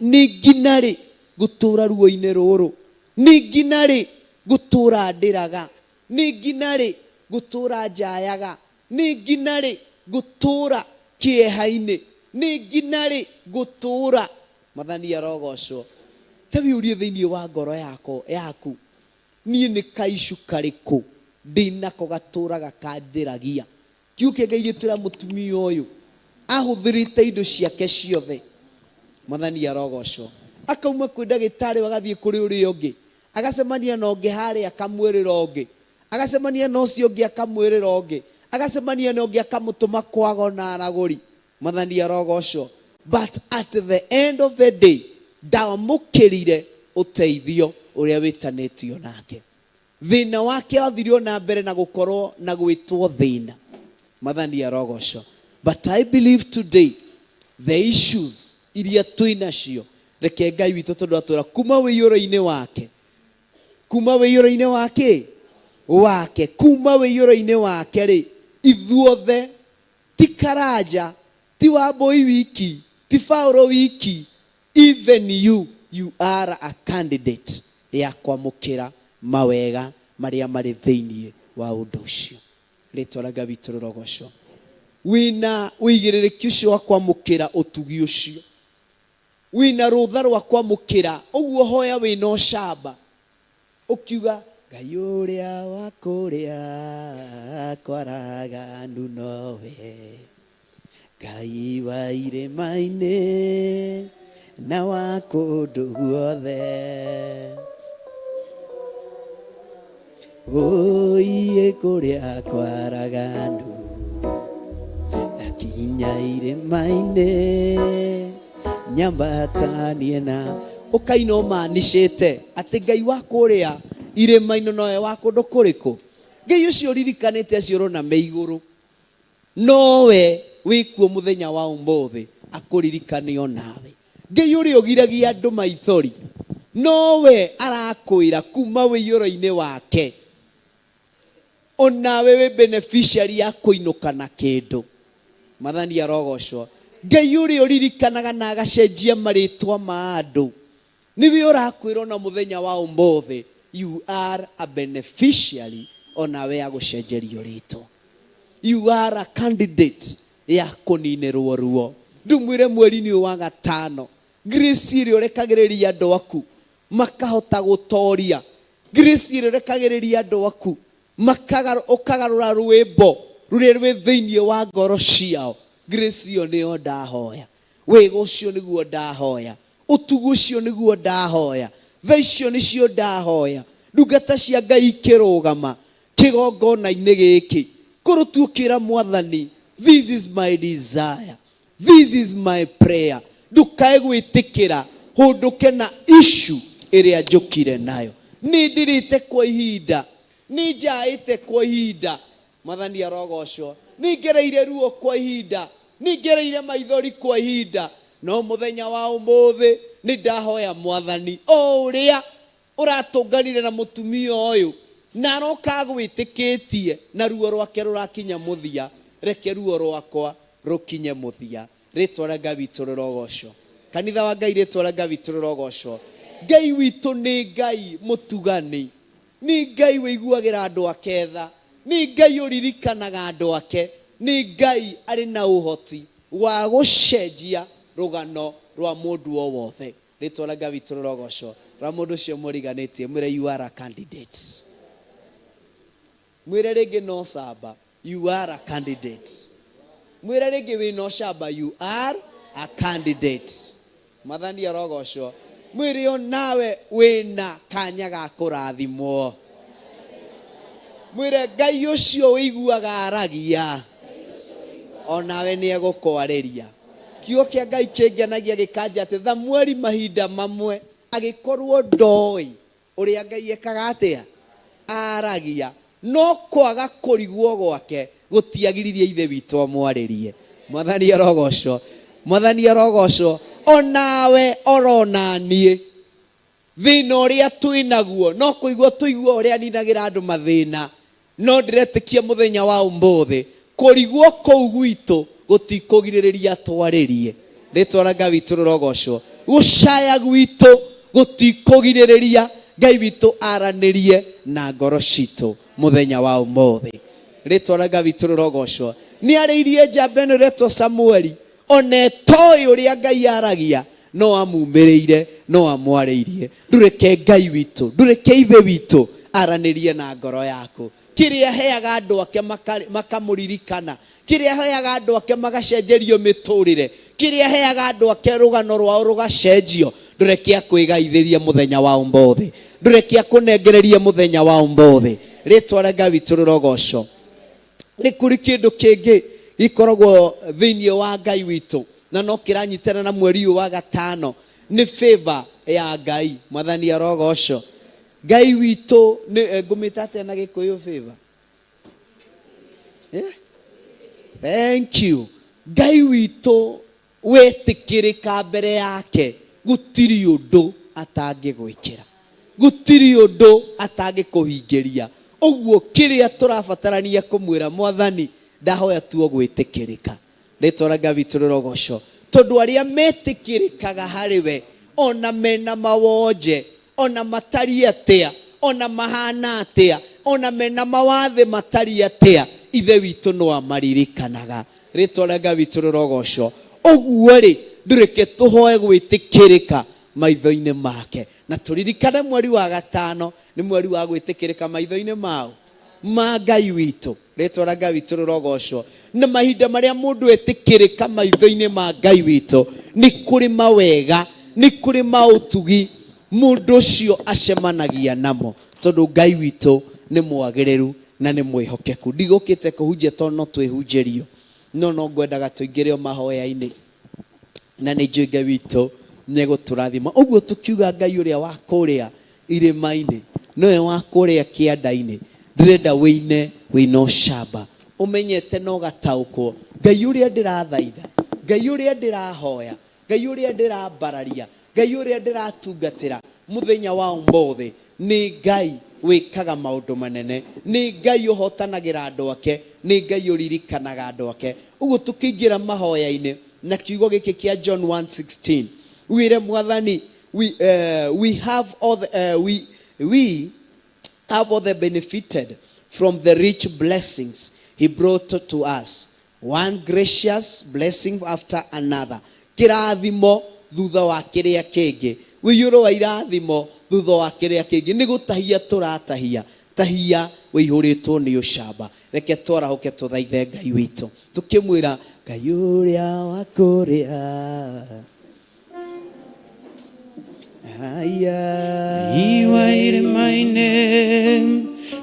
nĩ nginya rĩ gũtũra ruo-inĩ rũrũ, nĩ nginya rĩ gũtũra ndĩraga, Nĩ nginya rĩ ngũtũũra njayaga? Nĩ nginya rĩ ngũtũũra kĩeha-inĩ? Nĩ nginya rĩ ngũtũũra? Mwathani arogocwo. Ta wĩyũrie thĩinĩ wa ngoro yako, yaku, niĩ nĩ kaicũ karĩkũ ndĩ nako gatũũraga kanjĩragia? Kiugo kĩa Ngai gĩtwĩra mũtumia ũyũ ahũthĩrĩte indo ciake ciothe. Mwathani arogocwo. Akauma kwĩ ndagĩtarĩ ũyũ agathiĩ kũrĩ ũrĩa ũngĩ. Agacemania na ũngĩ harĩa akamwĩrĩra ũngĩ. Agacemania na ũcio ũngĩ akamwĩrĩra ũngĩ. Agacemania na ũngĩ akamũtũma kwago na aragũri. Mwathani arogocwo. But at the end of the day ndamũkĩrire ũteithio ũrĩa wĩtanĩtio nake. Thĩna wake wathire o na mbere na gũkorwo na gwĩtwo thĩna. Mwathani arogocwo. But I believe today the issues iria twĩ nacio, reke Ngai witũ tondũ atwĩra kuma wĩiyũro-inĩ wake, kuma wĩiyũro-inĩ wa kĩ? Wake, kuma wĩiyũro-inĩ wake rĩ, ithuothe ti Karanja, ti Wambũi wiki, ti Paũlũ wiki, Even you, you are a candidate ya kwamũkĩra mawega marĩa marĩ thĩinĩ wa ũndũ ũcio. Rĩtwa rĩa Ngai witũ rĩrogocwo. Wĩna ũigĩrĩrĩki ũcio wa kwamũkĩra ũtugi ũcio. Wĩna rũtha rwa kwamũkĩra ũguo hoya wĩna ũcamba. Ũkiuga, Ngai ũrĩa wa kũrĩa kwaraganu nowe, Ngai wa irĩma-inĩ na wa kũndũ guothe. Ũiĩ kũrĩa kwaraganu Ndakinya irĩma-inĩ nyambatanie na ũkaina ũmanicĩte atĩ Ngai wa kũrĩa irĩma-inĩ nowe wa kũndũ kũrĩkũ? Ngai ũcio ũririkanĩte acio ũrona me igũrũ nowe wĩkuo mũthenya wa ũmũthĩ akũririkane o nawe. Ngai ũrĩa ũgiragia andũ maithori nowe arakwĩra kuma wĩiyũro-inĩ wake Onawe wĩ beneficiary ya kũinũka na kĩndũ. Mwathani arogocwo. Ngai ũrĩa ũririkanaga na agacenjia marĩtwa ma andũ nĩwe ũrakwĩra ona mũthenya wa ũmũthĩ you are a beneficiary onawe ya gũcenjerio rĩtwa. You are a candidate ya kũninĩrwo ruo. Ndũmwĩre mweri-inĩ ũyũ wa gatano grace ĩrĩa ũrekagĩrĩria andũ aku makahota gũtoria. Grace ĩrĩa ũrekagĩrĩria andũ aku ũkagarũra rwĩmbo rũrĩa rwĩ thĩinĩ wa ngoro ciao. Grace ĩyo nĩyo ndahoya. Wega ũcio nĩguo ndahoya. Ũtugi ũcio nĩguo ndahoya. Tha icio nĩcio ndahoya. Ndungata cia Ngai ikĩrũgama kĩgongona-inĩ gĩkĩ, korwo tu ũkĩra Mwathani, this is my desire. This is my prayer. Ndũkae gwĩtĩkĩra hũndũke na issue ĩrĩa njũkire nayo. Nĩ ndĩrĩte kwa ihinda, nĩ njaĩte kwa ihinda, Mwathani arogocwo. Nĩ ngereire ruo kwa ihinda, nĩ ngereire maithori kwa ihinda, no mũthenya wa ũmũthĩ nĩ ndahoya Mwathani o ũrĩa Ũratũnganire na mũtumia ũyũ na aroka agwĩtĩkĩtie na ruo rwake rũrakinya mũthia, reke ruo rwakwa rũkinye mũthia. Rĩtwa rĩa Ngai witũ rĩrogocwo. Kanitha wa Ngai rĩtwa rĩa Ngai witũ rĩrogocwo. Ngai witũ nĩ Ngai mũtugani. Nĩ Ngai wĩiguagĩra andũ ake tha. Nĩ Ngai ũririkanaga andũ ake. Nĩ Ngai arĩ na ũhoti wa gũcenjia rũgano rwa mũndũ o wothe. Rĩtwa rĩa Ngai witũ rĩrogocwo. Rora mũndũ ũcio mũriganĩtie, mwĩre you are a candidate. Mwĩre rĩngĩ no camba, you are a candidate. Mwĩre rĩngĩ wĩna ũcamba, you are a candidate. Mwathani arogocwo. Mwĩre o nawe wĩna kanya ga kũrathimwo. Mwĩre Ngai ũcio ũiguaga aragia, o nawe nĩ egũkwarĩria. Kiugo kĩa Ngai kĩngenagia gĩkanja atĩ Thamueli mahinda mamwe agĩkorwo ndoĩ ũrĩa Ngai ekaga atĩa? Aaragia. No kwaga kũrigwo gwake gũtiagiririe Ithe witũ amwarĩrie. Mwathani arogocwo. Mwathani arogocwo. O nawe orona niĩ. Thĩna ũrĩa twĩ naguo no kũigua tũigua ũrĩa aninagĩra andũ mathĩna, no ndĩretĩkia mũthenya wa ũmũthĩ kũrigwo kũu gwitũ gũtikũgirĩrĩria atwarĩrie. Rĩtwa rĩa Ngai witũ rĩrogocwo. Gũcaya gwitũ gũtikũgirĩrĩria Ngai witũ aranĩrie na ngoro citũ mũthenya wa ũmũthĩ. Rĩtwa rĩa Ngai witũ rĩrogocwo. Nĩ arĩirie njamba ĩno ĩretwo Samueli, ona ĩtoĩ ũrĩa Ngai aragia, no amumĩrĩire, no amwarĩirie. Ndũreke Ngai witũ, ndũreke Ithe witũ aranĩrie na ngoro yaku. Kĩrĩa aheaga andũ ake makamũririkana, kĩrĩa aheaga andũ ake magacenjerio mĩtũrĩre, kĩrĩa aheaga andũ ake rũgano rwao rũgacenjio, ndũreke akwĩgaithĩrie mũthenya wa ũmũthĩ, ndũreke akũnengererie mũthenya wa ũmũthĩ. Rĩtwa rĩa Ngai witũ rĩrogocwo. Nĩ kũrĩ kĩndũ kĩngĩ gĩkoragwo thĩinĩ wa Ngai witũ na no kĩranyitana na mweri ũyũ wa gatano, nĩ favor ya Ngai. Mwathani arogocwo. Ngai witũ nĩ ngũmĩta atĩa na Gĩkũyũ favor? Yeah? Thank you. Ngai witũ wetĩkĩrĩka mbere yake, gũtirĩ ũndũ atangĩgwĩkĩra, gũtirĩ ũndũ atangĩkũhingĩria. Ũguo kĩrĩa tũrabatarania kũmwĩra Mwathani, ndahoya tuo gwĩtĩkĩrĩka. Rĩtwa rĩa Ngai witũ rĩrogocwo, tondũ arĩa metĩkĩrĩkaga harĩ we, ona mena mawonje, ona matariĩ atĩa, ona mahana atĩa, ona mena mawathe matariĩ atĩa, Ithe witũ no amaririkanaga. Rĩtwa rĩa Ngai witũ rĩrogocwo. Ũguo rĩ, ndũreke tũhoe gwĩtĩkĩrĩka maitho-inĩ make, na tũririkane mweri wa gatano nĩ mweri wa gwĩtĩkĩrĩka maitho-inĩ mao ma Ngai witũ. Rĩtwa rĩa Ngai witũ rĩrogocwo. Na mahinda marĩa mũndũ etĩkĩrĩka maitho-inĩ ma Ngai witũ, nĩ kũrĩ mawega, nĩ kũrĩ maũtugi mũndũ ũcio acemanagia namo, tondũ Ngai witũ nĩ mwagĩrĩru na nĩ mwĩhokeku. Ndigũkĩte kũhunjia tondũ no twĩhunjĩrio, no no ngwendaga tũingĩre o mahoya-inĩ, na nĩ njũĩ Ngai witũ nĩ egũtũrathima. Ũguo tũkiuga Ngai ũrĩa wa kũrĩa irĩma-inĩ nowe wa kũrĩa kĩanda-inĩ, ndĩrenda wĩine wĩna ũcamba, ũmenyete na ũgataũkwo Ngai ũrĩa ndĩrathaitha, Ngai ũrĩa ndĩrahoya, Ngai ũrĩa ndĩrambararia, Ngai ũrĩa ndĩratungatĩra mũthenya wa ũmũthĩ nĩ Ngai wĩkaga maũndũ manene, nĩ Ngai ũhotanagĩra andũ ake, nĩ Ngai ũririkanaga andũ ake. Ũguo tũkĩingĩra mahoya-inĩ na kiugo gĩkĩ kĩa John 1:16, wĩre Mwathani, we have all the, we have all the benefited from the rich blessings he brought to us, one gracious blessing after another. Kĩrathimo thutha wa kĩrĩa kĩngĩ, ũiyũro wa irathimo thutha wa kĩrĩa kĩngĩ, nĩ gũtahia tũratahia, tahia ũihũrĩtwo nĩ ũcamba. Reke twarahũke tũthaithe Ngai witũ tũkĩmwĩra Ngai ũrĩa wa kũrĩa aya Iwa irĩma-inĩ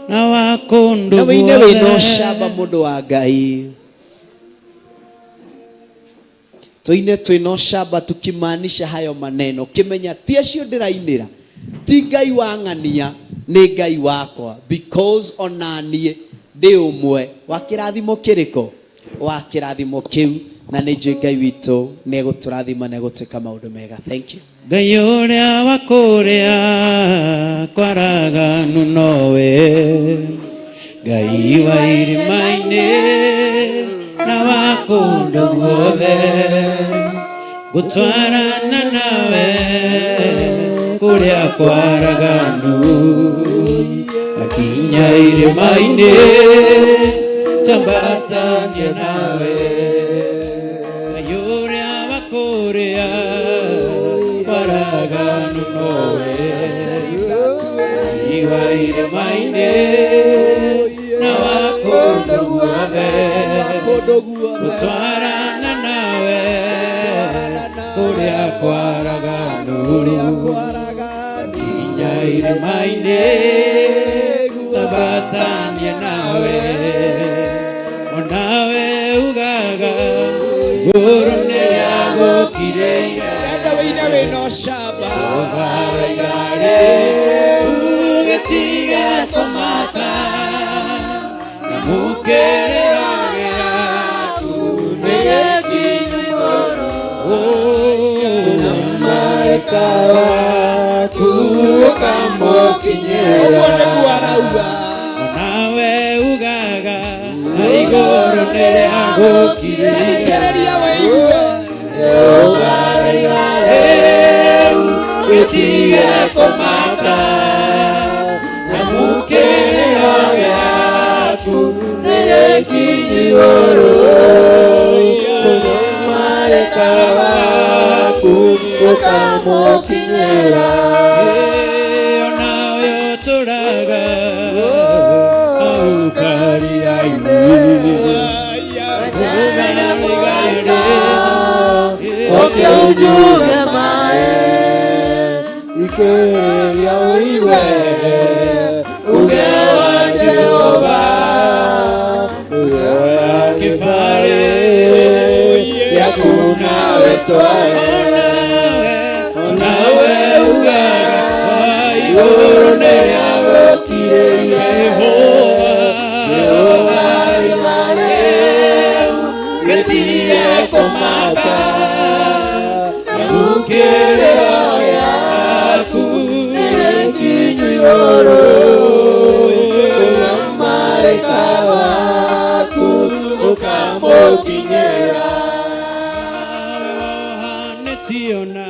na wa kũndũ na wĩine wĩna guothe. ũcamba mũndũ wa Ngai, tũine twĩna ũcamba tukimaanisha hayo maneno, kimenya ti acio ndĩrainĩra, ti Ngai wa ng'ania, nĩ Ngai wakwa, because ona niĩ ndĩ ũmwe wa kĩrathimo kĩrĩkũ, wa kĩrathimo kĩu, na nĩ njũĩ Ngai witũ nĩ egũtũrathima na egũtwĩka maũndũ mega. Thank you. Ngai ũrĩa wa kũrĩa kwaraganu nowe, Ngai wa irĩma-inĩ na wa kũndũ guothe, gũtwarana nawe kũrĩa kwaraganu, akinya irĩma-inĩ tambatania nawe. Ngai ũrĩa wa kũrĩa kwaraganu nowe, Ngai wa irĩma-inĩ na wa kũndũ guothe, gũtwarana nawe kũrĩa kwaraganu, nginya irĩma-inĩ tambatania nawe. Onawe ugaga igũrũ nĩrĩagũkirĩire, Enda wĩine wĩna ũcamba, ũgĩtige kũmaka na mũkĩrĩro gĩaku nĩ gĩkinyu mũno, na marĩka waku ũkamũkinyĩra. Ũguo nĩguo arauga. Onawe ugaga na igũrũ nĩrĩagũkirĩire, Thikĩrĩria wĩigue. Wĩtige kũmaka nĩkinyu igũrũ mũnyamarĩka waku ũkamũkinyĩra Onawe ũtũraga hau karia-inĩ Weterere mũraika oke unjuge maĩ ikĩrĩria ũigue uge wa Jehova uge wa kĩbarĩ gĩaku nawe tware onawe ugaga igũrũ nĩagũkirĩire Jehova arauga rĩu gĩtige kũmaka nyamũkĩrĩro yaku nĩ nginyu igũrũ ũnyamarĩka waku ũkamũkinyĩra Wohanĩtio na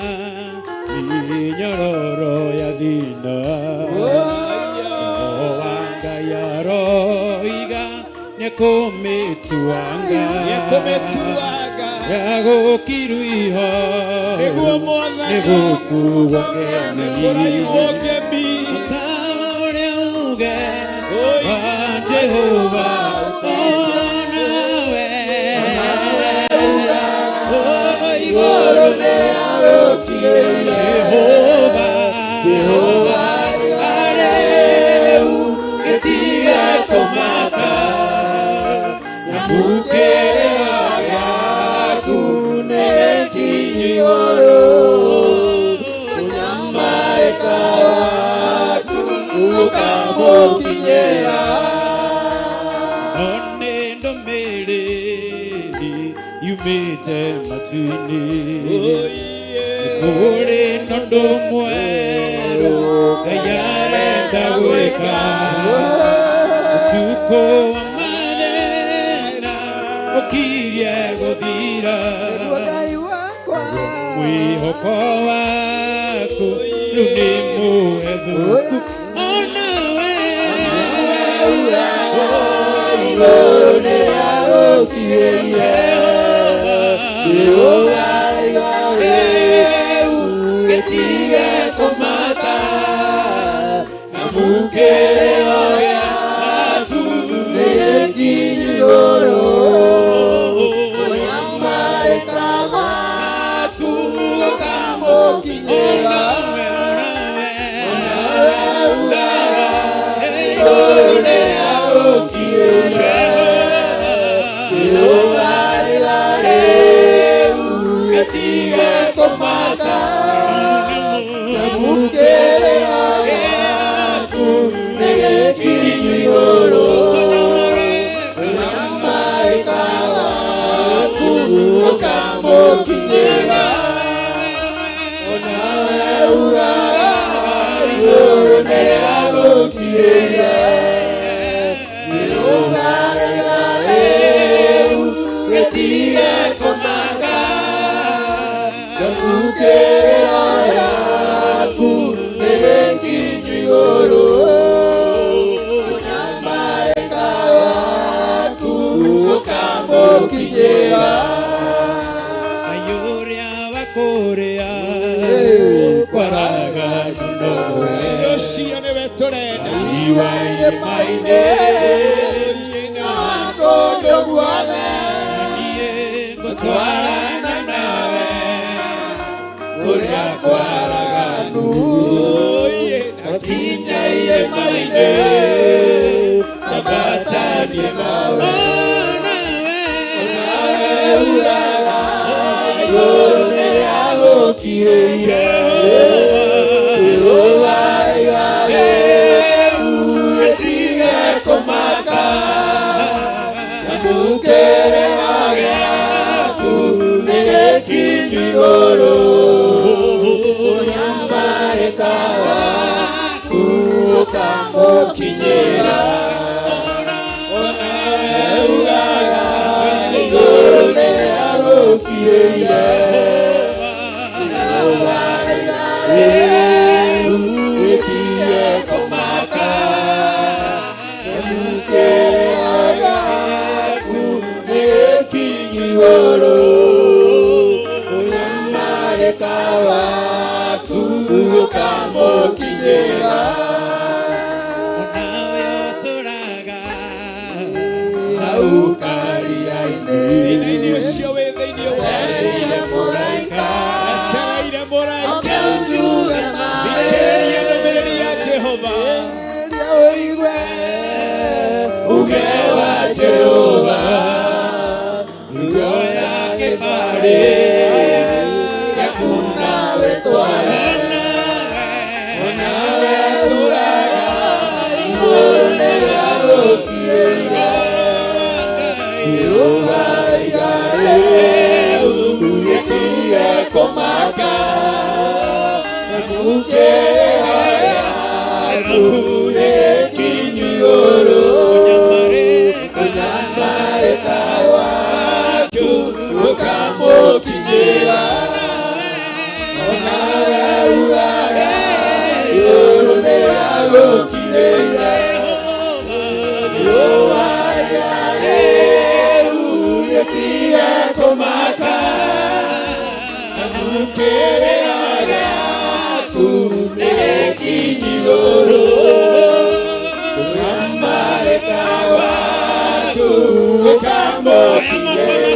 mĩnyororo ya thĩna Roho wa Ngai aroiga nĩekũmĩtuanga Gũkiru ihoru nĩgũkuo ngemi Ta ũrĩa uge wa Jehova onawe igũrũ nĩagũkirĩire Jehova Jehova arĩu gĩtige kũmaka nyamũkĩrĩro yaku nĩ nginyu igũrũ ũnyamarĩka waku ũkamũkinyĩra One ndũmĩrĩri yumĩte matu-inĩ Nĩ kũrĩ na ũndũ mwerũ Ngai arenda gwĩka Ũtukũ wa mathĩna ũkirie gũthira Nĩguo Ngai wakwa Mwĩhoko waku rĩu nĩ mũhethũku Onawe igũrũ nĩrĩagũkinyĩire Jehova arauga rĩu gĩtige kũmaka nyamũkĩrĩro yaku nĩ nginyu igũrũ ũnyamarĩka waku ũkamũkinyĩra onawe ugaga igũrũ nĩrĩagũkinyĩire Jehova arauga rĩu gĩtige kũmaka nyamũkĩrĩro yaku nĩ gĩkinyu igũrũ ũnyamarĩka waku ũkamũkinyĩra onawe ugaga igũrũ nĩrĩagũkinyĩire Jehova arauga rĩu gĩtige kũmaka nyamũkĩrĩro yaku nĩ nginyu igũrũ ũnyamarĩka waku ũkamũkinyĩra Ayũrĩa wa kũrĩa kwaraga nowe Ũcio nĩwe tũrenda Iwa irĩma-inĩ na kũndũ guothe niĩ ngũtwarana nawe kũrĩa kwaraganu nakinya irĩma-inĩ ambatanie nawe Onawe onawe ugaga igũrũ nĩrĩagũkirĩire Jehova arauga rĩu gĩtige kũmaka nyamũkĩrĩro gĩaku nĩ gĩkinyu igũrũ ũnyamarĩka waku ũkamũkinyĩra onawe ugaga igũrũ nĩrĩagũkirĩire Jehova arauga rĩu gĩtige kũmaka nyamũkĩrĩro igũrũ ũnyamarĩka waku ũkamũkinyĩra Onawe ũtũraga hau karia-inĩ Thĩna-inĩ ũcio wĩ thĩinĩ wa etereire mũraika etereire mũraika oke unjuge maĩ thikĩrĩria ndũmĩrĩri ya Jehova Ria ũigue uge wa Jehova ruona kĩbarĩ gĩaku nawe tware onawe tũraga igũrũ nĩrĩagũkirĩire Jehova raiga rĩu gĩtige kũmaka Kĩrĩra yaku nĩkinyu igũrũ ũnyamarĩka waku ũkamũkinyĩra onawe ugaga igũrũ nĩrĩagũkinyĩire Jehova raiga rĩu gĩtige kũmaka kĩrĩra gĩaku nĩgĩkinyu igũrũ ũnyamarĩka waku ũkamũkinyĩra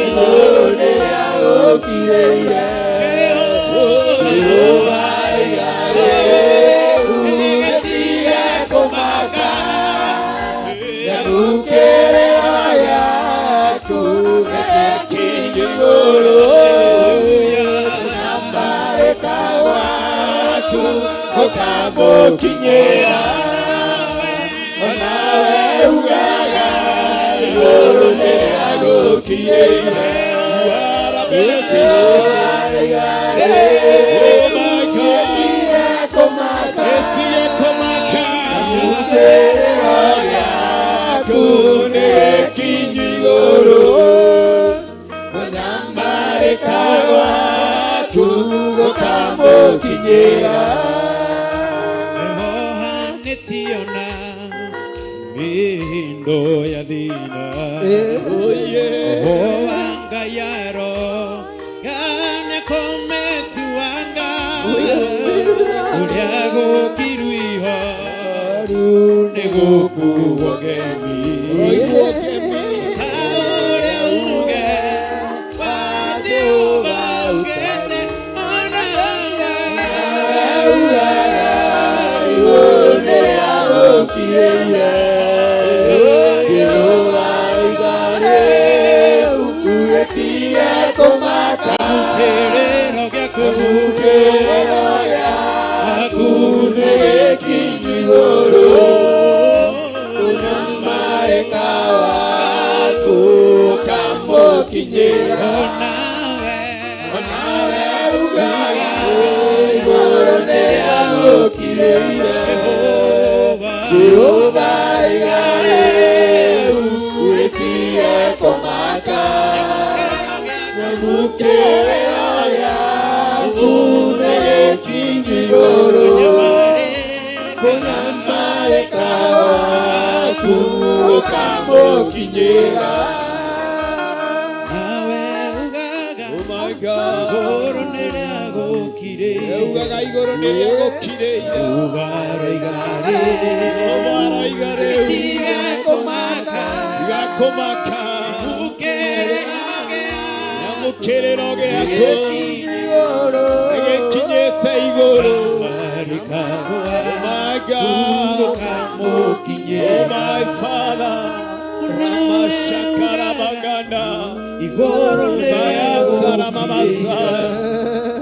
igũrũ nĩrĩagũkirĩire Jehova iga rĩu gĩtige kũmaka nyamũkĩrĩra yaku nĩkinyu igũrũ ũnyamarĩka waku ũkamũkinyĩra onawe ugaga igũrũ nĩrĩagũkinyĩire gĩtige kũmaka Gĩtige kũmaka kĩrĩro gĩaku nĩgĩkinyu igũrũ kũnyamarĩka gwaku gũkamũkinyĩra Nĩhohanĩtio na mĩhĩndo ya thĩna Roho wa Ngai arogana kũmĩtuanga ũrĩa gũkiru ihoru nĩ gũkuo gemi Ta ũrĩa uge wa Jehova ugĩte ona igũrũ nĩrĩagũkinyĩire Jehova iga rĩu gĩtige kũmaka kĩrĩro gĩaku kĩrĩro gĩaku nĩgĩkinyu igũrũ ũnyamarĩka waku ũkamũkinyĩra onawe onawe ugaga igũrũ nĩrĩagũkirĩire Jehova Jehova iga rĩu gĩtige kũmaka nyamũkĩrĩro yaku nĩgĩkinyu igũrũ kũnyamarĩka waku ũkamũkinyĩra nawe ugaga Oh my God igũrũ nĩrĩagũkirĩire Ugaga igũrũ nĩrĩagũkirĩire Ũgaroiga Jehova araiga rĩu Tiga kũmaka tiga kũmaka kĩrĩro nyamũkĩrĩro gĩaku gĩkinyu igũrũ nĩgĩkinyĩte igũrũ gĩaku Oh my God Oh ũkamũkinyĩra my Father Ramashakarabaganda igũrũ Bayataramamasa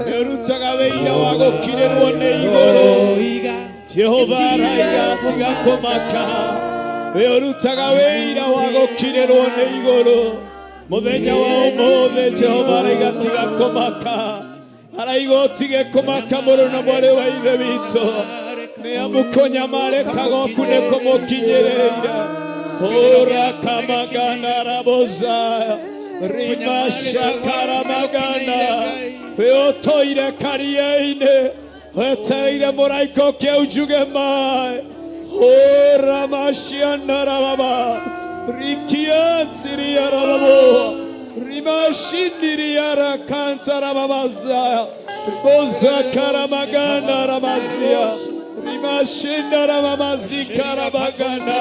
Nĩũrutaga wĩira wa gũkirĩrwo nĩ igũrũ Iga Jehova araiga tiga kũmaka wĩũrutaga wĩira wa gũkirĩrwo nĩ igũrũ mũthenya wa ũmũthĩ Jehova araiga tiga kũmaka araiga ũtige kũmaka mũrũ na mwarĩ wa ithe witũ nĩ amu kũnyamarĩka gwaku nĩ kũmũkinyĩrĩire ũrakamagana rabozaya rimasakaramagana wĩũtũire karia-inĩ wetereire mũraika ũke unjuge maĩ O ramashianarababa. Rikiantsiriarababo. Rimashiniriara kantarababazaya. Bozakaramagana ramazia. Rimashindaramamazikarabagana.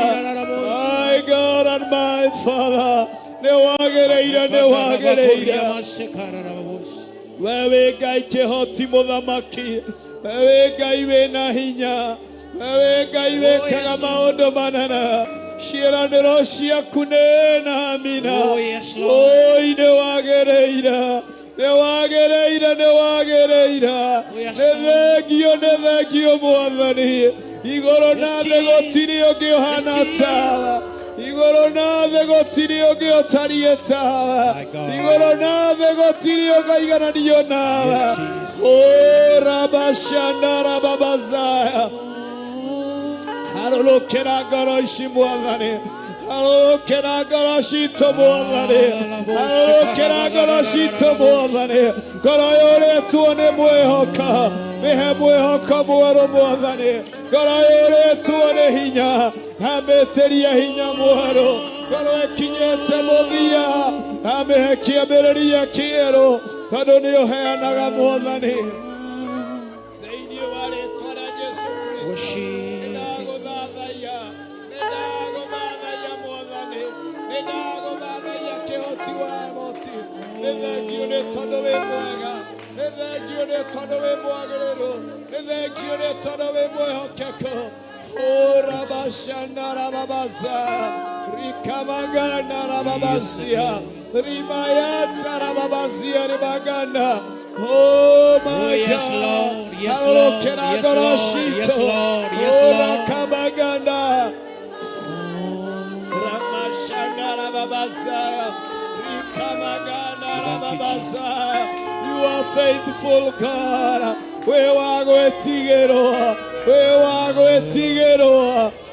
My God and my Father. Nĩwagĩrĩire, nĩwagĩrĩire. We wĩ Ngai kĩhoti mũthamaki, we wĩ Ngai wĩna hinya, we wĩ Ngai wĩkaga maũndũ manene. Ciĩranĩro ciaku nĩ na amina. Oh, yes, Lord. Oi, nĩwagĩrĩire, nĩwagĩrĩire, nĩwagĩrĩire. yes, Nĩ thengio, nĩ thengio Mwathani. Igũrũ na thĩ gũtirĩ ũngĩ ũhana tawe. Igũrũ na thĩ gũtirĩ ũngĩ ũtariĩ tawe. My God. Igũrũ na thĩ gũtirĩ ũngĩigananio nawe. Yes, Jesus. O rabashanda rababazaya. Harũrũkĩra ngoro ici Mwathani. Harũrũkĩra ngoro citũ Mwathani. Harũrũkĩra ngoro citũ Mwathani. Ngoro yũrĩtwo nĩ mwĩhoko. Mĩhe mwĩhoko mwerũ Mwathani. Ngoro yũrĩtwo nĩ hinya. Amĩtĩrie hinya mwerũ. Ngoro ĩkinyĩte mũthia. Amĩhe kĩambĩrĩria kĩerũ. Tondũ nĩ ũheanaga Mwathani. Thĩinĩ wa rĩtwa rĩa Jesũ Kristo. Nĩndagũthathaiya, nĩndagũthathaiya Mwathani, nĩndagũthathaiya kĩhoti wa moti. Nĩ thengio nĩ tondũ wĩ mwega, nĩ thengio nĩ tondũ wĩ mwagĩrĩru, nĩ thengio nĩ tondũ wĩ mwĩhokeku. Urabashana rababaza, rikamagana rababazia, rimayata rababazia ribagana. Oh my Oh, yes, God. Lord. Yes, Lord. Harũrũkĩra Yes, ngoro Lord. citũ. Yes, Lord. Yes, Lord. Urakamagana. Ramashana rababazaya. Rikamagana rababazaya. You are faithful God. We wa gwĩtigĩrwo. We wa gwĩtigĩrwo.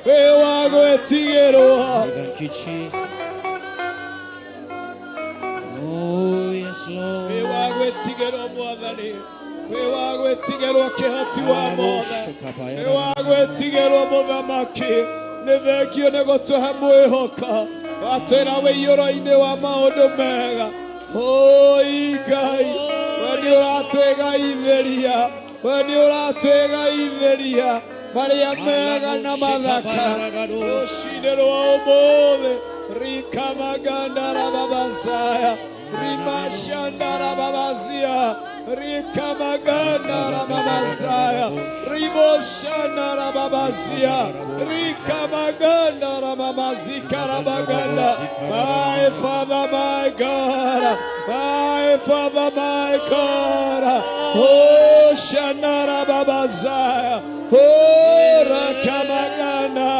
We wa gwĩtigĩrwo. Thank you, Jesus. Oh, yes, Lord. Wĩ wa gwĩtigĩrwo Mwathani. Wĩ wa gwĩtigĩrwo kĩhoti wa mothe. Wĩ wa gwĩtigĩrwo mũthamaki. Nĩ thengio nĩ gũtũhe mwĩhoko. Watwĩra wĩiyũro-inĩ wa maũndũ mega. Oi Ngai, we nĩ ũratwĩgaithĩria. We nĩ ũratwĩgaithĩria marĩa mega na mathaka. Rũcinĩ rwa ũmũthĩ rikamaganda rababazaya rimashanda rababazia rikamaganda rababazaya rimoshanda rababazia rikamaganda rababazika rabaganda. My Father, my God, my Father, my God. Oh, shanda rababazaya. Oh, rakamaganda.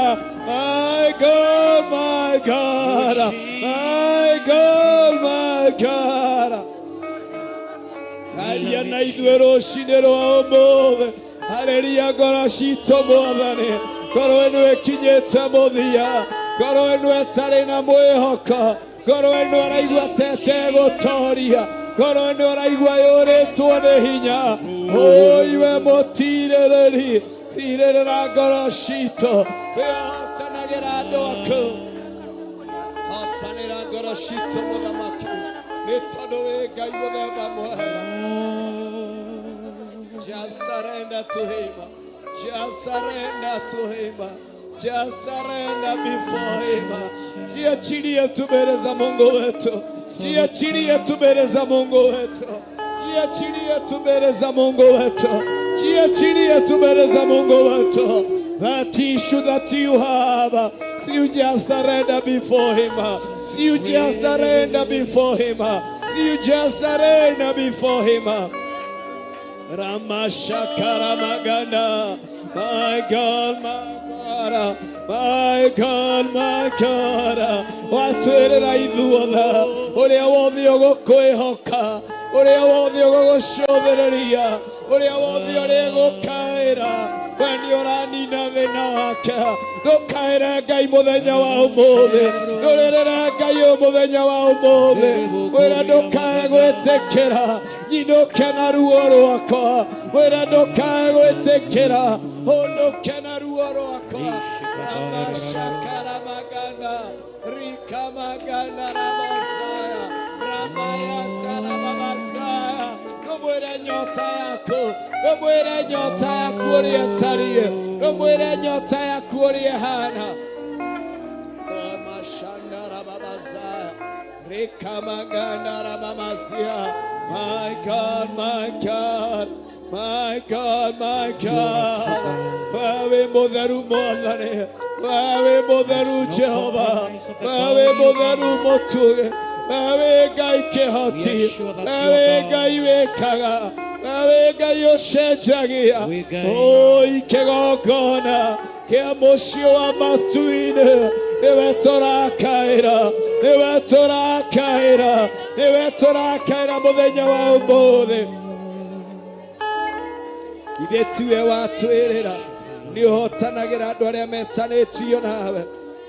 My God, my God, my God, my God. Aria na ithuĩ rũcinĩ rwa ũmũthĩ. Arĩria ngoro citũ Mwathani. Ngoro ĩno ĩkinyĩte mũthia. Ngoro ĩno ĩtarĩ na mwĩhoko. Ngoro ĩno ĩraigua tete gũtoria. Ngoro ĩno ĩraigua yũrĩtwo nĩ hinya. Oi we mũtirĩrĩri, tirĩrĩra ngoro citũ. Wĩhotanagĩra andũ aku. Hotanĩra ngoro citũ mũthamaki. Nĩ tondũ wĩ Ngai mũthemba mwega. Just surrender to him. Just surrender to him. Just surrender before him. Jiachilie tu mbele za Mungu wetu. Jiachilie tu mbele za Mungu wetu. Jiachilie tu mbele za Mungu wetu. Jiachilie tu mbele za Mungu wetu. That issue that you have, see you just surrender before him. See you just surrender before him. See you just surrender before him. Ramashakaramagana. My God, my God, my God, my God. Watwĩrĩra ithuothe ũrĩa wothe ũgũkwĩhoka, ũrĩa wothe ũgũgũcũthĩrĩria, ũrĩa wothe ũrĩgũkaĩra, we nĩ ũranina thĩna wake. Ndũkaĩre Ngai mũthenya wa ũmũthĩ, ndũrĩrĩre Ngai ũyũ mũthenya wa ũmũthĩ, wĩra ndũkae gwĩtĩkĩra, Nyinũke na ruo rwakwa, wĩra ndũkae gwĩtĩkĩra ũnũke na ruo rwakwa. Ramashakaramaganda rikamaganda ramasaya ramayataramamasaya. Rũmwĩre nyota yaku, rũmwĩre nyota yaku ũrĩa ĩtariĩ, rũmwĩre nyota yaku ũrĩa ĩhana. Ramashandarababazaya, rikamagandarabamasia. My God, my God, my God, my God. Wewe mũtheru Mwathani, wewe mũtheru Jehova, wewe mũtheru mũtuge, wewe Ngai kĩhoti, wewe Ngai wĩkaga, wewe Ngai ũcenjagia. Oi kĩgongona kĩa mũciĩ wa matu-inĩ, nĩwe tũrakaĩra, nĩwe tũrakaĩra, nĩwe tũrakaĩra mũthenya wa ũmũthĩ. Ithe tiwe watwĩrĩra nĩ ũhotanagĩra andũ arĩa metanĩtio nawe,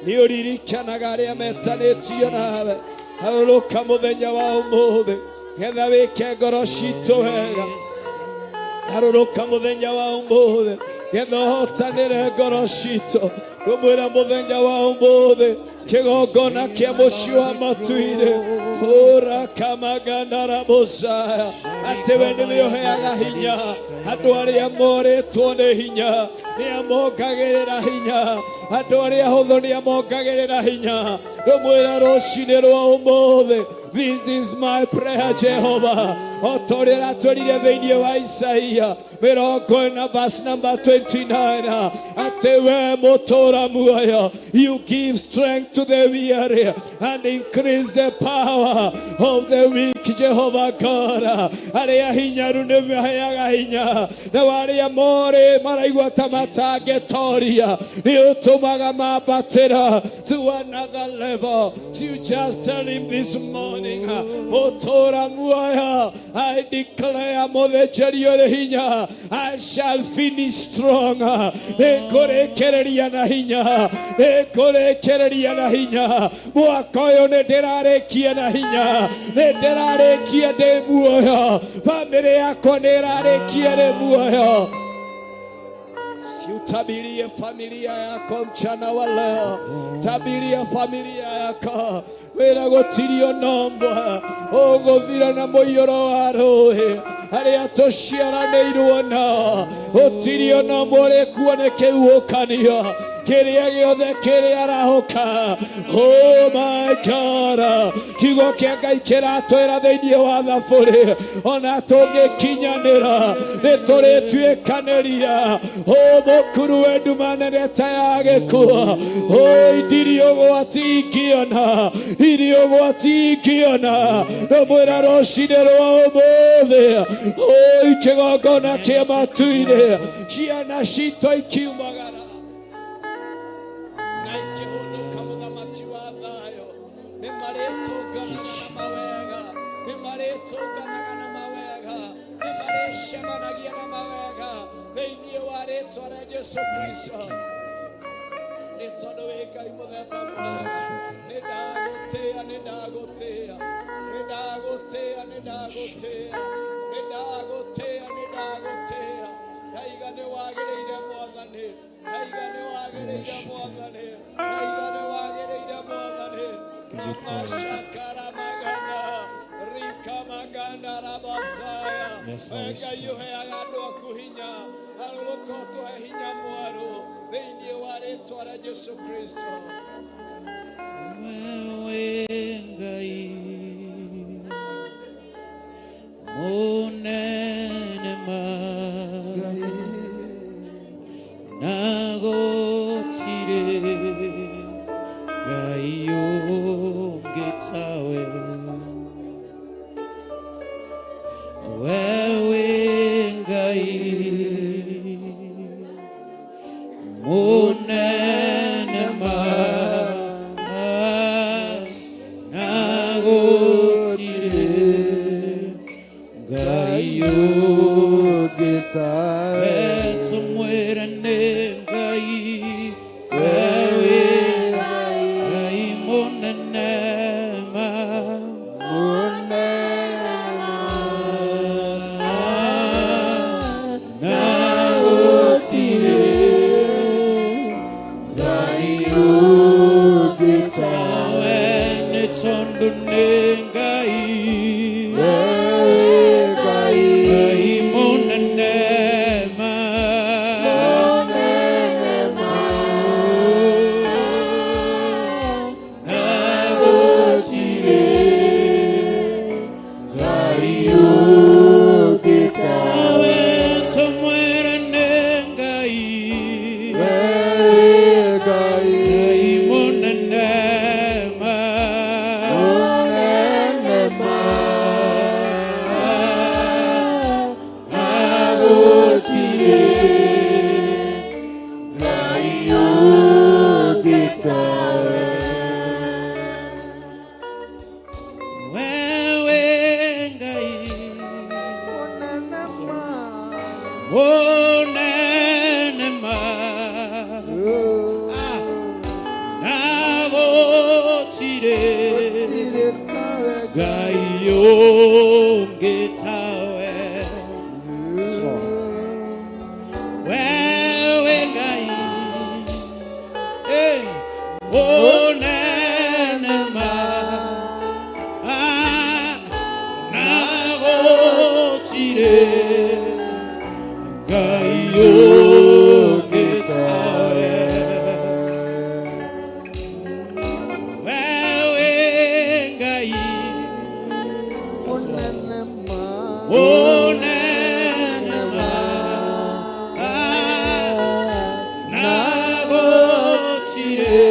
nĩ ũririkanaga arĩa metanĩtio nawe. Harũrũka mũthenya wa ũmũthĩ getha wĩke ngoro citũ wega. Harũrũka mũthenya wa ũmũthĩ getha ũhotanĩre ngoro citũ. Rũmwĩra mũthenya wa ũmũthĩ kĩgongona kĩa mũciĩ wa matu-inĩ ũrakamagana rabosaya, atĩ we nĩwe ũheaga hinya andũ arĩa morĩtwo nĩ hinya, nĩ amongagĩrĩra hinya andũ arĩa ahũthũ, nĩ amongagĩrĩra hinya. Rũmwĩra rũcinĩ rwa ũmũthĩ, this is my prayer, Jehovah. O ta ũrĩa ũratwĩrire thĩinĩ wa Isaia 40 verse number 29, atĩ we mũtũra muoyo, you give strength to the weary and increase the power of the weak, Jehovah God. Arĩa hinyaru nĩ maheaga hinya, na arĩa morĩ maraigua ta matangĩtoria nĩ ũtũmaga mambatĩra to another level. You just tell him this morning, mũtũra muoyo, I declare, mũthĩnjĩri ũrĩ hinya, I shall finish strong. Nĩngũrĩkĩrĩria na hinya, nĩngũrĩkĩrĩria na hinya. Mwaka ũyũ nĩ ndĩrarĩkia na hinya, nĩ ndĩrarĩkia ndĩ muoyo, bamĩrĩ yakwa nĩ ĩrarĩkia rĩ muoyo. Siutabirie familia yako mchana wa leo, tabiria familia yako wĩra gũtirio nomba ũgũthira na mũiyũro wa rũĩ arĩa tũciaranĩirwo nao, gũtirio nomba ũrĩkuo nĩ kĩhuhũkanio kĩrĩa gĩothe kĩrĩarahũka. Oh my God, kiugo kĩa Ngai kĩratwĩra thĩinĩ wa Thabũrĩ, ona tũngĩkinyanĩra nĩ tũrĩtuĩkanĩria o mũkuru we nduma nene ta ya gĩkuũ. O ndiri ũgwati ingĩona, ndiri ũgwati ingĩona. Rũmwĩra rũcinĩ rwa ũmũthĩ, oi kĩgongona kĩa matu-inĩ, ciana citũ ikiumagara na ikĩhũndũka, mũthamaki wa thayũ, nĩ marĩtũnganaga na mawega, nĩ marĩtũnganaga na mawega, nĩ marĩcemanagia na mawega thĩinĩ wa rĩtwa rĩa Jesu Kristo. Nĩ tondũ wĩ Ngai mũthemba mwega, nĩ ndagũtĩĩa, nĩ ndagũtĩĩa, nĩ ndagũtĩĩa, nĩ ndagũtĩĩa, nĩ ndagũtĩĩa, nĩ ndagũtĩĩa. Ndaiga nĩ wagĩrĩire Mwathani, ndaiga nĩ wagĩrĩire Mwathani, ndaiga nĩ wagĩrĩire Mwathani. Ramashakaramagana rikamaganda rabasaya. Yes, Holy We Ngai ũheaga andũ aku hinya, harũrũka ũtũhe hinya mwerũ thĩinĩ wa rĩtwa rĩa Jesu Kristo. Wewe Ngai munene ma na gũtirĩ Ngai ũngĩ tawe. Wewe Ngai munene ma Gũtirĩ Ngai ũngĩ tawe. Wewe Ngai, eh, ũnene ma, ah, na gũtirĩ Ngai ũngĩ tawe. Wewe Ngai, ũnene ma, ah, na gũtirĩ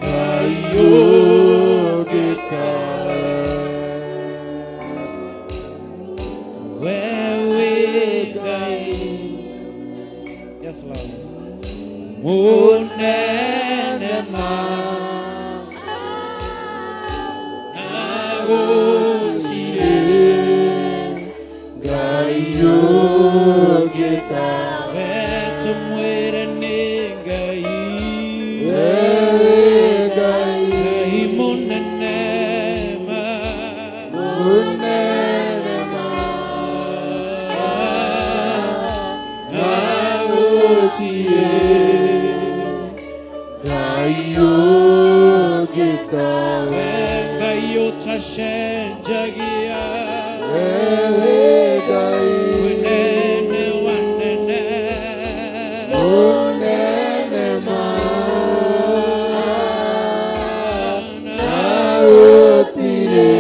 Ngai ũngĩ tawe. Wewe Ngai, yes Lord, mũnene ma, na gũtirĩ Ngai ũngĩ tawe. Tũmwĩre nĩ Ngai, Ngai mũnene ma, mũnene ma, na gũtirĩ Ngai ũngĩ tawe. Ngai ũtacenjagia, mũnene wa nene, mũnene ma, na gũtirĩ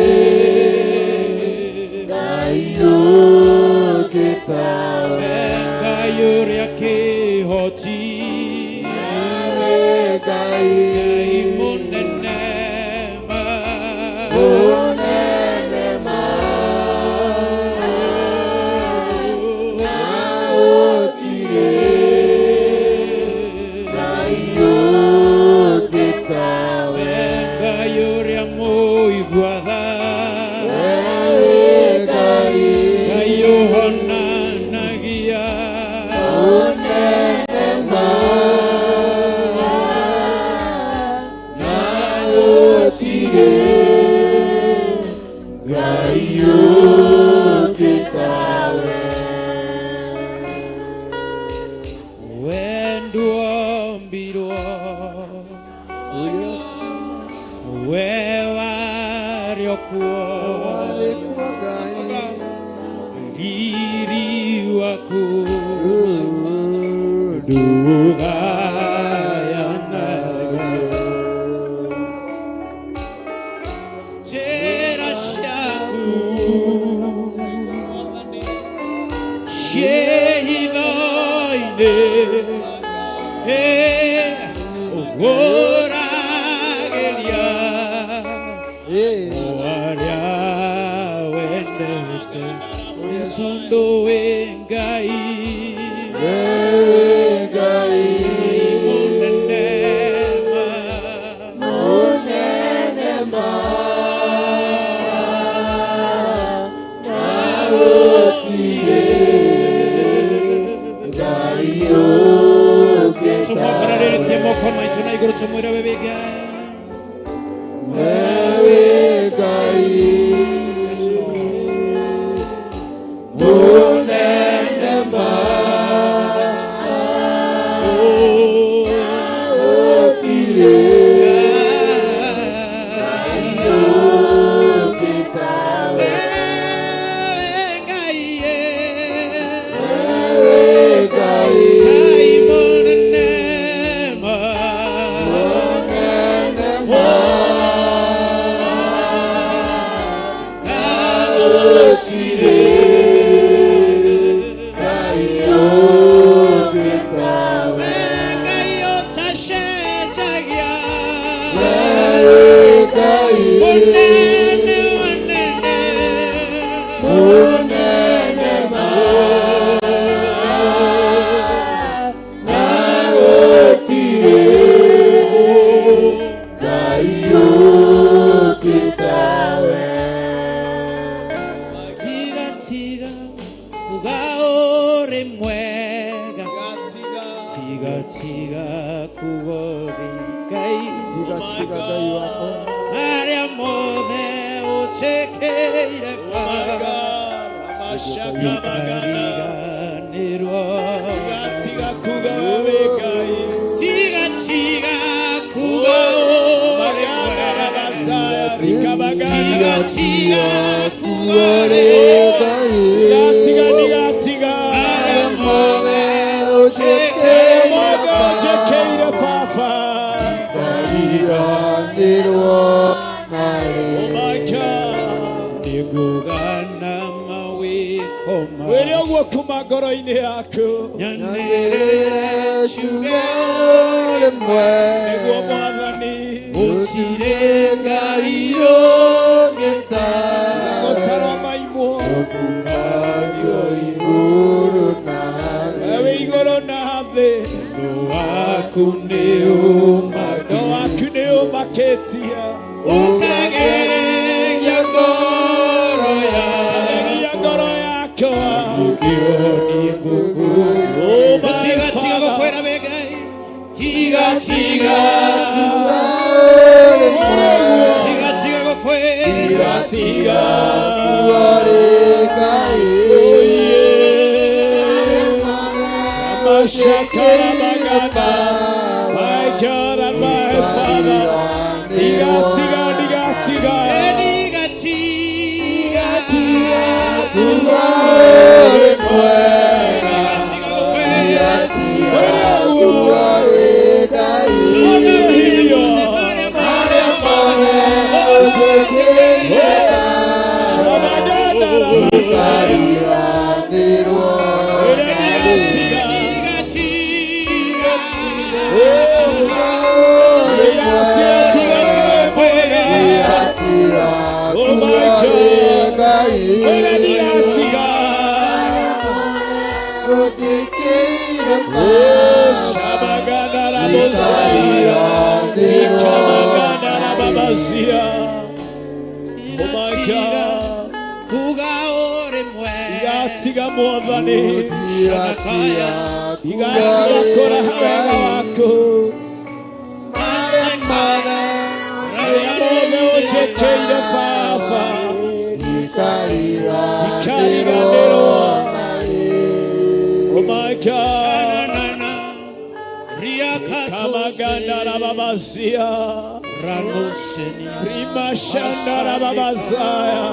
Ngai ũngĩ tawe. Ngai ũrĩa kĩhoti, Ngai mũnene ma, mũnene ma, na gũtirĩ Ngai ũngĩ tawe. Ngai ũrĩa mũigua tha, Ngai ũhonanagia, mũnene ma, na gũtirĩ Ngai ũngĩ tawe. We ndwombirwo, we warĩ o kuo, riri waku ndũgayanagio, njĩra ciaku ciĩ hitho-inĩ, ũgũragĩria o arĩa wendete, nĩ tondũ wĩ Ngai, mũnene ma, mũnene ma, na gũtirĩ Ngai ũngĩ. Tũmwambararĩtie moko maitũ na igũrũ, tũmwĩre we wĩ Ngai, wewe Ngai mũnene ma, gũtirĩ Ngai ũngĩ tawe. Ngai, Ngai, Ngai mũnene ma, mũnene ma, na gũtirĩ Ngai ũngĩ tawe. Ngai ũtacenjagia, Ngai mũnene wa nene, mũnene ma, na gũtirĩ Ngai ũngĩ tawe. Tiga, tiga kuga ũrĩ mwega, tiga, tiga kuga ũrĩ Ngai. Ndigatiga Ngai wakwa. Marĩa mothe ũnjĩkĩire Baba. Ndikariganĩrwo. Tiga kuga wewe Ngai. Tiga tiga kuga ũrĩ mwega. Tiga tiga kuga ũrĩ Ngai. Tiga tiga tiga. Marĩa mothe ũnjĩkĩire Mothe ũnjĩkĩire Baba. Ndikariganĩrwo narĩ. Oh my God. Nĩngũgana mawĩko ma Wĩre ũguo kuma ngoro-inĩ yaku. Nyanĩrĩre ciuge ũrĩ mwega. Nĩguo Mwathani. Gũtirĩ Ngai ũngĩ tawe. Gũtarwo maimwo. Ũkumagio igũrũ na thĩ. Wewe igũrũ na thĩ. Ũndũ waku nĩ Ũndũ waku nĩ ũmakĩtie. Ũkagegia ngoro Ũkagegia ngoro yakwa. Oh my Tiga tiga Father. gũkwĩra wĩ Ngai. Tiga tiga Ũrĩ mwega. tiga tiga gũkwĩra. Tiga Tiga. ũrĩ Ngai. Mashakarabagada. My God and my Father. Tiga tiga tiga tiga. Tiga tiga Ũrĩ mwega. tiga gũkwĩra. Ũrĩ Ngai. Marĩa mothe Ũnjĩkĩire Shabagada rabasaya. Ndikariganĩrwo. Tiga. tiga tiga Ũrĩ mwega. Tiga Oh my ũrĩ God. Ngai. Tiga. Ũnjĩkĩire Baba. Shabagada rabosaya. Ikamagada rababazia. Oh my God. kuga ũrĩ mwega. Igatiga Mwathani. Tiga tiga Igatiga kũraha wega waku. Marĩa mothe Marĩa mothe ũnjĩkĩire Baba. Ndikariganĩrwo. Oh my God. Na Kamaganda rababazia. Rimashanda rababazaya.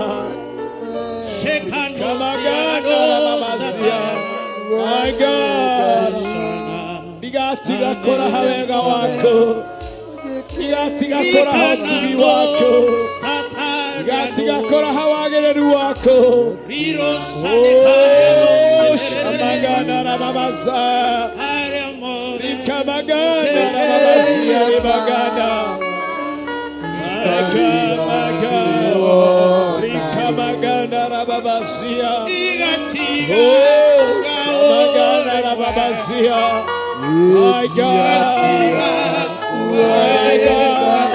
Kamaganda rababazia. My God. Ndigatiga kũraha wega waku. Ndigatiga kũraha ũtugi waku. Ndigatiga kũraha wagĩrĩru waku. Oh, shamaganda rababazaya. Rikamaganda rababazia ribaganda. My God, my God. Rikamaganda rababazia. Oh, shamaganda rababazia. My God. My God.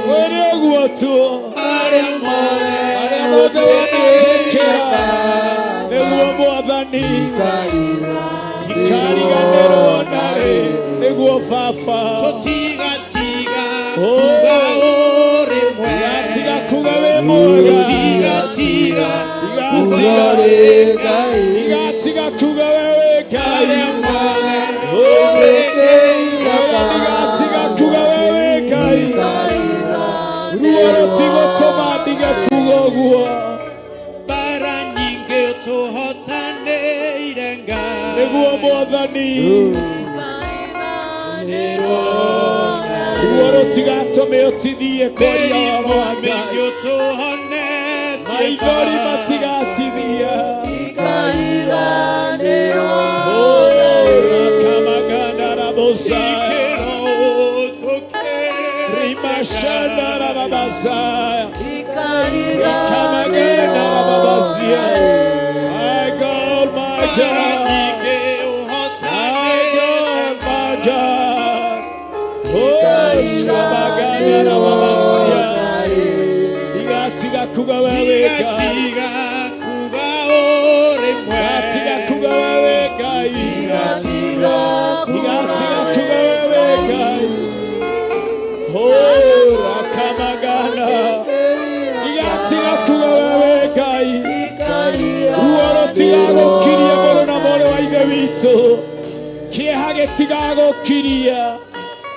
Wĩre ũguo tu. Marĩa mothe Marĩa mothe wananjĩkĩra. Nĩguo Mwathani. Ndikariganĩrwo narĩ. Nĩguo Baba. Tiga tiga Oh. Igatiga kuga wĩ mwega. tiga tiga Igatiga. Ũrĩ Ngai. Igatiga kuga wewe Ngai. Ũnjĩkĩire Igatiga kuga wewe Ngai. Ruo rũtigũtũma ndige kuga ũguo. bara nyingĩ tũhotanĩire Ngai. Nĩguo Mwathani. Ruo rũtigatũme ũtithie kwaria ũhoro wa Ngai. Mĩingĩ ũtũhonetie Maithori matigatithia. Rakamaganda rabosaya. Rimashanda rababasaya. Rikamaganda rababazia. My God, my God. My God, my God. Oh, shabaganda rababazia. Igatiga kuga wewe Ngai. Tiga kuga ũrĩ mwega. Igatiga kuga wewe Ngai. Igatiga kuga wewe Ngai. Oh, Shamagana Igatiga kuga wewe Ngai Ruo rũtigagũkiria mũrũ na mwarĩ wa ithe witũ kĩeha gĩtigagũkiria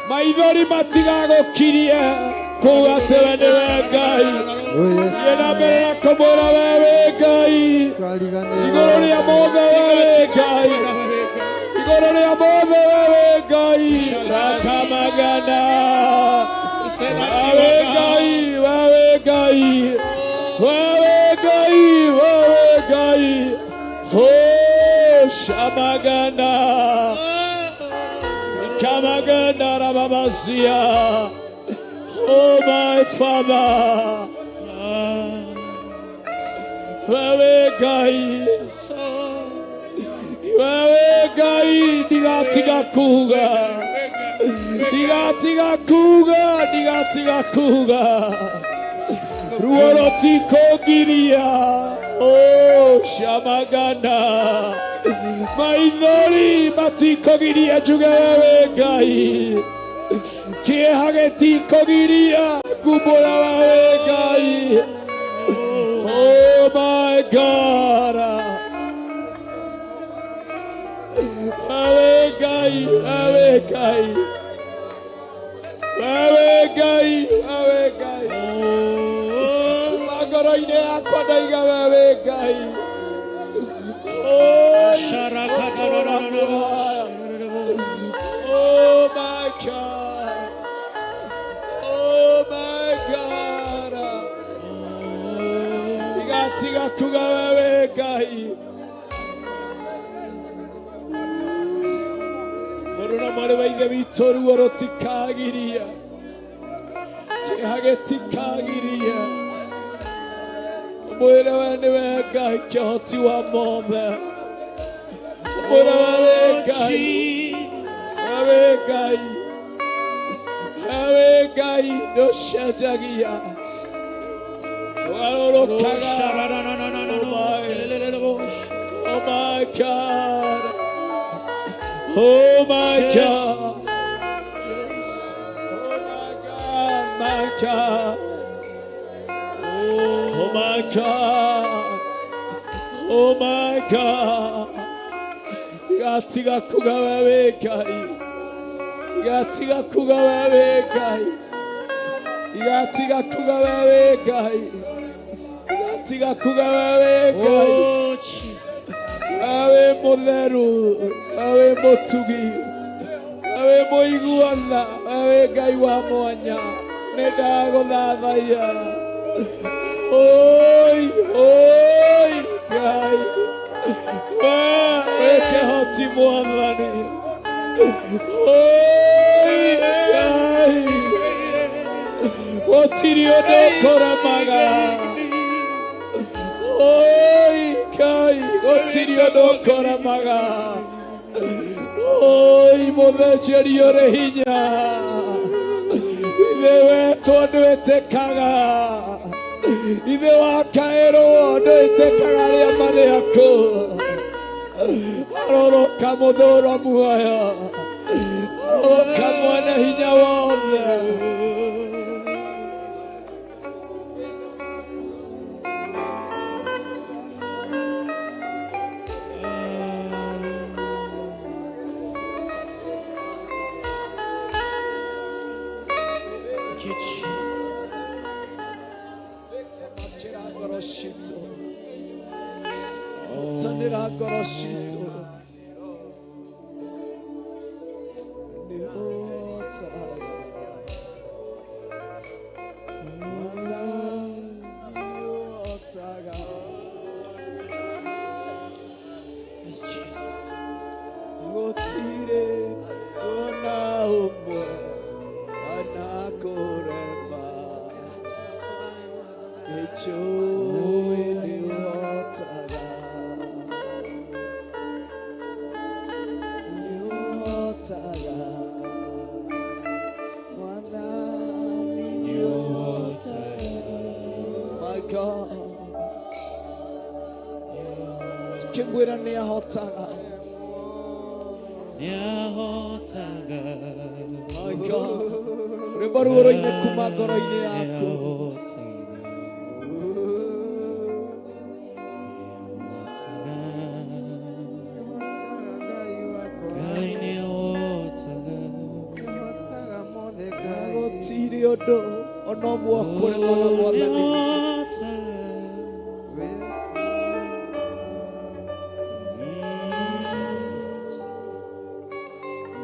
maithori matigagũkiria kuga atĩ we nĩwe Ngai thiĩ na mbere na kũmwĩra wewe Ngai igũrũ rĩa mothe wewe Ngai igũrũ rĩa mothe wewe Ngai rakamagana wewe Ngai wewe Ngai wewe Ngai wewe Ngai oh shamagana kamagana rababazia oh my father wewe Ngai wewe Ngai ndigatiga kuga ndigatiga kuga ndigatiga kuga ruo rũtikũngiria oh shamagana maithori matikũgiria njuge wewe Ngai kĩeha gĩtikũgiria kumbũra wewe Ngai oh my God wewe Ngai wewe Ngai wewe Ngai wewe Ngai ngoro-inĩ yakwa ndaiga wewe Ngai Oh my God Oh my God Igatiga kuga wewe Ngai Mũrũ na mwarĩ wa ithe witũ ruo rũtikagiria kĩeha gĩtikagiria ũmwĩre we nĩwe Ngai kĩhoti wa mothe ũmwĩre wewe Ngai wewe Ngai wewe Ngai ndũcenjagia ũgarũrũkaga Oh my God Oh my God Oh my God my God Oh my God Oh my God Igatiga kuga wewe Ngai Igatiga kuga wewe Ngai Igatiga kuga wewe Ngai Igatiga kuga wewe Ngai Oh Jesus Wewe mũtheru wewe mũtugi wewe mũiguana wewe Ngai wa mwanya nĩ ndagũthathaiya Oi oi Ngai wewe kĩhoti mwathani Oi Ngai gũtirĩ ũndũ ũkũremaga Oi Ngai gũtirĩ ũndũ ũkũremaga Oi mũthĩnjĩri ũrĩ hinya ithe wetwo ndwĩtĩkaga ithe wakaĩrwo ndwĩtĩkaga arĩa marĩ aku aroroka mũthũra muoyo aroroka mwene hinya wothe Thank you Jesus Makĩra ngoro citũ tanĩra ngoro citũ nĩ ũhotaga Mwathani nĩ ũhotaga Yes Jesus gũtirĩ ona ũmwe anakũrema nĩnjũĩ nĩ ũhotaga nĩ ũhotaga Mwathani nĩ ũhotaga My God tukĩmwĩra nĩ ahotaga Nĩahotaga. My God. Rwĩmbo ruo rũine kuma ngoro-inĩ yaku. Ngai nĩahotaga. Gũtirĩ ũndũ ona ũmwe ũkũremaga Mwathani.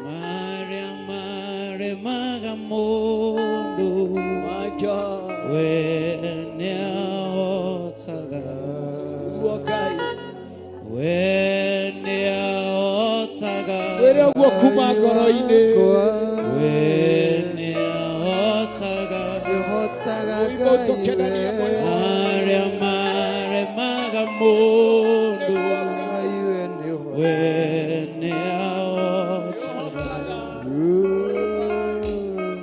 Marĩa maremaga mũndũ. My God. We nĩahotaga. Nĩguo Ngai. We nĩahotaga. Wĩre ũguo kuma ngoro-inĩ. We nĩahotaga. Wĩimbo ũtũkenania moyo. Marĩa maremaga mũndũ. We nĩahotaga.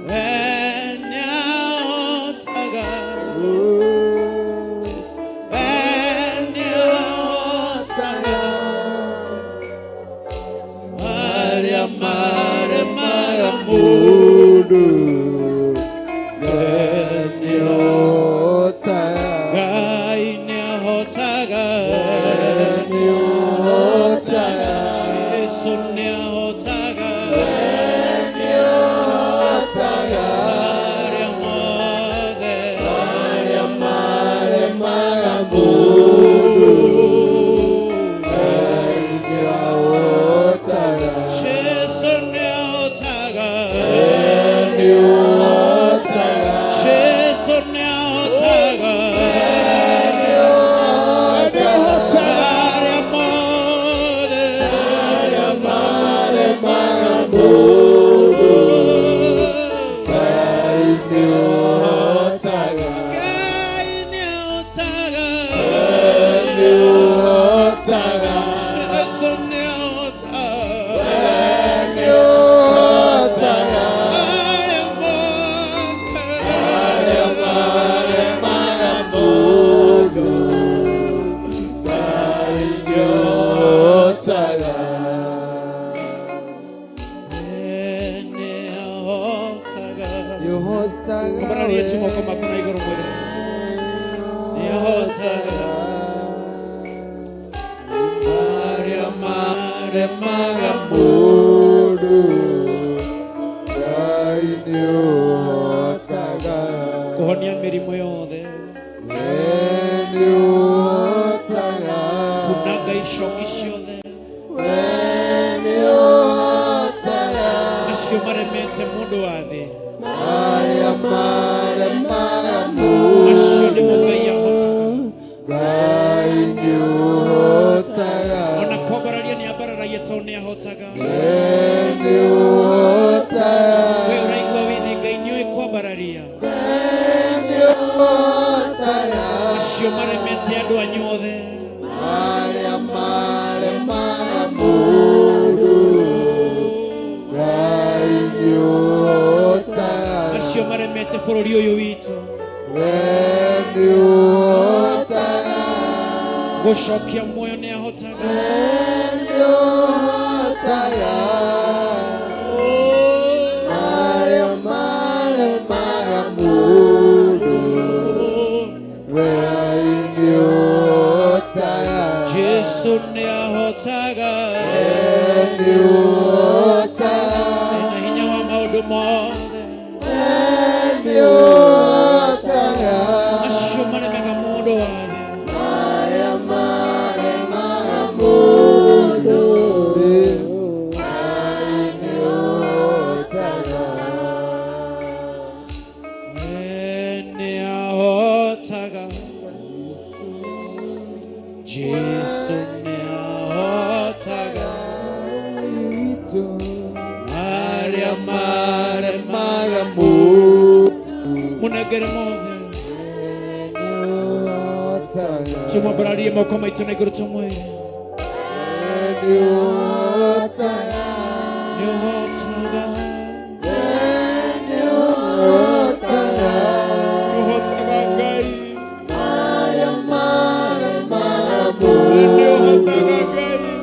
We nĩahotaga. We nĩahotaga. Marĩa maremaga mũndũ. We nĩahotaga. Ngai nĩahotaga. Jesu nĩahotaga. Marĩa mothe. Jesu nĩahotaga. Jesu nĩahotaga. Marĩa mothe. Ngai nĩahotaga. Jesu nĩahotaga. Marĩa mothe. Nĩahotaga. Ambararia tu moko maku na igũrũ mwĩre. Nĩahotaga. Marĩa maremaga mũndũ. Kũhonia mĩrimũ yothe. Kunanga icoki ciothe. Acio maremete mũndũ wa thĩ. Acio nĩmo Ngai ahotaga. Ona kwambararia nĩambararagia tondũ nĩahotaga. We ũraigua wĩ thĩ Ngai nĩũĩ kwambararia. Acio maremete andũ anyu othe. Acio maremete bũrũri ũyũ witũ. Gũcokia muoyo nĩahotaga. Jesu nĩahotaga. Ena hinya wa maũndũ mothe. Acio maremega mũndũ wa thĩ. We nĩahotaga. Jesu nĩahotaga. Marĩa maremaga mũndũ. Mũnengere mothe. Tumwambararie moko maitũ na igũrũ tũmwĩre. Nĩũhotaga. Nĩũhotaga Ngai. Nĩũhotaga Ngai.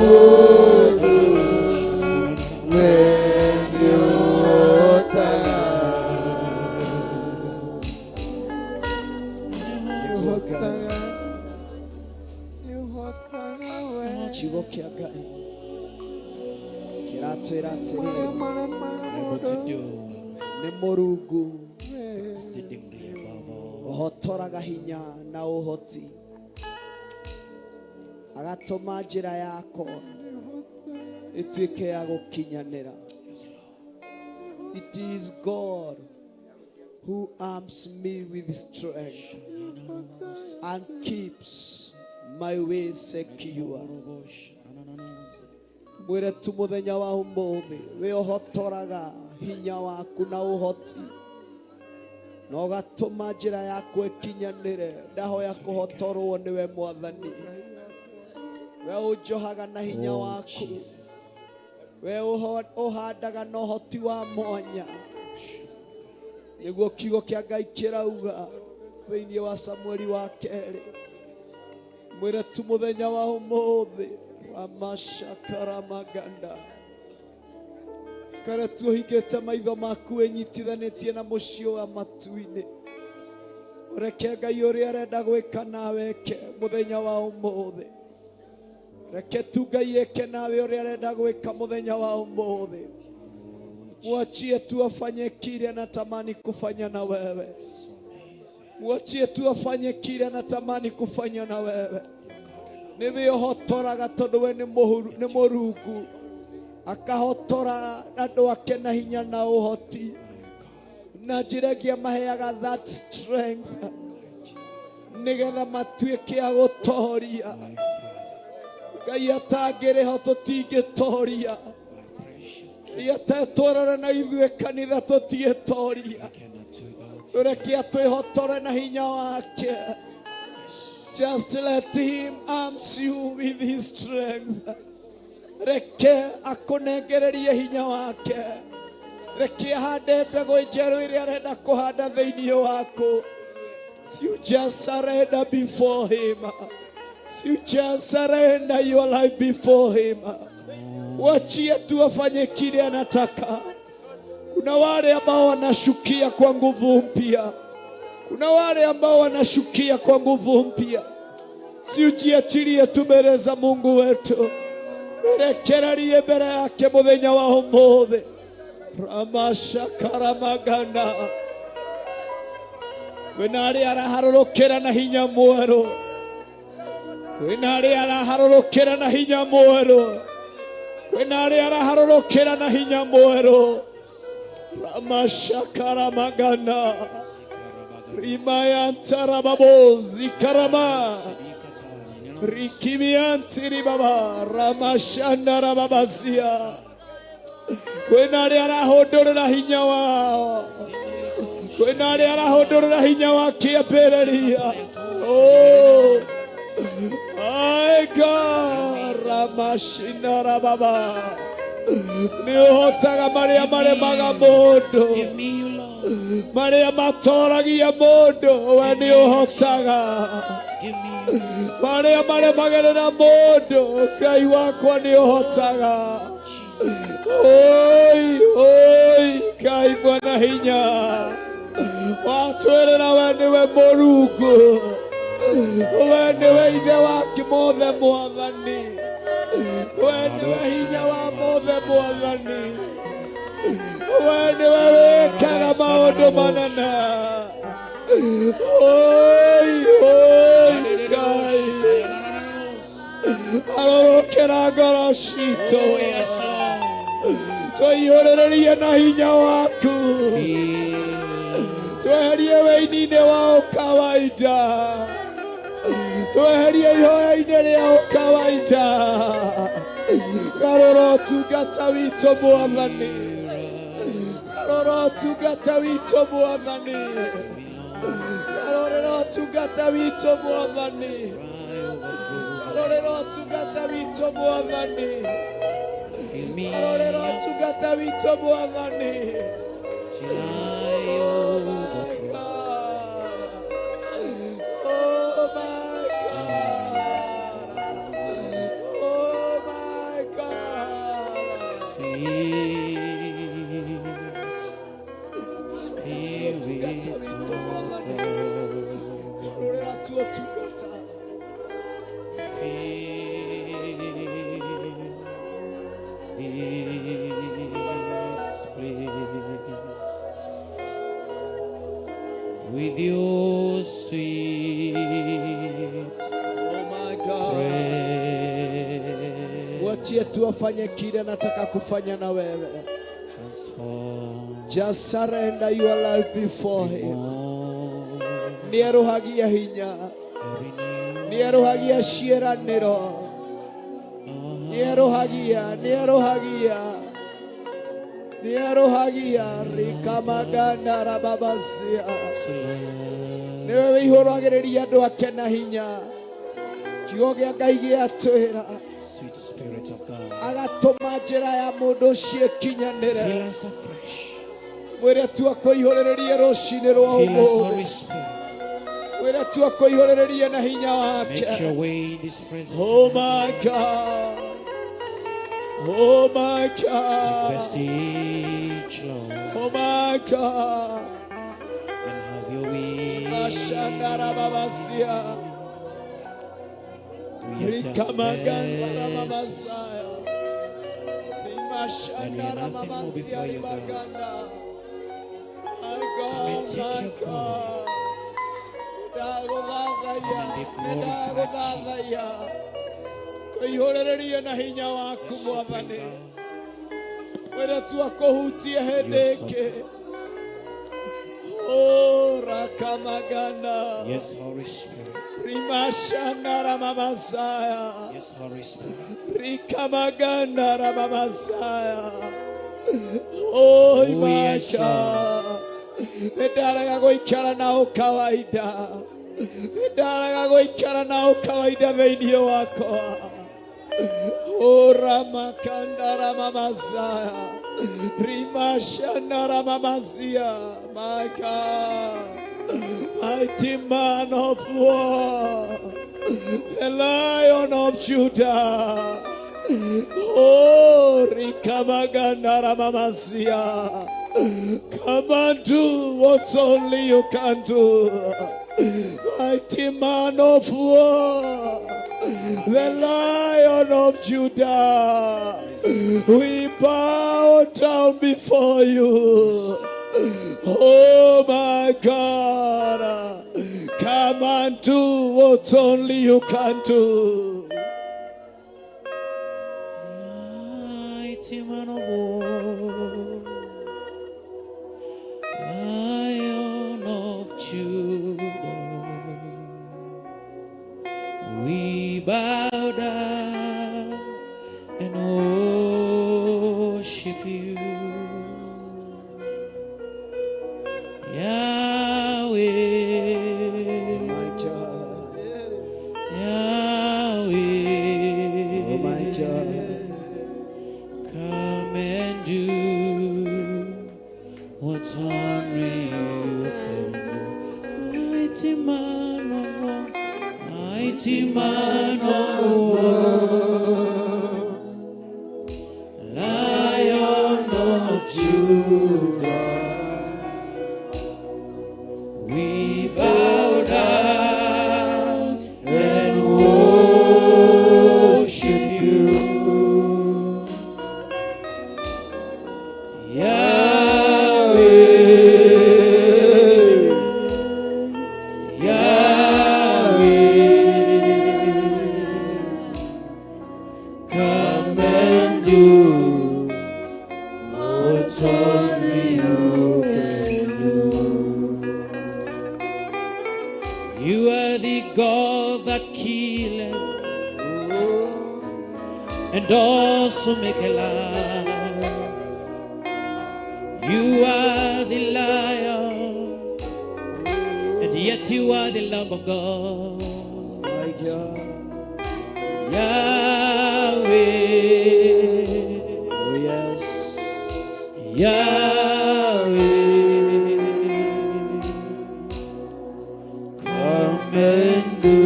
Mũndũ we nĩũhotaga. Nĩũhotaga, nĩũhotaga we. Kiugo kĩa Ngai kĩratwĩra atĩrĩrĩ, nĩ Mũrungu ũhotoraga hinya na ũhoti, agatũma njĩra yakwa ĩtuĩke ya gũkinyanĩra. It is God who arms me with strength and keeps my way secure. Mwĩre tu mũthenya wa ũmũthĩ, wĩ ũhotoraga hinya waku na ũhoti na ũgatũma njĩra yakwa ĩkinyanĩre. Ndahoya kũhotorwo nĩwe Mwathani. We ũnjohaga na hinya waku, we ũhandaga na ũhoti wa mwanya, nĩguo kiugo kĩa Ngai kĩrauga thĩinĩ wa Samueli wa kerĩ. Mwĩre tu mũthenya wa ũmũthĩ ramashakaramaganda kare tu ũhingĩte maitho maku, wĩnyitithanĩtie na mũciĩ wa matu-inĩ, ũreke Ngai ũrĩa arenda gwĩka nawe eke mũthenya wa ũmũthĩ. Reke tu Ngai eke nawe ũrĩa arenda gwĩka mũthenya wa ũmũthĩ. Mwachie tu afanye kile anatamani kufanya na wewe. Mwachie tu afanye kile anatamani kufanya na wewe. Nĩwe ũhotoraga tondũ we nĩ nĩ Mũrungu, akahotora andũ ake na hinya na ũhoti na njĩra ĩngĩ, amaheaga that strength nĩgetha matuĩke a gũtoria. Ngai atangĩrĩho tũtingĩtoria. Ngai atetwarana na ithuĩ kanitha tũtiĩtoria. Tũreke atwĩhotore na hinya wake. Just let him arms you with his strength. Reke akũnengererie hinya wake. Reke ahande mbegũ njerũ ĩrĩa arenda kũhanda thĩinĩ waku. You just surrender before him. You just surrender your life before him. Wachie tu afanye kile anataka. Kuna wale ambao wanashukia kwa nguvu mpya. Kuna wale ambao wanashukia kwa nguvu mpya. Si ujiachilie tu mbele za Mungu wetu. Rekererie mbere yake muthenya wa umuthi. Ramashakaramaganda. Kwĩna arĩa araharũrũkĩra na hinya mwerũ. Kwĩna arĩa araharũrũkĩra na hinya mwerũ. Kwĩna arĩa araharũrũkĩra na hinya mwerũ. Ramashakaramaganda. Rimayantarababozi karama. Rikimianti ribaba. Ramashandarababazia. Kwĩna arĩa arahũndũrĩra hinya wao. Kwĩna arĩa arahũndũrĩra hinya wa kĩambĩrĩria. Oh. My God, Ramashindarababa. Nĩ ũhotaga marĩa maremaga mũndũ, marĩa matoragia mũndũ, we nĩ ũhotaga marĩa maremagĩrĩra mũndũ. Ngai wakwa, nĩ ũhotaga. Oi, oi, Ngai mwana hinya, watwĩrĩra we nĩwe Mũrungu, we nĩwe ithe wa mothe. Mwathani, we nĩwe hinya wa mothe. Mwathani, we nĩwe wĩkaga maũndũ manene. Oi, oi, Ngai, arorokera ngoro citũ, tũiyũrĩrĩrie na hinya waku, tweherie wĩini-inĩ wa ũkawaida, tweherie ihoya-inĩ rĩa ũkawaida. Garũra ũtungata witũ, Mwathani. Garũra ũtungata witũ, Mwathani. Garũrĩra ũtungata witũ, Mwathani. Garũrĩra ũtungata witũ, Mwathani. Garũrĩra ũtungata witũ, Mwathani. Oh my God. Oh my God. Oh my Tu ũtungata. Fill this place with your sweet Oh my God. presence. Mwachie tu afanye kile anataka kufanya na wewe. Transform Just surrender your life before him. more, Nĩerũhagia hinya, renew nĩerũhagia ciĩranĩro, nĩerũhagia, nĩerũhagia, nĩerũhagia rikamaganda rababasia. to love. Nĩwe wĩihũragĩrĩria andũ ake na hinya. Kiugo kĩa Ngai gĩatwĩra Sweet Spirit of God, agatũma njĩra ya mũndũ ũcio ĩkinyanĩre. fill us afresh. Mwĩre tu akũihũrĩrĩrie rũcinĩ rwa Fill us, ũmũthĩ. Holy Spirit. Mwĩre tu akũihũrĩrĩrie na hinya wake. Make your way in this presence. Oh my God. Oh my Take the God. stage, Lord, Oh my God. and have your way. Mashandarababasia. We are just vessels. Rikamagandarababasaya. And we are nothing more Rimashandarabamasia before you, God. ribaganda. My Come God, and take my your glory. God. Come and be glorified, Ndagũthathaiya. Tũihũrĩrĩrie na hinya waku The Supreme Mwathani. God. Wĩre tu akũhutie hĩndĩ You are so ĩngĩ. Oh, rakamaganda. Yes, Holy Spirit. Rimashanda ramamasaya. Yes, Holy Spirit. Rikamaganda ramamasaya. Oh, Oh, yes, Imaka. Nĩndarega gũikara na ũkawaida. Nĩndarega gũikara na ũkawaida thĩinĩ wakwa. Oh, ramakanda ramamasaya. Rimashanda ramamasia. My God. Mighty man of war. The Lion of Judah. Oh, Rikamaganda Ramamasia. Come and do what only you can do. Mighty man of war. The Lion of Judah. We bow down before you. Oh my God. Come and do what only you can do. Mighty man of war, Lion of Judah, we bow down and worship you. Yahweh, My God. Yahweh, Oh my God. Come and do what only you can do. Mighty man of war, mighty man of war, Lion of Judah, we bow down and worship you. Yahweh, Yahweh, come and do what only you can do. You are the God that killeth and also make alive. You are the Lion, and yet you are the Lamb of God. My God. Yahweh, Oh yes. Yahweh, come and do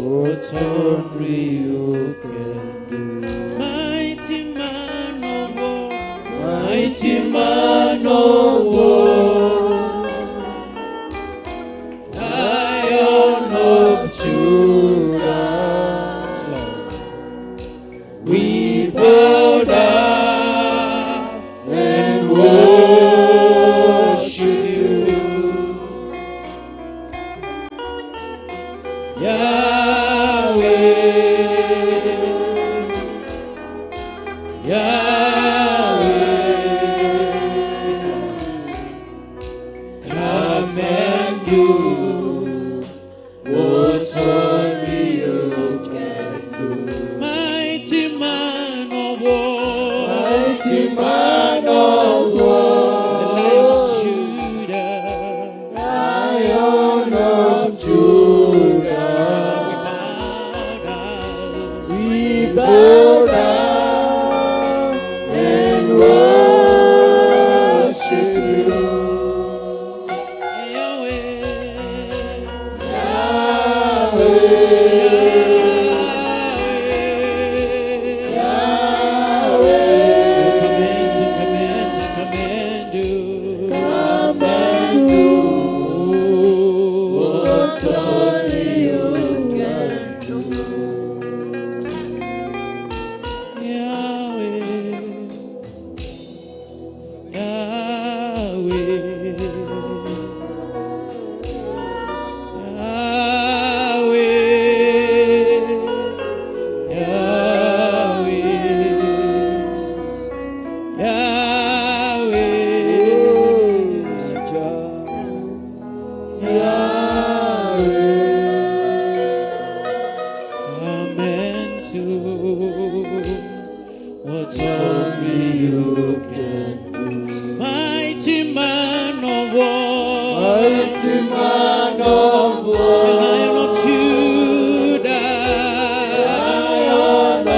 what only you can do. Mighty man of war, mighty man of war, Yahweh, Yahweh, come and do what only you can do. Mighty man of war, mighty man of war, the Lion of Judah, Lion of Judah, we bow down and worship you. Yahweh, Yahweh, come in, come in, come and do, come and do what only you can do. Yahweh, Yahweh, Yahweh, Yahweh, Yahweh, come and do what only you can do. Mighty man of war, mighty man of war, the Lion of Judah, Lion of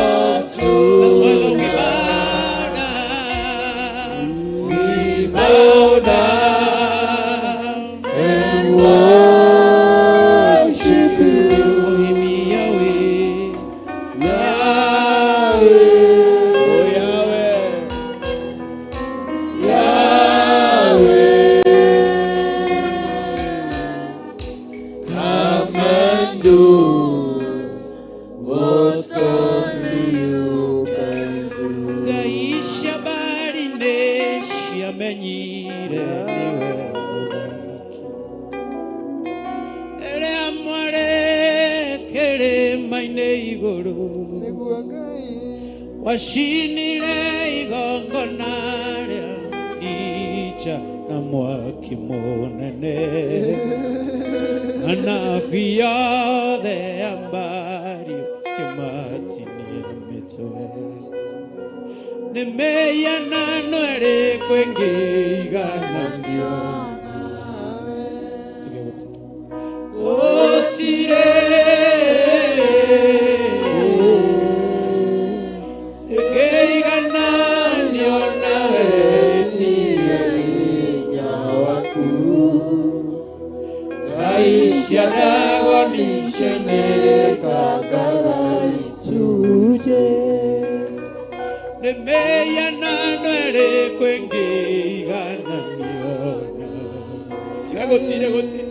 Judah. That's why, Lord, we bow down, we bow down and worship you. Oh, him, Yahweh, Yahweh, oh Yahweh. Yahweh, come and do what only you can do. Ngai cia mbarĩ nĩ ciamenyire nĩwe mũthamaki. Rĩrĩa mwarĩ kĩrĩma-inĩ igũrũ wacinire igongona rĩa icha na mwaki mũnene anabii othe a mbarĩ ũkĩmatinia mĩtwe nĩ mĩhianano ĩrĩkũ ĩngĩigananio tuge gũtirĩ gũtirĩ ĩngĩigananio nawe ĩtirie hinya waku Ngai cia Dagoni cionekaga icunjĩ nĩ mĩhianano ĩrĩkũ ĩngĩigananio nawe tiga gũtirĩ gũtirĩ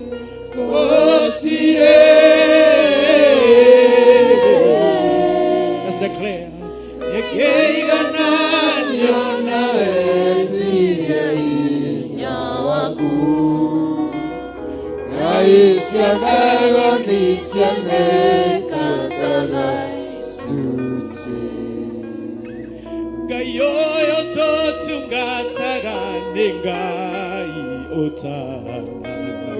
gũtirĩ Let's declare ĩngĩigananio nawe ĩtirie hinya waku Ngai cia Dagoni cionekaga icunjĩ Ngai ũyũ tũtungataga nĩ Ngai ũtahananaga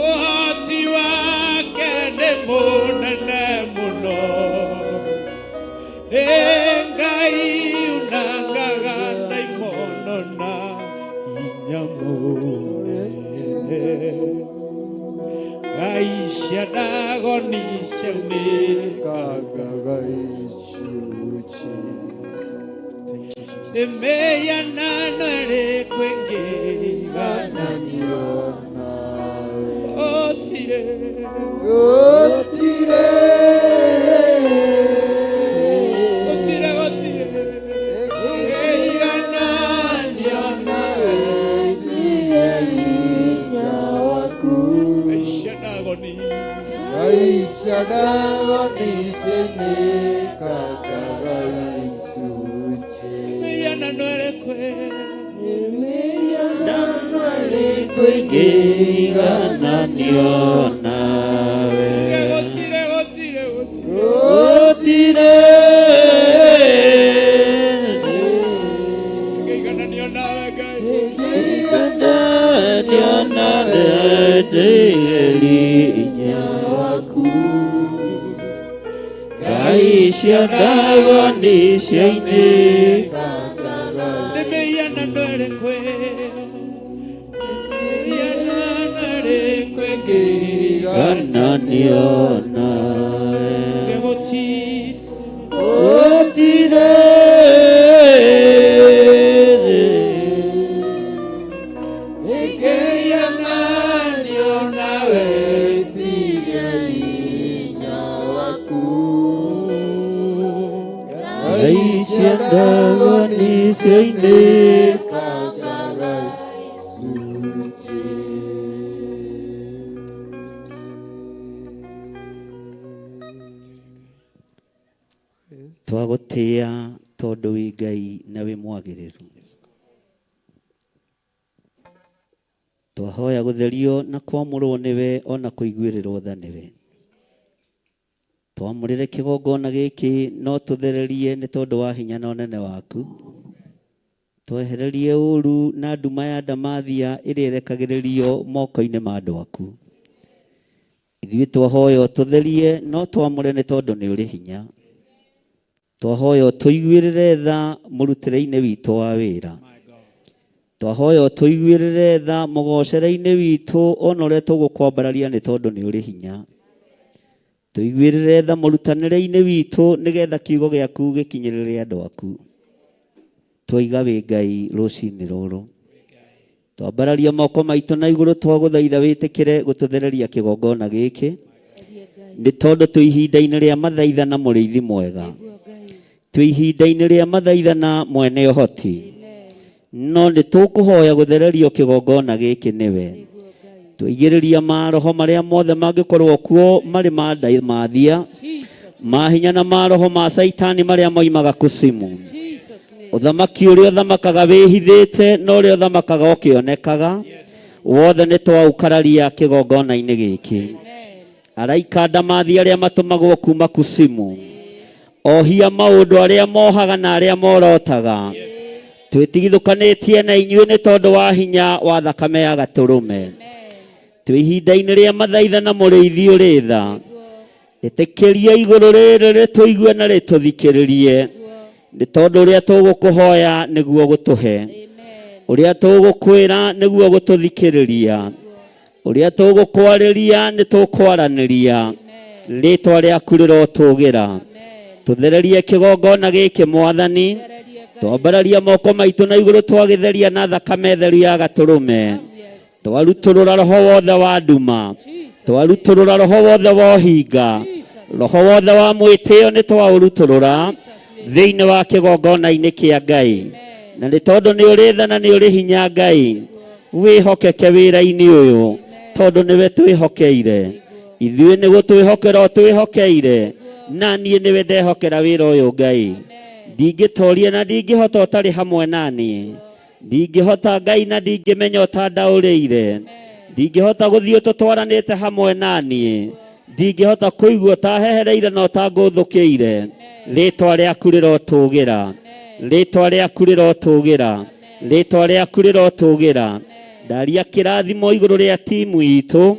ũhoti wake nĩ mũnene mũno nĩ Ngai unangaga ndaimono na hinya mũnene Ngai cia Dagoni ciaunĩkangaga icunjĩ nĩ mĩhianano ĩrĩkũ ĩngĩigananio nawe gũtirĩ gũtirĩ gũtirĩ gũtirĩ ĩngĩigananio nawe ĩtirie hinya waku Ngai cia Dagoni Ngai cia Dagoni cionekaga icunjĩ mĩhianano ĩrĩkũ Mĩhianano ĩrĩkũ ĩngĩigananio Ĩtĩĩria waku Ngai cia Ndagoni ciainĩkangaga Nĩ mĩhianano ĩrĩkũ ĩyo? Nĩ mĩhianano ĩrĩkũ ĩngĩigananio nawe? Tuge gũtirĩ. Gũtirĩ Ĩngĩigananio nawe ĩtirie hinya waku Ngai cia Ndagoni ciainĩkangaga icunjĩ. Twagũtĩĩa tondũ wĩ Ngai na wĩ mwagĩrĩru. Twahoya gũtherio na kwamũrwo nĩwe ona kũiguĩrĩrwo tha nĩwe. Twamũrĩre kĩgongona gĩkĩ no tũthererie nĩ tondũ wa hinya na ũnene waku. Twehererie ũru na nduma ya ndamathia ĩrĩa ĩrekagĩrĩrio moko-inĩ ma andũ aku. Ithuĩ twahoya ũtũtherie no twamũre nĩ tondũ nĩ ũrĩ hinya. Twahoya ũtũiguĩrĩre tha mũrutĩre-inĩ witũ wa wĩra. Twahoya ũtũiguĩrĩre tha mũgocere-inĩ witũ ona ũrĩa tũgũkwambararia nĩ tondũ nĩ ũrĩ hinya. Tũiguĩrĩre tha mũrutanĩre-inĩ witũ nĩgetha kiugo gĩaku gĩkinyĩrĩre andũ aku. Twaiga wĩ Ngai rũcinĩ rũrũ. Twambararia moko maitũ na igũrũ twagũthaitha wĩtĩkĩre gũtũthereria kĩgongona gĩkĩ nĩ tondũ twĩ ihinda-inĩ rĩa mathaitha na mũrĩithi mwega. Twĩ ihinda-inĩ rĩa mathaitha na mwene ũhoti. No nĩ tũkũhoya gũthererio kĩgongona gĩkĩ nĩwe. Twaigĩrĩria maroho marĩa mothe mangĩkorwo kuo marĩ ma ndamathia, ma hinya na maroho ma caitani marĩa moimaga kusimu. Ũthamaki ũrĩa ũthamakaga wĩhithĩte na ũrĩa ũthamakaga ũkĩonekaga, wothe nĩ twaũkararia kĩgongona-inĩ gĩkĩ. Araika ndamathia arĩa matũmagwo kuma kusimu, ohia maũndũ arĩa mohaga na arĩa morotaga, twĩtigithũkanĩtie na inyuĩ nĩ tondũ wa hinya wa thakame ya gatũrũme. Twĩ ihinda-inĩ rĩa mathaitha na mũrĩithi ũrĩ tha. Ĩtĩkĩria igũrũ rĩrĩ rĩtũigue na rĩtũthikĩrĩrie, nĩ tondũ ũrĩa tũgũkũhoya nĩguo gũtũhe, ũrĩa tũgũkwĩra nĩguo gũtũthikĩrĩria, ũrĩa tũgũkwarĩria nĩ tũkwaranĩria. Rĩtwa rĩaku rĩrotũgĩra. Tũthererie kĩgongona gĩkĩ Mwathani, twambararia moko maitũ na igũrũ twagĩtheria na thakame theru ya gatũrũme. Twarutũrũra roho wothe wa nduma, twarutũrũra roho wothe wa ũhinga, roho wothe wa mwĩtĩo nĩ twaũrutũrũra thĩinĩ wa kĩgongona-inĩ kĩa Ngai. Na nĩ tondũ nĩ ũrĩ tha na nĩ ũrĩ hinya Ngai, wĩhokeke wĩra-inĩ ũyũ tondũ nĩwe twĩhokeire. Ithuĩ nĩ gũtwĩhokera ũtwĩhokeire, na niĩ nĩwe ndehokera wĩra ũyũ Ngai. Ndingĩtoria na ndingĩhota ũtarĩ hamwe na niĩ. Ndingĩhota Ngai na ndingĩmenya ũtandaũrĩire. Ndingĩhota gũthiĩ ũtũtwaranĩte hamwe na niĩ. Ndingĩhota kũigua ũtahehereire na ũtangũthũkĩire. Rĩtwa rĩaku rĩrotũgĩra. Rĩtwa rĩaku rĩrotũgĩra. Rĩtwa rĩaku rĩrotũgĩra. Ndaria kĩrathimo igũrũ rĩa timu itũ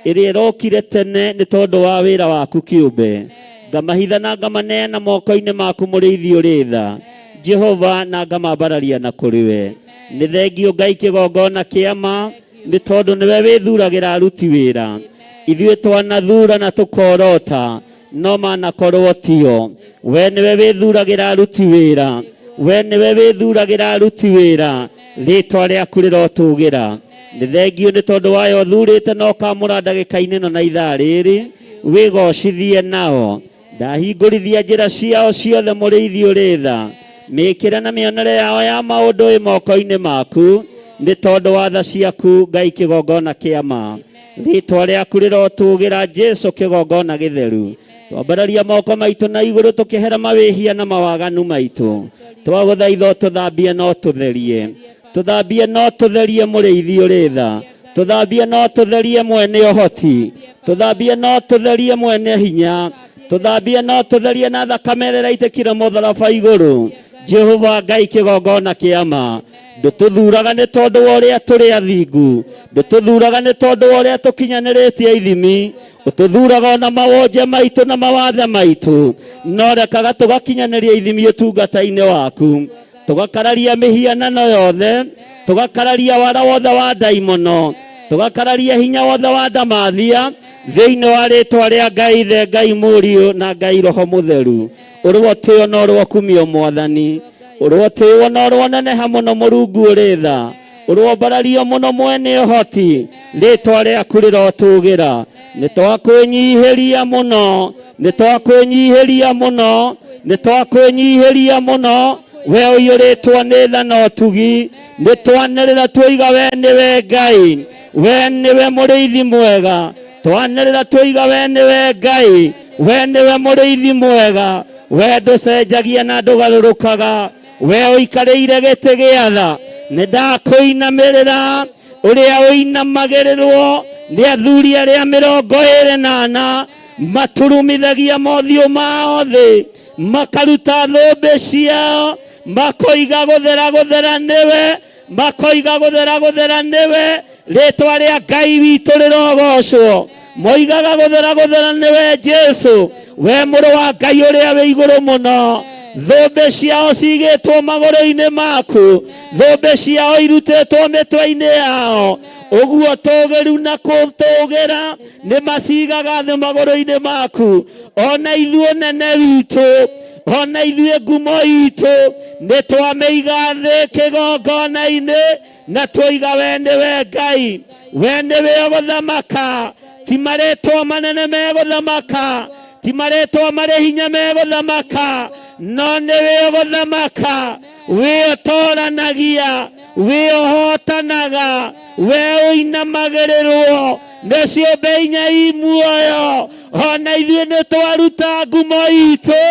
ĩrĩa ĩrokire tene nĩ tondũ wa wĩra waku kĩũmbe. Ngamahitha na ngamaneana moko-inĩ maku mũrĩithi ũrĩ tha. Jehova na ngamambararia na kũrĩ we. Nĩ thengio Ngai kĩgongona kĩa ma nĩ tondũ nĩwe wĩthuragĩra aruti wĩra. Ithuĩ twanathura na tũkorota no manakorwo tio. We nĩwe wĩthuragĩra aruti wĩra. We nĩwe wĩthuragĩra aruti wĩra. Rĩtwa rĩaku rĩrotũgĩra. Nĩ thengio nĩ tondũ wayo ũthurĩte na ũkamũra ndagĩka-inĩ ĩno na ithaa rĩrĩ. Wĩgocithie nao. Ndahingũrithia njĩra ciao ciothe mũrĩithi ũrĩ tha. Mĩkĩre na mĩonere yao ya maũndũ ĩ moko-inĩ maku, nĩ tondũ wa tha ciaku Ngai kĩgongona kĩa ma. Rĩtwa rĩaku rĩrotũgĩra Jesu kĩgongona gĩtheru. Twambararia moko maitũ na igũrũ tũkĩhera mawĩhia na mawaganu maitũ. Twagũthaitha ũtũthambie na ũtũtherie. Tũthambie na ũtũtherie mũrĩithi ũrĩ tha. Tũthambie na ũtũtherie mwene ũhoti. Tũthambie na ũtũtherie mwene hinya. Tũthambie na ũtũtherie na thakame ĩrĩa ĩraitĩkire mũtharaba igũrũ. Jehova Ngai kĩgongona kĩa ma ndũtũthuraga nĩ tondũ wa ũrĩa tũrĩ athingu ndũtũthuraga nĩ tondũ wa ũrĩa tũkinyanĩrĩtie ithimi ũtũthuraga ona mawonje maitũ na mawathe maitũ no rekaga tũgakinyanĩria ithimi ũtungata-inĩ waku tũgakararia mĩhianano yothe tũgakararia wara wothe wa ndaimono tũgakararia hinya wothe wa ndamathia thĩinĩ wa rĩtwa rĩa Ngai Ithe Ngai Mũriũ na Ngai Roho Mũtheru ũrũotĩo na ũrũokumio Mwathani ũrũotĩo na ũrũoneneha mũno Mũrungu ũrĩ tha ũrũombarario mũno mwene ũhoti rĩtwa rĩaku rĩrotũgĩra nĩ twakwĩnyihĩria mũno nĩ twakwĩnyihĩria mũno nĩ twakwĩnyihĩria mũno we ũiyũrĩtwo nĩ tha na ũtugi nĩ twanĩrĩra tuoiga we nĩwe Ngai we nĩwe mũrĩithi mwega twanĩrĩra tuoiga we nĩwe Ngai we nĩwe mũrĩithi mwega we ndũcenjagia na ndũgarũrũkaga we ũikarĩire gĩtĩ gĩa tha nĩ ndakũinamĩrĩra ũrĩa ũinamagĩrĩrwo nĩ athuri arĩa 24 maturumithagia mothiũ mao thĩ makaruta thũmbĩ ciao makoiga gũthera gũthera nĩwe makoiga gũthera gũthera nĩwe rĩtwa rĩa Ngai witũ rĩrogocwo moigaga gũthera gũthera nĩwe Jesu we mũrũ wa Ngai ũrĩa wĩ igũrũ mũno thũmbĩ ciao cigĩtwo magũrũ-inĩ maku thũmbĩ ciao irutĩtwo mĩtwe-inĩ yao ũguo tũgĩru na kũtũgĩra nĩ macigaga thĩ magũrũ-inĩ maku ona ithuĩ nene witũ ona ithuĩ ngumo itũ nĩ twamĩiga thĩ kĩgongona-inĩ na twoiga we nĩwe Ngai we nĩwe ũgũthamaka ti marĩtwa manene megũthamaka ti marĩtwa marĩ hinya megũthamaka no nĩwe ũgũthamaka wĩ ũtoranagia wĩ ũhotanaga we ũinamagĩrĩrwo nĩ ciũmbe inya i muoyo ona ithuĩ nĩ twaruta ngumo itũ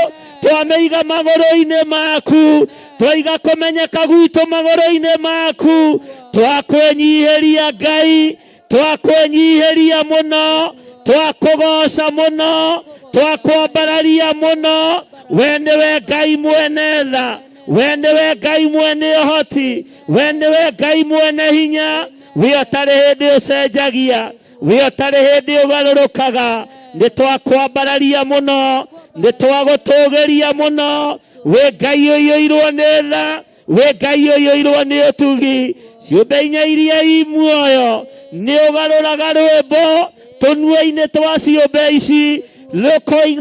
twamĩiga magũrũ-inĩ maku twaiga kũmenyeka gwitũ magũrũ-inĩ maku twakwĩnyihĩria Ngai twakwĩnyihĩria mũno twakũgoca mũno twakwambararia mũno we nĩwe Ngai mwene tha we nĩwe Ngai mwene ũhoti we nĩwe Ngai mwene hinya we ũtarĩ hĩndĩ ũcenjagia we ũtarĩ hĩndĩ ũgarũrũkaga nĩ twakwambararia mũno nĩ twagũtũgĩria mũno wĩ Ngai ũiyũirwo nĩ tha wĩ Ngai ũiyũirwo nĩ ũtugi ciũmbe inya iria i muoyo nĩ ũgarũraga rwĩmbo tũnua-inĩ twa ciũmbe ici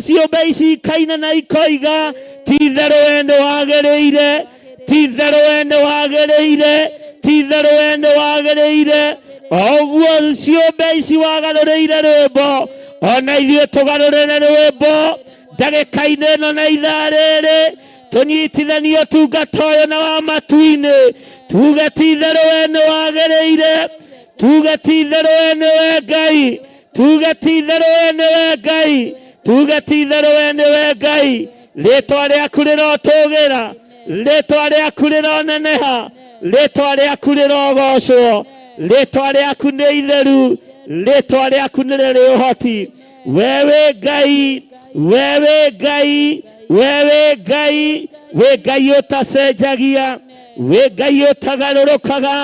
ciũmbe ici ikaina na ikoiga ti itherũ we nĩ wagĩrĩire ti itherũ we nĩ wagĩrĩire ti itherũ we nĩ wagĩrĩire o ũguo ciũmbe ici wagarũrĩire rwĩmbo ona ithuĩ tũgarũrĩre rwĩmbo ndagĩka-inĩ ĩno na ithaa rĩrĩ tũnyitithanie ũtungata ũyũ na wa matu-inĩ tuge ti itherũ we nĩ wagĩrĩire tuge ti itherũ we nĩwe Ngai tuge ti itherũ we nĩwe Ngai tuge ti itherũ we nĩwe Ngai rĩtwa rĩaku rĩrotũgĩra rĩtwa rĩaku rĩroneneha rĩtwa rĩaku rĩrogocwo rĩtwa rĩaku nĩ itheru rĩtwa rĩaku nĩ rĩrĩ ũhoti we wĩ Ngai we wĩ Ngai we wĩ Ngai wĩ Ngai ũtacenjagia wĩ Ngai ũtagarũrũkaga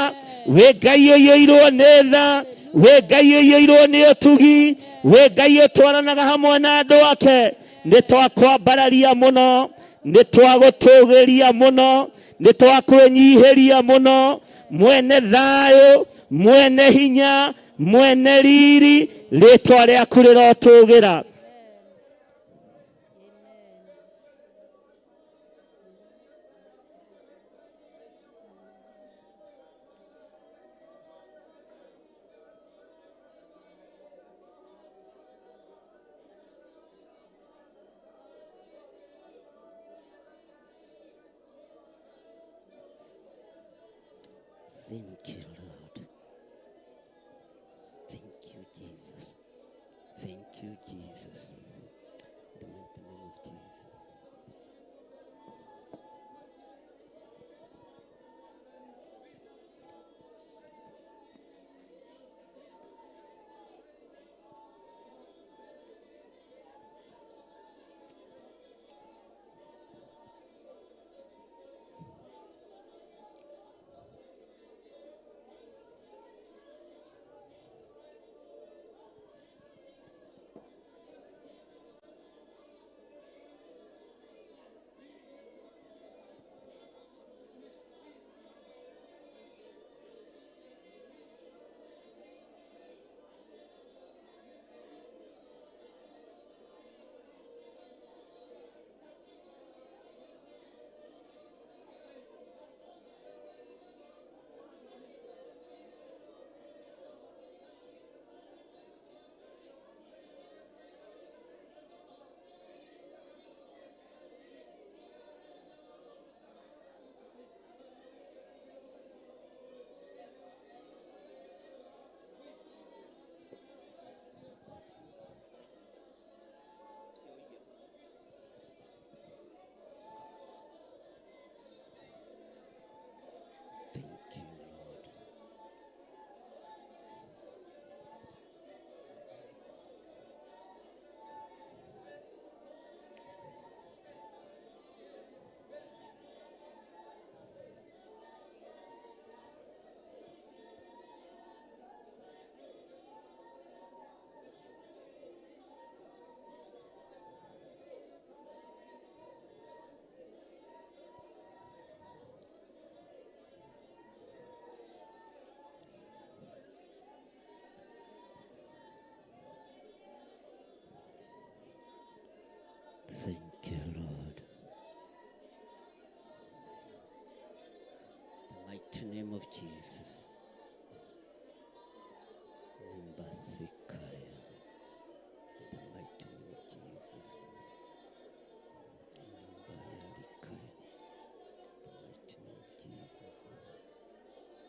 wĩ Ngai ũiyũirwo nĩ tha wĩ Ngai ũiyũirwo nĩ ũtugi wĩ Ngai ũtwaranaga hamwe na andũ ake nĩ twakwambararia mũno nĩ twagũtũgĩria mũno nĩ twakwĩnyihĩria mũno mwene thayũ mwene hinya mwene riri rĩtwa rĩaku rĩrotũgĩra. Thank you, Lord. Thank you, Jesus. Thank you, Jesus. In the mighty name of Jesus. of Jesus. Limbasikaya. In the mighty name of Jesus. Limbayalikaya. In the mighty name of Jesus. In the mighty.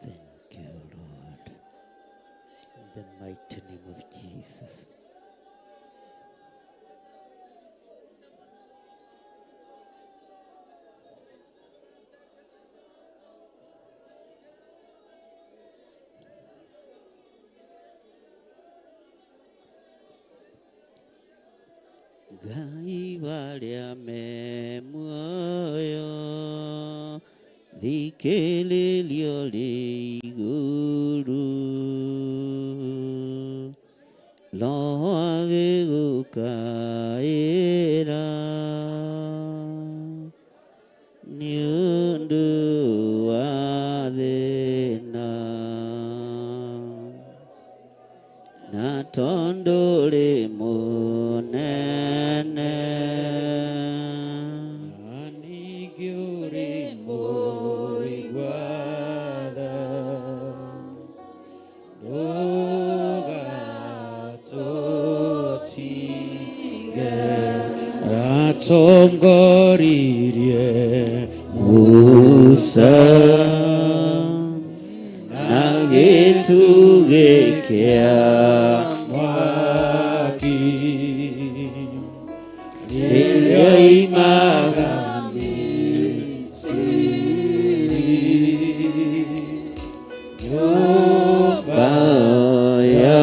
Thank you, Lord. In the mighty name of Jesus. Ngai warĩa me muoyo thikĩrĩrio rĩ igũrũ Roho agĩgũkaĩra nĩ ũndũ wa thĩna na tondũ rĩ mũnene Na ningĩ ũrĩ mũigua tha, ndũgatũtige. Watongoririe Musa na gĩtugĩ kĩa mwaki rĩrĩa oimaga Misiri, nyũmba ya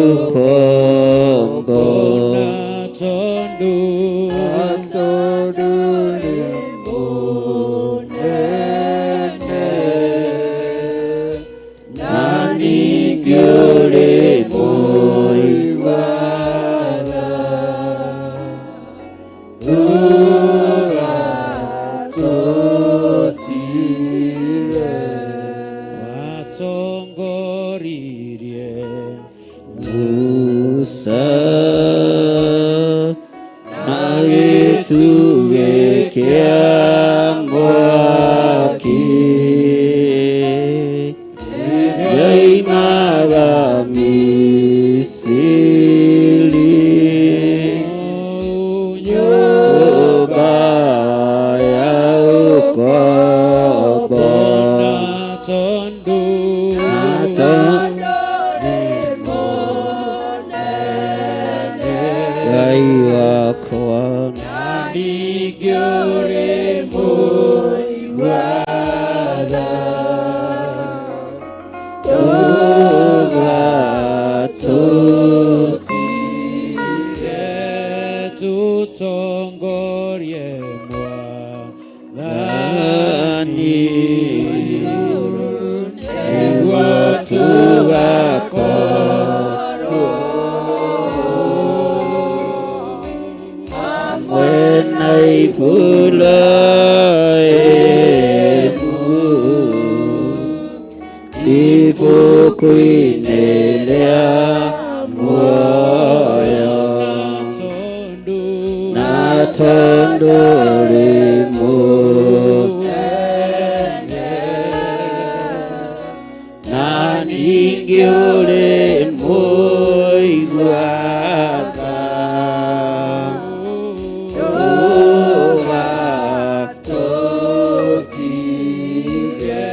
ũkombo na tondũ na ningĩ ũrĩ mũigua tha watongoririe Musa na gĩtugĩ kĩa mwaki yoimaga Misiri nyũmba ya ũkombo na tondũ na Ngai wakwa ningĩ ũrĩ mũigua tha, tondũ ũrĩ mũnene na ningĩ ũrĩ mũigua tha. Ndũgatũtige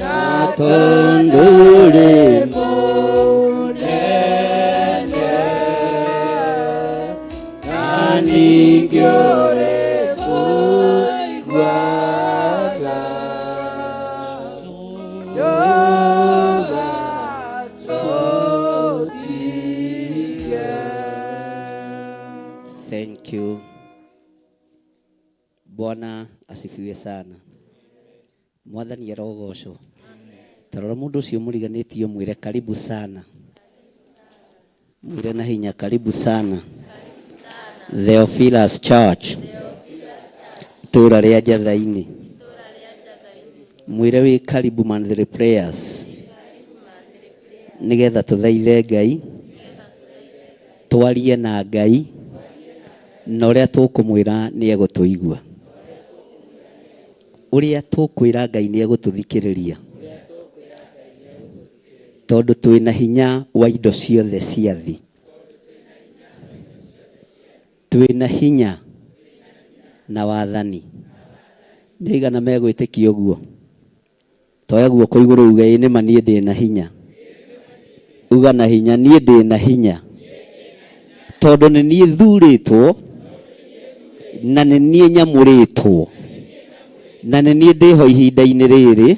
na tondũ ũrĩ mũnene na ningĩ ũrĩ mũigua tha. Ndũgatũtige. Thank you. Bwana asifiwe sana. Mwathani arogocwo. Tarora mũndũ ũcio mũriganĩtie mwĩre karibu sana. Mwĩre na hinya karibu sana. Theophilus Church. Itũũra rĩa Njatha-inĩ. Mwĩre wĩ karibu monthly prayers. Nĩgetha tũthaithe Ngai, twarie na Ngai, na ũrĩa tũkũmwĩra nĩ egũtũigua. Ũrĩa tũkwĩra Ngai nĩ egũtũthikĩrĩria. Tondũ twĩna hinya wa indo ciothe cia thĩ. Twĩna hinya na wathani. Nĩ aigana megwĩtĩkia ũguo? Toya guoko igũrũ uge ĩ nĩma niĩ ndĩna hinya. Uga na hinya niĩ ndĩna hinya. Tondũ nĩ niĩ thurĩtwo na nĩ niĩ nyamũrĩtwo na nĩ niĩ ndĩho ihinda-inĩ rĩrĩ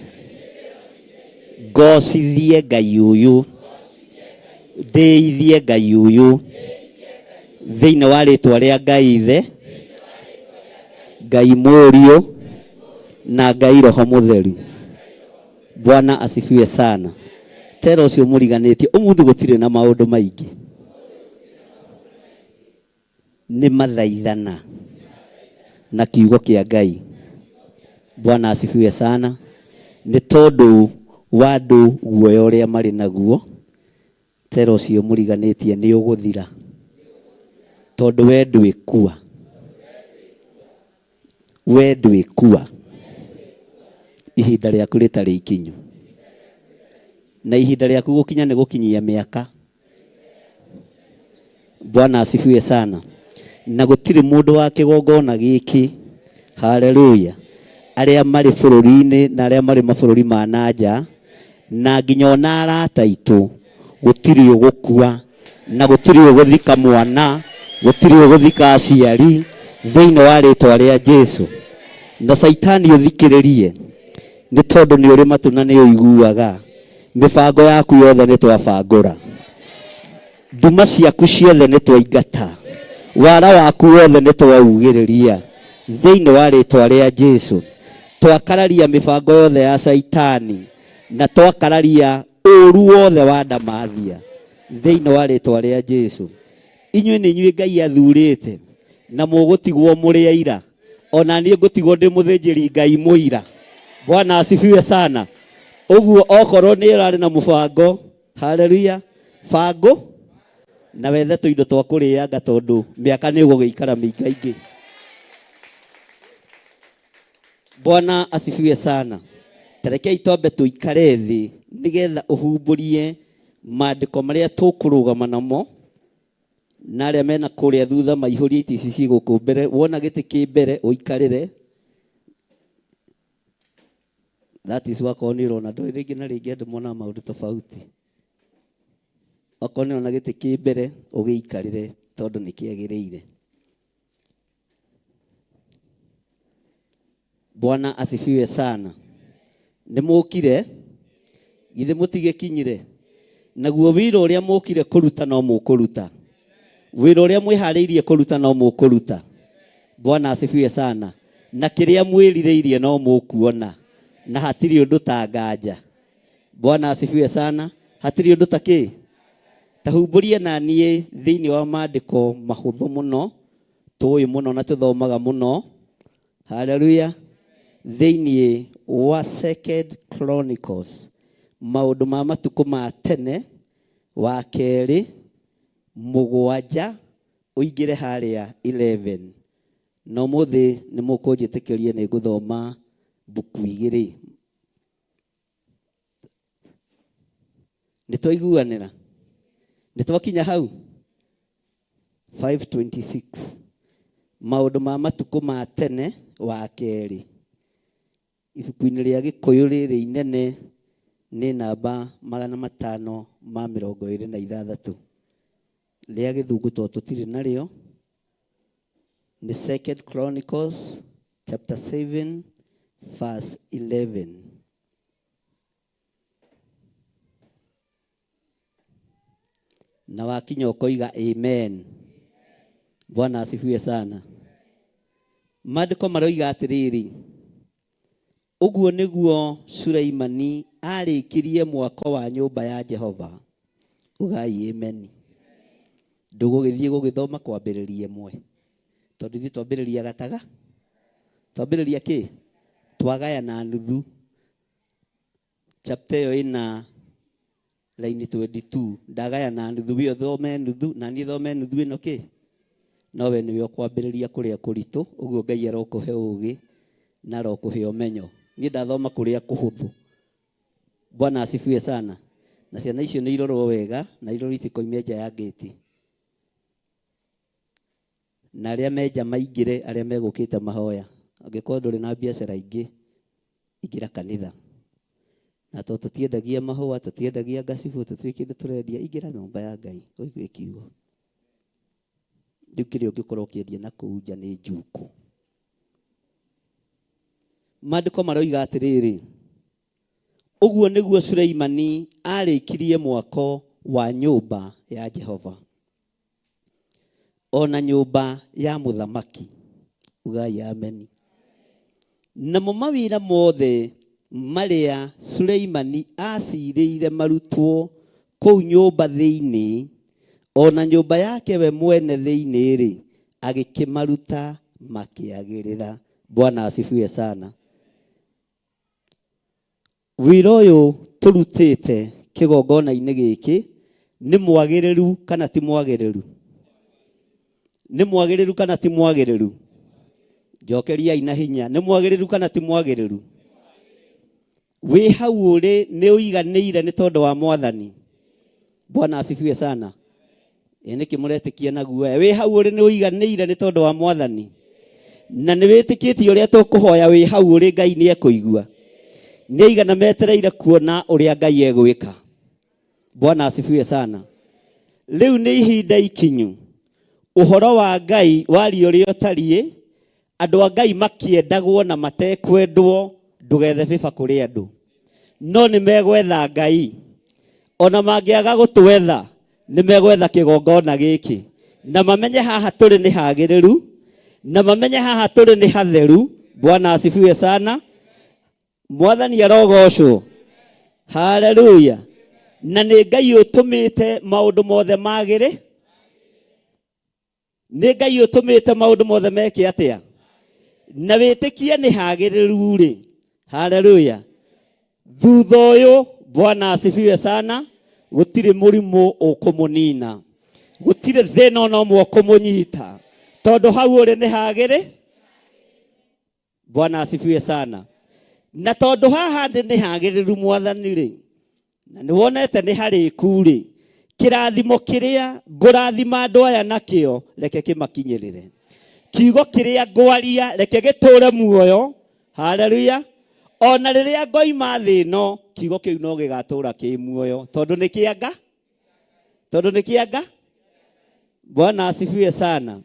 ngocithie Ngai ũyũ ndĩithie Ngai ũyũ thĩinĩ wa rĩtwa rĩa Ngai Ithe, Ngai Mũriũ na Ngai Roho Mũtheru. Bwana asifiwe sana. Tera ũcio mũriganĩtie ũmũthĩ gũtirĩ na maũndũ maingĩ, nĩ mathaithana na kiugo kĩa Ngai. Bwana asifiwe sana. Nĩ tondũ wa andũ guoya ũrĩa marĩ naguo, tera ũcio mũriganĩtie nĩ ũgũthira, tondũ we ndwĩkua, we ndwĩkua ihinda rĩaku rĩtarĩ ikinyu, na ihinda rĩaku gũkinya nĩ gũkinyia mĩaka. Bwana asifiwe sana. Na gũtirĩ mũndũ wa kĩgongona gĩkĩ, haleluya, arĩa marĩ bũrũri-inĩ na arĩa marĩ mabũrũri ma na nja, na nginya ona arata aitũ, gũtirĩ ũgũkua na gũtirĩ ũgũthika mwana, gũtirĩ ũgũthika aciari thĩinĩ wa rĩtwa rĩa Jesu. Na Caitani ũthikĩrĩrie, nĩ tondũ nĩ ũrĩ matũ na nĩ ũiguaga, mĩbango yaku yothe nĩ twabangũra, nduma ciaku ciothe nĩ twaingata, wara waku wothe nĩ twaugĩrĩria thĩinĩ wa rĩtwa rĩa Jesu. Twakararia mĩbango yothe ya Caitani na twakararia ũru wothe wa ndamathia thĩinĩ wa rĩtwa rĩa Jesu. Inyuĩ nĩ inyuĩ Ngai athurĩte na mũgũtigwo mũrĩ aira, ona niĩ ngũtigwo ndĩ mũthĩnjĩri Ngai mũira. Bwana asifiwe sana. Ũguo okorwo nĩ ũrarĩ na mũbango, haleluya, bango na wethe tũindo twa kũrĩanga tondũ mĩaka nĩ ũgũgĩikara mĩingaingĩ. Bwana asifiwe sana. Tarekei twambe tũikare thĩ nĩgetha ũhumbũrie maandĩko marĩa tũkũrũgama namo, na arĩa mena kũrĩa thutha maihũrie itĩ ici ciĩ gũkũ mbere. Wona gĩtĩ kĩ mbere ũikarĩre. That is wakorwo nĩ ũrona ndũĩ rĩngĩ na rĩngĩ andũ monaga maũndũ tofauti. Okorwo nĩ ũrona gĩtĩ kĩ mbere ũgĩikarĩre tondũ nĩ kĩagĩrĩire. Bwana asifiwe sana. Nĩ mũkire, githĩ mũtigĩkinyire? Naguo wĩra ũrĩa mũkire kũruta no mũkũruta. Wĩra ũrĩa mwĩharĩirie kũruta no mũkũruta. Bwana asifiwe sana. Na kĩrĩa mwĩrirĩirie no mũkuona. Na hatirĩ ũndũ ta nganja. Bwana asifiwe sana. Hatirĩ ũndũ ta kĩ? Tahumbũrie na niĩ thĩinĩ wa maandĩko mahũthũ mũno, tũĩ mũno na tũthomaga mũno. Haleluya. Thĩinĩ wa Second Chronicles, maũndũ ma matukũ ma tene, wa kerĩ, 7 Ũingĩre harĩa 11. Na ũmũthĩ nĩ mũkũnjĩtĩkĩria nĩ ngũthoma mbuku igĩrĩ. Nĩ twaiguanĩra? Nĩ twakinya hau? 5:26. Maũndũ ma matukũ ma tene wa kerĩ. Ibuku-inĩ rĩa Gĩkũyũ rĩrĩ inene nĩ namba 526. Rĩa Gĩthũngũ tondũ tũtirĩ narĩo nĩ Second Chronicles chapter 7 verse 11. Na wakinya ũkoiga amen. Bwana asifiwe sana. Maandĩko maroiga atĩrĩrĩ, ũguo nĩguo Suleimani arĩkirie mwako wa nyũmba ya Jehova. Ugai amen. Ndũgũgĩthiĩ gũgĩthoma kwambĩrĩria ĩmwe, tondũ ithuĩ twambĩrĩria gataga, twambĩrĩria kĩ, twagaya na nuthu. Chapter ĩyo ĩna raini 22, ndagaya na nuthu, we ũthome nuthu na niĩ thome nuthu ĩno kĩ, no we nĩwe ũkwambĩrĩria kũrĩa kũritũ. Ũguo Ngai arokũhe ũgĩ na arokũhe ũmenyo. Niĩ ndathoma kũrĩa kũhũthũ. Bwana asifiwe sana. Na ciana icio nĩ irorwo wega na irorwo itikoime nja ya ngĩti, na arĩa menja maingĩre, arĩa megũkĩte mahoya. Angĩkorwo ndũrĩ na biacara ingĩ, ingĩra kanitha. Na to tũtiendagia mahũa, tũtiendagia ngacibũ, tũtirĩ kĩndũ tũrendia, ingĩra nyũmba ya Ngai ũigue kiugo. Rĩu kĩrĩa ũngĩkorwo ũkĩendia na kũu nja nĩ njukũ. Maandĩko maroiga atĩrĩrĩ, ũguo nĩguo Suleimani arĩkirie mwako wa nyũmba ya Jehova, o na nyũmba ya mũthamaki. Ugai ameni. Namo mawĩra mothe marĩa Suleimani acirĩire marutwo kũu nyũmba thĩinĩ, o na nyũmba yake we mwene thĩinĩ-rĩ, agĩkĩmaruta makĩagĩrĩra. Bwana asifiwe sana. Wĩra ũyũ tũrutĩte kĩgongona-inĩ gĩkĩ nĩ mwagĩrĩru kana ti mwagĩrĩru? Nĩ mwagĩrĩru kana ti mwagĩrĩru? Njokeriai na hinya, nĩ mwagĩrĩru kana ti mwagĩrĩru? Wĩ hau ũrĩ nĩ ũiganĩire nĩ tondũ wa Mwathani. Bwana asifiwe sana. Ĩ nĩkĩ mũretĩkia na guoya? Wĩ hau ũrĩ nĩ ũiganĩire nĩ tondũ wa Mwathani, na nĩ wĩtĩkĩtie ũrĩa tũkũhoya wĩ hau ũrĩ Ngai nĩ ekũigua. Nĩ aigana metereire kuona ũrĩa Ngai egwĩka. Bwana asifiwe sana. Rĩu nĩ ihinda ikinyu ũhoro wa Ngai waria ũrĩa ũtariĩ, andũ a Ngai makĩendagwo na matekwendwo, ndũgethe bĩba kũrĩ andũ, no nĩ megwetha Ngai. Ona mangĩaga gũtwetha, nĩ megwetha kĩgongona gĩkĩ na mamenye haha tũrĩ nĩ hagĩrĩru, na mamenye haha tũrĩ nĩ hatheru. Bwana asifiwe sana. Mwathani arogocwo. Haleluya. Na nĩ Ngai ũtũmĩte maũndũ mothe magĩrĩ, nĩ Ngai ũtũmĩte maũndũ mothe meke atĩa, na wĩtĩkie nĩ hagĩrĩru rĩ. Haleluya. Thutha ũyũ, Bwana asifiwe sana, gũtirĩ mũrimũ ũkũmũnina, gũtirĩ thĩna ona ũmwe ũkũmũnyita, tondũ hau ũrĩ nĩ hagĩrĩ. Bwana asifiwe sana. Na tondũ haha ndĩ nĩ hagĩrĩru Mwathani rĩ, na nĩ wonete nĩ harĩku rĩ, kĩrathimo kĩrĩa ngũrathima andũ aya nakĩo reke kĩmakinyĩrĩre. Kiugo kĩrĩa ngwaria reke gĩtũre muoyo. Haleluya. Ona rĩrĩa ngoima thĩ ĩno, kiugo kĩu no gĩgatũra kĩ muoyo, tondũ nĩ kĩa Nga, tondũ nĩ kĩa Nga. Bwana asifiwe sana.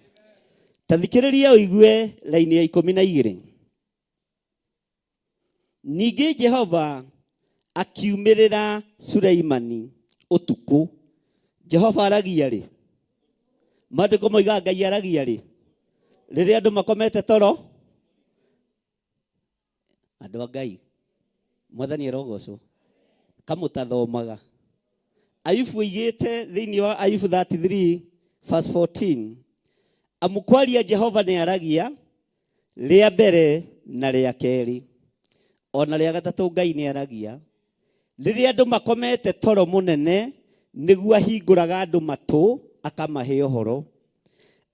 Ta thikĩrĩria ũigue raini ya 12. Ningĩ Jehova akiumĩrĩra Suleimani ũtukũ. Jehova aragia rĩ? Maandĩko moigaga Ngai aragia rĩ? Rĩrĩa andũ makomete toro. Andũ a Ngai, Mwathani arogocwo. Kamũtathomaga. Ayubu oigĩte thĩinĩ wa Ayubu 33 verse 14, amu kwaria Jehova nĩ aragia rĩa mbere na rĩa kerĩ, ona rĩa gatatũ Ngai nĩ aragia. Rĩrĩa andũ makomete toro mũnene, nĩguo ahingũraga andũ matũ akamahe ũhoro.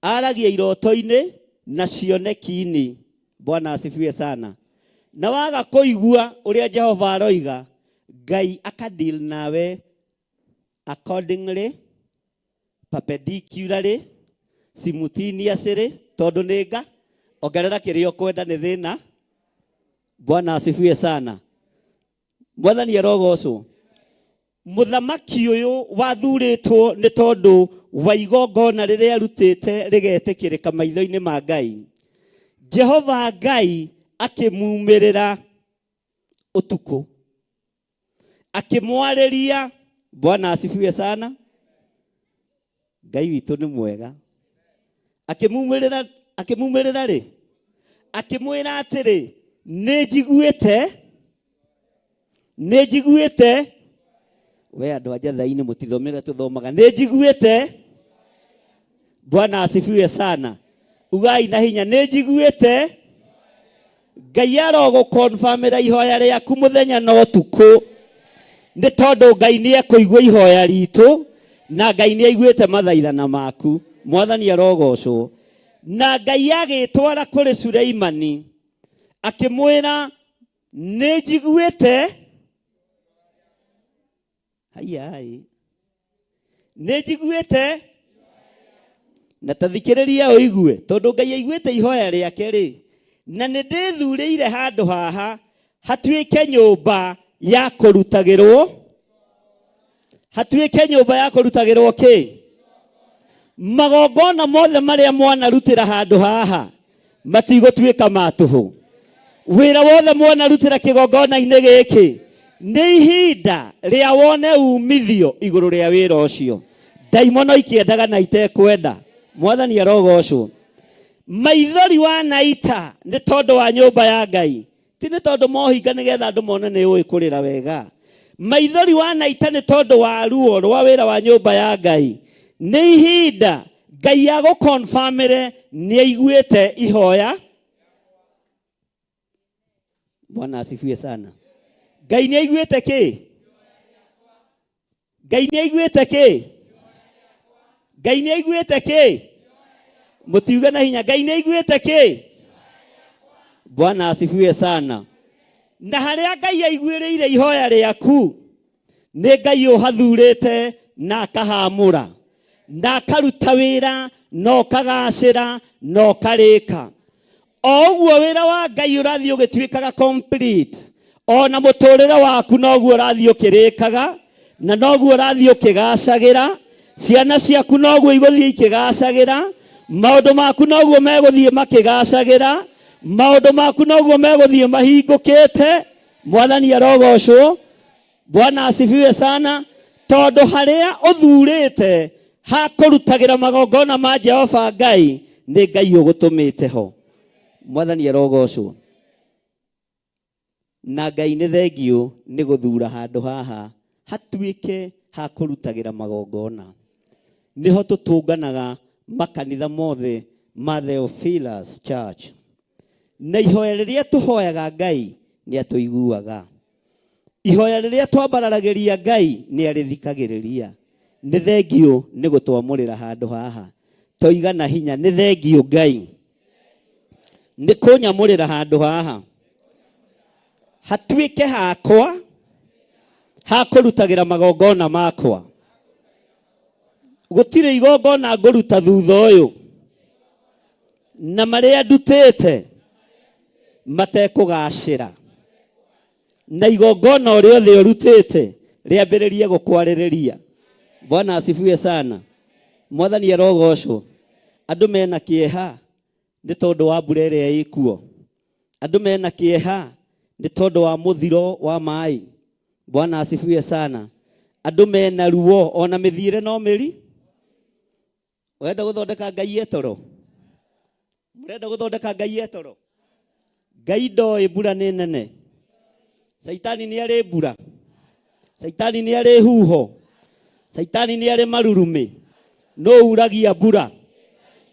Aragia iroto-inĩ na cioneki-inĩ. Bwana asifiwe sana. Na waga kũigua ũrĩa Jehova aroiga, Ngai akadeal nawe accordingly, perpendicularly, simultaneously, tondũ nĩ nga ongerera kĩrĩa ũkwenda nĩ thĩna. Bwana asifiwe sana. Mwathani arogocwo. Mũthamaki ũyũ wathurĩtwo nĩ tondũ wa igongona rĩrĩa arutĩte rĩgetĩkĩrĩka maitho-inĩ ma Ngai. Jehova Ngai akĩmumĩrĩra ũtukũ akĩmwarĩria. Bwana asifiwe sana. Ngai witũ nĩ mwega. Akĩmumĩrĩra, akĩmumĩrĩra rĩ, akĩmwĩra atĩrĩ, nĩ njiguĩte, nĩ njiguĩte. We andũ a Njathai-inĩ mũtithomere tũthomaga nĩ njiguĩte. Bwana asifiwe sana. Ugai na hinya nĩ njiguĩte. Ngai arogũkonfamĩra ihoya rĩaku mũthenya na ũtukũ, nĩ tondũ Ngai nĩ ekũigua ihoya ritũ na Ngai nĩ aiguĩte mathaithana maku. Mwathani arogocwo. Na Ngai agĩtwara kũrĩ Suleimani akĩmwĩra nĩ njiguĩte haiai nĩ njiguĩte na ta thikĩrĩria ũigue tondũ Ngai aiguĩte ihoya rĩake rĩ na nĩ ndĩthurĩire handũ haha hatuĩke nyũmba ya kũrutagĩrwo hatuĩke nyũmba ya kũrutagĩrwo kĩ magongona mothe marĩa mwanarutĩra handũ haha matigũtuĩka ma tũhũ wĩra wothe mwanarutĩra kĩgongona-inĩ gĩkĩ nĩ ihinda rĩa wone umithio igũrũ rĩa wĩra ũcio ndaimono ikĩendaga na itekwenda mwathani arogocwo maithori wanaita nĩ tondũ wa nyũmba ya Ngai ti nĩ tondũ mohinga nĩgetha andũ mone nĩ ũĩ kũrĩra wega maithori wanaita nĩ tondũ wa ruo rwa wĩra wa nyũmba ya Ngai nĩ ihinda Ngai agũkonfamĩre nĩ aiguĩte ihoya. Bwana asifiwe sana. Ngai nĩ aiguĩte kĩ? Ngai nĩ aiguĩte kĩ? Ngai nĩ aiguĩte kĩ? Mũtiuge na hinya, Ngai nĩ aiguĩte kĩ? Bwana asifiwe sana. Na harĩa Ngai aiguĩrĩire ihoya rĩaku nĩ Ngai ũhathurĩte na akahamũra na akaruta wĩra na ũkagacĩra na ũkarĩka. O ũguo wĩra wa Ngai ũrathiĩ ũgĩtuĩkaga complete, ona mũtũrĩre waku noguo ũrathiĩ ũkĩrĩkaga na noguo ũrathiĩ ũkĩgacagĩra, ciana ciaku noguo igũthiĩ ikĩgacagĩra, maũndũ maku noguo megũthiĩ makĩgacagĩra, maũndũ maku noguo megũthiĩ mahingũkĩte. Mwathani arogocwo. Bwana asifiwe sana. Tondũ harĩa ũthurĩte ha kũrutagĩra magongona ma Jehova Ngai nĩ Ngai ũgũtũmĩte ho. Mwathani arogocwo. Na Ngai nĩ thengiũ nĩ gũthura handũ haha hatuĩke ha kũrutagĩra magongona. Nĩho tũtũnganaga makanitha mothe ma Theophilus Church. Na ihoya rĩrĩa tũhoyaga Ngai nĩ atũiguaga. Ihoya rĩrĩa twambararagĩria Ngai nĩ arĩthikagĩrĩria. Nĩ thengiũ nĩ gũtwamũrĩra handũ haha. Toiga na hinya, nĩ thengiũ Ngai nĩ kũnyamũrĩra handũ haha hatuĩke hakwa ha kũrutagĩra magongona makwa. Gũtirĩ igongona ngũruta thutha ũyũ na marĩa ndutĩte matekũgacĩra, na igongona o rĩothe ũrutĩte rĩambĩrĩrie gũkwarĩrĩria. Bwana asifiwe sana. Mwathani arogocwo. Andũ mena kĩeha nĩ tondũ wa mbura ĩrĩa ĩkuo, andũ mena kĩeha nĩ tondũ wa mũthiro wa maĩ. Bwana asifiwe sana. Andũ mena ruo ona mĩthiĩre no mĩri. Ũrenda gũthondeka Ngai etoro? Mũrenda gũthondeka Ngai etoro? Ngai ndoĩ mbura nĩ nene. Caitani nĩ arĩ mbura. Caitani nĩ arĩ huho. Caitani nĩ arĩ marurumĩ. Nũ uragia mbura?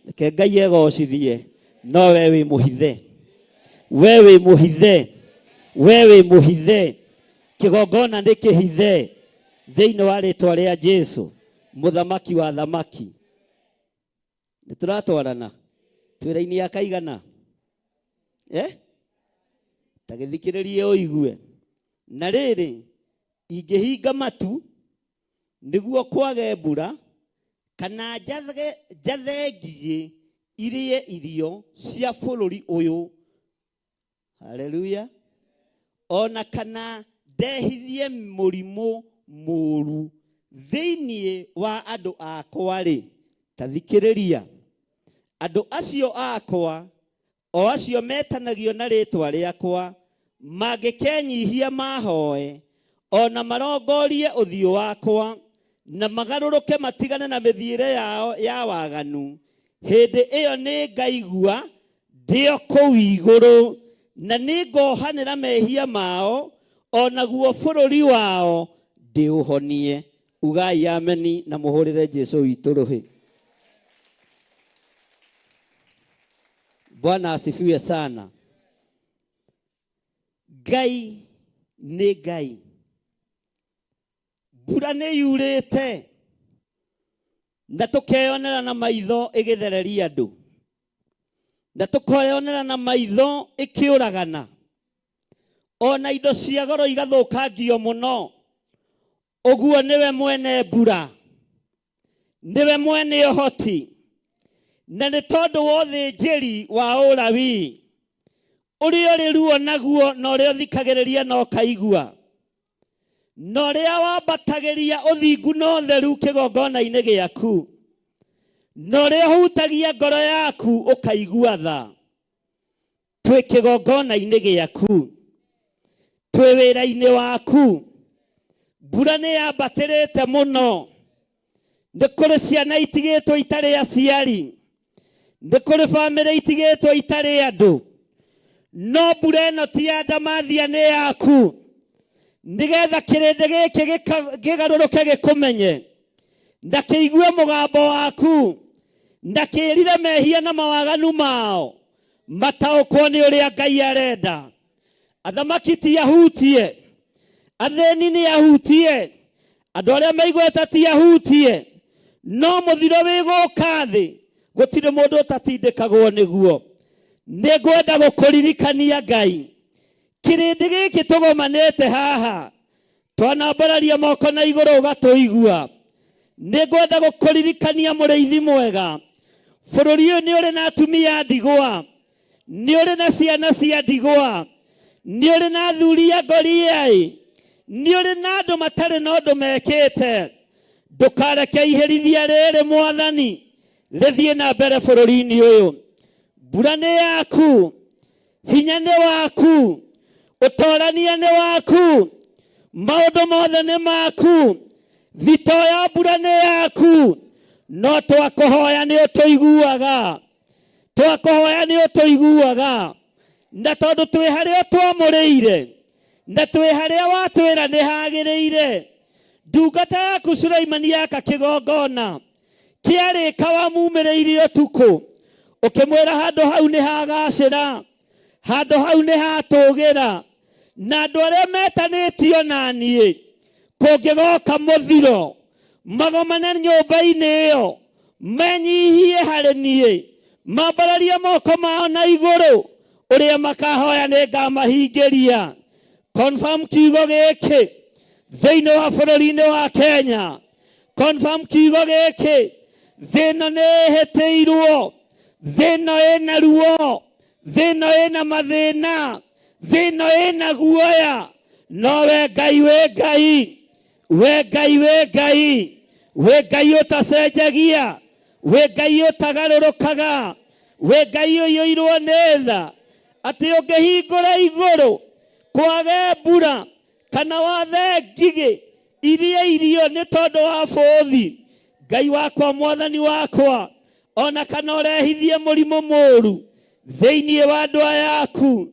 Reke Ngai egocithie, no we wĩ mũhithe. We wĩ mũhithe. We wĩ mũhithe. Kĩgongona nĩ kĩhithe thĩinĩ wa rĩtwa rĩa Jesu, mũthamaki wa thamaki. Nĩ tũratwarana twĩ raini ya kaigana eh? Ta gĩthikĩrĩrie ũigue. Na rĩrĩ, ingĩhinga matu nĩguo kwage mbura, kana njathe njathe ngigĩ irĩe irio cia bũrũri ũyũ, haleluya, o na kana ndehithie mũrimũ mũũru thĩinĩ wa andũ akwa-rĩ, ta thikĩrĩria, andũ acio akwa, o acio metanagio na rĩĩtwa rĩakwa, mangĩkenyihia mahoe, o na marongorie ũthiũ wakwa, na magarũrũke matigane na mĩthiĩre yao ya waganu, hĩndĩ ĩyo nĩngaigua ndĩ o kũu igũrũ, na nĩngohanĩra mehia mao, o naguo bũrũri wao ndĩũhonie. Ugai ameni na mũhũrĩre Jesu witũ rũhĩ. Bwana asifiwe sana. Ngai nĩ Ngai. Mbura nĩ yurĩte na tũkeyonera na maitho ĩgĩthereria andũ, na tũkeyonera na maitho ĩkĩũragana, ona indo cia goro igathũkangio mũno. Ũguo nĩwe mwene mbura, nĩwe mwene ũhoti, na nĩ tondũ wa ũthĩnjĩri wa ũlawii ũrĩa ũrĩ ruo naguo na ũrĩa ũthikagĩrĩria na ũkaigua, na ũrĩa wambatagĩria ũthingu na ũtheru kĩgongona-inĩ gĩaku, na ũrĩa ũhutagia ngoro yaku ũkaigua tha. Twĩ kĩgongona-inĩ gĩaku, twĩ wĩra-inĩ waku. Mbura nĩ yambatĩrĩte mũno, nĩ kũrĩ ciana itigĩtwo itarĩ aciari, nĩ kũrĩ bamĩrĩ itigĩtwo itarĩ andũ, no mbura ĩno ti ya ndamathia, nĩ yaku, nĩgetha kĩrĩndĩ gĩkĩ kĩgarũrũke gĩkũmenye na kĩigue mũgambo waku na kĩrire mehia na mawaganu mao, mataũkwo nĩ ũrĩa Ngai arenda. Athamaki ti ahutie, athĩni nĩ ahutie, andũ arĩa meigweta ti ahutie, no mũthiro wĩ gũka thĩ gũtirĩ mũndũ ũtatindĩkagwo nĩguo. Nĩ ngwenda gũkũririkania Ngai, kĩrĩndĩ gĩkĩ tũgomanĩte haha, twanambararia moko na igũrũ ũgatũigua. Nĩ ngwenda gũkũririkania mũrĩithi mwega, bũrũri ũyũ nĩ ũrĩ na atumia a ndigwa, nĩ ũrĩ na ciana cia ndigwa, nĩ ũrĩ na athuri a ngoriai, nĩ ũrĩ na andũ matarĩ na ũndũ mekĩte. Ndũkareke iherithia rĩrĩ mwathani rĩthiĩ na mbere bũrũri-inĩ ũyũ. Mbura nĩ yaku, hinya nĩ waku, ũtorania nĩ waku, maũndũ mothe nĩ maku, thito ya mbura nĩ yaku, no twakũhoya nĩ ũtũiguaga, twakũhoya nĩ ũtũiguaga, na tondũ twĩ harĩa ũtwamũrĩire na twĩ harĩa watwĩra nĩ hagĩrĩire, ndungata yaku Sulaimani yaka kĩgongona kĩarĩka wamumĩrĩirie ũtukũ ũkĩmwĩra handũ hau nĩ hagacĩra, handũ hau nĩ hatũgĩra, na andũ arĩa metanĩtio na niĩ kũngĩgoka mũthiro magomane nyũmba-inĩ ĩyo menyihie harĩ niĩ, mambararie moko mao na igũrũ, ũrĩa makahoya nĩ ngamahingĩria. Confirm kiugo gĩkĩ thĩinĩ wa bũrũri-inĩ wa Kenya. Confirm kiugo gĩkĩ, thĩ ĩno nĩ ĩhĩtĩirwo, thĩ ĩno ĩna ruo, thĩ ĩno ĩna mathĩna, thĩ ĩno ĩna guoya, no we Ngai wĩ Ngai, we Ngai wĩ Ngai, wĩ Ngai ũtacenjagia, wĩ Ngai ũtagarũrũkaga, wĩ Ngai ũiyũirwo nĩ tha, atĩ ũngĩhingũra igũrũ kwage mbura kana wathe ngigĩ irie irio nĩ tondũ wa bũthi, Ngai wakwa, mwathani wakwa, ona kana ũrehithie mũrimũ mũũru thĩinĩ wa andũ aya aku,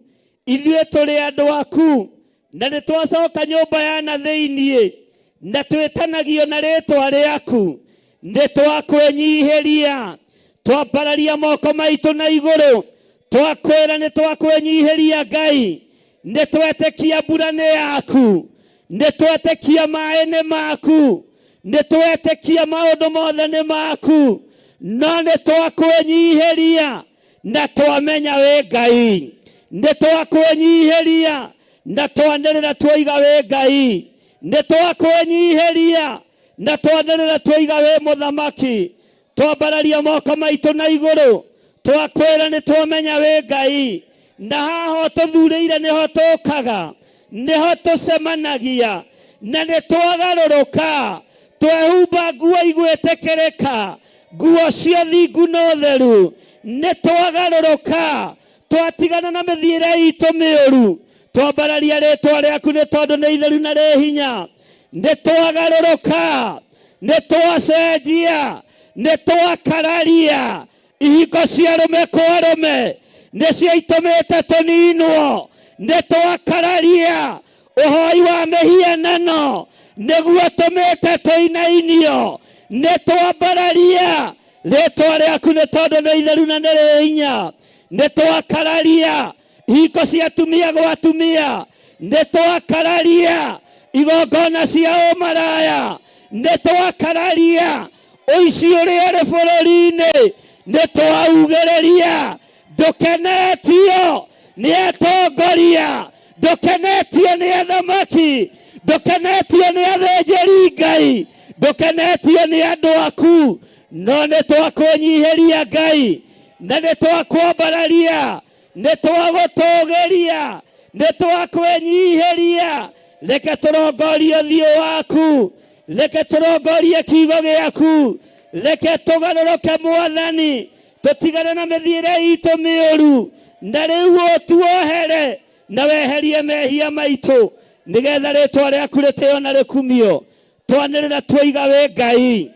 ithuĩ tũrĩ andũ aku na nĩ twacoka nyũmba ya na thĩinĩ na twĩtanagio na rĩtwa rĩaku, nĩ twakwĩnyihĩria, twambararia moko maitũ na igũrũ, twakwĩra nĩ twakwĩnyihĩria Ngai, nĩ twetĩkia mbura nĩ yaku, nĩ twetĩkia maĩ nĩ maku, nĩ twetĩkia maũndũ mothe nĩ maku, No nĩ twakwĩnyihĩria na twamenya wĩ Ngai. Nĩ twakwĩnyihĩria na twanĩrĩra twoiga wĩ Ngai. Nĩ twakwĩnyihĩria na twanĩrĩra twoiga wĩ mũthamaki. Twambararia moko maitũ na igũrũ twakwĩra nĩ twamenya wĩ Ngai. Na haha ũtũthurĩire nĩho tũkaga, nĩho tũcemanagia, na nĩ twagarũrũka twehumba nguo igwĩtĩkĩrĩka, nguo cia thingu na ũtheru. Nĩ twagarũrũka twatigana na mĩthiĩre itũ mĩũru, twambararia rĩtwa rĩaku nĩ tondũ nĩ itheru na rĩ hinya. Nĩ twagarũrũka, nĩ twacenjia, nĩ twakararia ihingo cia arũme kwa arũme nĩcio itũmĩte tũninwo. Nĩ twakararia ũhoi wa mĩhianano nĩguo tũmĩte tũinainio. Nĩ twambararia rĩtwa rĩaku nĩ tondũ nĩ itheru na nĩ rĩ hinya. Nĩ twakararia ihingo cia atumia gwa atumia, nĩ twakararia igongona cia ũmaraya, nĩ twakararia ũici ũrĩa ũrĩ bũrũri-inĩ, nĩ twaugĩrĩria ndũkenetio nĩ atongoria, ndũkenetio nĩ athamaki, ndũkenetio nĩ athĩnjĩri Ngai, ndũkenetio nĩ andũ aku. No nĩ twakwĩnyihĩria Ngai, na nĩ twakwambararia, nĩ twagũtũgĩria, nĩ twakwĩnyihĩria. Reke tũrongorie ũthiũ waku, reke tũrongorie kiugo gĩaku, reke tũgarũrũke Mwathani, tũtigane na mĩthiĩre itũ mĩũru, na rĩu ũtuohere na weherie mehia maitũ, nĩgetha rĩtwa rĩaku rĩtĩo na rĩkumio. Twanĩrĩra twoiga wĩ Ngai.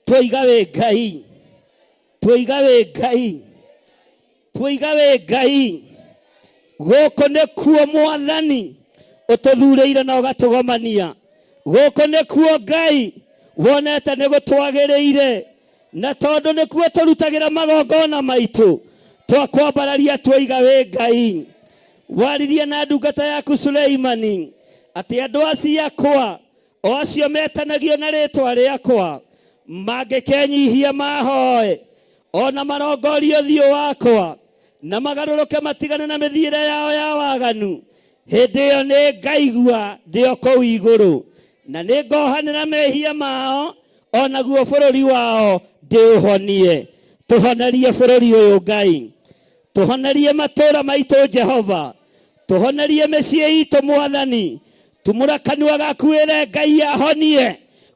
Twoiga wĩ Ngai, twoiga wĩ Ngai, twoiga wĩ Ngai. Gũkũ nĩkuo Mwathani ũtũthurĩire na ũgatũgomania. Gũkũ nĩkuo Ngai wonete nĩ gũtwagĩrĩire, na tondũ nĩkuo tũrutagĩra magongona maitũ, twakwambararia twoiga wĩ Ngai. Waririe na ndungata yaku Suleimani atĩ andũ aciakwa o acio metanagio na rĩtwa rĩakwa mangĩkenyihia mahoe ona marongorie ũthiũ wakwa na magarũrũke matigane na mĩthiĩre yao ya waganu, hĩndĩ ĩyo nĩ ngaigua ndĩ o kũu igũrũ, na nĩ ngohanĩra mehia mao, onaguo bũrũri wao ndĩũhonie. Tũhonerie bũrũri ũyũ Ngai, tũhonerie matũũra maitũ Jehova, tũhonerie mĩciĩ itũ Mwathani. Tumũra kanua gaku wĩre Ngai ahonie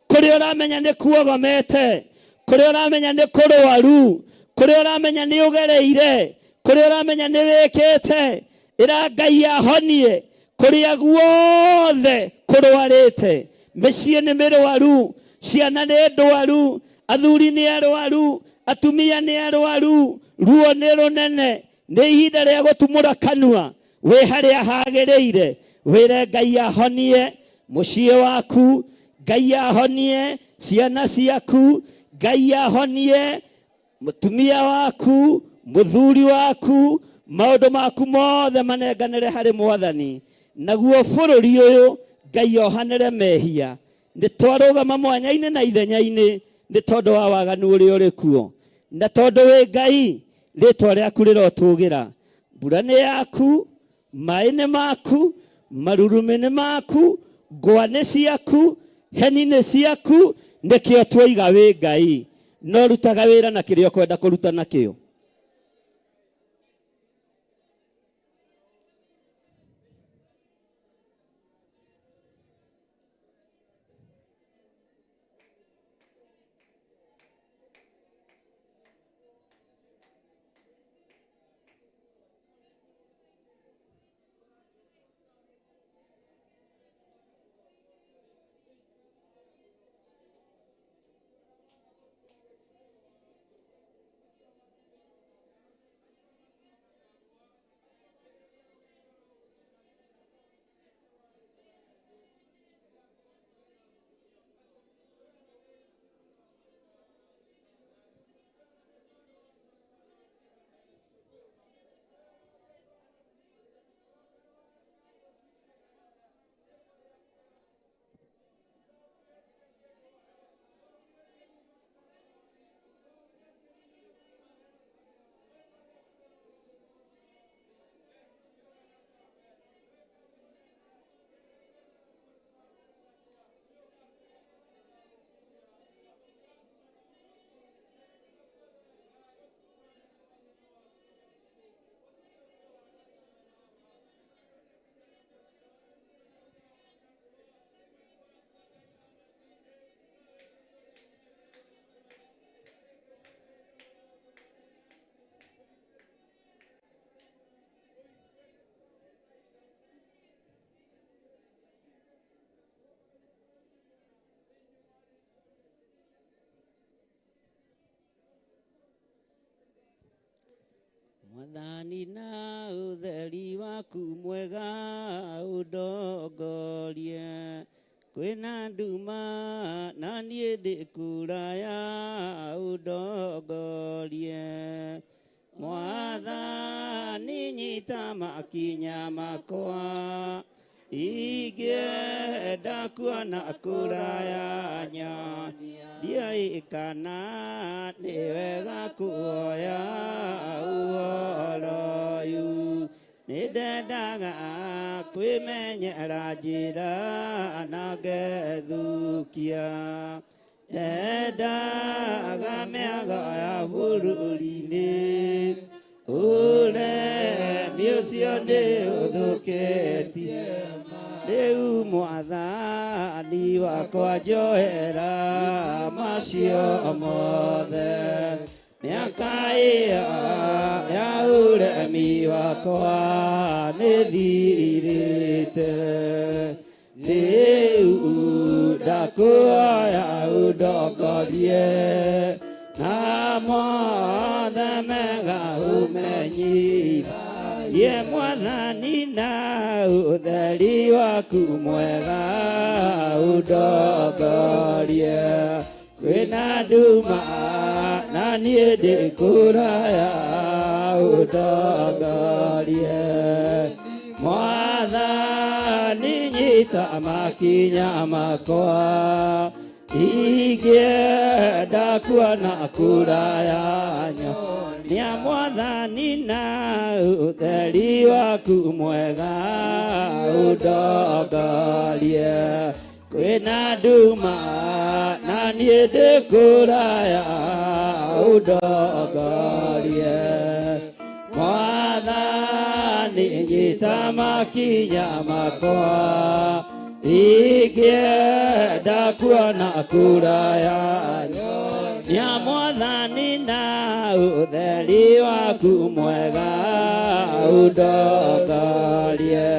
kũrĩa ũramenya nĩ kuogomete, kũrĩa ũramenya nĩ kũrwaru, kũrĩa ũramenya nĩ ũgereire, kũrĩa ũramenya nĩ wĩkĩte. Ĩra Ngai ahonie kũrĩa guothe kũrwarĩte. Mĩciĩ nĩ mĩrwaru, ciana nĩ ndwaru, athuri nĩ arwaru, atumia nĩ arwaru, ruo nĩ rũnene. Nĩ ihinda rĩa gũtumũra kanua wĩ harĩa hagĩrĩire, wĩre Ngai ahonie mũciĩ waku, Ngai ahonie ciana ciaku, Ngai ahonie mũtumia waku, mũthuri waku, maũndũ maku mothe manenganĩre harĩ Mwathani. Naguo bũrũri ũyũ Ngai ohanĩre mehia. Nĩ twarũgama mwanya-inĩ na ithenya-inĩ nĩ tondũ wa waganu ũrĩa ũrĩ kuo, na tondũ wĩ Ngai rĩtwa rĩaku rĩrotũgĩra. Mbura nĩ yaku, maĩ nĩ maku, marurumĩ nĩ maku, ngwa nĩ ciaku, heni nĩ ciaku, nĩkĩo twoiga wĩ Ngai. No rutaga wĩra na kĩrĩa ũkwenda kũruta nakĩo. Mwathani na ũtheri waku mwega ũndongorie kwĩna nduma na niĩ ndĩ kũraya ũndongorie Mwathani nyita makinya makwa ingĩenda kuona kũraya ndiũĩ kana nĩ wega kuoya ũhoro ũyũ nĩndendaga kwĩmenyera njĩra na ngethukia ndendaga mĩago ya bũrũri-inĩ ũremi ũcio nĩ ũthũkĩtie rĩu mwathani wakwa njohera macio mothe mĩaka ĩyo ya ũremi wakwa nĩthirĩte rĩu ndakuoya ũndongorie na mothe mega ũmenyithagie mwathani na ũtheri waku mwega ũndongorie kwĩna nduma na niĩ ndĩ kũraya ũndongorie mwathani nyita makinya makwa ingĩenda kuona kũraya nyonia mwathani na ũtheri waku mwega ũndongorie kwĩna nduma na niĩ ndĩ kũraya ũndongorie mwathani nyita makinya makwa ingĩenda kuona kũraya nyonia mwathani na ũtheri waku mwega ũndongorie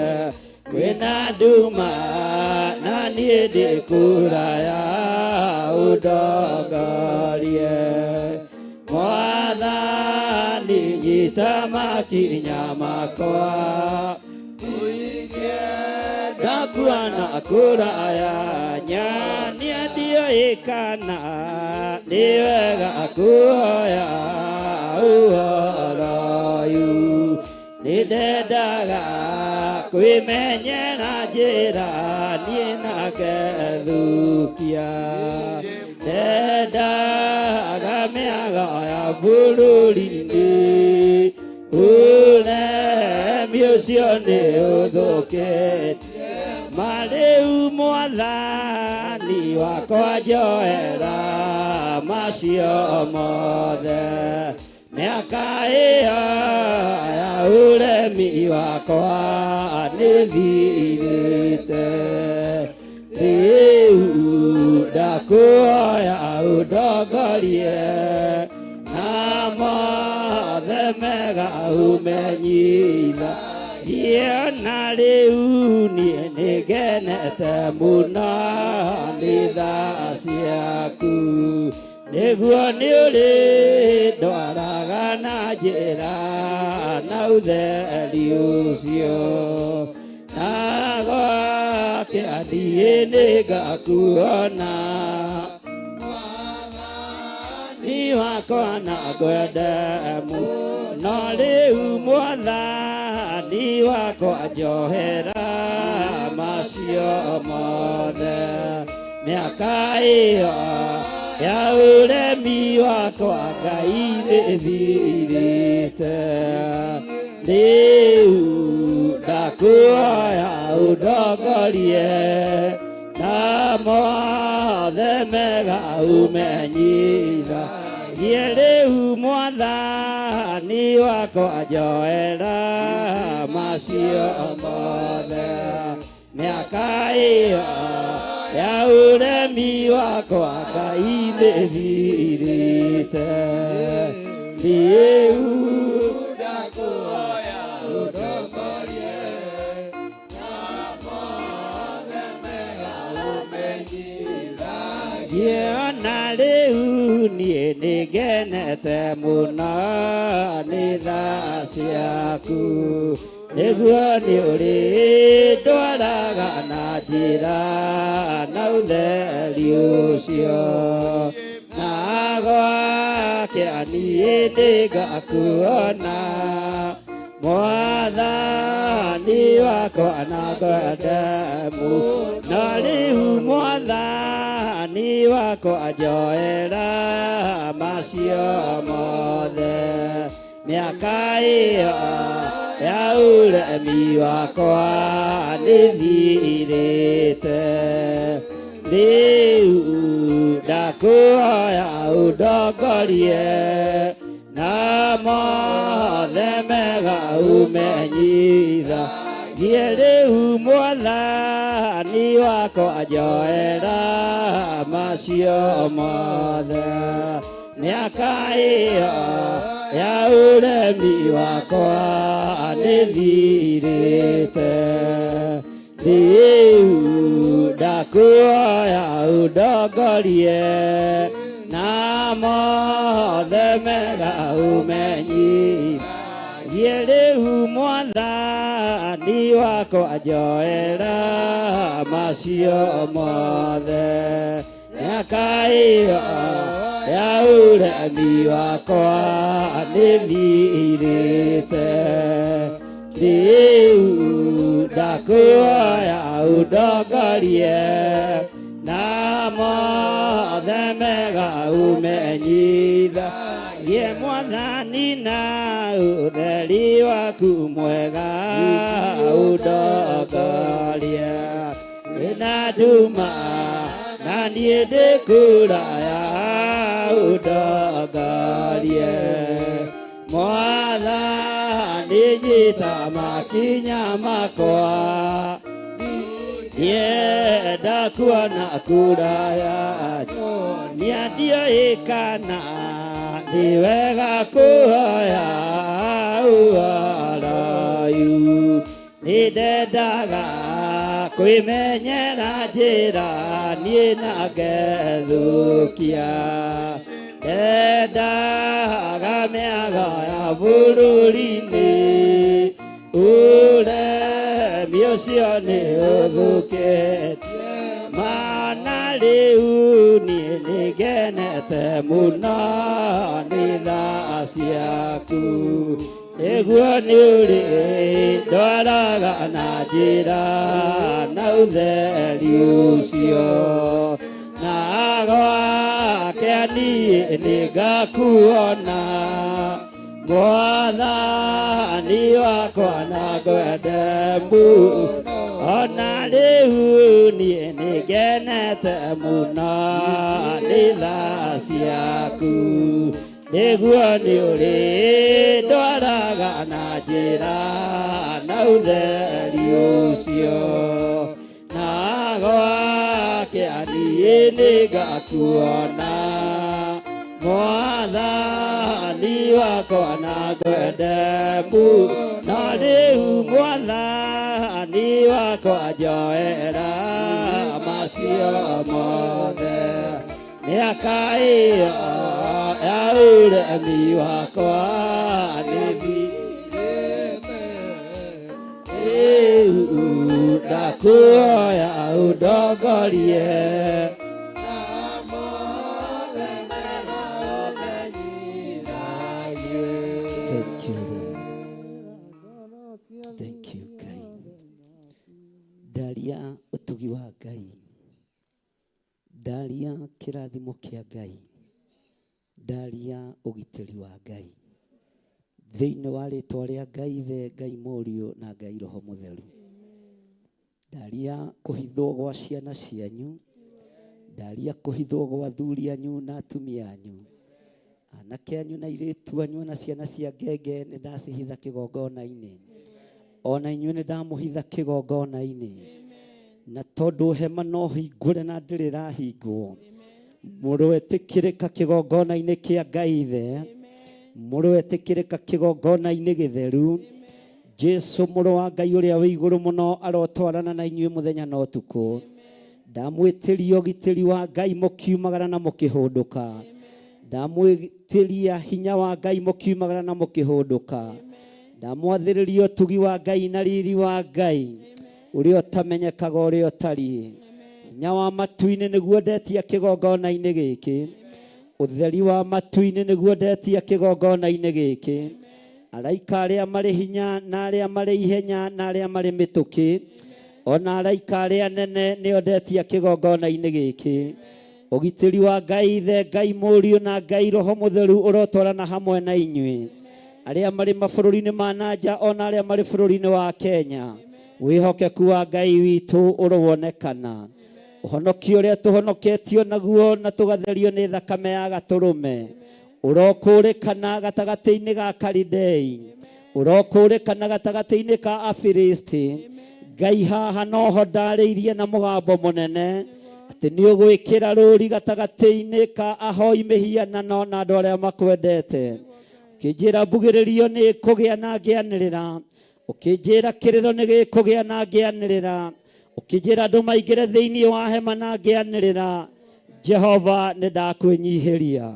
kwĩna nduma na niĩ ndĩ kũraya ũndongorie mwathani nyita makinya makwa ingĩenda kuona kũraya nyonia ndiũĩ kana nĩ wega kuoya ũhoro ũyũ nĩndendaga kwĩmenyera njĩra niĩ na ngethukia ndendaga mĩago ya bũrũri-inĩ ũremi ũcio nĩ ũthũkĩtie marĩu mwathani wakwa njohera macio mothe mĩaka ĩyo ya ũremi wakwa nĩthirĩte rĩu ndakuoya ũndongorie na mothe mega ũmenyithagie na rĩu niĩ nĩngenete mũno nĩ tha ciaku nĩguo nĩ ũrĩ ndwaraga na njĩra na ũtheri ũcio na gwake niĩ nĩngakuona mwathani wakwa na ngwende mũno rĩu mwathani wakwa njohera macio mothe mĩaka ĩyo ya ũremi wakwa Ngai nĩthirĩte rĩu ndakuoya ũndongorie na mothe mega ũmenyithagie rĩu mwathani wakwa njohera macio mothe mĩaka ĩyo ya ũremi wakwa Ngai nĩthirĩte rĩu ndakuoya ũndongorie na mothe mega ũmenyithagie na rĩu niĩ nĩngenete mũno nĩ tha ciaku nĩguo nĩ ũrĩndwaraga na njĩra na ũtheri ũcio na gwake niĩ nĩngakuona mwathani wakwa na ngwende mũno rĩu mwathani wakwa njoera macio mothe mĩaka ĩyo ya ũremi wakwa nĩthirĩte rĩu ndakũhoya ũndongorie na mothe mega ũmenyithagie rĩu mwathani wakwa njoera macio mothe mĩaka ĩyo ya ũremi wakwa nĩthirĩte rĩu ndakũhoya ũndongorie na mothe mega ũmenyithagie rĩu mwathani wakwa njoera macio mothe mĩaka ĩyo ya ũremi wakwa nĩthirĩte rĩu ndakũhoya ũndongorie na mothe mega ũmenyithagie mwathani na ũtheri waku mwega ũndongorie wĩna nduma na niĩ ndĩ kũraya ũndongorie mwathani nyita makinya makwa nienda kuona kũraya nyonia ndiũĩ kana nĩ wega kũhoya ũhoroyu nĩndendaga kwĩmenyera njĩra niĩ na ngethũkia ndendaga mĩago ya bũrũri-inĩ ũremi ũcio nĩ ũthũkĩtie mana rĩu niĩ nĩngenete mũno nĩ tha ciaku nĩguo nĩ ũrĩndwaraga na njĩra na ũtheri ũcio na gwake niĩ nĩngakuona mwathani wakwa na ngwende mũno ona rĩu niĩ nĩngenete mũno nĩ tha ciaku nĩguo nĩ ũrĩndwaraga na njĩra na ũtheri ũcio na gwake niĩ nĩngakuona mwathani wakwa na ngwende mũno rĩu mwathani wakwa njoera macio mothe mĩaka ĩyo ya ũremi wakwa nĩthirĩte rĩu ndakũhoya ũndongorie Thank you, Lord. Thank you, Ngai. Ndaria ũtugi wa Ngai. Ndaria kĩrathimo kĩa Ngai. Ndaria ũgitĩri wa Ngai. Thĩinĩ wa rĩtwa rĩa Ngai Ithe, Ngai Mũriũ na Ngai Roho Mũtheru. Ndaria kũhithwo gwa ciana cianyu. Ndaria kũhithwo gwa athuri anyu na atumia anyu. Anake anyu na airĩtu anyu na ciana cia ngenge nĩ ndacihitha kĩgongona-inĩ. Ona inyuĩ nĩ ndamũhitha kĩgongona-inĩ. Na tondũ hema no hingũre na ndĩrĩ ĩrahingwo. Mũroetĩkĩrĩka kĩgongona-inĩ kĩa Ngai Ithe. Mũroetĩkĩrĩka kĩgongona-inĩ gĩtheru. Jesu mũrũ wa Ngai ũrĩa wĩ igũrũ mũno arotwarana na inyuĩ mũthenya na ũtukũ. Ndamwĩtĩria ũgitĩri wa Ngai mũkiumagara na mũkĩhũndũka. Ndamwĩtĩria hinya wa Ngai mũkiumagara na mũkĩhũndũka. Ndamwathĩrĩria ũtugi wa Ngai na riri wa Ngai ũrĩa ũtamenyekaga ũrĩa ũtariĩ. Hinya wa matu-inĩ nĩguo ndetia kĩgongona-inĩ gĩkĩ. Ũtheri wa matu-inĩ nĩguo ndetia kĩgongona-inĩ gĩkĩ. Araika arĩa marĩ hinya na arĩa marĩ ihenya na arĩa marĩ mĩtũkĩ ona araika arĩa anene nĩo ndetia kĩgongona-inĩ gĩkĩ. Ũgitĩri wa Ngai Ithe, Ngai Mũriũ na Ngai Roho Mũtheru ũrotwarana hamwe na inyuĩ. Arĩa marĩ mabũrũri-inĩ ma na nja ona arĩa marĩ bũrũri-inĩ wa Kenya. Wĩhokeku wa Ngai witũ ũrowonekana. Ũhonokio ũrĩa tũhonoketio naguo na tũgatherio nĩ thakame ya gatũrũme ũrokũũrĩkana gatagatĩ-inĩ ga Kalidei, ũrokũũrĩkana gatagatĩ-inĩ ka Afilisti. Ngai haha noho ndarĩirie na mũgambo mũnene atĩ nĩ ũgwĩkĩra rũũri gatagatĩ-inĩ ka ahoi mĩhianano na andũ arĩa makwendete. Ũkĩnjĩra mbugĩrĩrio nĩ kũgĩa na ngĩanĩrĩra, ũkĩnjĩra kĩrĩro nĩ gĩkũgĩa na ngĩanĩrĩra, ũkĩnjĩra andũ maingĩre thĩinĩ wa hema na ngĩanĩrĩra. Jehova nĩ ndakwĩnyihĩria,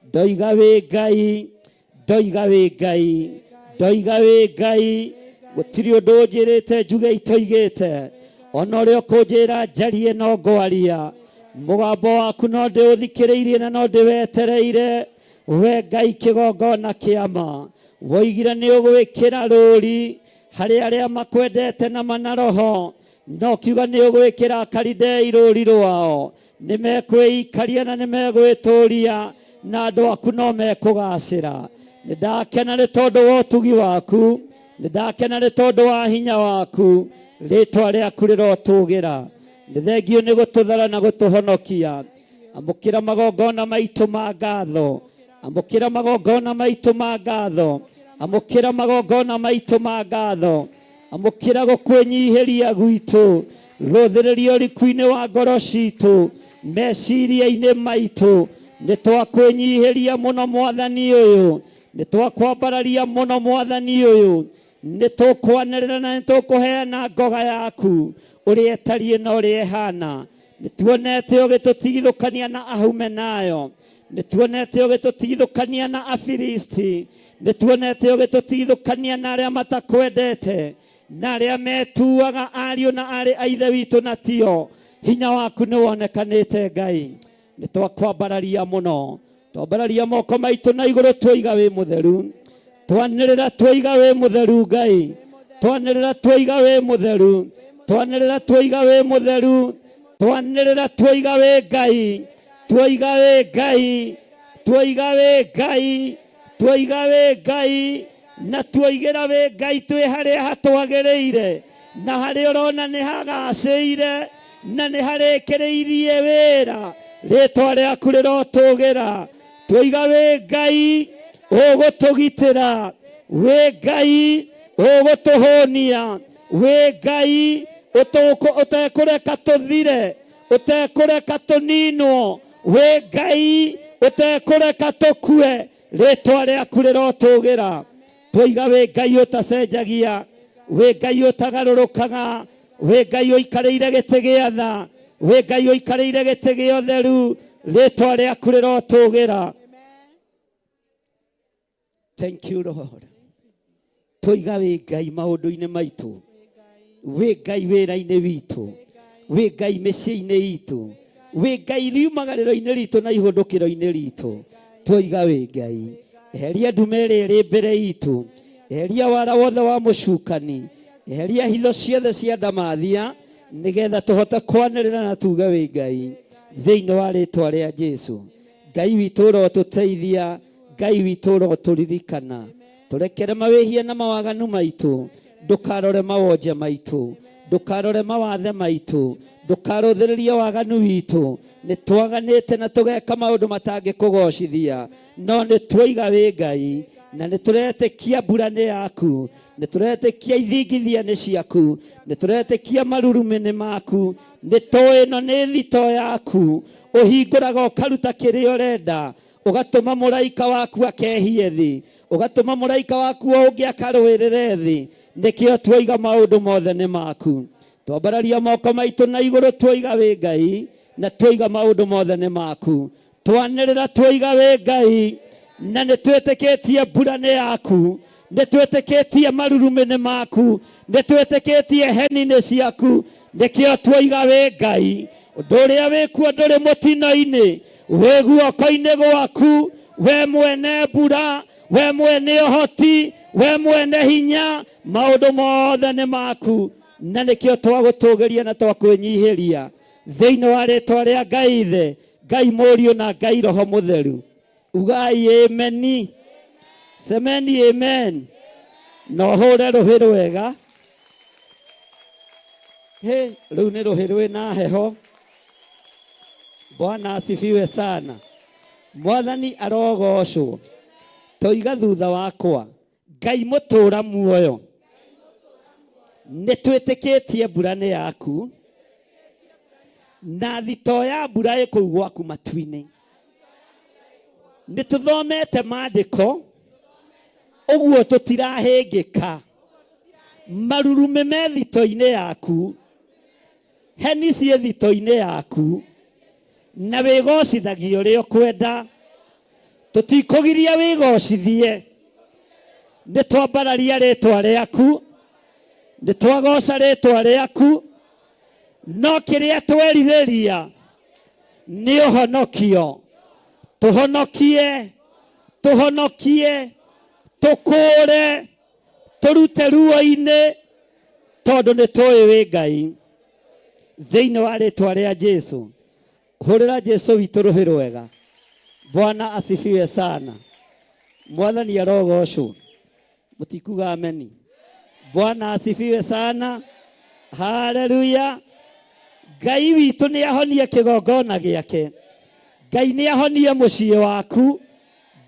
ndoiga wĩ Ngai, ndoiga wĩ Ngai, ndoiga wĩ Ngai. Gũtirĩ ũndũ ũnjĩrĩte njuge itoigĩte, ona ũrĩa ũkũnjĩra njarie no ngwaria. Mũgambo waku no ndĩũthikĩrĩirie na no ndĩwetereire. We Ngai kĩgongona kĩa ma, woigire nĩ ũgwĩkĩra rũũri harĩ arĩa makwendete na mana roho, na ũkiuga nĩ ũgwĩkĩra Akalidei rũũri rwao. Nĩ mekwĩikaria na nĩ megwĩtũria, na andũ aku no mekũgacĩra. Nĩ ndakena nĩ tondũ wa ũtugi waku, nĩ ndakena nĩ tondũ wa hinya waku, rĩtwa rĩaku rĩrotũgĩra. Nĩ thengio nĩ gũtũthara na gũtũhonokia. Amũkĩra magongona maitũ ma ngatho, amũkĩra magongona maitũ ma ngatho, amũkĩra magongona maitũ ma ngatho, amũkĩra gũkwĩnyihĩria gwitũ, rũthĩrĩrio ũriku-inĩ wa ngoro citũ, meciria-inĩ maitũ. Nĩ twakwĩnyihĩria mũno Mwathani ũyũ, nĩ twakwambararia mũno Mwathani ũyũ, nĩ tũkwanĩrĩra na nĩ tũkũheana ngoga yaku ũrĩa ĩtariĩ na ũrĩa ĩhana. Nĩ tuonete ũgĩtũtigithũkania na Ahumenayo, nĩ tuonete ũgĩtũtigithũkania na Afilisti, nĩ tuonete ũgĩtũtigithũkania na arĩa matakwendete na arĩa metuaga ariũ na arĩ a ithe witũ na tio. Hinya waku nĩ wonekanĩte Ngai, nĩ twakwambararia mũno, twambararia moko maitũ na igũrũ twoiga wĩ mũtheru, twanĩrĩra twoiga wĩ mũtheru Ngai, twanĩrĩra twoiga wĩ mũtheru, twanĩrĩra twoiga wĩ mũtheru, twanĩrĩra twoiga wĩ Ngai, twoiga wĩ Ngai, twoiga wĩ Ngai, twoiga wĩ Ngai, na tuoigĩra wĩ Ngai twĩ harĩa hatwagĩrĩire, na harĩa ũrona nĩ hagacĩire na nĩ harĩkĩrĩirie wĩra, rĩtwa rĩaku rĩrotũgĩra. Twoiga wĩ Ngai ũgũtũgitĩra, wĩ Ngai ũgũtũhũnia, wĩ Ngai ũtekũreka tũthire, ũtekũreka tũninwo, wĩ Ngai ũtekũreka tũkue, rĩtwa rĩaku rĩrotũgĩra. Twoiga wĩ Ngai ũtacenjagia, wĩ Ngai ũtagarũrũkaga, wĩ Ngai ũikarĩire gĩtĩ gĩa tha, wĩ Ngai ũikarĩire gĩtĩ gĩa ũtheru, rĩtwa rĩaku rĩrotũgĩra. Thank you Lord. Twoiga wĩ Ngai maũndũ-inĩ maitũ, wĩ Ngai wĩra-inĩ witũ, wĩ Ngai mĩciĩ-inĩ itũ, wĩ Ngai riumagarĩro-inĩ ritũ na ihũndũkĩro-inĩ ritũ. Twoiga wĩ Ngai. Eheria ndume ĩrĩa ĩrĩ mbere itũ, eheria wara wothe wa mũcukani, eheria hitho ciothe cia ndamathia, nĩgetha tũhote kwanĩrĩra na tuge wĩ Ngai thĩinĩ wa rĩtwa rĩa Jesu. Ngai witũ ũrotũteithia, Ngai witũ ũrotũririkana, tũrekere mawĩhia na mawaganu maitũ, ndũkarore mawonje maitũ, ndũkarore mawathe maitũ, ndũkarũthĩrĩrie waganu witũ. Nĩ twaganĩte na tũgeka maũndũ matangĩkũgocithia, no nĩ tuoiga wĩ Ngai, na nĩ tũretĩkia mbura nĩ yaku, nĩ tũretĩkia ithingithia nĩ ciaku, nĩ tũretĩkia marurumĩ nĩ maku, nĩ tũĩ ĩno nĩ thito yaku, ũhingũraga ũkaruta kĩrĩa ũrenda, ũgatũma mũraika waku akehie thĩ, ũgatũma mũraika waku o ũngĩ akarũĩrĩre thĩ. Nĩkĩo tuoiga maũndũ mothe nĩ maku. Twambararia moko maitũ na igũrũ tuoiga wĩ Ngai, na tuoiga maũndũ mothe nĩ maku. Twanĩrĩra twoiga wĩ Ngai, na nĩ twĩtĩkĩtie mbura nĩ yaku, nĩ twĩtĩkĩtie marurumĩ nĩ maku, nĩ twĩtĩkĩtie heni nĩ ciaku, nĩkĩo twoiga wĩ Ngai. Ũndũ ũrĩa wĩkuo ndũrĩ mũtino-inĩ, wĩ guoko-inĩ gwaku, we mwene mbura, we mwene ũhoti, we mwene hinya, maũndũ mothe nĩ maku, na nĩkĩo twagũtũgĩria na twakwĩnyihĩria thĩinĩ wa rĩtwa rĩa Ngai Ithe, Ngai Mũriũ na Ngai Roho Mũtheru. Ugai ameni, semeni amen, na ũhũre rũhĩ rwega. Hĩ, rũu nĩ rũhĩ rwĩna heho. Bwana asifiwe sana. Mwathani arogocwo. Toiga thutha wakwa, Ngai mũtũra muoyo, nĩ twĩtĩkĩtie mbura nĩ yaku, na thitoo ya mbura ĩ kũu gwaku matu-inĩ. Nĩ tũthomete maandĩko, ũguo tũtirahĩngĩka. Marurumĩ me thito-inĩ yaku, heni ciĩ thito-inĩ yaku, na wĩgocithagia ũrĩa ũkwenda. Tũtikũgiria wĩgocithie, nĩ twambararia rĩtwa rĩaku, nĩ twagoca rĩtwa rĩaku, no kĩrĩa twerirĩria nĩ ũhonokio. Tũhonokie, tũhonokie, tũkũũre, tũrute ruo-inĩ, tondũ nĩ tũĩ wĩ Ngai. Thĩinĩ wa rĩtwa rĩa Jesu. Hũrĩra Jesu witũ rũhĩ rwega. Bwana asifiwe sana. Mwathani arogocwo. Mũtikuga ameni. Bwana asifiwe sana. Haleluya. Ngai witũ nĩ ahonie kĩgongona gĩake. Ngai nĩ ahonie mũciĩ waku.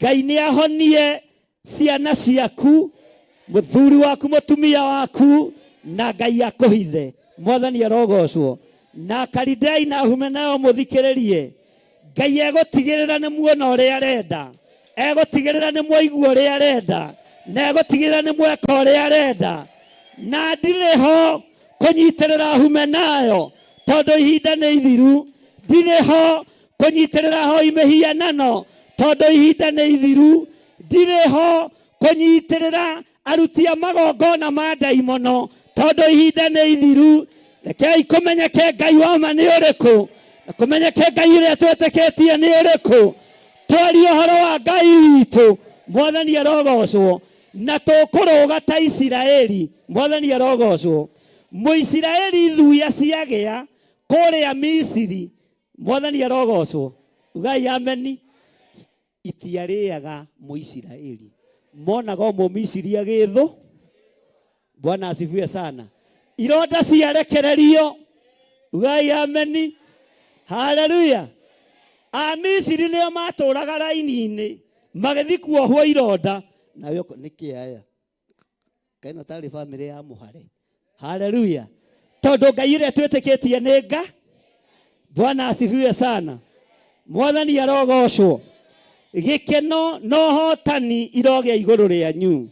Ngai nĩ ahonie ciana ciaku, mũthuri waku, mũtumia waku, na Ngai akũhithe. Mwathani arogocwo. Na Kalidei na Humenayo mũthikĩrĩrie. Ngai egũtigĩrĩra nĩ muona ũrĩa arenda, egũtigĩrĩra nĩ mwaigua ũrĩa arenda, na egũtigĩrĩra nĩ mweka ũrĩa arenda. Na ndirĩ ho kũnyitĩrĩra Humenayo tondũ ihinda nĩ ithiru. Ndirĩ ho kũnyitĩrĩra hoi mĩhianano tondũ ihinda nĩ ithiru. Ndirĩ ho kũnyitĩrĩra aruti a magongona ma ndaimono tondũ ihinda nĩ ithiru. Rekei kũmenyeke Ngai wa ma nĩ ũrĩkũ, na kũmenyeke Ngai ũrĩa twetĩkĩtie nĩ ũrĩkũ. Twarie ũhoro wa Ngai witũ, Mwathani arogocwo, na tũkũrũga ta Isiraeli. Mwathani arogocwo. Mũisiraeli thuya ciagĩa kũrĩa Misiri, Mwathani arogocwo. Ugai ameni. Itiarĩaga Mũisiraeli, monaga o Mũmisiri agĩthũ. Bwana asifiwe sana. Ironda ciarekererio. Ugai ameni. Haleluya. Amisiri nĩo matũraga raini-inĩ magĩthiĩ kuohwo ironda. Nawe ũko nĩ kĩ aya? Kaĩ ĩno tarĩ bamĩrĩ ya mũhare. Haleluya. Tondũ Ngai ũrĩa twĩtĩkĩtie nĩ nga. Bwana asifiwe sana. Mwathani arogocwo. Gĩkeno na ũhotani irogĩa igũrũ rĩanyu,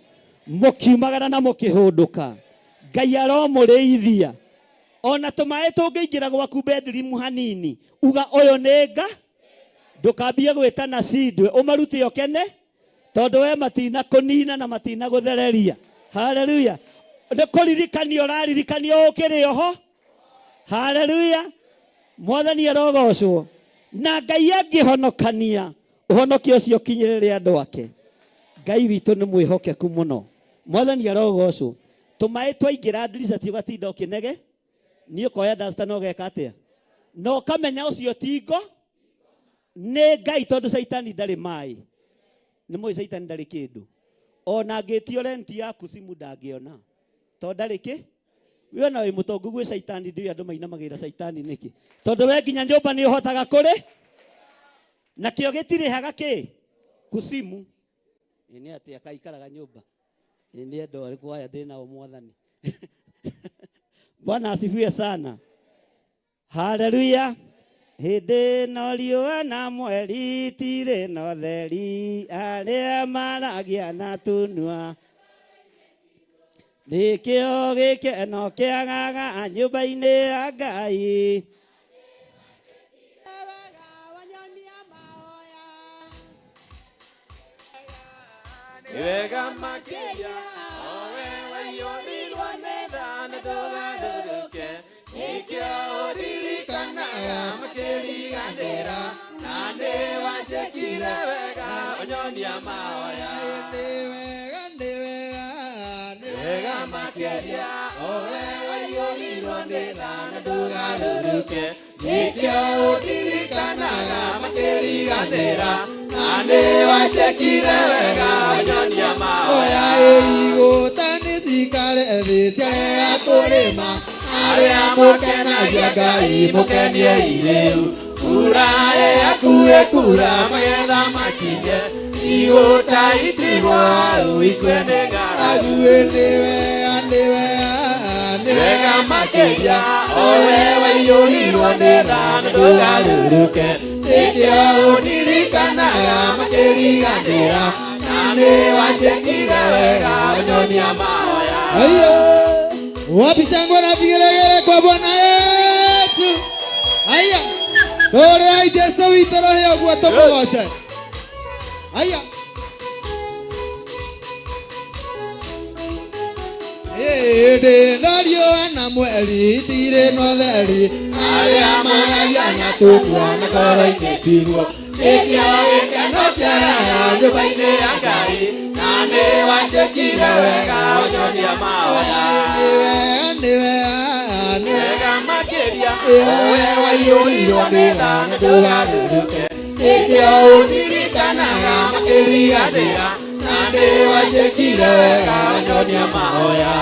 mũkiumagara na mũkĩhũndũka. Ngai aromũrĩithia. Ona tũmaĩ tũngĩingĩra gwaku bedroom hanini, uga ũyũ nĩ nga. Ndũkambie gwĩtana cindwe, ũmarute ũkene, tondũ we matina kũnina na matina gũthereria. Haleluya. Nĩ kũririkania ũraririkanio ũkĩrĩ oho. Haleluya. Mwathani arogocwo. Na Ngai angĩhonokania, ũhonokio ũcio ũkinyĩrĩre andũ ake. Ngai witũ nĩ mwĩhokeku mũno. Mwathani arogocwo. Tũmaĩ twaingĩra ndirica ti ũgatinda ũkĩnege, niĩ ũkoya duster na ũgeka atĩa? Na ũkamenya ũcio ti ngo, nĩ Ngai, tondũ Caitani ndarĩ maĩ. Nĩ mũĩ Caitani ndarĩ kĩndũ. Ona angĩtio rent yaku simu ndangĩona. Tondũ ndarĩ kĩ? We ona wĩ mũtongu gwĩ Caitani, ndiũĩ andũ mainamagĩrĩra Caitani nĩkĩ. Tondũ we nginya nyũmba nĩ ũhotaga kũrĩ, nakĩo gĩtirĩhaga kĩ? Kusimu. Ĩ nĩ atĩa kaikaraga nyũmba? Ĩ nĩ andũ arĩkũ aya ndĩ nao Mwathani? Bwana asifiwe sana. Haleluya. Hĩndĩ ĩno riũa na mweri itirĩ na ũtheri, arĩa maragia na tũnua. Nĩkĩo gĩkeno kĩagaga nyũmba-inĩ ya Ngai. Nĩ wega makĩria owe waiyũrirwo nĩ tha na ndũgarũrũke nĩkĩo ũririkanaga makĩriganĩra na nĩ wanjĩkire wega ũnyonia mahoya. Nĩ wega, nĩ wega, nĩ wega makĩria owe waiyũrirwo nĩ tha na ndũgarũrũke nĩkĩo ũririkanaga makĩriganĩra na nĩ wanjĩkire wega ũnyonia mahoya. Oya igũta nĩ cikare thĩ ciarega kũrĩma arĩa mũkenagia Ngai mũkeniei rĩu kura ĩhakuhĩ kura magetha makinye igũta itigwo hau ikue nĩ ng'aragu. Aguĩ nĩ wega, nĩ wega, nĩ wega makĩria owe waiyũrirwo nĩ tha na ndũgarũrũke nĩkĩo ũndirikanaga makĩriganĩra na nĩ wanjĩkire wega ũnyonia mahoya. Haya. Wapi shangwe na vigelegele kwa Bwana Yesu? Haya. Tũrĩai Jesu witũ rũhĩ ũguo tũmũgoce. Haya. Ĩndĩ na riũa na mweri itirĩ na ũtheri arĩa maragia na tũkuona ngoro-inĩ tiguo nĩkĩo gĩkeno kĩagaga nyũmba-inĩ ya Ngai na nĩ wanjĩkire wega ũnyonia mahoya. Nĩ wega, nĩ wega, nĩ wega makĩria owe waiyũrirwo nĩ tha na ndũgarũrũke nĩkĩo ũndirikanaga makĩriganĩra na nĩ wanjĩkire wega ũnyonia mahoya.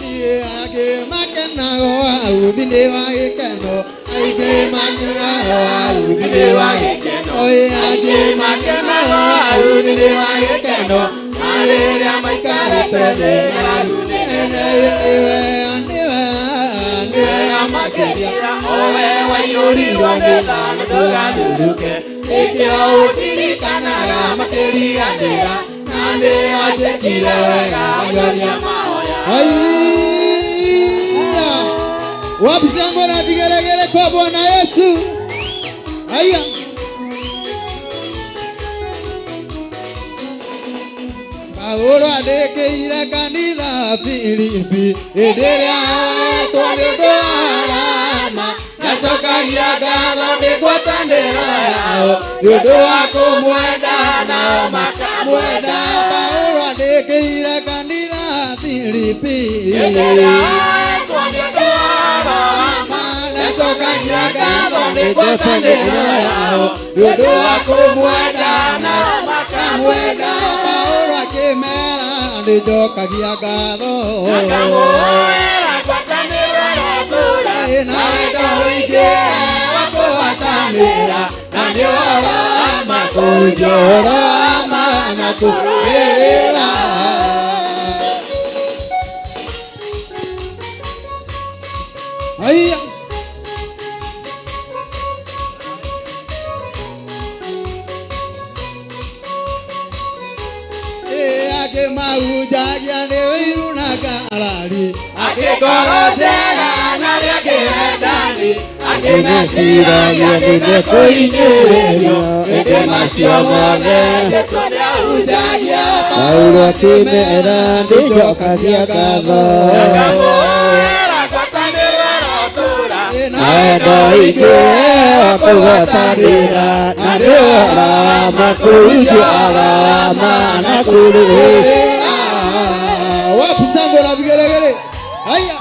Niĩ angĩ makenago hau thĩinĩ wa gĩkeno aingĩ makenago hau thĩinĩ wa gĩkeno ĩ angĩ makenago hau thĩinĩ wa gĩkeno na rĩrĩa maikarĩte thĩ ng'aragu nĩ nene. Nĩ wega, nĩ wega, nĩ wega makĩria owe waiyũrirwo nĩ tha na ndũgarũrũke nĩkĩo ũndirikanaga makĩriganĩra na nĩ wanjĩkire wega ũnyonia mahoya. Haya. Wapi shangwe na vigelegele kwa Bwana Yesu? Haya. Paulo andĩkĩire kanitha Filipi hĩndĩ ĩrĩa oetwo nĩ ũndũ wa arama ndacokagia ngatho nĩ ngwatanĩro yao nĩ ũndũ wa kũmwenda nao makamwenda. Paulo andĩkĩire kanitha Filipi hĩndĩ ĩrĩa oetwo nĩ ũndũ wa arama ndacokagia ngatho nĩ ngwatanĩro yao nĩ ũndũ wa kũmwenda nao makamwenda. Paulo akĩmera nĩ njokagia ngatho Akamwĩra ngwatanĩro ĩrotũũra na na wendo ũingĩ wa kũgwatanĩra na nĩ ũhoro wa ma kũhunjia ũhoro wa ma na kũrũĩrĩra. Haya. Angĩ mahunjagia nĩ ũiru na ngarari angĩ ngoro njega na arĩa angĩ wendani angĩ meciragia nĩ mekũhinyĩrĩrio ĩndĩ macio mothe Jesũ nĩahunjagia. Paulo akĩmera nĩnjokagia ngatho Akamwĩra ngwatanĩro ĩrotũũra na wendo ingĩ wa kũgwatanĩra na nĩ ũhoro wa ma kũhunjia ũhoro wa ma na kũrũĩrĩra. Wapi shangwe na vigelegele? Haya.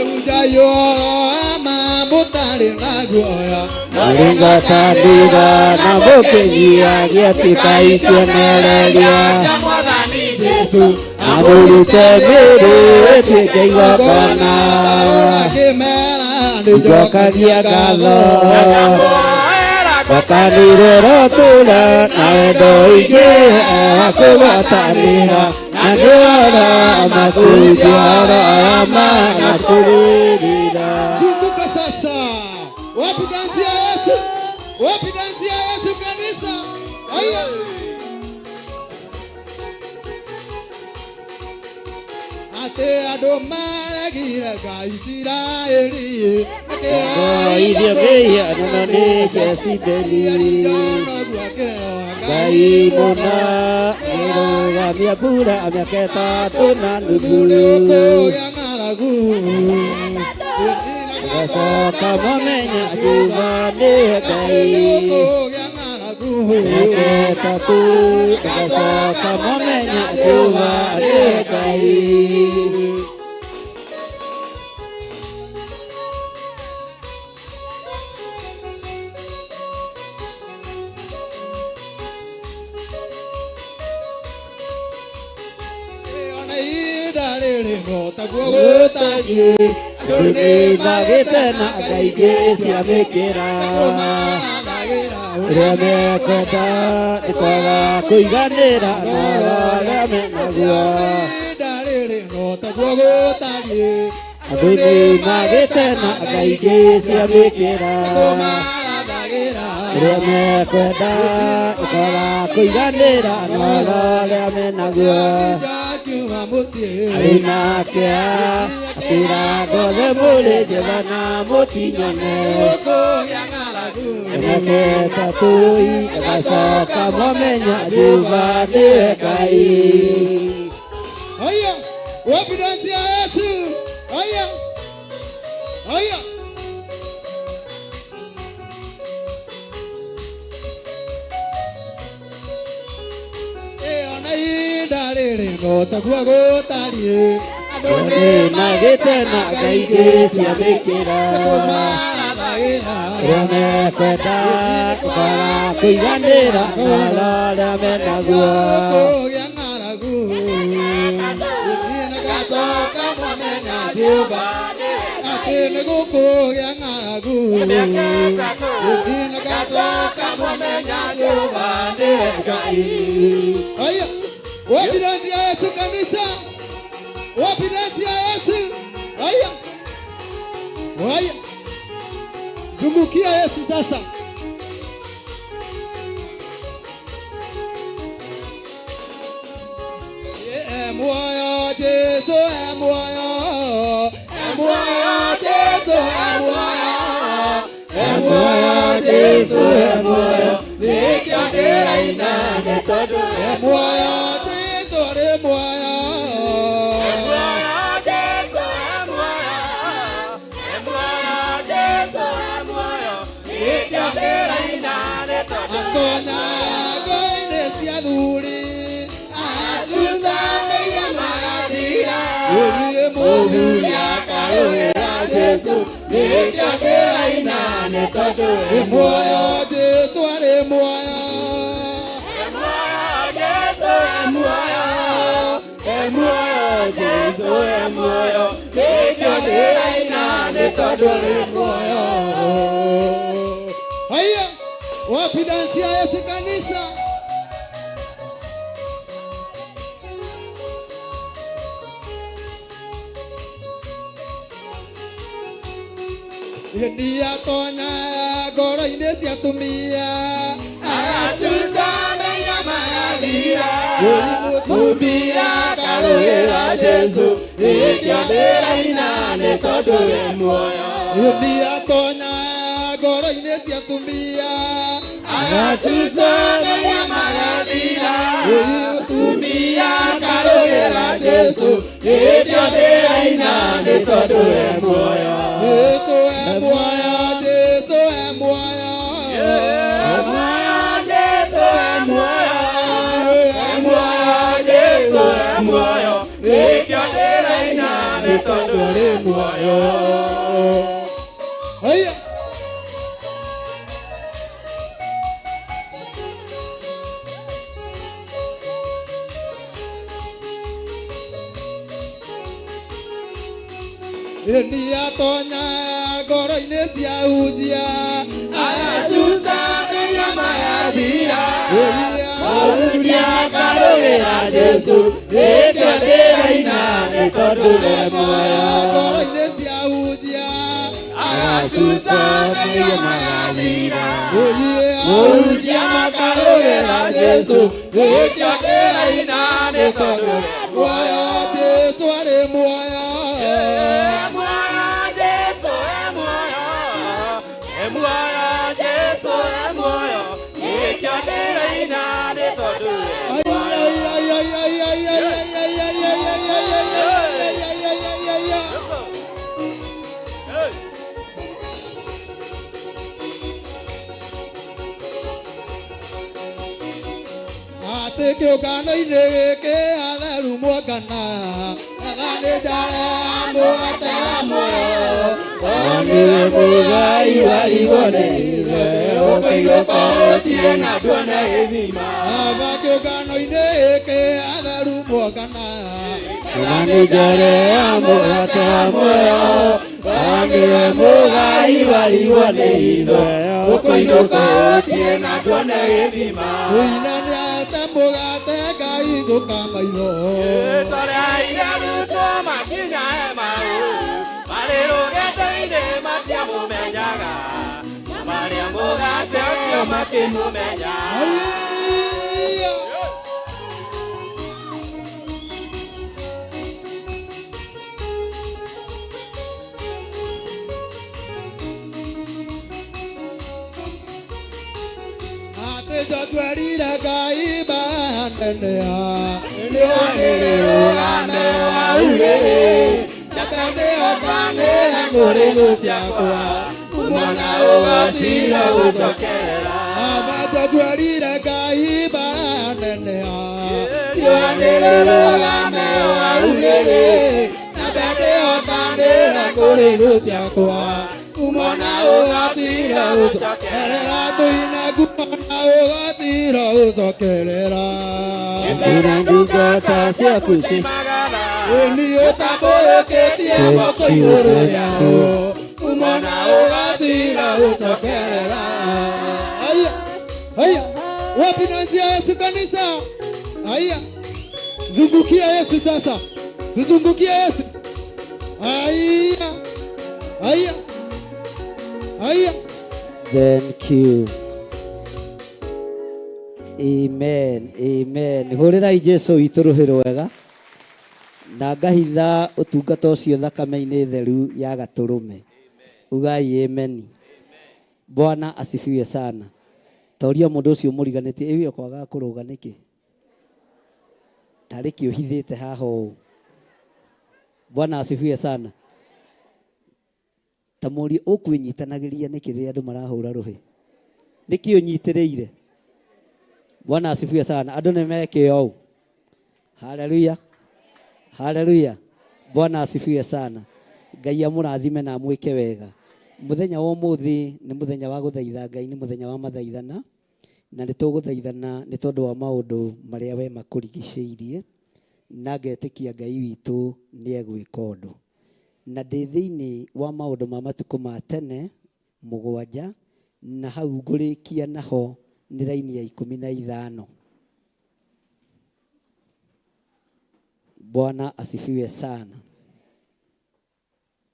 Hunjagia ũhoro wa ma mũtarĩ na guoya Mũrĩ na mũkĩnyihagia tigai kĩonereria kĩa Mwathani Jesũ na mũrute mĩĩrĩ ĩtuĩke igongona. Paulo akĩmera nĩ Njokagia ngatho Akamwĩra ngwatanĩro ĩrotũũra na wendo ũingĩ wa kũgwatanĩra na nĩ ũhoro wa ma kũhunjia ũhoro wa ma na kũrũĩrĩra. ũira. Zunguka sasa. Wapi dansi ya Yesu? Wapi dansi ya Yesu kanisa? Haya. Atĩ andũ maregire Ngai Isiraeli. Ngoithio mĩhianano nĩ Jezebeli. Ngai mũna ĩrũgamia mbura mĩaka ĩtatũ na nuthu. Gacoka mamenya Jehova nĩwe Ngai. Mĩaka ĩtatũ gacoka mamenya Jehova nĩwe Ngai. Ona ihinda rĩrĩ no taguo gũtariĩ. Andũ nĩ magĩte na ngai ingĩ cia mĩkĩra. Ũrĩa mekwenda nĩ kwaga kũiganĩra na ũrĩa menaguo. Ihinda rĩrĩ no taguo gũtariĩ. Andũ nĩ magĩte na ngai ingĩ cia mĩkĩra. Ũrĩa mekwenda nĩ kwaga kũiganĩra na ũrĩa menaguo. Akiuma mũciĩ. Arĩ na kĩeha akĩra ngothe mũrĩ njetha na mũtinyone. Gũkũgĩa ng'aragu. Mĩaka ĩtatũ ĩgacoka mamenya Jehova nĩwe Ngai. Haya. Wapi dansi ya Yesu? Haya. Haya. Ona ihinda rĩrĩ no taguo gũtariĩ. Andũ Nĩ magĩte na ngai ingĩ cia mĩkĩra. Ũrĩa mekwenda kwaga kũiganĩra na ũrĩa menaguo. Gũkũgĩa ng'aragu. Gacoka mwamenya Jehova atĩ nĩ gũkũgĩa ng'aragu. Gacoka mwamenya Jehova nĩwe Ngai. Haya. Wapi dansi ya Yesu kanisa? Wapi dansi ya Yesu? Haya. Haya. Zungukia Yesu sasa. Muoyo Jesu, e muoyo, e muoyo Jesu, e muoyo, e muoyo Jesu, e muoyo, nĩkĩo ndĩraina nĩ tondũ e muoyo Jesu arĩ muoyo. E muoyo Jesu, e muoyo, e muoyo Jesu, e muoyo, nĩkĩo ndĩraina nĩ tondũ Atonya ngoro-inĩ cia athuri, acucamĩire magathira. Gũthiĩ mũthuri akarũĩra Jesu, nĩkĩo ndĩraina nĩ tondũ e muoyo Jesu arĩ muoyo. E muoyo Jesu, e muoyo, e muoyo Jesu, e muoyo, nĩkĩo ndĩraina nĩ tondũ arĩ muoyo. Haya, wapi dansi ya Yesu kanisa? Ndiatonya ngoro-inĩ cia atumia, acucamĩire magathira. Mũtumia akarũĩra Jesu, nĩkĩo ndĩraina nĩ tondũ e muoyo. Ndiatonya ngoro-inĩ cia atumia, acucamĩire magathira. Mũtumia akarũĩra Jesu, nĩkĩo ndĩraina nĩ tondũ e muoyo. Jesu e muoyo, Jesu e muoyo. E muoyo Jesu, e muoyo, e muoyo Jesu, e muoyo, nĩkĩo ndĩraina nĩ tondũ arĩ muoyo. Haya. Ndiatonya ngoro-inĩ cia hunjia, acucamĩire magathira. Mahunjia akarũĩra Jesu, nĩkĩo ndĩraina nĩ tondũ e muoyo. Ngoro-inĩ cia hunjia, Susa mehia magathira Mũhunjia makarũĩra Jesũ Gĩkĩo kĩraina nĩ tondũ Muoyo Jesũ arĩ muoyo Muoyo Jesũ e muoyo E muoyo Jesũ e muoyo Gĩkĩo kĩraina nĩ tondũ Atĩ kĩũngano-inĩ gĩkĩ atheru muongana Ethani njare mũgate wa muoyo Nĩwe mũgai warigwo nĩ ithe Ũkũinũka ũthiĩ na tuone gĩthima Aba kĩũngano-inĩ gĩkĩ atheru muongana Ethani njare mũgate wa muoyo Nĩwe mũgai warigwo nĩ ithe Ũkũinũka ũthiĩ na tuone gĩthima Mũina nĩate mũgate Ngai ngũka maitho Tũrĩa arutwo makinya Emau marĩ rũgendo-inĩ matiamũmenyaga na marĩa mũgate ũcio makĩmũmenya Atĩ Joshua erire Ngai mbara nene Nĩwanĩrĩrũgame waurĩrĩ Njambe nĩhotanĩre kũrĩ thũ ciakwa Mwana ũgacira gũcokerera Aba Joshua erire Ngai mbara nene Nĩwanĩrĩrũgame waurĩrĩ Njambe nĩhotanĩre kũrĩ thũ ciakwa Kumona ũgatira ũcokerera Tũine kumona ũgatira ũcokerera Ngĩra ndungata ciaku Ĩni ũtambũrũkĩtie moko igũrũ rĩao Kumona ũgatira ũcokerera Aya, aya, wapi nanzia Yesu kanisa? Aya, zungukia Yesu sasa, tuzungukie Yesu. Aya, aya, aya. Thank you. Amen. Amen. Hũrĩrai Jesu witũ rũhĩ rwega na ngahitha ũtungata ũcio thakame-inĩ theru ya gatũrũme. Ugai amen. Bwana asifiwe sana. Toria mũndũ ũcio mũriganĩtie ĩĩ ũkwaga kũrũga nĩkĩ? Tarĩ kĩ ũhithĩte haha ũũ. Bwana asifiwe sana. Ta mũrie ũkwĩnyitanagĩria nĩkĩ rĩrĩa andũ marahũra rũhĩ? Nĩkĩ ũnyitĩrĩire? Bwana asifiwe sana. Andũ nĩ meke ũũ. Haleluya. Haleluya. Bwana asifiwe sana. Ngai amũrathime na amwĩke wega. Mũthenya wa ũmũthĩ nĩ mũthenya wa gũthaitha Ngai, nĩ mũthenya wa mathaithana na nĩ tũgũthaithana nĩ tondũ wa maũndũ marĩa we makũrigicĩirie na ngetĩkia Ngai witũ nĩ egwĩka ũndũ. Na ndĩ thĩinĩ wa maũndũ ma matukũ ma tene mũgwanja na hau ngũrĩkia naho nĩ raini ya 15. Bwana asifiwe sana.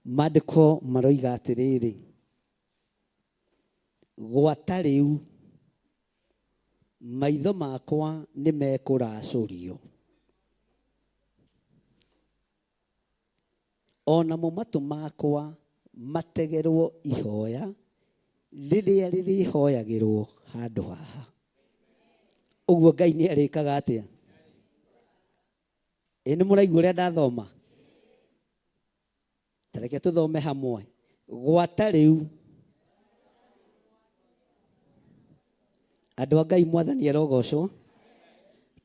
Maandĩko maroiga atĩrĩrĩ, gwata rĩu maitho makwa nĩ mekũracũrio onamo matũ makwa mategerwo ihoya rĩrĩa rĩrĩhoyagĩrwo handũ haha. Ũguo Ngai nĩ arĩkaga atĩa? Ĩ nĩ mũraigua ũrĩa ndathoma? Ta reke tũthome hamwe. Gwata rĩu andũ a Ngai mwathani arogocwo,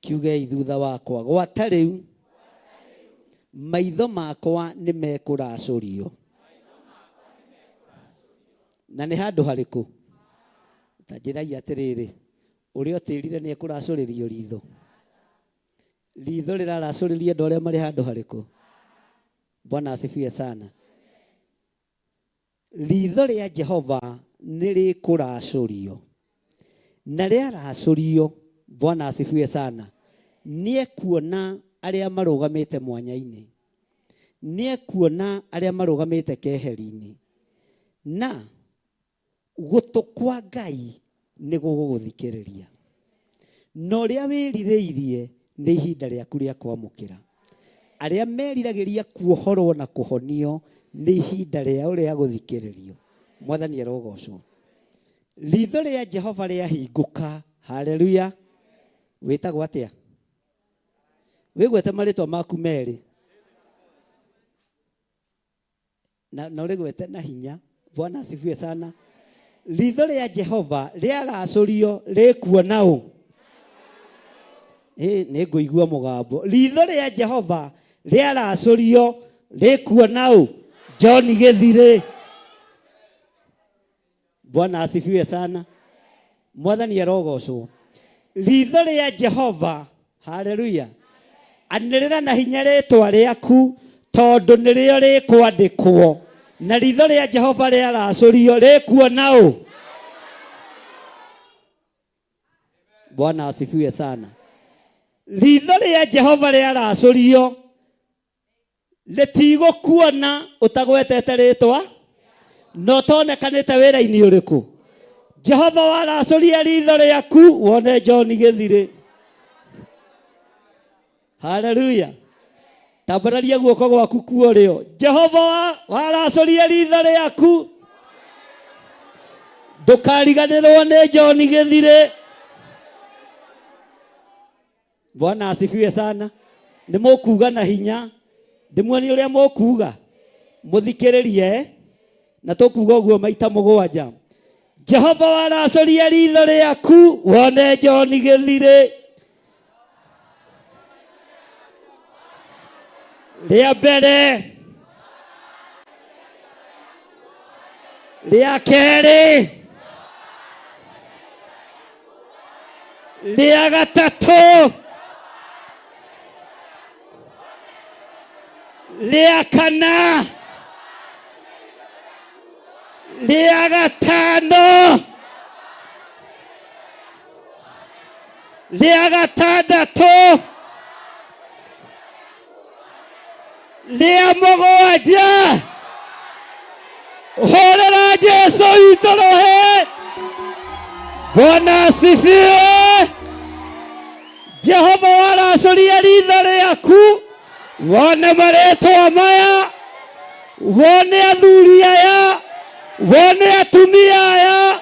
kiugei thutha wakwa, gwata rĩu maitho makwa nĩ mekũracũrio. Na nĩ handũ harĩkũ? Ta njĩrai atĩrĩrĩ, ũrĩa ũtĩrire nĩ ekũracũrĩrio ritho? Ritho rĩraracũrĩria andũ arĩa marĩ handũ harĩkũ? Bwana asifiwe sana. Ritho rĩa Jehova nĩ rĩkũracũrio na rĩaracũrio, Bwana asifiwe sana, nĩ ekuona arĩa marũgamĩte mwanya-inĩ, nĩ ekuona arĩa marũgamĩte keheri-inĩ, Na gũtũ kwa Ngai nĩ gũgũgũthikĩrĩria. Na ũrĩa wĩrirĩirie nĩ ihinda rĩaku rĩa kwamũkĩra. Arĩa meriragĩria kuohorwo na kũhonio nĩ ihinda rĩao rĩa gũthikĩrĩrio. Mwathani arogocwo. Ritho rĩa Jehova rĩahingũka, haleluya. Wĩtagwo atĩa? Wĩgwete marĩtwa maku merĩ. Na, na ũrĩgwete na hinya. Bwana asifiwe sana. Ritho rĩa Jehova rĩaracũrio rĩkuona ũ? Ĩ, nĩ ngũigua mũgambo. Ritho rĩa Jehova rĩaracũrio rĩkuona ũ? John Gĩthirĩ. Bwana asifiwe sana. Mwathani arogocwo. Ritho rĩa Jehova, haleluya. Anĩrĩra na hinya rĩtwa rĩaku tondũ nĩrĩo rĩkwandĩkwo. Na ritho rĩa Jehova rĩaracũrio rĩkuona ũ? Bwana asifiwe sana. Ritho rĩa Jehova rĩaracũrio rĩtigũkuona ũtagwetete rĩtwa na ũtonekanĩte wĩra-inĩ ũrĩkũ. Jehova waracũria ritho rĩaku wone John Gĩthirĩ. Haleluya. Tambararia guoko gwaku kuorĩo. Jehova waracũria ritho rĩaku ndũkariganĩrwo nĩ John Gĩthirĩ. Bwana asifiwe sana. Nĩ mũkuga na hinya. Ndĩmuonie ũrĩa mũkuga. Mũthikĩrĩrie na tũkuga ũguo maita mũgwanja. Jehova waracũria ritho rĩaku wone John Gĩthirĩ. Rĩa mbere, rĩa kerĩ, rĩa gatatũ, rĩa kana, rĩa gatano, rĩa gatandatũ, rĩa mũgwanja. Hũrĩra Jesu witũ rũhĩ. Bwana asifiwe. Jehova waracũria ritho rĩaku wone marĩtwa maya, wone athuri aya, wone atumia aya,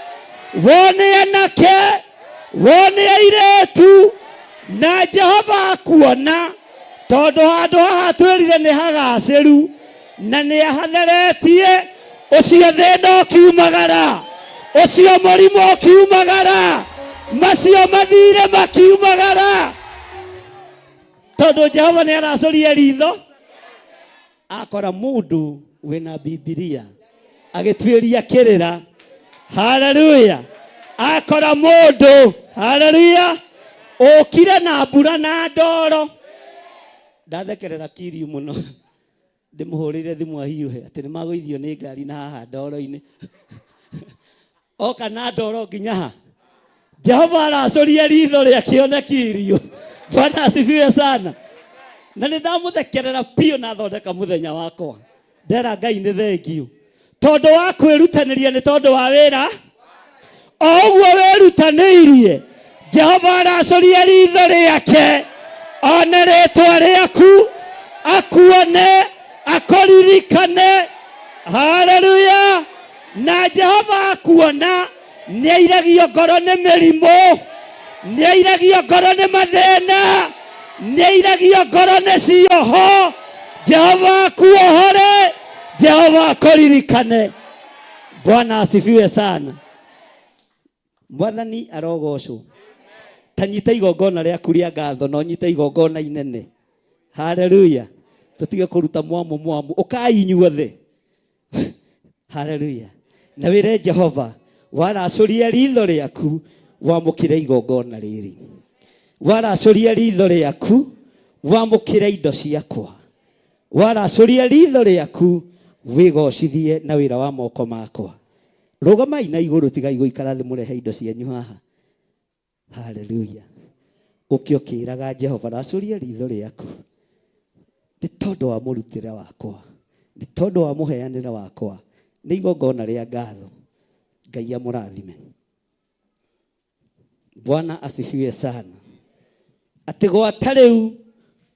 wone anake, wone airĩtu, na Jehova akuona tondũ handũ haha twĩrire nĩ hagacĩru na nĩ ahatheretie. Ũcio thĩna ũkiumagara, ũcio mũrimũ ũkiumagara, macio mathire makiumagara, tondũ Jehova nĩ aracũria ritho akora mũndũ wĩna Bibilia agĩtuĩria kĩrĩra. Haleluya. Akora mũndũ, haleluya, ũkire na mbura na ndoro. Ndathekerera Kiriu mũno, ndĩmũhũrĩire thimũ ahiũhe atĩ nĩ magũithio nĩ ngari na haha ndoro-inĩ. Oka na ndoro nginya ha. Jehova aracũria ritho rĩa kĩone Kiriu. Bwana asifiwe sana. Na nĩ ndamũthekerera biũ na thondeka mũthenya wakwa. Ndera Ngai nĩ thengiũ tondũ wa kwĩrutanĩria, nĩ tondũ wa wĩra o ũguo wĩrutanĩirie. Jehova aracũria ritho rĩake one rĩtwa rĩaku, akuone, akũririkane. Haleluya. Na Jehova akuona nĩ airagio ngoro nĩ mĩrimũ, nĩ airagio ngoro nĩ mathĩna, nĩ airagio ngoro nĩ cioho. Jehova akuohore, Jehova akũririkane. Bwana asifiwe sana. Mwathani arogocwo. Ta nyita igongona rĩaku rĩa ngatho na ũnyite igongona inene. Haleluya. Tũtige kũruta mwamu mwamu. Ũkai inyuothe. Haleluya. Na wĩre Jehova waracũria ritho rĩaku wamũkĩre igongona rĩrĩ. Waracũria ritho rĩaku wamũkĩre indo ciakwa. Waracũria ritho rĩaku wĩgocithie na wĩra wa moko makwa. Rũgamai na igũrũ, tigai gũikara thĩ, mũrehe indo cianyu haha. Haleluya. Ũkĩ ũkĩraga Jehova racũria ritho rĩaku nĩ tondũ wa mũrutĩre wakwa, nĩ tondũ wa mũheanĩre wakwa. Nĩ igongona rĩa ngatho. Ngai amũrathime. Bwana asifiwe sana. Atĩ gwata rĩu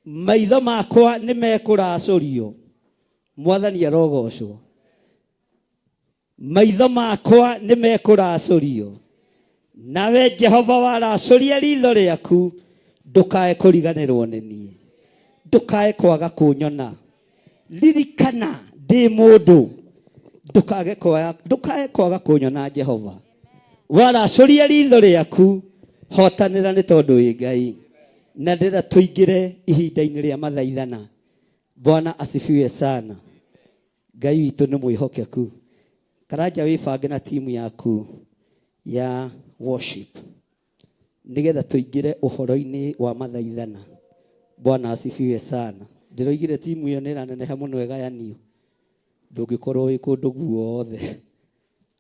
maitho makwa nĩ mekũracũrio. Mwathani arogocwo. Maitho makwa nĩ mekũracũrio. Nawe Jehova waracũria ritho rĩaku, ndũkae kũriganĩrwo nĩ niĩ, ndũkae kwaga kũnyona. Ririkana ndĩ mũndũ, ndũkage kwaga, ndũkae kwaga kũnyona Jehova. Waracũria ritho rĩaku, hotanĩra nĩ tondũ wĩ Ngai. Na ndĩrenda tũingĩre ihinda-inĩ rĩa mathaithana. Bwana asifiwe sana. Ngai witũ nĩ mwĩhokeku. Karanja wĩbange na timu yaku ya worship nĩgetha tũingĩre ũhoro-inĩ wa mathaithana. Bwana asifiwe sana. Ndĩroigire timu ĩyo nĩ ĩraneneha mũno ĩgayanio. Ndũngĩkorwo wĩ kũndũ guothe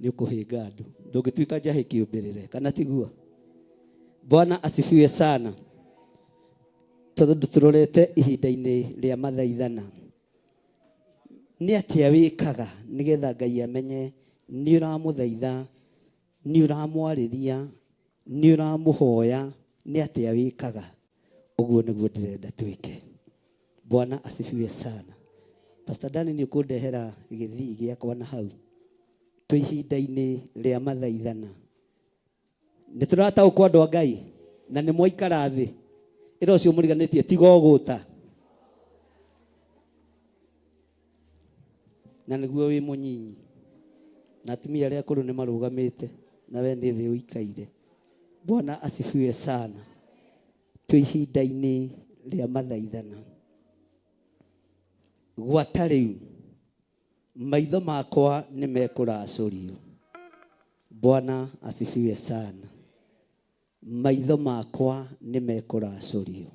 nĩ ũkũhĩnga andũ. Ndũngĩtuĩka njahĩ kĩũmbĩrĩre kana tiguo? Bwana asifiwe sana. Tondũ tũrorete ihinda-inĩ rĩa mathaithana. Nĩ atĩa wĩkaga nĩgetha Ngai amenye nĩ ũramũthaitha, nĩ ũramwarĩria, nĩ ũramũhoya? Nĩ atĩa wĩkaga? Ũguo nĩguo ndĩrenda twĩke. Bwana asifiwe sana. Pastor Dani nĩ ũkũndehera gĩthii gĩakwa na hau. Twĩ ihinda-inĩ rĩa mathaithana. Nĩ tũrataũkwo andũ a Ngai na nĩ mwaikara thĩ. Ĩra ũcio mũriganĩtie tiga ũgũta. Na nĩguo wĩ mũnyinyi. Na atumia arĩa akũrũ nĩ marũgamĩte na we nĩ thĩ ũikaire. Bwana asifiwe sana. Twĩ ihinda-inĩ rĩa mathaithana. Gwata rĩu maitho makwa nĩ mekũracũrio. Bwana asifiwe sana. Maitho makwa nĩ mekũracũrio.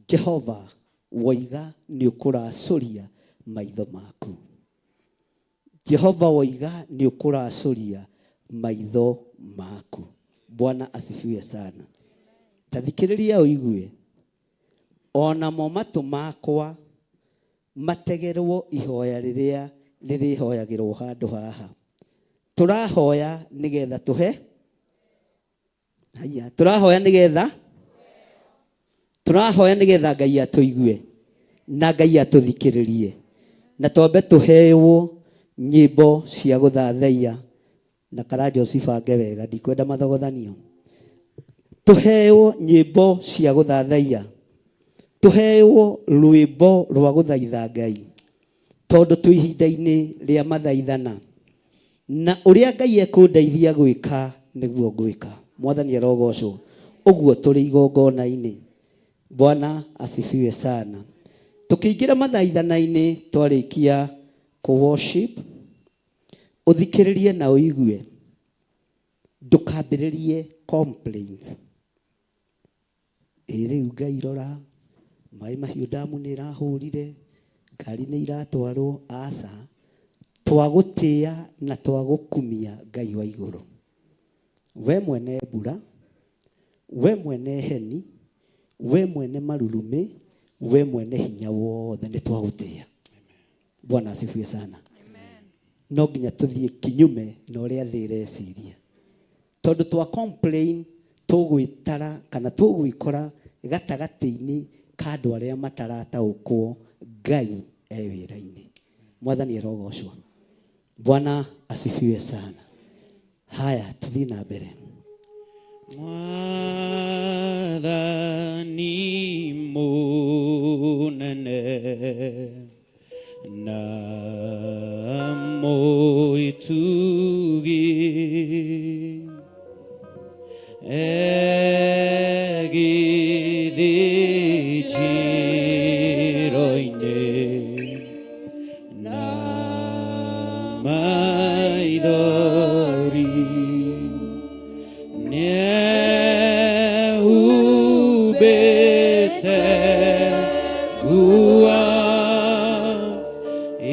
Jehova woiga nĩ ũkũracũria maitho maku. Jehova woiga nĩ ũkũracũria maitho maku. Bwana asifiwe sana. Ta thikĩrĩria ũigue. Onamo matũ makwa mategerwo ihoya rĩrĩa rĩrĩhoyagĩrwo handũ haha. Tũrahoya nĩgetha tũhe haiya, tũrahoya nĩgetha tũrahoya nĩgetha Ngai atũigue na Ngai atũthikĩrĩrie na twambe tũhewo nyĩmbo cia gũthathaiya na karanja ũcibange wega ndikwenda mathogothanio tũheo nyĩmbo cia gũthathaiya tũheo rwĩmbo rwa gũthaitha Ngai tondũ twĩ ihinda-inĩ rĩa mathaithana na ũrĩa Ngai ekũndeithia gwĩka nĩguo ngwĩka. Mwathani arogocwo. Ũguo tũrĩ igongona-inĩ. Bwana asifiwe sana. Tũkĩingĩra mathaithana-inĩ twarĩkia kũ worship, ũthikĩrĩrie na ũigue, ndũkambĩrĩrie complaints. Ĩ rĩu Ngai rora, maĩ mahiũ ndamu nĩ ĩrahũrire, ngari nĩ iratwarwo, aca. Twagũtĩa na twagũkumia Ngai wa igũrũ. We mwene mbura, we mwene heni, we mwene marurumĩ, we mwene hinya wothe nĩ twagũtĩa. Bwana asifiwe sana. No nginya tũthiĩ kinyume na ũrĩa thĩ ĩreciria. Tondũ twa complain tũgwĩtara kana tũgwĩkora gatagatĩ-inĩ ka andũ arĩa matarataũkwo Ngai e wĩra-inĩ. Mwathani arogocwo. Bwana asifiwe sana. Haya, tuthiĩ na mbere. Mwathani mũnene na mũitugi egithĩnjĩro-inĩ na maithori nĩehumbĩte nguo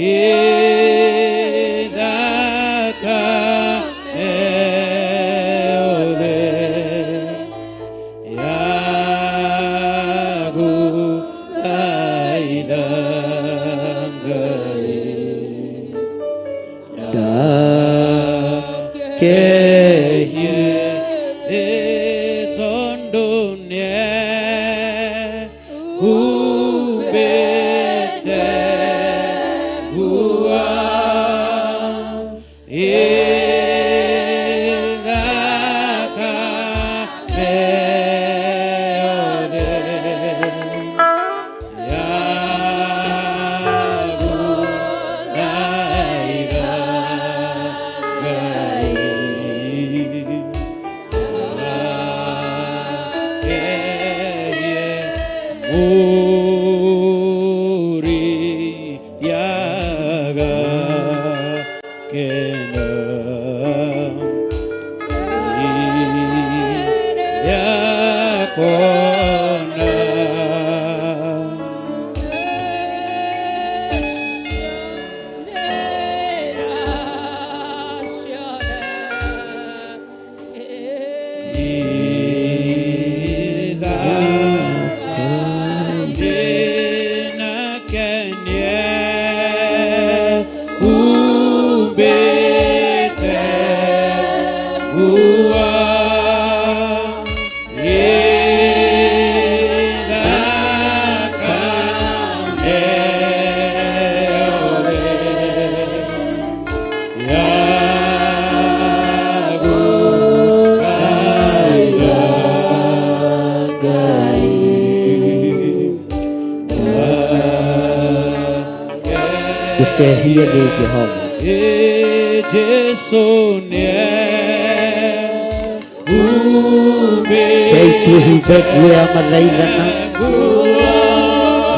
ĩthaka yothe ya gũthaitha Ngai. Umbete Gua Ithaka Meode Yagu Naiga Gai Muri Yaga Kena Yakona. Ndũkehie thĩ Jehova. Jesu Rekei twĩhumbe nguo ya mathaithana,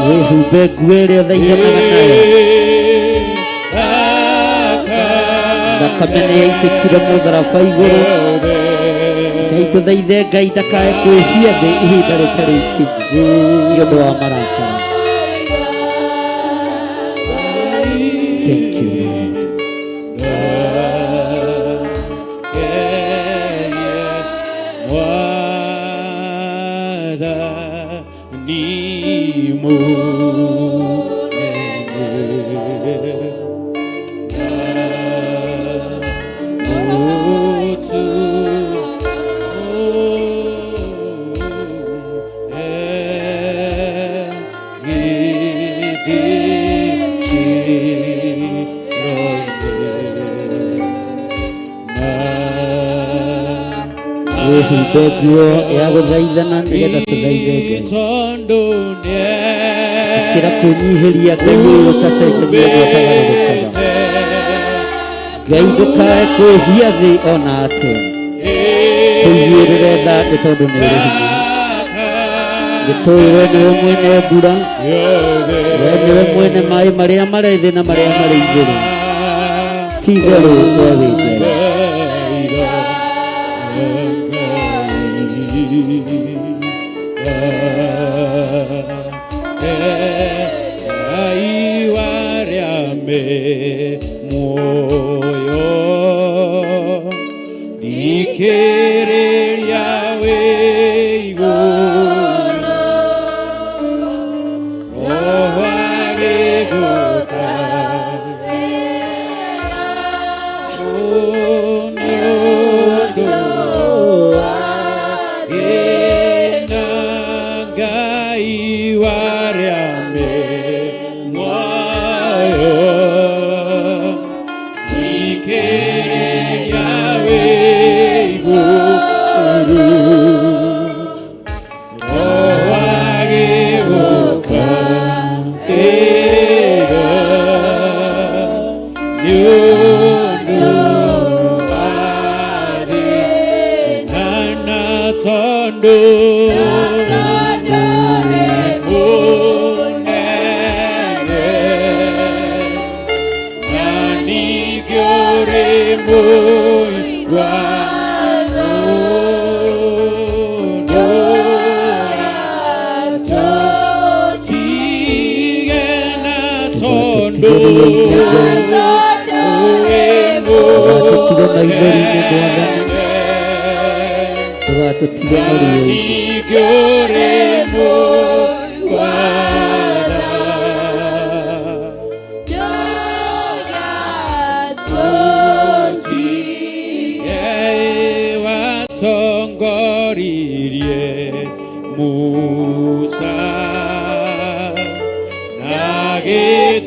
wĩhumbe nguo ĩrĩa ũthaithanaga nayo. Thakame nĩ yaitĩkire mũtharaba igũrũ. Ngai tũthaithe Ngai ndakae kwĩhia thĩ ihinda rĩtarĩ ikinyu nĩ ũndũ wa marakara. Thank you, Lord. Wĩhumbe nguo ya gũthaithana nĩgetha tũthaithe Ngai. Gũkĩra kwĩnyihĩria Ngai ũyũ ũtacenjagia ũguo ũtagarũrũkaga. Ngai ndũkae kwĩhia thĩ ona atĩa. Tũiguĩrĩre tha nĩ tondũ nĩ ũrĩ hinya. Nĩ tũĩ we nĩwe mwene mbura, we nĩwe mwene maĩ marĩa marĩ thĩ na marĩa marĩ igũrũ. Ti itherũ we wĩ Ngai. Ndũgatũtige maithori-inĩ Mwathani, ndũgatũtige maruo-inĩ. Watongoririe Musa.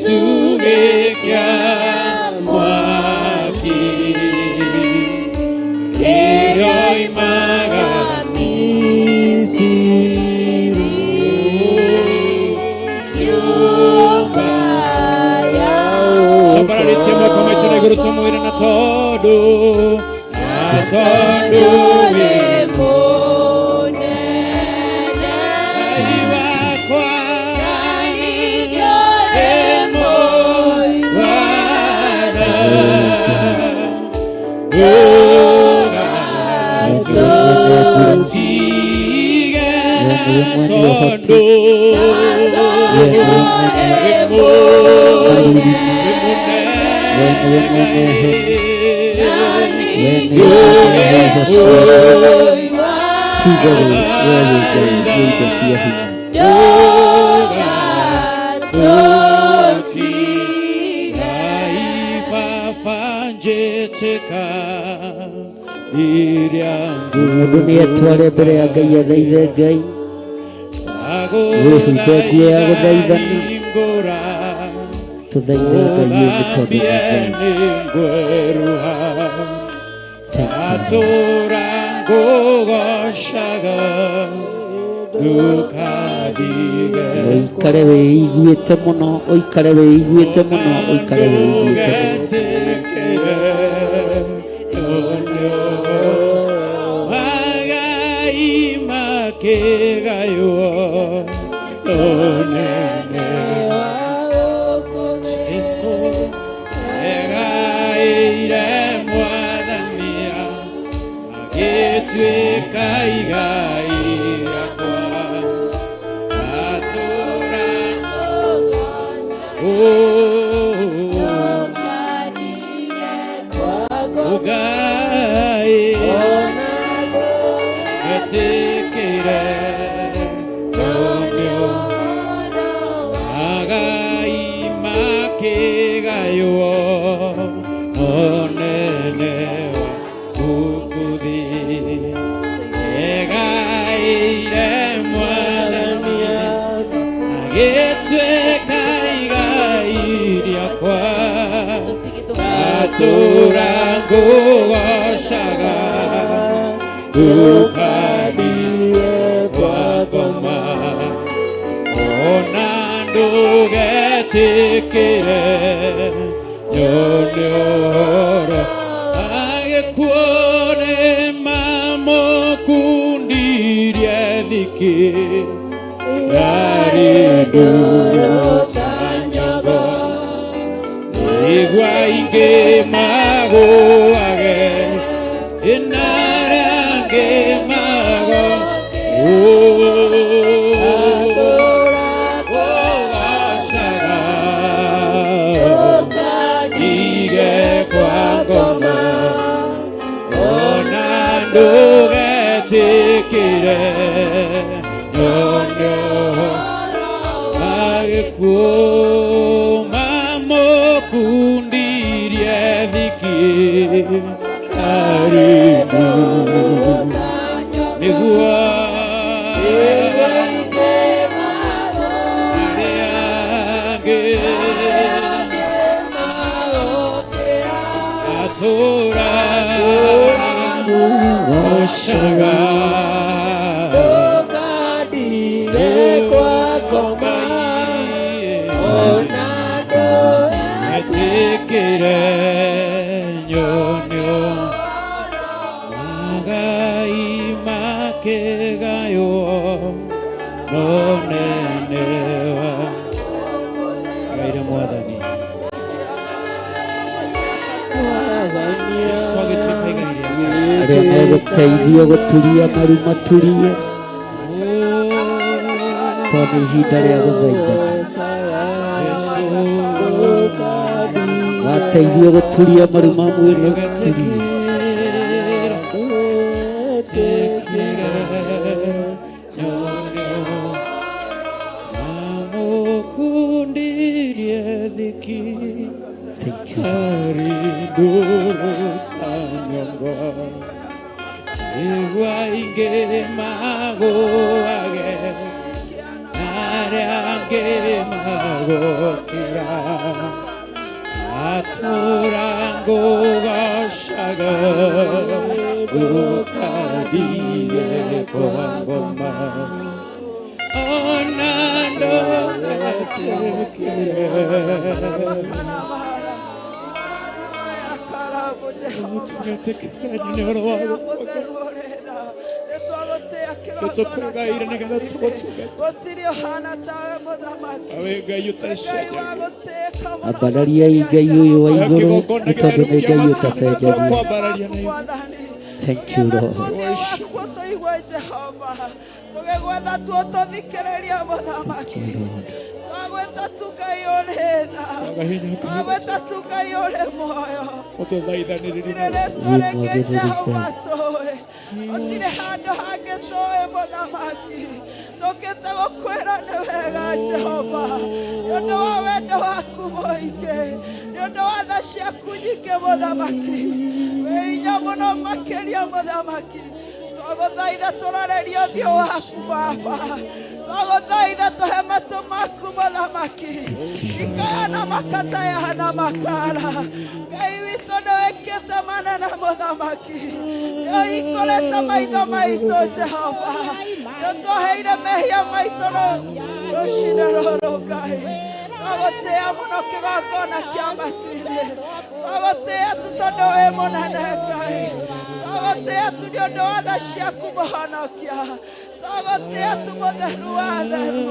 Gĩtugĩ kĩa mwaki kĩroimaga Misiri, nyumba yao Cambararĩtie moko maitũ na igũrũ tũmwĩre na tondũ na tondũ wĩ mũnene Ngai wakwa na ningĩ ũrĩ Bwana ndũgatũtige na tondũ Tigoro we wĩ Ngai wĩ indo cia hinya. Ngai baba njĩtĩka rĩrĩa Mũndũ nĩ etware mbere ya Ngai athaithe Ngai wĩhumbe nguo ya gũthaithana ngũra tũthaithe Ngai ũyũ nĩ tondũ nĩ Ngai. Nĩngweruha Thank you. atũra ngũgocaga ndũkadige Ũikare wĩiguĩte mũno, ũikare wĩiguĩte mũno, ũikare wĩiguĩte mũno. Ndũgetĩkĩre magai makĩgaywo ũnene Jesũ egaĩire mwathania agĩtuĩka igai rĩakwa atũra Ugai etikire tonyo agai makigaywo onene wa gukuthi egaire mwathani agĩtuĩka igai rĩakwa atũra ngũgocaga ndũkandie kwa ngoma ona ndũgetĩkĩre nyone ũhoro agĩkuone mamũkundirie thiki yarĩ ndũrũ ta nyogo igua ingĩ magũage ĩnarĩa angĩ mago ũgacaga ige kwa ngoma ona ndũgetĩkĩre nyone agĩkuo mamũkundirie thiki arĩ ndũrũ nĩguo arĩa angĩ atũra gocaga Etikire nyonyo magai makegaywo nonenewa gaire mwathani Jesũ agĩtuĩka igai rĩake Arĩa megũteithio gũturia maru maturie tondũ nĩ ihinda rĩa gũthaithana. Wateithio gũturia maru ma mwĩrĩ ũturie. Thank you. Igua ingĩ magũage arĩa angĩ magũkĩra Gũkĩra atũra ngũgocaga ndũkathiĩ kwa ngoma ona ndũgetĩkĩre nĩ ũhoro wa nĩtũkũgaire nĩgetha tũgũtungata Gũtirĩ ũhana tawe mũthamaki. Awe Ngai ũtacenjagia. Ambarariai Ngai ũyũ wa igũrũ nĩ tondũ nĩ Ngai ũtacenjagia. Kwambararia na igũrũ. Thank you Lord. Waku tũigue Jehova tũgĩgwetha tuo tũthikĩrĩrie mũthamaki twagwĩta tu Ngai ũrĩ tha Twaga hinya twagwĩta tu Ngai ũrĩ muoyo ũtũthaithanĩrĩrie gũtirĩ rĩtwa rĩngĩ Jehova tũĩ gũtirĩ handũ hangĩ tũĩ mũthamaki tũkĩte gũkwĩra nĩ wega Jehova nĩ ũndũ wa wendo waku mũingĩ nĩ ũndũ wa tha ciaku nyingĩ mũthamaki wĩ hinya mũno makĩria mũthamaki twagũthaitha tũrorerie ũthiũ waku baba twagũthaitha tũhe matũ maku mũthamaki ikayana makatayana makara Ngai witũ nĩ wĩkĩte manene mũthamaki nĩ ũhingũrĩte maitho maitũ Jehova nĩ ũtwoheire mehia maitũ rũcinĩ rũrũ Ngai twagũtĩĩa mũno kĩgongona kĩa matu-inĩ twagũtĩĩa tu tondũ wĩ mũnene Ngai twagũtĩĩa tu nĩ ũndũ wa tha ciaku mũhonokia twagũtĩĩa tu mũtheru wa theru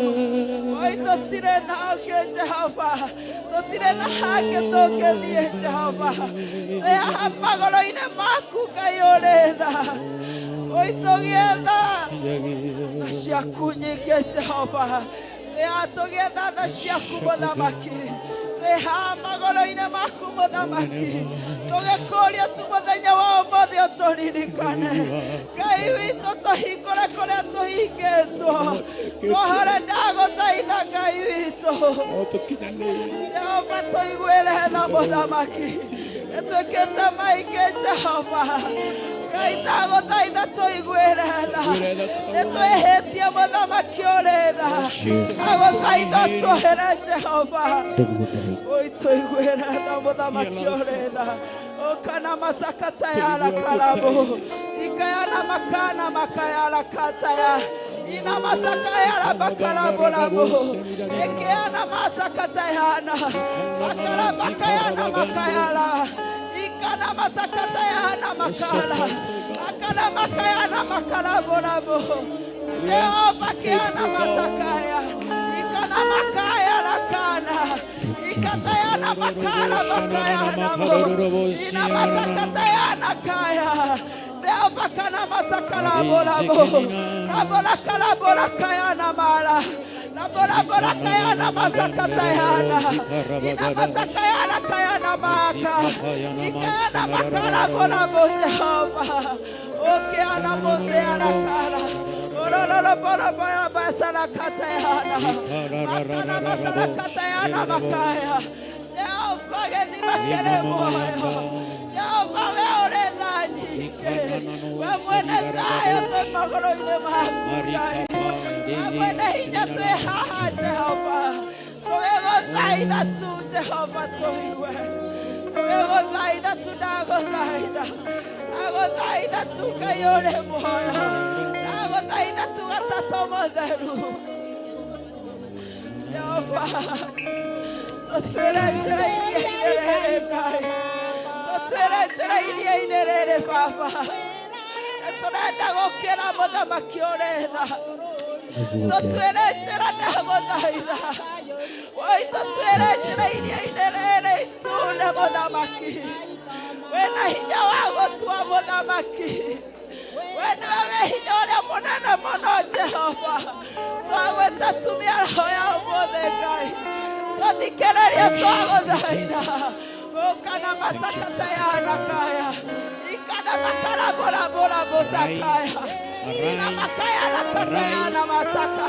oi tũtirĩ na ũngĩ Jehova tũtirĩ na hangĩ tũngĩthiĩ Jehova twĩ haha magũrũ-inĩ maku Ngai ũrĩ tha oi tũgĩe tha tha ciaku nyingĩ Jehova twĩ haha tũgĩetha tha ciaku mũthamaki twĩ haha magũrũ-inĩ maku mũthamaki tũgĩkũria tu mũthenya wa ũmũthĩ ũtũririkane Ngai witũ tũhingũre kũrĩa tũhingĩtwo twohore ndagũthaitha Ngai witũ Jehova tũiguĩre tha mũthamaki nĩtwĩkĩte maingĩ Jehova Ngai ndagũthaitha tũiguĩre tha nĩtwĩhĩtie mũthamaki ũrĩ tha ndagũthaitha ũtuohere Jehova Oi tũiguĩre tha mũthamaki ũrĩ tha ũkana masakatayara karabu ikayana makana makayara kataya ina masakayara bakaraburabu ikiana masakatayana makarabakayana makayara ikana masakatayana makara akana makayana makaraburabu Jehova kiana masakaya ikana makaya rakana ikatayana makara makayana ina masakatayana kaya Jehova kana masakala bolabo rabola kala bola kayana mara rabola bola kayana masakatayana ina masakayana kayana maka ikayana makara bolabo Jehova okeana moseana kara orororo bora bora basara katayana makana masara katayana makaya Jehova gethima kere muoyo Jehova we ũrĩ tha nyingĩ we mwene thayũ twĩ magũrũ-inĩ maku Ngai we mwene hinya twĩ haha Jehova tũgĩgũthaitha tu Jehova tũigue tũgĩgũthaitha tu ndagũthaitha ndagũthaitha tu Ngai ũrĩ muoyo ndagũthaitha tu gatatũ mũtheru Jehova tũtuĩre njĩra iria-inĩ rĩrĩ Ngai tũtuĩre njĩra iria-inĩ rĩrĩ Baba nĩtũrenda gũkĩra mũthamaki ũrĩ tha tũtuĩre njĩra ndagũthaitha oi tũtuĩre njĩra iria-inĩ rĩrĩ itune mũthamaki wĩna hinya wa gũtua mũthamaki we nĩwe wĩ hinya ũrĩa mũnene mũno Jehova twagwĩta tumia roho ya ũmũthĩ Ngai tũthikĩrĩrie twagũthaitha ũkana masakatayana kaya ikana makarabũrabũra mũtakaya ina makayana katayana masaka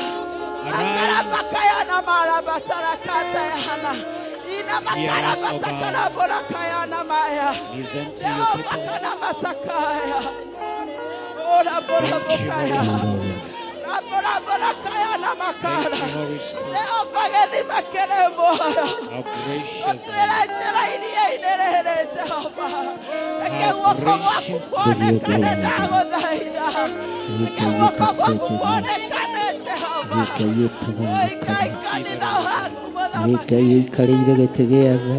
makarabakayana marabasarakatayana ina makarabasakaraborakayana maya Jehova kana masakaya ora bora bokaya rabora bora kaya na makara Jehova Gĩthima kĩrĩ muoyo. How gracious. Ũtuĩre njĩra iria-inĩ rĩrĩ Jehova. Reke guoko gwaku kuonekane ndagũthaitha. Reke guoko gwaku kuonekane Jehova. Ũikai kanitha waku Wĩ Ngai ũikarĩire gĩtĩ gĩa tha,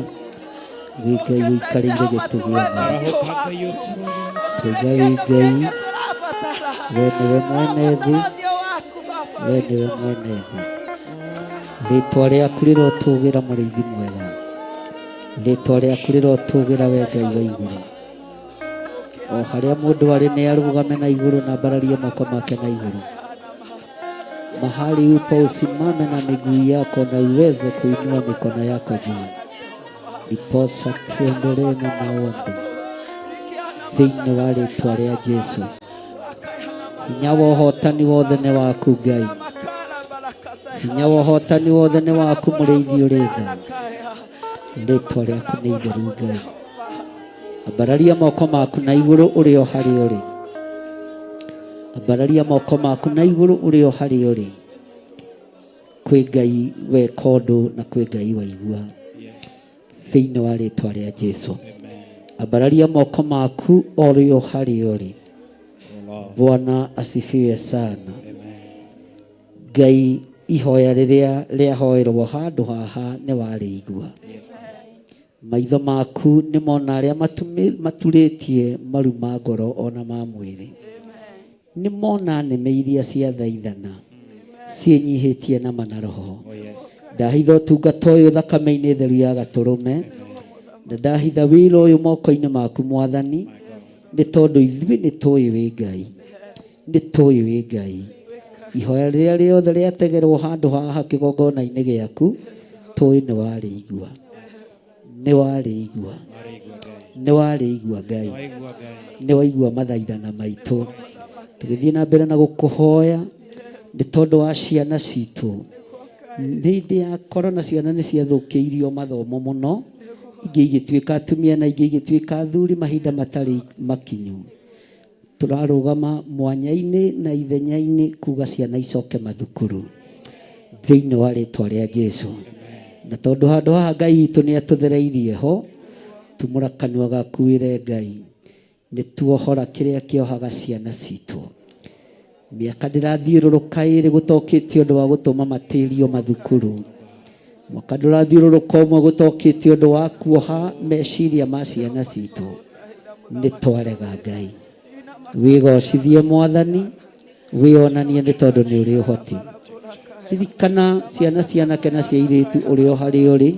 wĩ Ngai ũikarĩire gĩtĩ gĩa tha. Twaiga wĩ Ngai, we nĩwe mwene thĩ, we nĩwe mwene thĩ. Rĩtwa rĩaku rĩrotũgĩra mũrĩithi mwega, rĩtwa rĩaku rĩrotũgĩra we Ngai wa igũrũ. O harĩa mũndũ arĩ nĩ arũgame na igũrũ na ambararie moko make na igũrũ. Mahali upo usimame na miguu yako na uweze kuinua mikono yako juu, ndiposa tuendelee na maombi thĩinĩ wa rĩtwa rĩa Jesu. Hinya wa ũhotani wothe nĩ waku Ngai, hinya wa ũhotani wothe nĩ waku mũrĩithi ũrĩ tha. Rĩtwa rĩaku nĩ itheru Ngai. Ambararia moko maku na igũrũ ũrĩ o harĩa ũrĩ. Ambararia moko maku na igũrũ ũrĩ o harĩa ũrĩ. Kwĩ Ngai weka ũndũ na kwĩ Ngai waigua. Thĩinĩ wa rĩtwa rĩa Jesu. Ambararia moko maku ũrĩ o harĩa ũrĩ. Bwana asifiwe sana. Ngai ihoya rĩrĩa rĩahoerwo handũ haha nĩ warĩigua. Maitho maku nĩ mona arĩa maturĩtie maru ma ngoro ona ma mwĩrĩ. Nĩ mona nĩmĩ iria ciathaithana ciĩnyihĩtie na mana roho. Ndahitha ũtungata ũyũ thakame-inĩ theru ya gatũrũme, na ndahitha wĩra ũyũ moko-inĩ maku Mwathani, nĩ tondũ ithuĩ nĩ tũĩ wĩ Ngai, nĩ tũĩ wĩ Ngai. Ihoya rĩrĩa rĩothe rĩategerwo handũ haha kĩgongona-inĩ gĩaku, tũĩ nĩ warĩigua, nĩ warĩigua, nĩ warĩigua Ngai, nĩ waigua mathaithana maitũ. Tũgĩthiĩ na mbere na gũkũhoya nĩ tondũ wa ciana citũ. Hĩndĩ ya korona ciana nĩ ciathũkĩirio mathomo mũno, ingĩ igĩtuĩka atumia na ingĩ igĩtuĩka athuri mahinda matarĩ makinyu. Tũrarũgama mwanya-inĩ na ithenya-inĩ kuga ciana icoke mathukuru thĩinĩ wa rĩtwa rĩa Jesu. Na tondũ handũ haha Ngai witũ nĩ atũthereirie ho, tumũra kanua gaku wĩre Ngai nĩ tuohora kĩrĩa kĩohaga ciana citũ. Mĩaka ndĩrathiũrũrũka ĩrĩ gũtokĩte ũndũ wa gũtũma matĩrio mathukuru. Mwaka ndũrathiũrũrũka ũmwe gũtokĩte ũndũ wa kuoha meciria ma ciana citũ. Nĩ twarega Ngai. Wĩgocithie Mwathani, wĩonanie nĩ tondũ nĩ ũrĩ ũhoti. Ririkana ciana cianake na cia airĩtu ũrĩ o harĩa ũrĩ,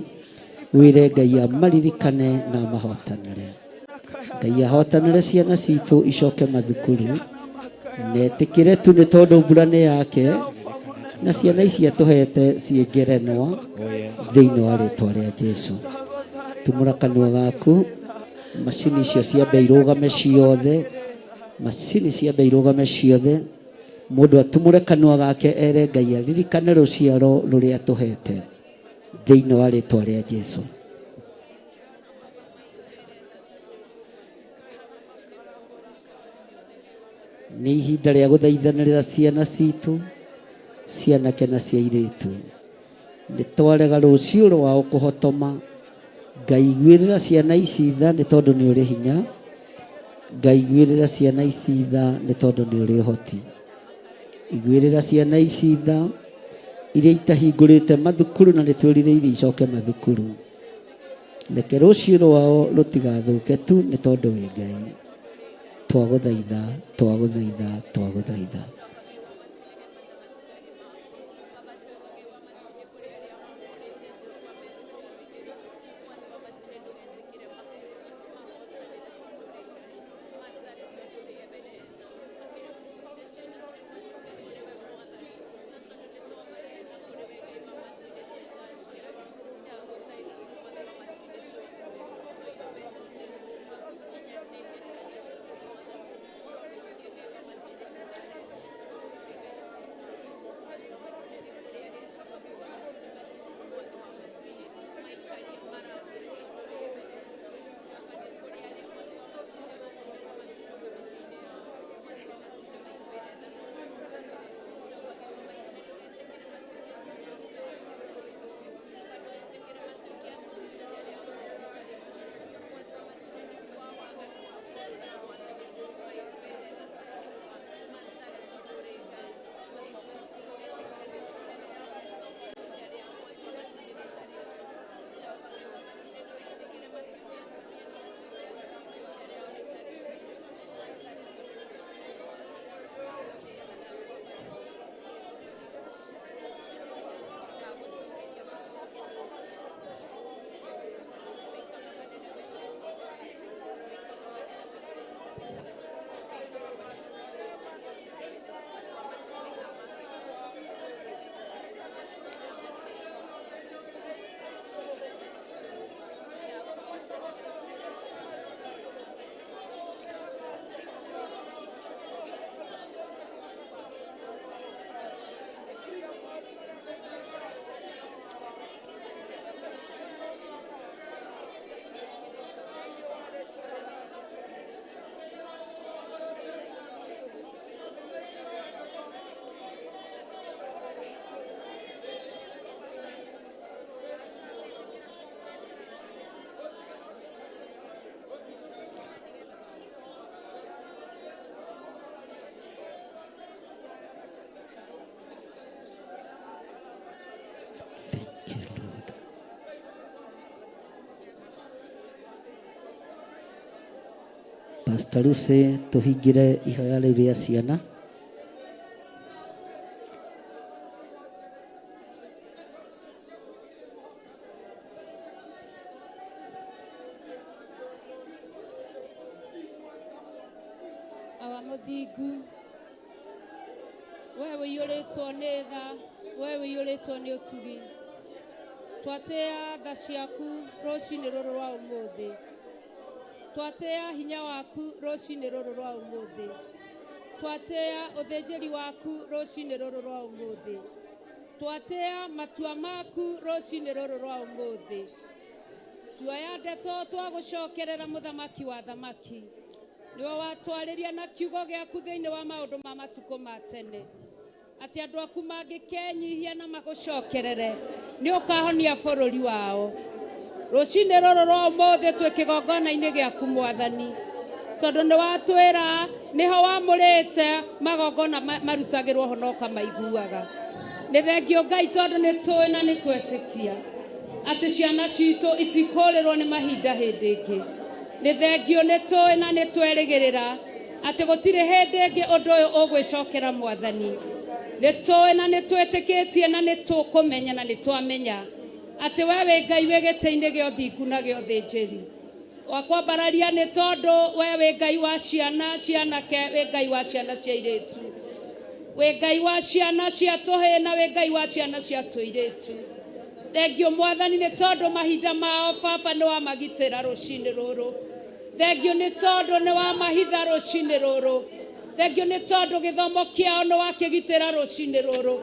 wĩre Ngai amaririkane na amahotanĩre. Ngai ahotanĩre ciana citũ icoke mathukuru, na etĩkĩre tu nĩ tondũ mbura nĩ yake, na ciana ici atũhete ciĩ ngerenwa thĩinĩ wa rĩtwa rĩa Jesu. Tumũra kanua gaku, macini icio ciambe irũgame ciothe, macini ciambe irũgame ciothe, mũndũ atumũre kanua gake ere Ngai aririkane rũciaro rũrĩa atũhete thĩinĩ wa rĩtwa rĩa Jesu. Nĩ ihinda rĩa gũthaithanĩrĩra ciana citũ, cianake na cia airĩtu. Nĩ twarega rũciũ rwao kũhotoma. Ngai iguĩrĩra ciana ici tha nĩ tondũ nĩ ũrĩ hinya. Ngai iguĩrĩra ciana ici tha nĩ tondũ nĩ ũrĩ ũhoti. Iguĩrĩra ciana ici tha iria itahingũrĩte mathukuru na nĩ twĩrirĩirie icoke mathukuru. Reke rũciũ rwao rũtigathũke tu nĩ tondũ wĩ Ngai. Twagũthaitha, twagũthaitha, twagũthaitha. Pastor Lucy tũhingĩre ihoya rĩu rĩa ciana. Awa mũthingu, we ũiyũrĩtwo nĩ tha, we ũiyũrĩtwo nĩ ũtugi, twatĩa tha ciaku rũcinĩ rũrũ rwa ũmũthĩ, twatĩa hinya waku rũcinĩ rũrũ rwa ũmũthĩ, twatĩa ũthĩnjĩri waku rũcinĩ rũrũ rwa ũmũthĩ, twatĩa matua maku rũcinĩ rũrũ rwa ũmũthĩ. Tuoya ndeto twagũcokerera mũthamaki wa thamaki, nĩwe watwarĩria na kiugo gĩaku thĩinĩ wa maũndũ ma matukũ ma tene, atĩ andũ aku mangĩkenyihia na magũcokerere nĩ ũkahonia bũrũri wao. Rũcinĩ rũrũ rwa ũmũthĩ twĩ kĩgongona-inĩ gĩaku mwathani, tondũ nĩ watwĩra nĩho wamũrĩte magongona marutagĩrwo ho na ũkamaiguaga. Nĩ thengio Ngai tondũ nĩ tũĩ na nĩ twetĩkia atĩ ciana citũ itikũrĩrwo nĩ mahinda hĩndĩ ĩngĩ. Nĩ thengio nĩ tũĩ na nĩ twerĩgĩrĩra atĩ gũtirĩ hĩndĩ ĩngĩ ũndũ ũyũ ũgwĩcokera mwathani. Nĩ tũĩ na nĩ twĩtĩkĩtie na nĩ tũkũmenya na nĩ twamenya atĩ we wĩ Ngai wĩ gĩtĩ-inĩ gĩa ũthingu na gĩa ũthĩnjĩri. Wakwambararia nĩ tondũ we wĩ Ngai wa ciana cia anake, wĩ Ngai wa ciana cia airĩtu, wĩ Ngai wa ciana cia tũhĩĩ na wĩ Ngai wa ciana cia tũirĩtu. Thengio mwathani nĩ tondũ mahinda mao baba nĩ wamagitĩra rũcinĩ rũrũ. Thengio nĩ tondũ nĩ wamahitha rũcinĩ rũrũ. Thengio nĩ tondũ gĩthomo kĩao nĩ wakĩgitĩra rũcinĩ rũrũ.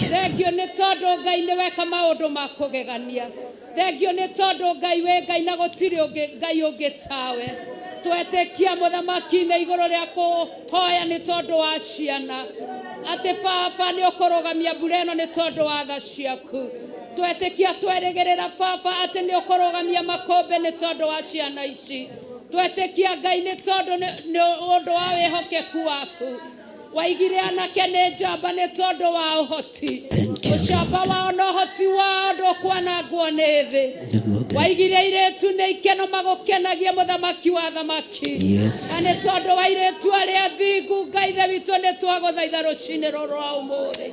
Thengio nĩ tondũ Ngai nĩ weka maũndũ ma kũgegania. Thengio nĩ tondũ Ngai wĩ Ngai na gũtirĩ ũngĩ Ngai ũngĩ tawe. Twetĩkia mũthamaki-inĩ igũrũ rĩa kũhoya nĩ tondũ wa ciana, atĩ baba nĩ ũkũrũgamia mbura ĩno nĩ tondũ wa tha ciaku. Twetĩkia twerĩgĩrĩra baba atĩ nĩ ũkũrũgamia makũmbĩ nĩ tondũ wa ciana ici. Twetĩkia Ngai nĩ tondũ nĩ ũndũ wa wĩhokeku waku. Waigire anake nĩ njamba nĩ tondũ wa ũhoti. Ũcamba wao na ũhoti wao ndũkwanangwo nĩ thĩ. Waigire airĩtu nĩ ikeno magũkenagie mũthamaki wa thamaki. Na nĩ tondũ wa airĩtu arĩa athingu Ngai ithe witũ nĩ twagũthaitha rũcinĩ rũrũ rwa ũmũthĩ.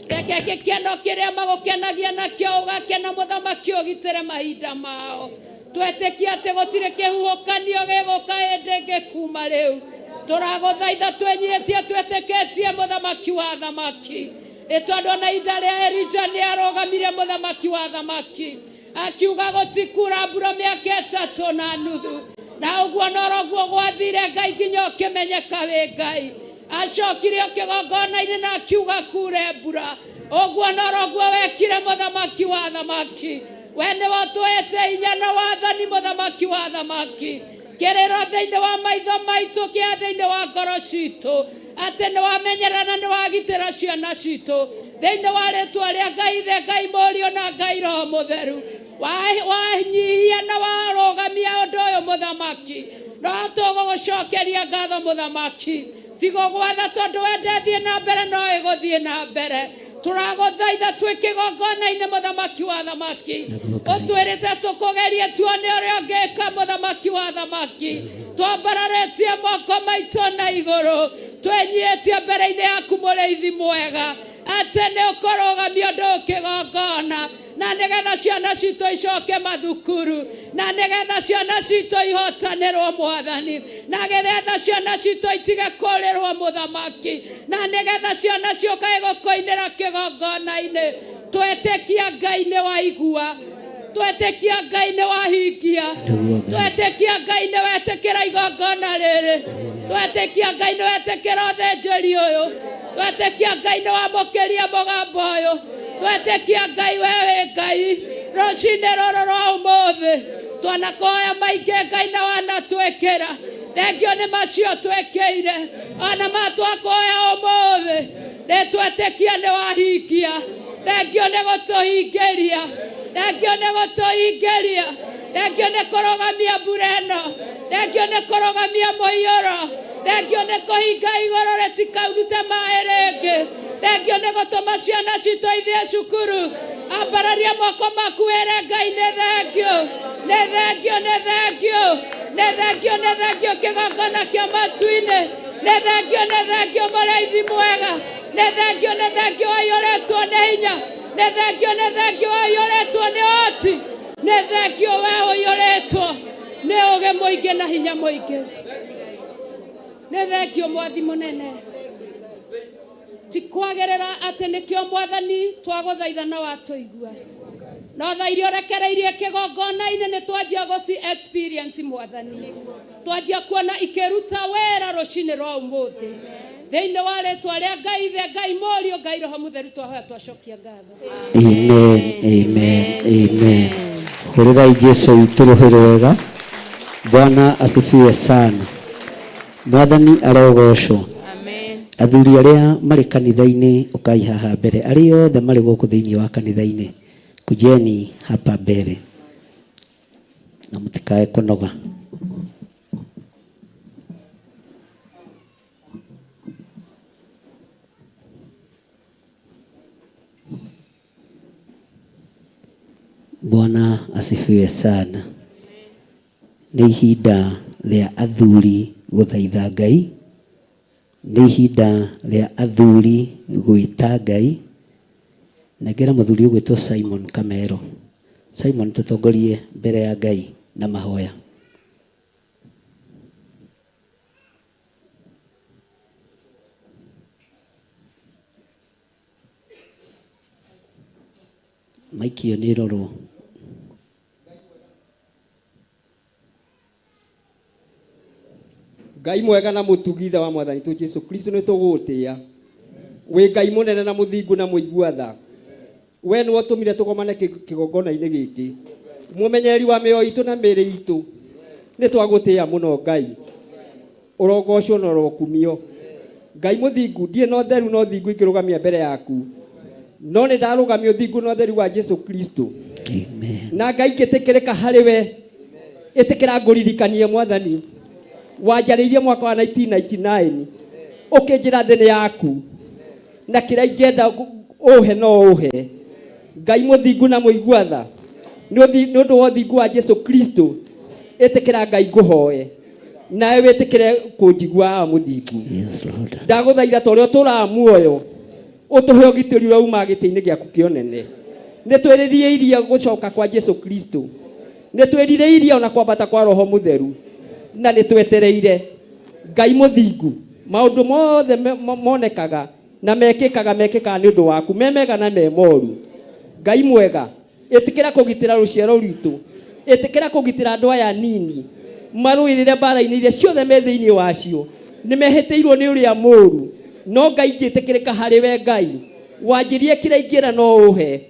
Reke gĩkeno kĩrĩa magũkenagia nakĩo ũgakena mũthamaki ũgitĩre mahinda mao. Twetĩkia atĩ gũtirĩ kĩhuhũkanio gĩgũka hĩndĩ ĩngĩ kuma rĩu. Tũragũthaitha twĩnyihĩtie twĩtĩkĩtie mũthamaki wa athamaki, nĩ tondũ ona ihinda rĩa Elija nĩ arũgamire mũthamaki wa athamaki akiuga gũtikura mbura mĩaka ĩtatũ na nuthu, na ũguo noroguo gwathire Ngai nginya ũkĩmenyeka wĩ Ngai. Acokire o kĩgongona-inĩ na akiuga kure mbura, ũguo noroguo wekire mũthamaki wa athamaki. We nĩwe ũtũhete hinya na wathani, mũthamaki wa athamaki. Kĩrĩro thĩinĩ wa maitho maitũ kĩa thĩinĩ wa ngoro citũ, atĩ nĩ wamenyerera na nĩ wagitĩra ciana citũ thĩinĩ wa rĩtwa rĩa Ngai Ithe, Ngai Mũriũ na Ngai Roho Mũtheru. Wanyihia na warũgamia ũndũ ũyũ mũthamaki, no tũgũgũcokeria ngatho mũthamaki. Tigũgwatha tondũ wende thiĩ na mbere, no ĩgũthiĩ na mbere. Tũragũthaitha twĩ kĩgongona-inĩ mũthamaki wa athamaki, ũtwĩrĩte tũkũgerie tuone ũrĩa ũngĩka mũthamaki wa athamaki. Twambararĩtie moko maitũ na igũrũ, twĩnyihĩtie mbere-inĩ yaku mũrĩithi mwega, atĩ nĩ ũkũrũgamia ũndũ ũyũ kĩgongona, na nĩgetha ciana citũ icoke mathukuru, na nĩgetha ciana citũ ihotanĩrwo mwathani, na nĩgetha ciana citũ itige kũrĩrwo mũthamaki, na nĩgetha ciana ciũkage gũkũinĩra kĩgongona-inĩ. Twetĩkia Ngai nĩ waigua, twetĩkia Ngai nĩ wahingia, twetĩkia Ngai nĩ wetĩkĩra igongona rĩrĩ, twetĩkia Ngai nĩ wetĩkĩra ũthĩnjĩri ũyũ, twetĩkia Ngai nĩ wamũkĩria mũgambo ũyũ, twetĩkia Ngai we wĩ Ngai. Rũcinĩ rũrũ rwa ũmũthĩ twanakoya maingĩ Ngai na wanatwĩkĩra, thengio nĩ macio twĩkĩire, ona ma twakoya ũmũthĩ nĩ twetĩkia nĩ wahingia, thengio nĩ gũtũhingĩria, thengio nĩ gũtũhingĩria, thengio nĩ kũrũgamia mbura ĩno, thengio nĩ kũrũgamia mũiyũro, thengio nĩ kũhinga igũrũ rĩtikaurute maĩ rĩngĩ, thengio nĩ gũtũma ciana citũ ithiĩ cukuru. Ambararia moko maku wĩre Ngai nĩ thengio, nĩ thengio, nĩ thengio, Nĩ thengio, nĩ thengio kĩgongona kĩa matu-inĩ. Nĩ thengio, nĩ thengio mũrĩithi mwega. Nĩ thengio, nĩ thengio waiyũrĩtwo nĩ hinya. Nĩ thengio, nĩ thengio waiyũrĩtwo nĩ ũhoti. Nĩ thengio we ũiyũrĩtwo nĩ ũũgĩ mũingĩ na hinya mũingĩ. Nĩ thengio mwathi mũnene. Ti kwagĩrĩra atĩ nĩkĩo mwathani twagũthaitha na watũigua. No tha iria ũrekereirie kĩgongona-inĩ nĩ twanjia gũci experience mwathani. Twanjia kuona ikĩruta wĩra rũcinĩ rwa ũmũthĩ. Thĩinĩ wa rĩtwa rĩa Ngai Ithe, Ngai Mũriũ, Ngai Roho Mũtheru twahoya twacokia ngatho. Amen, amen, amen. Hũrĩrai Jesu witũ rũhĩ rwega. Bwana asifiwe sana. Mwathani arogocwo. Athuri arĩa marĩ kanitha-inĩ ũkai haha mbere. Arĩa othe marĩ gũkũ thĩinĩ wa kanitha-inĩ, kujeni hapa mbere na mũtikae kũnoga. Bwana asifiwe sana. Nĩ ihinda rĩa athuri gũthaitha Ngai, nĩ ihinda rĩa athuri gwĩta Ngai. Nengera mũthuri ũgwĩtwo Simon Kamero. Simon tũtongorie mbere ya Ngai na mahoya. Maiki ĩyo nĩ ĩrorwo. Ngai mwega na mũtugi ithe wa mwathani tũ Jesu Kristo nĩ tũgũgũtĩa. Wĩ Ngai mũnene na mũthingu na mũigua tha. We nĩwe ũtũmire tũgomane kĩgongona-inĩ gĩkĩ. Mũmenyereri wa mĩoyo itũ na mĩĩrĩ itũ. Nĩ twagũtĩa mũno Ngai. Ũrogocwo na ũrokumio. Ngai mũthingu, ndirĩ na ũtheru na ũthingu ingĩrũgamia mbere yaku. No nĩ ndarũgamia ũthingu na ũtheru wa Jesu Kristo. Na Ngai ngĩtĩkĩrĩka harĩ we. Ĩtĩkĩra ngũririkanie Mwathani. Wanjarĩirie mwaka wa 1999 ũkĩnjĩra thĩ nĩ yaku na kĩrĩa ingĩenda ũhe no ũhe. Ngai mũthingu na mũigua tha, nĩ ũndũ wa ũthingu wa Jesu Kristo, ĩtĩkĩra Ngai ngũhoe nawe wĩtĩkĩre kũnjigua awa mũthingu. Yes, Lord. Ndagũthaitha ta ũrĩa ũtũũraga muoyo ũtũhe ũgitĩri ũrĩa umaga gĩtĩ-inĩ gĩaku kĩa ũnene. Nĩ twĩrirĩirie gũcoka kwa Jesu Kristo. Nĩ twĩrirĩirie ona kwambata kwa Roho Mũtheru na nĩ twetereire. Ngai mũthingu, maũndũ mothe monekaga na mekĩkaga mekĩkaga nĩ ũndũ waku, me mega na me moru. Ngai mwega, ĩtĩkĩra kũgitĩra rũciaro rwitũ, ĩtĩkĩra kũgitĩra andũ aya anini marũĩrĩre mbara-inĩ iria ciothe me thĩinĩ wacio. Nĩ mehĩtĩirwo nĩ ũrĩa mũru, no Ngai ingĩtĩkĩrĩka harĩ we Ngai, wanjĩrie kĩrĩa ingĩra no ũhe.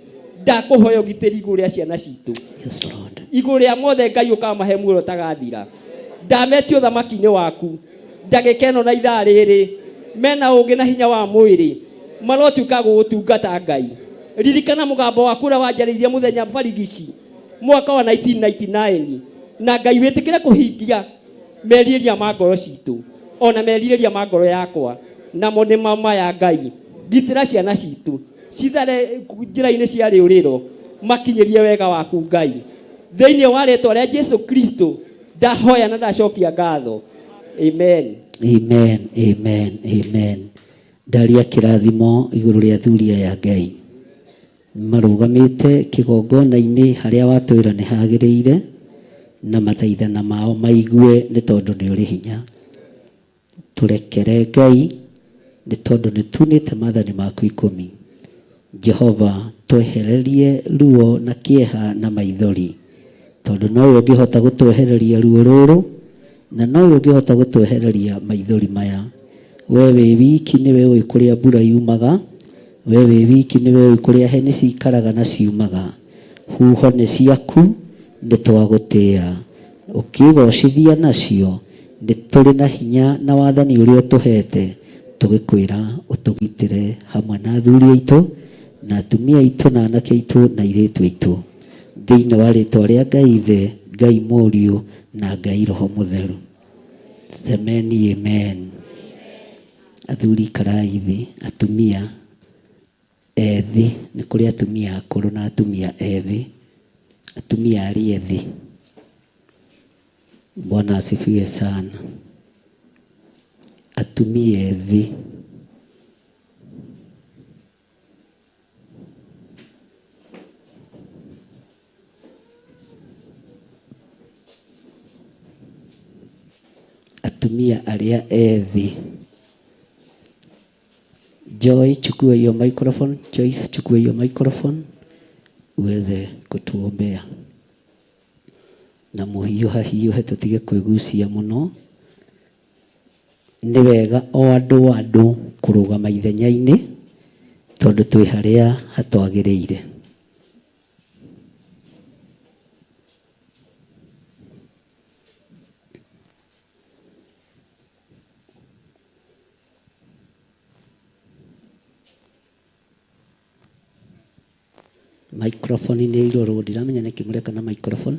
Ndakũhoya ũgitĩri igũrũ rĩa ciana citũ. Yes, Lord. Igũrũ rĩa mothe Ngai ũkamahe muoyo ũtagathira. Ndametia ũthamaki-inĩ waku ndagĩka ĩno na ithaa rĩrĩ, mena ũũgĩ na hinya wa mwĩrĩ, marotuĩka a gũgũtungata Ngai. Ririkana mũgambo waku ũrĩa wanjarĩirie mũthenya barigici mwaka wa 1999, na Ngai wĩtĩkĩre kũhingia merirĩria ma ngoro citũ, o na merirĩria ma ngoro yakwa, namo nĩ ma maya Ngai, gitĩra ciana citũ cithare njĩra-inĩ cia rĩũrĩro, makinyĩrie wega waku Ngai. Thĩinĩ wa rĩtwa rĩa Jesu Kristo ndahoya na ndacokia ngatho. Amen. Amen, amen, amen. Ndaria kĩrathimo igũrũ rĩa athuri aya Ngai. Marũgamĩte kĩgongona-inĩ harĩa watwĩra nĩ hagĩrĩire na mathaithana mao maigue nĩ tondũ nĩ ũrĩ hinya. Tũrekere Ngai nĩ tondũ nĩ tunĩte mathani maku ikũmi. Jehova twehererie ruo na kĩeha na maithori, tondũ nowe ũngĩhota gũtwehereria ruo rũrũ na nowe ũngĩhota gũtwehereria maithori maya. We wĩ wiki nĩwe ũĩ kũrĩa mbura yumaga, we wĩ wiki nĩwe ũĩ kũrĩa heni cikaraga na ciumaga. Huho nĩ ciaku, nĩ twagũtĩa. Ũkĩĩgocithia nacio, nĩ tũrĩ na hinya na wathani ũrĩa ũtũheete, tũgĩkwĩra ũtũgitĩre hamwe na athuri aitũ, na atumia aitũ, na anake aitũ, na airĩtu aitũ. Thĩinĩ wa rĩĩtwa rĩa Ngai Ithe, Ngai Mũriũ, na Ngai Roho Mũtheru. Semeni amen. Athuri ikarai thĩ, atumia ethĩ, nĩ kũrĩ atumia akũrũ na atumia ethĩ, atumia arĩa ethĩ. Bwana asifiwe sana. Atumia ethĩ. Atumia arĩa ethĩ. Joy, chukua hiyo microphone. Joyce, chukua hiyo microphone uweze kutuombea. Na mũhiũha hiũhe tũtige kwĩgucia mũno. Nĩ wega o andũ o andũ kũrũgama ithenya-inĩ tondũ twĩ harĩa hatwagĩrĩire. Microphone nĩ irorwo, ndiramenya nĩkĩ mũreka na microphone.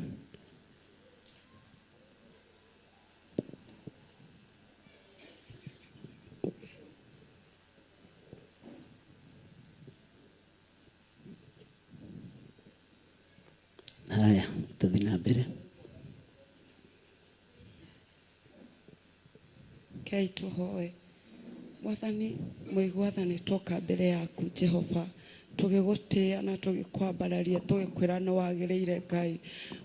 Haya, tũthiĩ na mbere. Rekei tũhoe. Mwathani mũigua tha nĩ tuoka mbere yaku Jehova tũgĩgũtĩĩa na tũgĩkwambararia tũgĩkwĩra nĩ wagĩrĩire Ngai.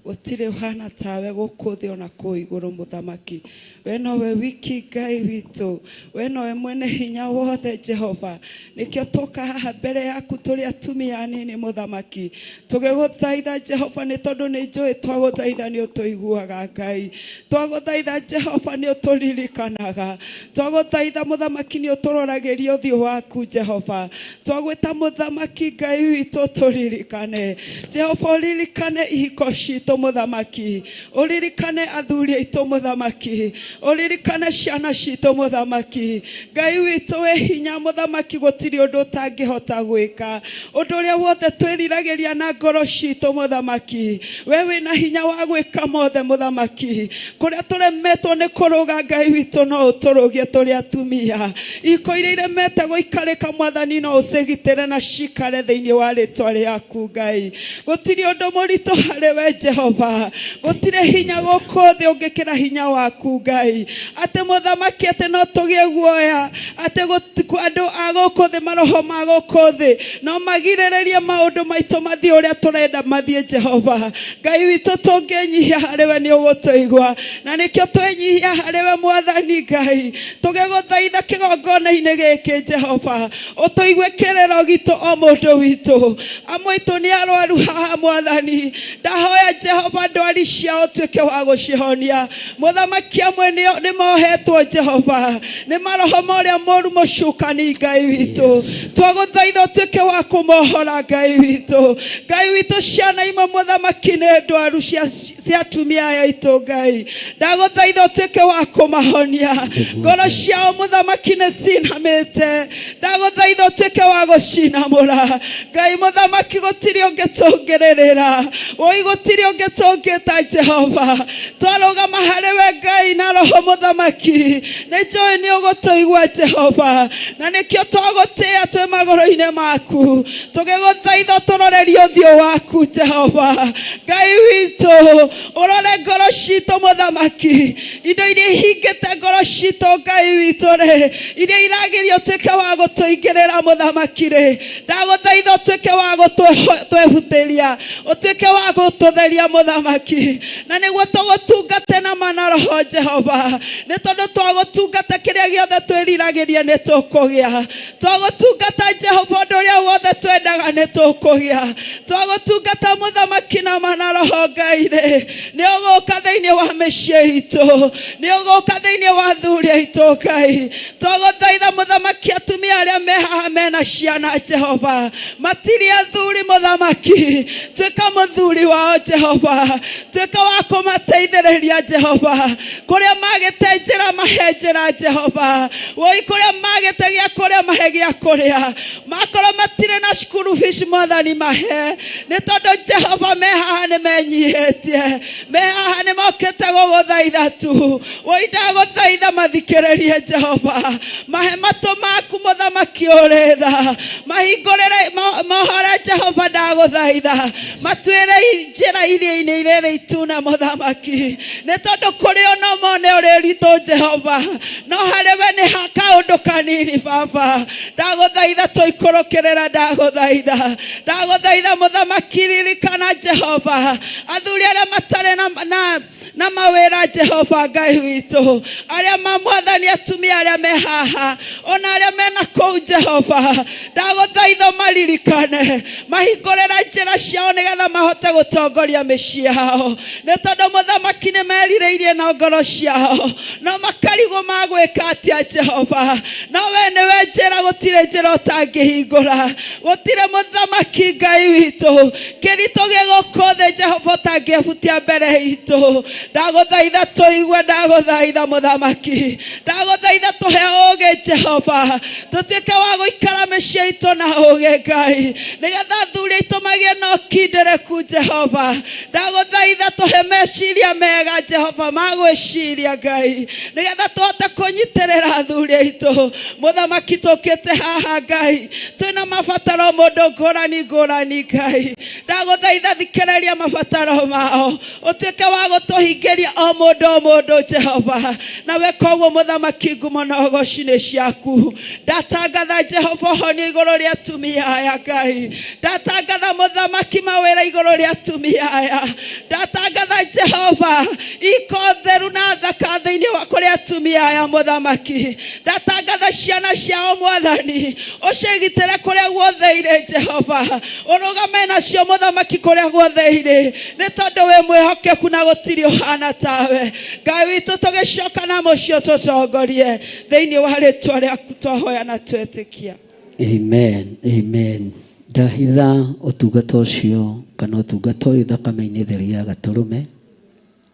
Gũtirĩ ũhana tawe gũkũ thĩ ona kũu igũrũ mũthamaki. We nowe wiki Ngai witũ. We nowe mwene hinya wothe Jehova. Nĩkĩo tuoka haha mbere yaku tũrĩ atumia anini mũthamaki. Tũgĩgũthaitha Jehova nĩ tondũ nĩ njũĩ twagũthaitha nĩ ũtũiguaga Ngai. Twagũthaitha Jehova nĩ ũtũririkanaga. Twagũthaitha mũthamaki nĩ ũtũroragĩria ũthiũ waku Jehova. Twagwĩta mũthamaki Ngai witũ ũtũririkane. Jehova ũririkane ihiko citũ mũthamaki. Ũririkane athuri aitũ mũthamaki. Ũririkane ciana citũ mũthamaki. Ngai witũ wĩ hinya mũthamaki gũtirĩ ũndũ ũtangĩhota gwĩka. Ũndũ ũrĩa wothe twĩriragĩria na ngoro citũ mũthamaki. We wĩna hinya wa gwĩka mothe mũthamaki. Kũrĩa tũremetwo nĩ kũrũga Ngai witũ no ũtũrũgie tũrĩ atumia. Ihiko iria iremete gũikarĩka mwathani no ũcigitĩre na cikare thĩinĩ wa rĩtwa rĩaku Ngai. Gũtirĩ ũndũ mũritũ harĩ we Jehova. Gũtirĩ hinya gũkũ thĩ ũngĩkĩra hinya waku Ngai. Atĩ mũthamaki atĩ no tũgĩe guoya atĩ andũ a gũkũ thĩ maroho ma gũkũ thĩ no magirĩrĩrie maũndũ maitũ mathiĩ ũrĩa tũrenda mathiĩ Jehova. Ngai witũ tũngĩnyihia harĩ we nĩ ũgũtũigua. Na nĩkĩo twenyihia harĩ we mwathani Ngai. Tũgĩgũthaitha kĩgongona-inĩ gĩkĩ Jehova. Ũtũigue kĩrĩro gitũ o mũndũ witũ. Amwe aitũ nĩ arwaru haha mwathani. Ndahoya Jehova ndwari ciao ũtuĩke wa gũcihonia. Mũthamaki amwe nĩ mohetwo Jehova. Nĩ maroho ma ũrĩa mũru mũcukani Ngai witũ. Twagũthaitha ũtuĩke wa kũmohora Ngai witũ. Ngai witũ ciana imwe mũthamaki nĩ ndwaru cia cia atumia aya aitũ Ngai. Ndagũthaitha ũtuĩke wa kũmahonia. Ngoro ciao mũthamaki nĩ cinamĩte. Ndagũthaitha ũtuĩke wa gũcinamũra. Ngai mũthamaki gũtirĩ ũngĩ tũngĩrĩrĩra. Woi gũtirĩ ũngĩ tũngĩta Jehova. Twarũgama harĩ we Ngai na roho mũthamaki. Nĩ njũĩ nĩ ũgũtũigua Jehova. Na nĩkĩo twagũtĩĩa twĩ magũrũ-inĩ maku. Tũgĩgũthaitha ũtũrorerie ũthiũ waku Jehova. Ngai witũ ũrore ngoro citũ mũthamaki. Indo iria ihingĩte ngoro citũ Ngai witũ rĩ, iria iragiria ũtuĩke wa gũtũingĩrĩra mũthamaki rĩ, ndagũthaitha ũtuĩke wa gũtwehutĩria, ũtuĩke wa gũtũtheria mũthamaki, na nĩguo tũgũtungate na ma na roho Jehova, nĩ tondũ twagũtungata kĩrĩa gĩothe twĩriragĩria nĩ tũkũgĩa. Twagũtungata Jehova ũndũ ũrĩa wothe twendaga nĩ tũkũgĩa. Twagũtungata mũthamaki na ma na roho Ngai rĩ, nĩ ũgũka thĩinĩ wa mĩciĩ itũ, nĩ ũgũka thĩinĩ wa athuri aitũ Ngai. Twagũthaitha mũthamaki atumia arĩa me haha mena ciana Jehova, matirĩ athuri mũthamaki, tuĩka mũthuri wao Jehova, tuĩka wa kũmateithĩrĩria Jehova, kũrĩa magĩte njĩra mahe njĩra Jehova, woi kũrĩa magĩte gĩa kũrĩa mahe gĩa kũrĩa, makorwo matirĩ na cukuru fees mwathani mahe, nĩ tondũ Jehova me haha nĩ menyihĩtie, me haha nĩ mokĩte gũgũthaitha tu, woi ndagũthaitha mathikĩrĩrie Jehova, mahe matũ maku mũthamaki ũrĩ tha, mahingũrĩre Matuĩre mohore Jehova ndagũthaitha matuĩre njĩra iria-inĩ irĩrĩ itune mũthamaki nĩ tondũ kũrĩ o no mone ũrĩ ritũ Jehova no harĩ we nĩ ha kaũndũ kanini baba ndagũthaitha tũikũrũkĩrĩra ndagũthaitha ndagũthaitha mũthamaki ririkana Jehova athuri arĩa matarĩ na, na na mawĩra Jehova Ngai witũ arĩa mamwathani atumia arĩa me haha ona arĩa mena kũu Jehova ndagũthaitha maririkane mahingũrĩra njĩra ciao nĩgetha mahote gũtongoria mĩciĩ yao nĩ tondũ mũthamaki nĩ merirĩirie na ngoro ciao no makarigwo magwĩka atĩa Jehova no we nĩwe njĩra gũtirĩ njĩra ũtangĩhingũra gũtirĩ mũthamaki Ngai witũ kĩritũ gĩ gũkũ thĩ Jehova ũtangĩebutia mbere itũ ndagũthaitha tũigue ndagũthaitha mũthamaki ndagũthaitha tũhe ũũgĩ Jehova tũtuĩke wa gũikara mĩciĩ itũ na ũũgĩ Ngai nĩgetha athuri aitũ magĩe na ũkindĩrĩku Jehova ndagũthaitha tũhe meciria mega Jehova ma gwĩciria Ngai nĩgetha tũhote kũnyitĩrĩra athuri aitũ mũthamaki tũkĩte haha Ngai twĩna mabataro mũndũ ngũrani ngũrani Ngai ndagũthaitha thikĩrĩria mabataro mao ũtuĩke wa gũtũhingĩria o mũndũ o mũndũ Jehova nawe koguo mũthamaki ngumo na ũgoci nĩ ciaku ndatangatha Jehova ũhonio igũrũ rĩa atumia aya Ngai ndatangatha mũthamaki mawĩra igũrũ rĩa atumia aya ndatangatha Jehova iko theru na thaka thĩinĩ wa kũrĩ atumia aya mũthamaki ndatangatha ciana ciao mwathani ũcigitĩre kũrĩa guothe irĩ Jehova ũrũgame nacio mũthamaki kũrĩa guothe irĩ nĩ tondũ wĩ mwĩhokeku na gũtirĩ ũhana tawe Ngai witũ tũgĩcoka na mũciĩ ũtũtongorie thĩinĩ wa rĩtwa rĩaku twahoya na twetĩkia. Amen, amen. Ndahitha ũtungata ũcio kana ũtungata ũyũ thakame-inĩ theru ya gatũrũme,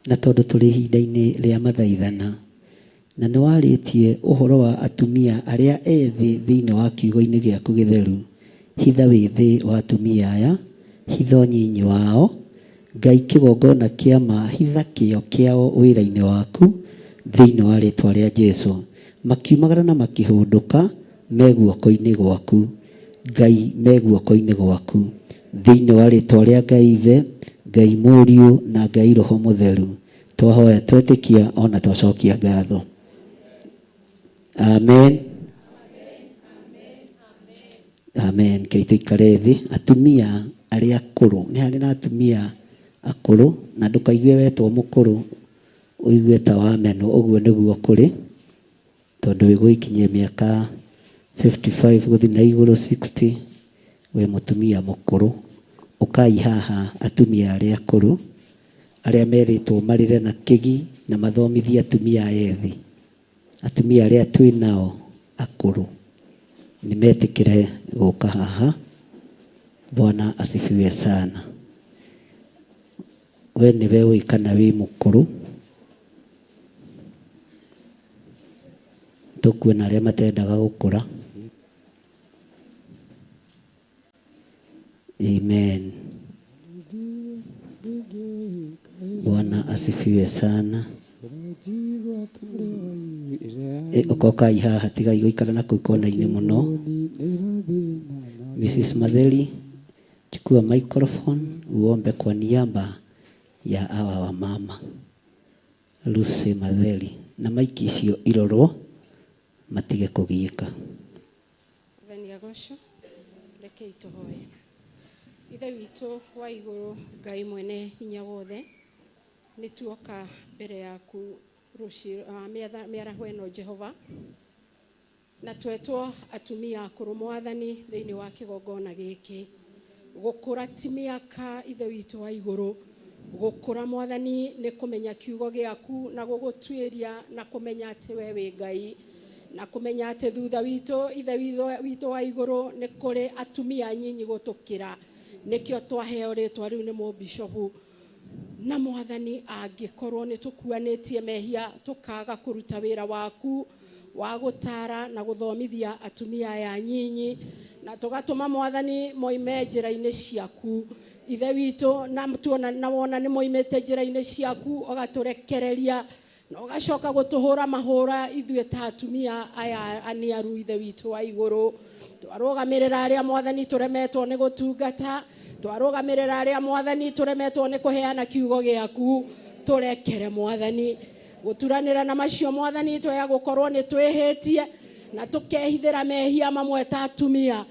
na tondũ tũrĩ ihinda-inĩ rĩa mathaithana, na nĩ warĩtie ũhoro wa atumia arĩa ethĩ thĩinĩ wa kiugo-inĩ gĩaku gĩtheru, hitha wĩthĩ wa atumia aya, hitha ũnyinyi wao, Ngai kĩgongona kĩa ma, hitha kĩyo kĩao wĩra-inĩ waku, thĩinĩ wa rĩtwa rĩa Jesu. Makiumagara na makĩhũndũka, me guoko-inĩ gwaku. Ngai, me guoko-inĩ gwaku. Thĩinĩ wa rĩtwa rĩa Ngai Ithe, Ngai Mũriũ, na Ngai Roho Mũtheru, twahoya twetĩkia o na twacokia ngatho. Amen. Amen. Kei tũikare thĩ. Atumia arĩa akũrũ, nĩ harĩ na atumia akũrũ, na ndũkaigue wetwo mũkũrũ ũigue ta wamenwo, ũguo nĩguo kũrĩ, tondũ wĩ gũikinyia mĩaka 55 gũthiĩ na igũrũ 60, wĩ mũtumia mũkũrũ. Ũkai haha atumia arĩa akũrũ, arĩa merĩtwo marĩre na kĩgi na mathomithie atumia aya ethĩ. Atumia arĩa twĩ nao akũrũ nĩ metĩkĩre gũka haha. Bwana asifiwe sana. We nĩwe ũĩ kana wĩ mũkũrũ. Tũkuona arĩa matendaga gũkũra. Amen. Bwana asifiwe sana. E, okokai haha tigai gũikara na kũu kona-inĩ mũno. Mrs. Matheri, chukua microphone uombe kwa niaba ya awa wa mama Lucy Matheri na maiki icio irorwo matige kũgiĩka. Mwathani agocwo. Rekei tũhoe. Ithe witũ wa igũrũ, Ngai mwene hinya wothe, nĩ tuoka mbere yaku rũciũ mĩaraho ĩno Jehova, na twetwo atumia akũrũ Mwathani thĩinĩ wa kĩgongona gĩkĩ. Gũkũra ti mĩaka Ithe witũ wa igũrũ, gũkũra Mwathani nĩ kũmenya kiugo gĩaku na gũgũtuĩria na kũmenya atĩ we wĩ Ngai, na kũmenya atĩ thutha witũ Ithe witũ wa igũrũ nĩ kũrĩ atumia anyinyi gũtũkĩra. Nĩkĩo twaheo rĩtwa rĩu nĩ mũbishobu. Na Mwathani, angĩkorwo nĩ tũkuanĩtie mehia tũkaga kũruta wĩra waku wa gũtara na gũthomithia atumia aya anyinyi, na tũgatũma Mwathani moime njĩra-inĩ ciaku, Ithe witũ, na tuona na wona nĩ moimĩte njĩra-inĩ ciaku, ũgatũrekereria na ũgacoka gũtũhũra mahũra ithuĩ ta atumia aya aniaru, Ithe witũ wa igũrũ. Twarũgamĩrĩra arĩa Mwathani tũremetwo nĩ gũtungata, twarũgamĩrĩra arĩa Mwathani tũremetwo nĩ kũheana kiugo gĩaku, tũrekere Mwathani. Gũturanĩra na macio Mwathani, twaya gũkorwo nĩ twĩhĩtie na tũkehithĩra mehia mamwe ta atumia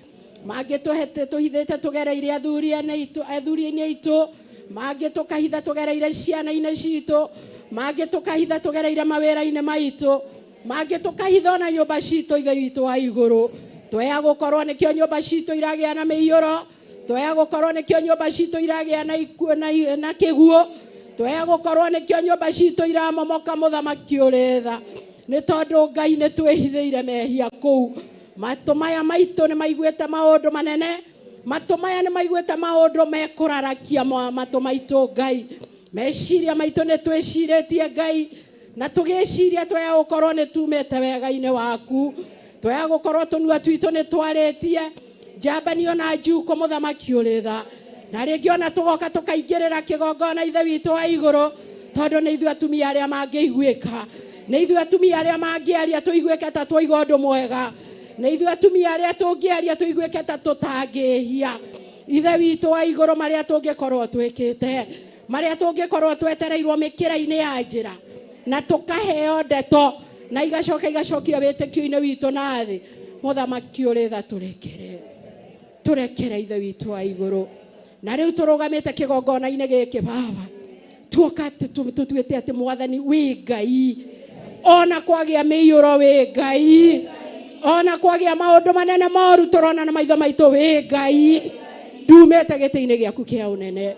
mangĩ tũhithĩte tũgereire athuri-inĩ aitũ, mangĩ tũkahitha tũgereire ciana-inĩ citũ, mangĩ tũkahitha tũgereire mawĩra-inĩ maitũ, mangĩ tũkahitha ona nyũmba citũ. Ithe witũ wa igũrũ, twaya gũkorwo nĩkĩo nyũmba citũ iragĩa na mĩiyũro, twaya gũkorwo nĩkĩo nyũmba citũ iragĩa na ikuũ na kĩguũ, twaya gũkorwo nĩkĩo nyũmba citũ iramomoka. Mũthamaki ũrĩ tha, nĩ tondũ Ngai nĩ twĩhithĩire mehia kũu. Matũ maya maitũ nĩ maiguĩte maũndũ manene, matũ maya nĩ maiguĩte maũndũ mekũrarakia matũ maitũ. Ngai, meciria maitũ nĩ twĩcirĩtie Ngai, na tũgĩciria twaya gũkorwo nĩ tumĩte wega-inĩ waku, twaya gũkorwo tũnua twitũ nĩ twarĩtie njambanio na njuko. Mũthamaki ũrĩ tha, na rĩngĩ ona tũgoka tũkaingĩrĩra kĩgongona, Ithe witũ wa igũrũ, tondũ nĩ ithuĩ atumia arĩa mangĩiguĩka, nĩ ithuĩ atumia arĩa mangĩaria tũiguĩke ta twoiga ũndũ mwega, nĩ ithuĩ atumia arĩa tũngĩaria tũiguĩke ta tũtangĩhia. Ithe witũ wa igũrũ, marĩa tũngĩkorwo twĩkĩte, marĩa tũngĩkorwo twetereirwo mĩkĩra-inĩ ya njĩra na tũkaheo ndeto na igacoka igacokio wĩtĩkio-inĩ witũ na thĩ, Mũthamaki ũrĩ tha, tũrekere, tũrekere, Ithe witũ wa igũrũ. Na rĩu tũrũgamĩte kĩgongona-inĩ gĩkĩ, Baba, tuoka tũtuĩte atĩ Mwathani wĩ Ngai. Ona kwagĩa mĩiyũro, wĩ Ngai. Ona kwagĩa maũndũ manene moru tũrona na maitho maitũ, wĩ Ngai. Ndumĩte gĩtĩ-inĩ gĩaku kĩa ũnene,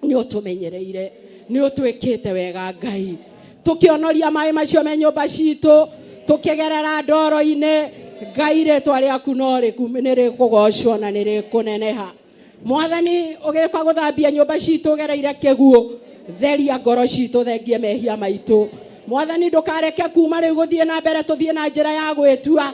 nĩ ũtũmenyereire, nĩ ũtwĩkĩte wega, Ngai. Tũkĩonoria maĩ macio me nyũmba citũ, tũkĩgerera ndoro-inĩ, Ngai, rĩtwa rĩaku no nĩ rĩkũgocwo na nĩ rĩkũneneha. Mwathani, ũgĩũka gũthambia nyũmba citũ ũgereire kĩguũ, theria ngoro citũ, thengie mehia maitũ. Mwathani, ndũkareke kuma rĩu gũthiĩ na mbere tũthiĩ na njĩra ya gwĩtua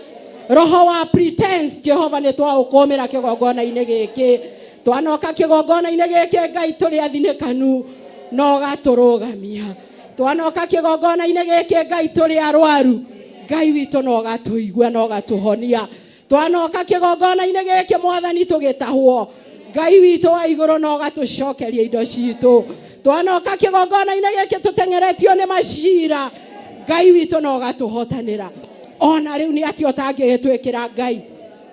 roho wa pretense. Jehova, nĩ twaũkũmĩra kĩgongona-inĩ gĩkĩ. Twanoka kĩgongona-inĩ gĩkĩ, Ngai, tũrĩ athinĩkanu na ũgatũrũgamia. Twanoka kĩgongona-inĩ gĩkĩ, Ngai, tũrĩ arwaru, Ngai witũ, na ũgatũigua na ũgatũhonia. Twanoka kĩgongona-inĩ gĩkĩ, Mwathani, tũgĩtahwo, Ngai witũ wa igũrũ, na ũgatũcokeria indo citũ. Twanoka kĩgongona-inĩ gĩkĩ tũteng'eretio nĩ macira, Ngai witũ, na ũgatũhotanĩra. Ona rĩu nĩ atĩa ũtangĩgĩtwĩkĩra, Ngai?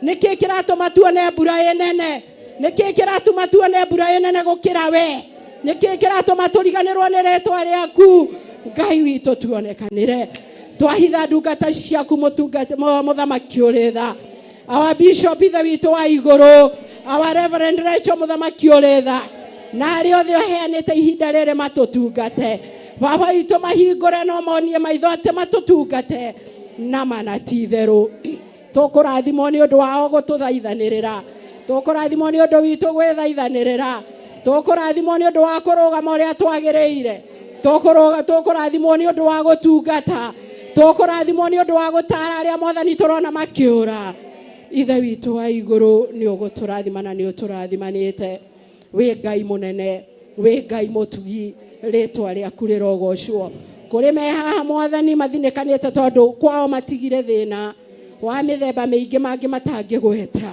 Nĩkĩ kĩratũma tuone mbura ĩnene? Nĩkĩ kĩratũma tuone mbura ĩnene gũkĩra we? Nĩkĩ kĩratũma tũriganĩrwo nĩ rĩtwa rĩaku? Ngai witũ, tuonekanĩre. Twahitha ndungata ciaku, mũtungati Mũthamaki ũrĩ tha, our bishop, Ithe witũ wa igũrũ, our Reverend Rachel, Mũthamaki ũrĩ tha, na arĩa othe ũheanĩte ihinda rĩrĩ matũtungate. Baba witũ, mahingũre no monie maitho atĩ matũtungate na mana ti itherũ. Tũkũrathimwo nĩ ũndũ wao gũtũthaithanĩrĩra, tũkũrathimwo nĩ ũndũ witũ gwĩthaithanĩrĩra, tũkũrathimwo nĩ ũndũ wa kũrũgama ũrĩa twagĩrĩire, tũkũrathimwo nĩ ũndũ wa gũtungata, tũkũrathimwo nĩ ũndũ wa gũtara arĩa, Mwathani, tũrona makĩũra. Ithe witũ wa igũrũ, nĩ ũgũtũrathima na nĩ ũtũrathimanĩte. Wĩ Ngai mũnene, wĩ Ngai mũtugi, rĩtwa rĩaku rĩrogocwo. Kũrĩ me haha, Mwathani, mathinĩkanĩte tondũ kwao matigire thĩna wa mĩthemba mĩingĩ mangĩ matangĩgweta.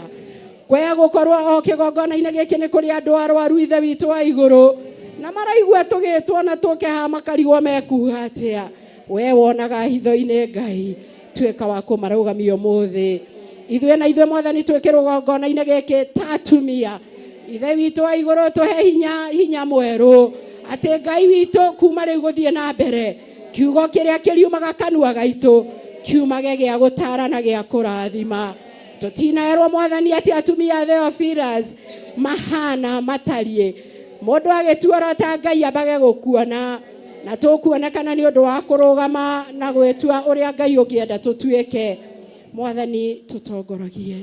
Kwea gũkorwo o kĩgongona-inĩ gĩkĩ nĩ kũrĩ andũ arwaru, Ithe witũ wa igũrũ, na maraigua tũgĩtwo na tũke haha makarigwo mekuga atĩa. We wonaga hitho-inĩ, Ngai, tuĩka wa kũmarũgamia ũmũthĩ. Ithuĩ na ithuĩ, Mwathani, twĩ kĩrũgongona-inĩ gĩkĩ ta atumia, Ithe witũ wa igũrũ, tũhe hinya, hinya mwerũ, atĩ Ngai witũ, kuma rĩu gũthiĩ na mbere, kiugo kĩrĩa kĩriumaga kanua gaitũ kiumage gĩa gũtara na gĩa kũrathima. Tũtinaerwo, Mwathani, atĩ atumia Theophilus mahana matariĩ. Mũndũ agĩtuorota, Ngai, ambage gũkuona na tũkuonekana nĩ ũndũ wa kũrũgama na gwĩtua ũrĩa Ngai ũngĩenda tũtuĩke. Mwathani, tũtongoragie.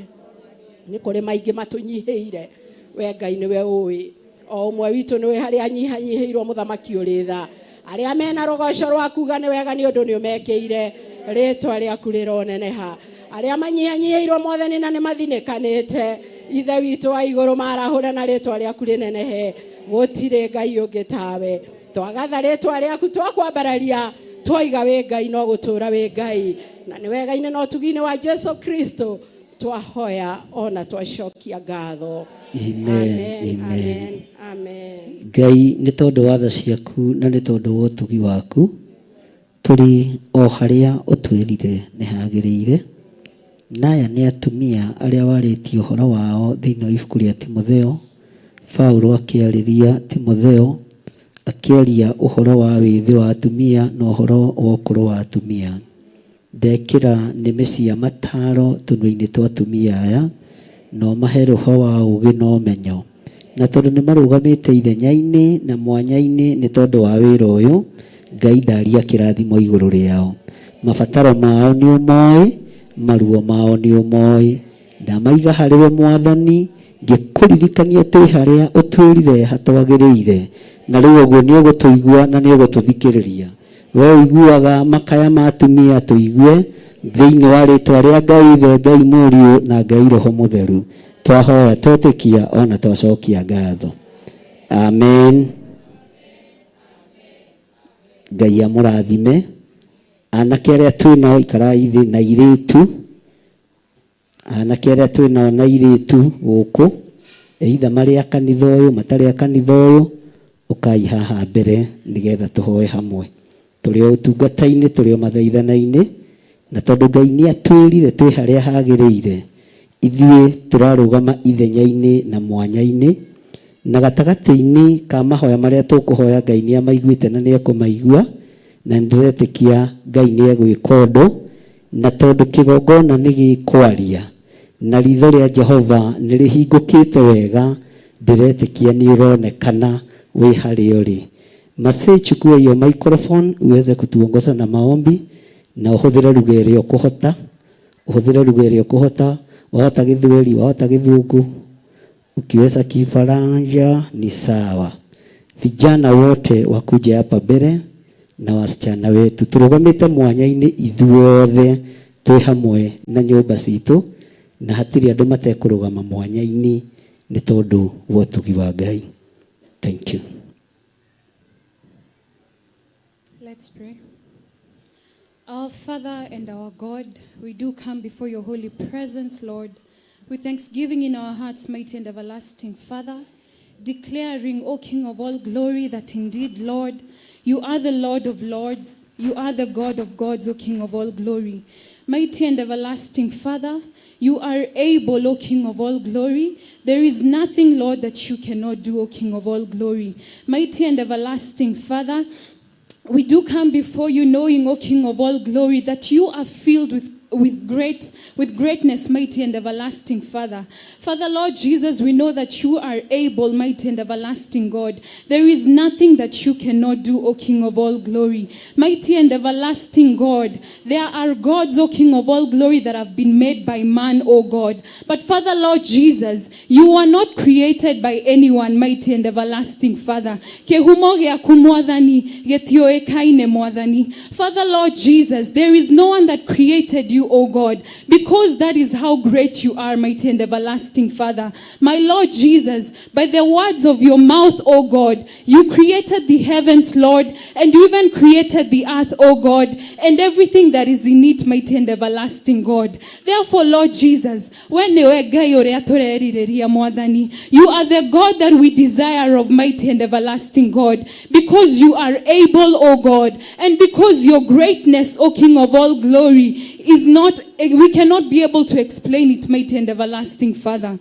Nĩ kũrĩ maingĩ matũnyihĩire, we Ngai nĩwe ũĩ. O ũmwe witũ nĩwe harĩa anyihanyihĩirwo. Mũthamaki ũrĩ tha, arĩa mena rũgoco rwa kuga nĩ wega nĩ ũndũ nĩ ũmekĩire, rĩtwa rĩaku rĩroneneha. Arĩa manyihanyihĩirwo, Mwathani, na nĩ mathinĩkanĩte, Ithe witũ wa igũrũ, marahũre na rĩtwa rĩaku rĩnenehe. Gũtirĩ Ngai ũngĩ tawe. Twagatha rĩtwa rĩaku, twakwambararia, twoiga wĩ Ngai no gũtũra wĩ Ngai, na nĩ wega-inĩ na ũtugi-inĩ wa Jesu Kristo. Twahoya ona twacokia ngatho. Amen, Amen, amen. amen, amen. Ngai nĩ tondũ wa tha ciaku na nĩ tondũ wa ũtugi waku tũrĩ o harĩa ũtwĩrire nĩ hagĩrĩire. Na aya nĩ atumia arĩa warĩtie ũhoro wao thĩinĩ wa ibuku rĩa Timotheo. Paulo akĩarĩria Timotheo akĩaria ũhoro wa wĩthĩ wa atumia na ũhoro wa ũkũrũ wa atumia. Ndekĩra nĩmĩ cia mataro tũnua-inĩ twa atumia aya na ũmahe roho wa ũũgĩ na ũmenyo. Na tondũ nĩ marũgamĩte ithenya-inĩ na mwanya-inĩ nĩ tondũ wa wĩra ũyũ, Ngai ndaria kĩrathimo igũrũ rĩao. Mabataro mao nĩ ũmoĩ, maruo mao nĩ ũmoĩ. Ndamaiga harĩwe Mwathani, ngĩkũririkania twĩ harĩa ũtwĩrire hatwagĩrĩire. Na rĩu ũguo nĩ ũgũtũigua na nĩ ũgũtũthikĩrĩria. We ũiguaga makaya ma atumia tũigue thĩinĩ wa rĩtwa rĩa Ngai Ithe, Ngai Mũriũ na Ngai Roho Mũtheru. Twahoya twetĩkia ona twacokia ngatho. Amen. Ngai amũrathime. Anake arĩa twĩ nao ikarai thĩ na irĩtu. Anake arĩa twĩ nao na irĩtu gũkũ, either marĩ a kanitha ũyũ, matarĩ a kanitha ũyũ, ũkai haha mbere nĩgetha tũhoe hamwe. Tũrĩ o ũtungata-inĩ, tũrĩ o mathaithana-inĩ, na tondũ Ngai nĩ atwĩrire twĩ harĩa hagĩrĩire, ithuĩ tũrarũgama ithenya-inĩ na mwanya-inĩ, na gatagatĩ-inĩ ka mahoya marĩa tũkũhoya Ngai nĩ amaiguĩte na nĩ ekũmaigua, na nĩ ndĩretĩkia Ngai nĩ egwĩka ũndũ, na tondũ kĩgongona nĩ gĩkwaria, na ritho rĩa Jehova nĩ rĩhingũkĩte wega, ndĩretĩkia nĩ ũronekana wĩ harĩa ũrĩ. Mase, chukua hiyo microphone uweze kutuongoza na maombi, na ũhũthĩre lugha ĩrĩa ũkũhota, ũhũthĩre lugha ĩrĩa ũkũhota, wahota Gĩthweri, wahota Gĩthũngũ, ukiweza Kifaranja ni sawa. Vijana wote wakuje hapa mbere na wasichana wetu, tũrũgamĩte mwanya-inĩ ithuothe twĩ hamwe na nyũmba citũ, na hatirĩ andũ matekũrũgama mwanya-inĩ nĩ tondũ wa ũtugi wa Ngai. Thank you. Let's pray. Our Father and our God, we do come before your holy presence, Lord, with thanksgiving in our hearts, mighty and everlasting Father, declaring, O King of all glory, that indeed, Lord, you are the Lord of lords, you are the God of gods, O King of all glory. Mighty and everlasting Father, you are able, O King of all glory. There is nothing, Lord, that you cannot do, O King of all glory. Mighty and everlasting Father, we do come before you knowing, O King of all glory, that you are filled with greatness, mighty and everlasting Father. Father, Lord Jesus, we know that you are able, mighty and everlasting God. There is nothing that you cannot do, O King of all glory. Mighty and everlasting God, there are gods, O King of all glory, that have been made by man, O God. But Father, Lord Jesus, you are not created by anyone, mighty and everlasting Father. Kĩhumo gĩaku Mwathani gĩtiũĩkaine Mwathani. Father, Lord Jesus, there is no one that created you, O God, because that is how great you are, mighty and everlasting Father. My Lord Jesus, by the words of your mouth, O God, you created the heavens, Lord, and you even created the earth, O God, and everything that is in it, mighty and everlasting God. Therefore, Lord Jesus, we nĩwe Ngai ũrĩa tũrerirĩria Mwathani, you are the God that we desire of, mighty and everlasting God, because you are able, O God, and because your greatness, O King of all glory, is not, we cannot be able to explain it, mighty and everlasting Father.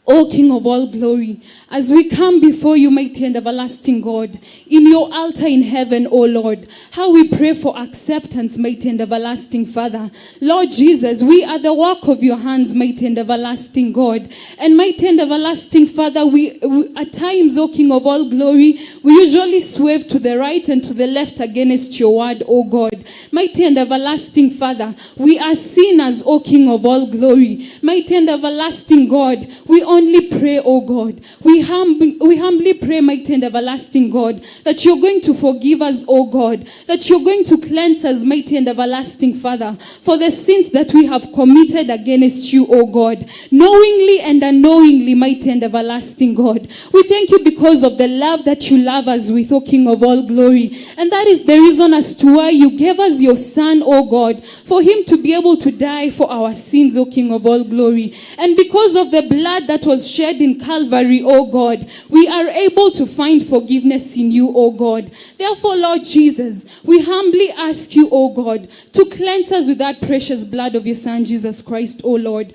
O King of all glory, as we come before you, mighty and everlasting God, in your altar in heaven, O Lord, how we pray for acceptance, mighty and everlasting Father. Lord Jesus, we are the work of your hands, mighty and everlasting God. And mighty and everlasting Father, we at times, O King of all glory, we usually swerve to the right and to the left against your word, O God. Mighty and everlasting Father, we are sinners, O King of all glory. Mighty and everlasting God, we only only pray, O God, we humbly pray, mighty and everlasting God, that you're going to forgive us, O God, that you're going to cleanse us, mighty and everlasting Father, for the sins that we have committed against you, O God, knowingly and unknowingly, mighty and everlasting God. We thank you because of the love that you love us with, O King of all glory. And that is the reason as to why you gave us your Son, O God, for him to be able to die for our sins, O King of all glory. And because of the blood that was shed in Calvary, O God, we are able to find forgiveness in you, O God. Therefore, Lord Jesus, we humbly ask you, O God, to cleanse us with that precious blood of your Son, Jesus Christ, O Lord.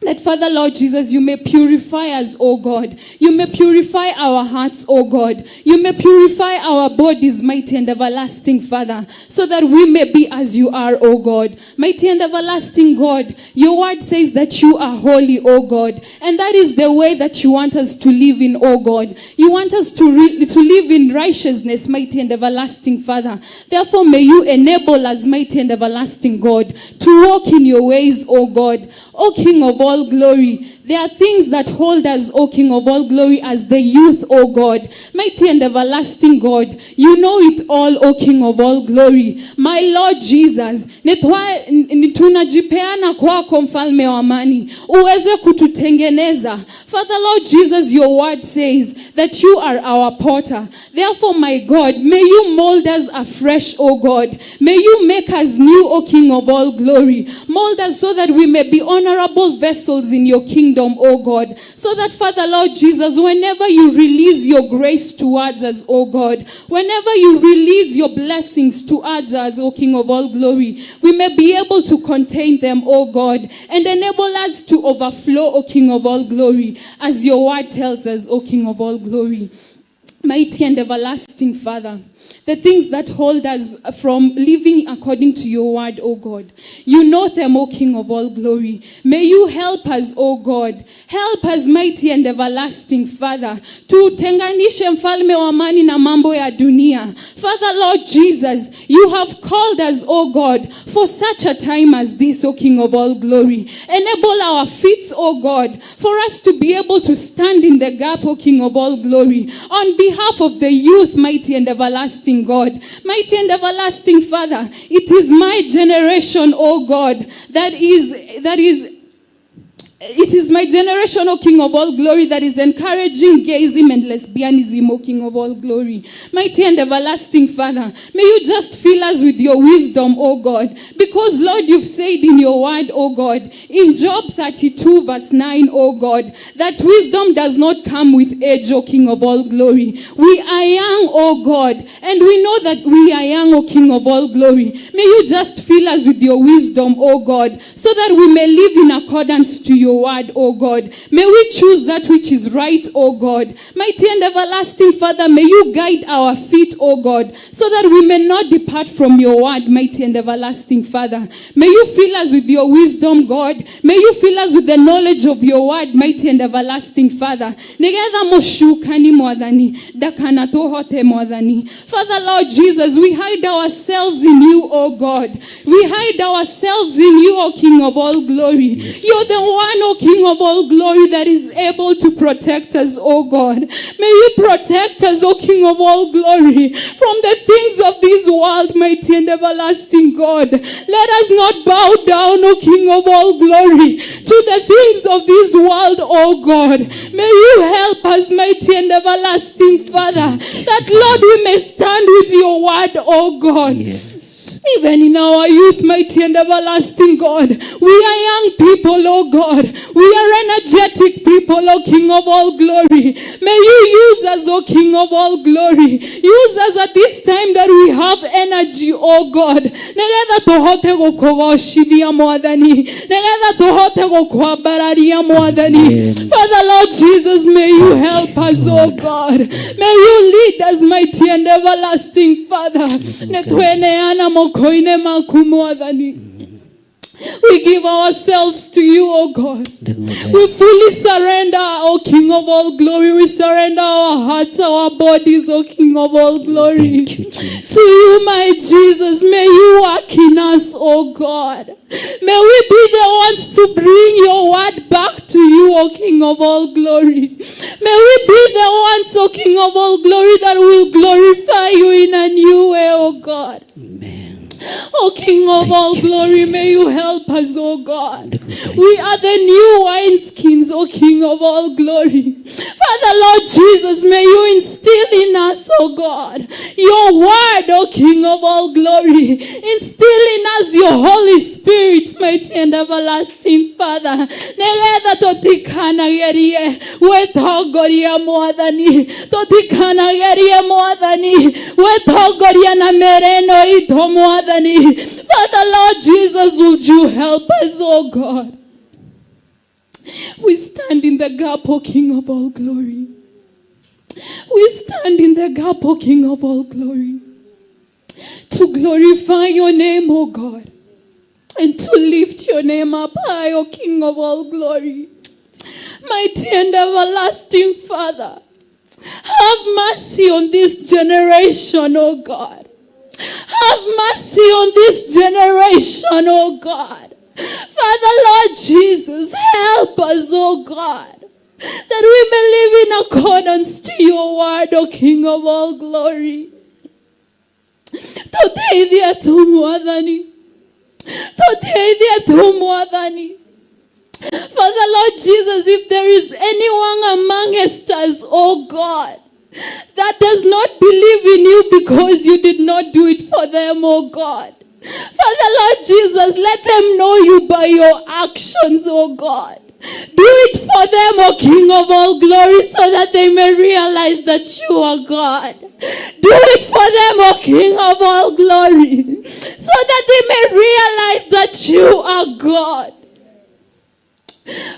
That, Father, Lord Jesus, you may purify us, O God. You may purify our hearts, O God. You may purify our bodies, mighty and everlasting Father, so that we may be as you are, O God. Mighty and everlasting God, your word says that you are holy, O God. And that is the way that you want us to live in, O God. You want us to live in righteousness, mighty and everlasting Father. Therefore, may you enable us, mighty and everlasting God, to walk in your ways, O God. O King of all glory, there are things that hold us, O King of all glory, as the youth, O God. Mighty and everlasting God, you know it all, O King of all glory. My Lord Jesus, tunajipeana kwako, mfalme wa amani, uweze kututengeneza. Father Lord Jesus, your word says that you are our potter. Therefore, my God, may you mold us afresh, O God. May you make us new, O King of all glory. Mold us so that we may be honorable vessels in your kingdom, O God. So that, Father Lord Jesus, whenever you release your grace towards us, O God, whenever you release your blessings towards us, O King of all glory, we may be able to contain them, O God, and enable us to overflow, O King of all glory, as your word tells us, O King of all glory. Mighty and everlasting Father, the things that hold us from living according to your word, O God. You know them, O King of all glory. May you help us, O God. Help us, mighty and everlasting Father. Tutenganishe, mfalme wa amani, na mambo ya dunia. Father, Lord Jesus, you have called us, O God, for such a time as this, O King of all glory. Enable our feet, O God, for us to be able to stand in the gap, O King of all glory, on behalf of the youth, mighty and everlasting God. Mighty and everlasting Father, it is my generation, O God, that is it is my generation, O King of all glory, that is encouraging gayism and lesbianism, O King of all glory. Mighty and everlasting Father, may you just fill us with your wisdom, O God. Because, Lord, you've said in your word, O God, in Job 32, verse 9, O God, that wisdom does not come with age, O King of all glory. We are young, O God, and we know that we are young, O King of all glory. May you just fill us with your wisdom, O God, so that we may live in accordance to your word, O God. May we choose that which is right, O God. Mighty and everlasting Father, may you guide our feet, O God, so that we may not depart from your word, mighty and everlasting Father. May you fill us with your wisdom, God. May you fill us with the knowledge of your word, mighty and everlasting Father. Nigetha mũcukani, Mwathani, ndakanatũhote, Mwathani. Father, Lord Jesus, we hide ourselves in you, O God. We hide ourselves in you, O King of all glory. You're the one, O King of all glory, that is able to protect us, O God. May you protect us, O King of all glory, from the things of this world, mighty and everlasting God. Let us not bow down, O King of all glory, to the things of this world, O God. May you help us, mighty and everlasting Father, that, Lord, we may stand with your word, O God. Even in our youth, mighty and everlasting God, we are young people, oh God. We are energetic people, oh King of all glory. May you use us, oh King of all glory. Use us at this time that we have energy, oh God. Nigetha tuhote gũkũgocithia, Mwathani. Nigetha tuhote gũkwambararia, Mwathani. Father, Lord Jesus, may you help us, oh God. May you lead us, mighty and everlasting Father. Nĩtweneana moko-inĩ maku, Mwathani. We give ourselves to you, O God. We fully surrender, O King of all glory. We surrender our hearts, our bodies, O King of all glory. To you, my Jesus, may you work in us, O God. May we be the ones to bring your word back to you, O King of all glory. May we be the ones, O King of all glory, that will glorify you in a new way, O God. O King of all glory, may you help us, O God. We are the new wineskins, O King of all glory. Father, Lord Jesus, may you instill in us, O God, your word, O King of all glory. Instill in us your Holy Spirit, mighty and everlasting Father. Nĩgetha tũtikanagerie gwĩtongoria mwathani, tũtikanagerie mwathani gwĩtongoria na mĩĩrĩ ĩno itũ mwathani. Father, Lord Jesus, would you help us, oh God? We stand in the gap, O King of all glory. We stand in the gap, O King of all glory, to glorify your name, O God, and to lift your name up high, O King of all glory. Mighty and everlasting Father, have mercy on this generation, O God. Have mercy on this generation, O God. Father, Lord Jesus, help us, O God, that we may live in accordance to your word, O King of all glory. Tũteithie tu mwathani. Tũteithie tu mwathani. Father, Lord Jesus, if there is anyone among us, oh God, that does not believe in you because you did not do it for them, oh God. Father, Lord Jesus, let them know you by your actions, oh God. Do it for them, O King of all glory, so that they may realize that you are God. Do it for them, O King of all glory, so that they may realize that you are God.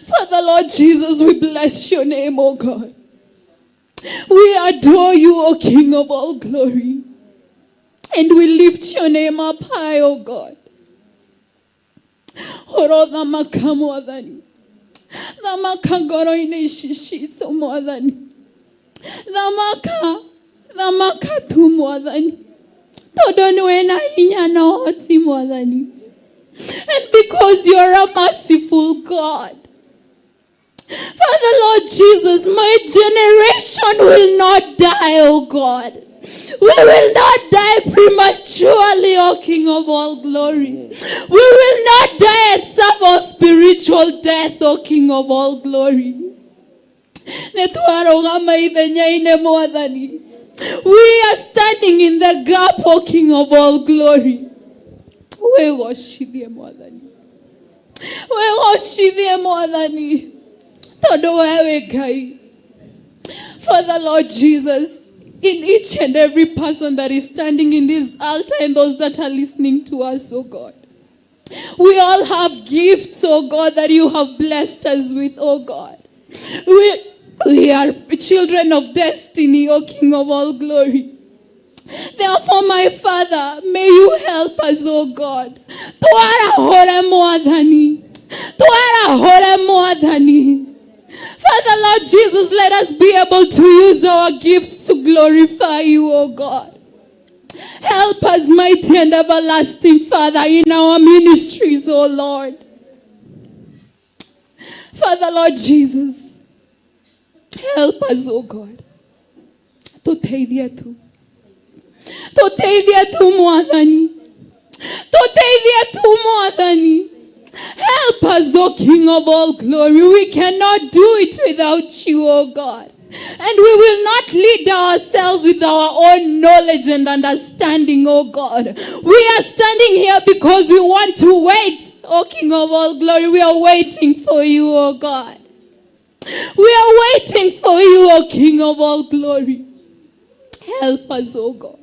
Father, Lord Jesus, we bless your name, O God. We adore you, O King of all glory. And we lift your name up high, O God. Ũrothamaka mwathani. Thamaka ngoro-inĩ ici citũ mwathani. Thamaka, thamaka tu mwathani. Tondũ nĩwe na hinya na ũhoti mwathani. And because you're a merciful God. Father Lord Jesus, my generation will not die, oh God. We will not die prematurely, O King of all glory. We will not die and suffer spiritual death, O King of all glory. Nĩ twarũgama ithenya-inĩ mwathani. We are standing in the gap, O King of all glory. Wĩgocithie mwathani. Wĩgocithie mwathani. Tondũ we wĩ Ngai. Father Lord Jesus, in each and every person that is standing in this altar and those that are listening to us, oh God. We all have gifts, oh God, that you have blessed us with, oh God. We are children of destiny, O King of all glory. Therefore, my Father, may you help us, oh God. Twarahũre mwathani. Twarahũre mwathani. Father, Lord Jesus, let us be able to use our gifts to glorify you, oh God. Help us, mighty and everlasting Father, in our ministries, oh Lord. Father, Lord Jesus, help us, oh God. Tũteithie tu. Tũteithie tu mwathani. Tũteithie tu mwathani. Help us, O King of all glory. We cannot do it without you, O God. And we will not lead ourselves with our own knowledge and understanding, O God. We are standing here because we want to wait, O King of all glory. We are waiting for you, O God. We are waiting for you, O King of all glory. Help us, O God.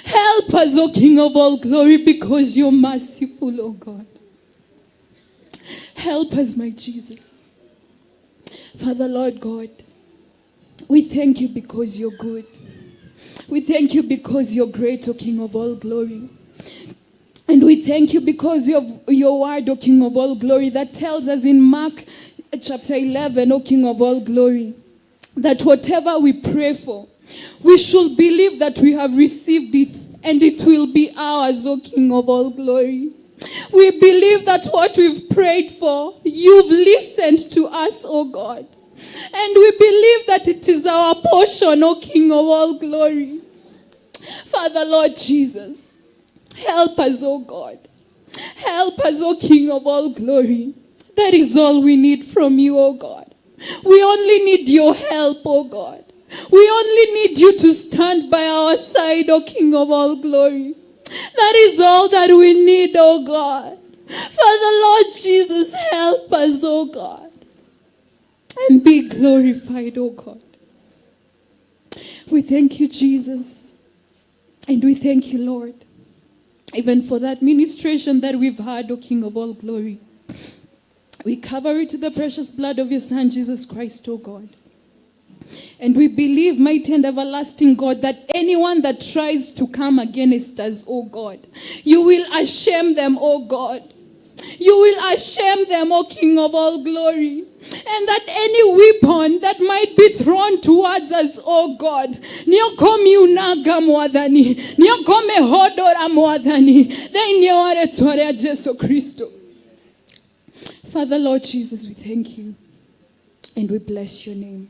Help us, O King of all glory, because you're merciful, O God. Help us, my Jesus. Father, Lord God, we thank you because you're good. We thank you because you're great, O King of all glory. And we thank you because of your word, O King of all glory, that tells us in Mark chapter 11, O King of all glory, that whatever we pray for, we should believe that we have received it and it will be ours, O King of all glory. We believe that what we've prayed for, you've listened to us, O God. And we believe that it is our portion, O King of all glory. Father, Lord Jesus, help us, O God. Help us, O King of all glory. That is all we need from you, O God. We only need your help, O God. We only need you to stand by our side, O King of all glory. That is all that we need, O God. Father, Lord Jesus, help us, O God. And be glorified, O God. We thank you, Jesus. And we thank you, Lord, even for that ministration that we've had, O King of all glory. We cover it with the precious blood of your Son, Jesus Christ, O God. And we believe, mighty and everlasting God, that anyone that tries to come against us, O God, you will ashame them, O God. You will ashame them, O King of all glory. And that any weapon that might be thrown towards us, O God, nĩũkũmiunanga mwathani, nĩũkũmĩhondũra mwathani, thĩinĩ wa rĩtwa rĩa Jesu Kristo. Father, Lord Jesus, we thank you and we bless your name.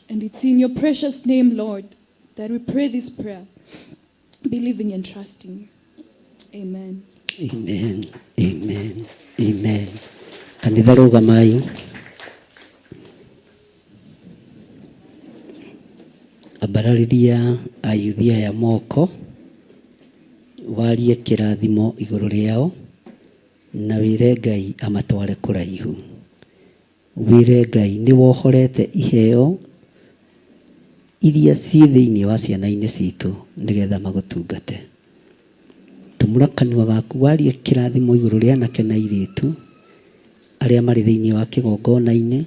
And it's in your precious name, Lord, that we pray this prayer, believing and trusting. Amen. Amen. Amen. Amen. Kanitha rũgamai. Ambararĩria ayuthi aya moko warie kĩrathimo igũrũ rĩao na wĩre Ngai amatware kũraihu. Wĩre Ngai nĩ wohorete iheo iria ciĩ thĩinĩ wa ciana-inĩ citũ nĩgetha magũtungate. Tumũra kanua gaku warie kĩrathimo igũrũ rĩa anake na airĩtu arĩa marĩ thĩinĩ wa kĩgongona-inĩ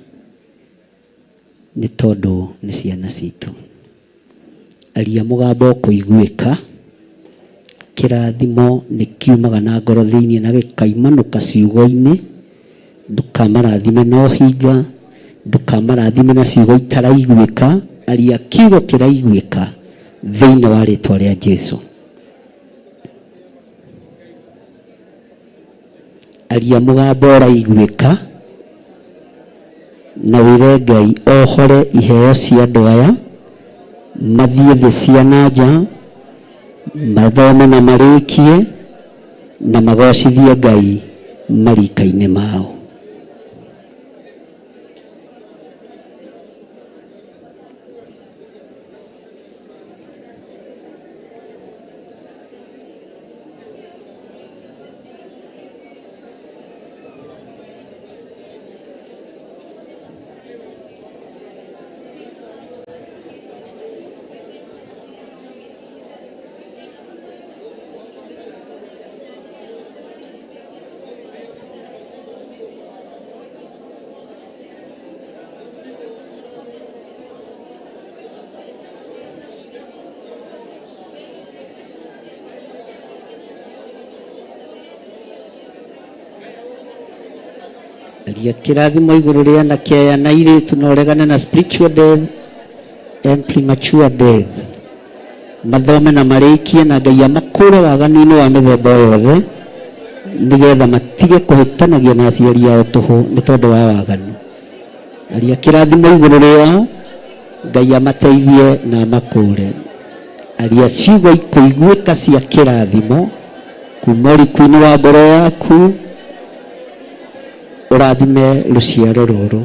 nĩ tondũ nĩ ciana citũ. Aria mũgambo ũkũiguĩka. Kĩrathimo nĩ kiumaga na ngoro thĩinĩ na gĩkaimanũka ciugo-inĩ. Ndũkamarathime na ũhinga, ndũkamarathime na ciugo itaraiguĩka. Aria kiugo kĩraiguĩka thĩinĩ wa rĩtwa rĩa Jesu. Aria mũgambo ũraiguĩka na wĩre Ngai ohore iheo cia andũ aya mathiĩ thĩ cia na nja mathome na marĩkie na magocithie Ngai marika-inĩ mao. Aria kĩrathimo igũrũ rĩa anake aya na airĩtu na ũregane na spiritual death and premature death. Mathome na marĩkie na Ngai amakũre waganu-inĩ wa mĩthemba o yothe nĩgetha matige kũhĩtanagia na aciari ao tũhũ nĩ tondũ wa waganu. Aria kĩrathimo igũrũ rĩao, Ngai amateithie na amakũre. Aria ciugo ikũiguĩka cia kĩrathimo kuma ũriku-inĩ wa ngoro yaku, ũrathime rũciaro rũrũ.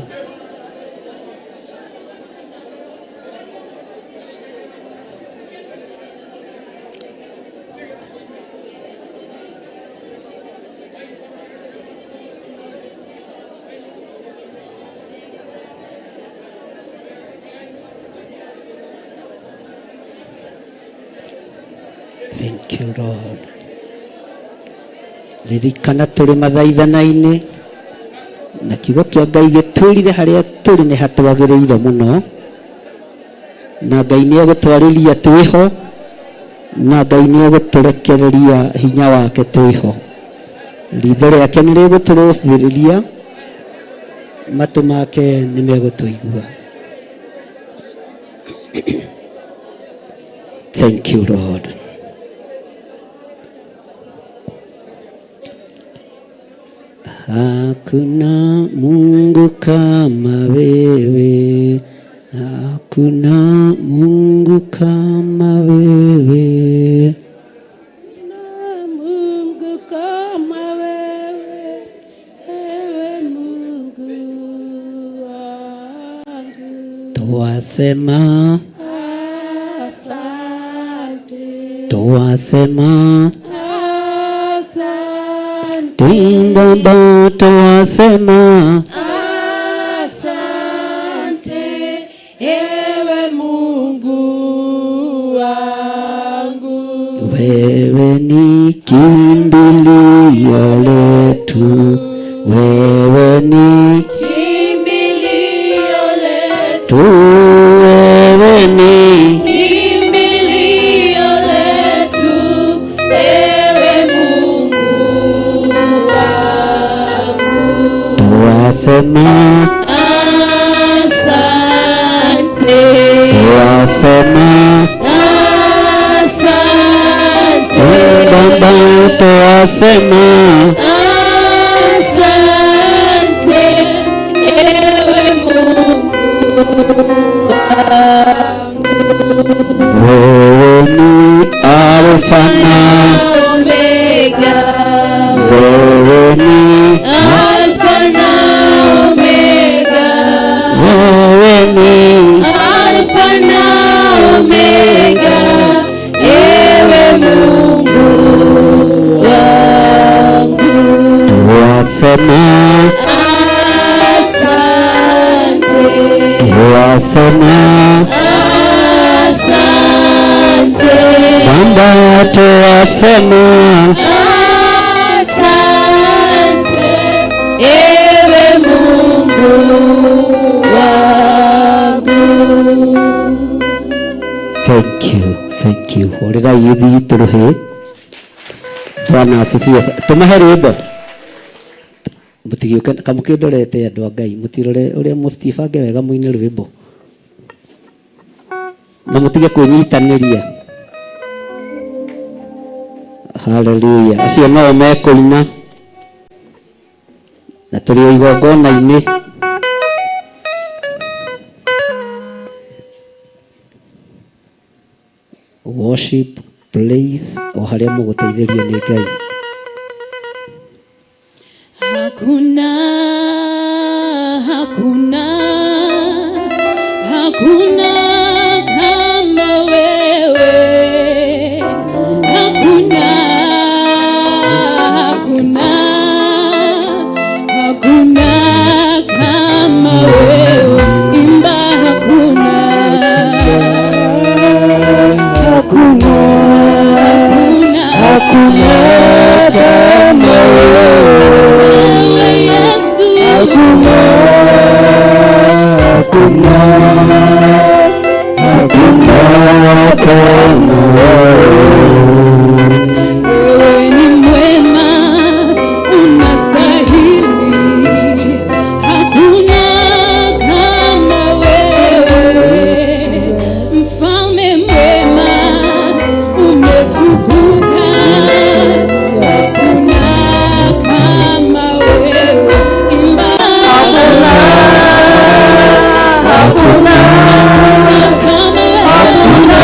Thank you, Lord. Ririkana tũrĩ mathaithana-inĩ na kiugo kĩa Ngai gĩtwĩrire harĩa tũrĩ nĩ hatwagĩrĩire mũno, na Ngai nĩ egũtwarĩria twĩho Na Ngai nĩ egũtũrekereria hinya wake twĩho. Ritho rĩake nĩ rĩgũtũrũthĩrĩria, matũ make nĩ megũtũigua. Thank you, Lord. Hakuna Mungu kama wewe, hakuna Mungu kama wewe. Mungu kama wewe, ewe Mungu wangu. Twasema, Asante, twasema, asante, Baba twasema, asante, ewe Mungu wangu. Wewe ni kimbilio letu, wewe ni kimbilio letu, wewe ni kimbilio letu, ewe Mungu wangu. Twasema, Asante, twasema, asante, Baba twasema, asante, ewe Mungu wangu. Wewe ni Alfa na Omega, wewe ni Alfa na Omega, wewe ni Alfa na Omega, ewe Mungu wangu. Twasema, Asante, twasema, asante, Baba twasema, asante, ewe Mungu wangu. Thank you, thank you. Horerai ithuĩ tũrũhĩ. Bwana asifiwe. Tũmahe rwĩmbo. Mũtigĩũke kamũkĩndorete andũ a Ngai, mũtirore ũrĩa mũtibange wega mũine rwĩmbo. Na mũtige kwĩnyitanĩria. Haleluya. Acio nao mekũina. Na tũrĩ o igongona-inĩ. Worship, praise, o harĩa mũgũteithĩrio nĩ Ngai. Hakuna, hakuna, hakuna kama wewe. Hakuna, hakuna, hakuna kama wewe. Imba hakuna, hakuna, hakuna, hakuna kama wewe. Yesu. Hakuna, hakuna, hakuna kama wewe. Wewe ni mwema, unastahili. Hakuna kama wewe. Mfalme mwema, umetukuka. Hakuna kama wewe. Imba. Hakuna, kama wewe. Hakuna.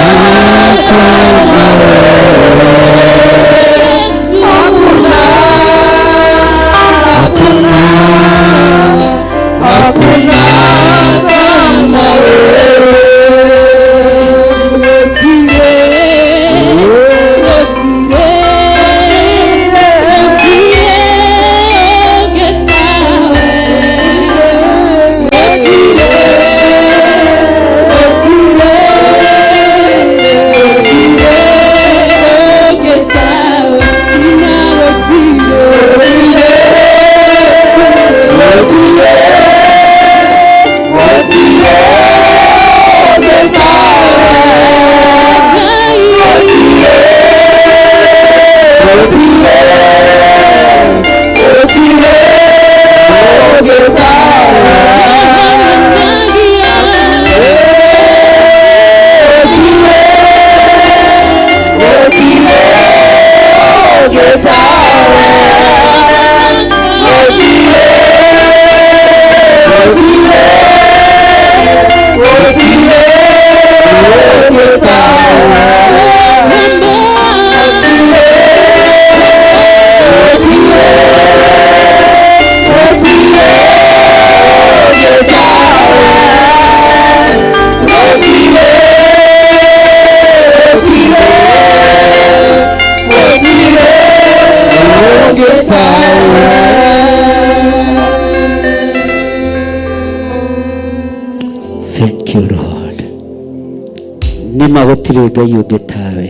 Nĩma gũtirĩ Ngai ũngĩ tawe.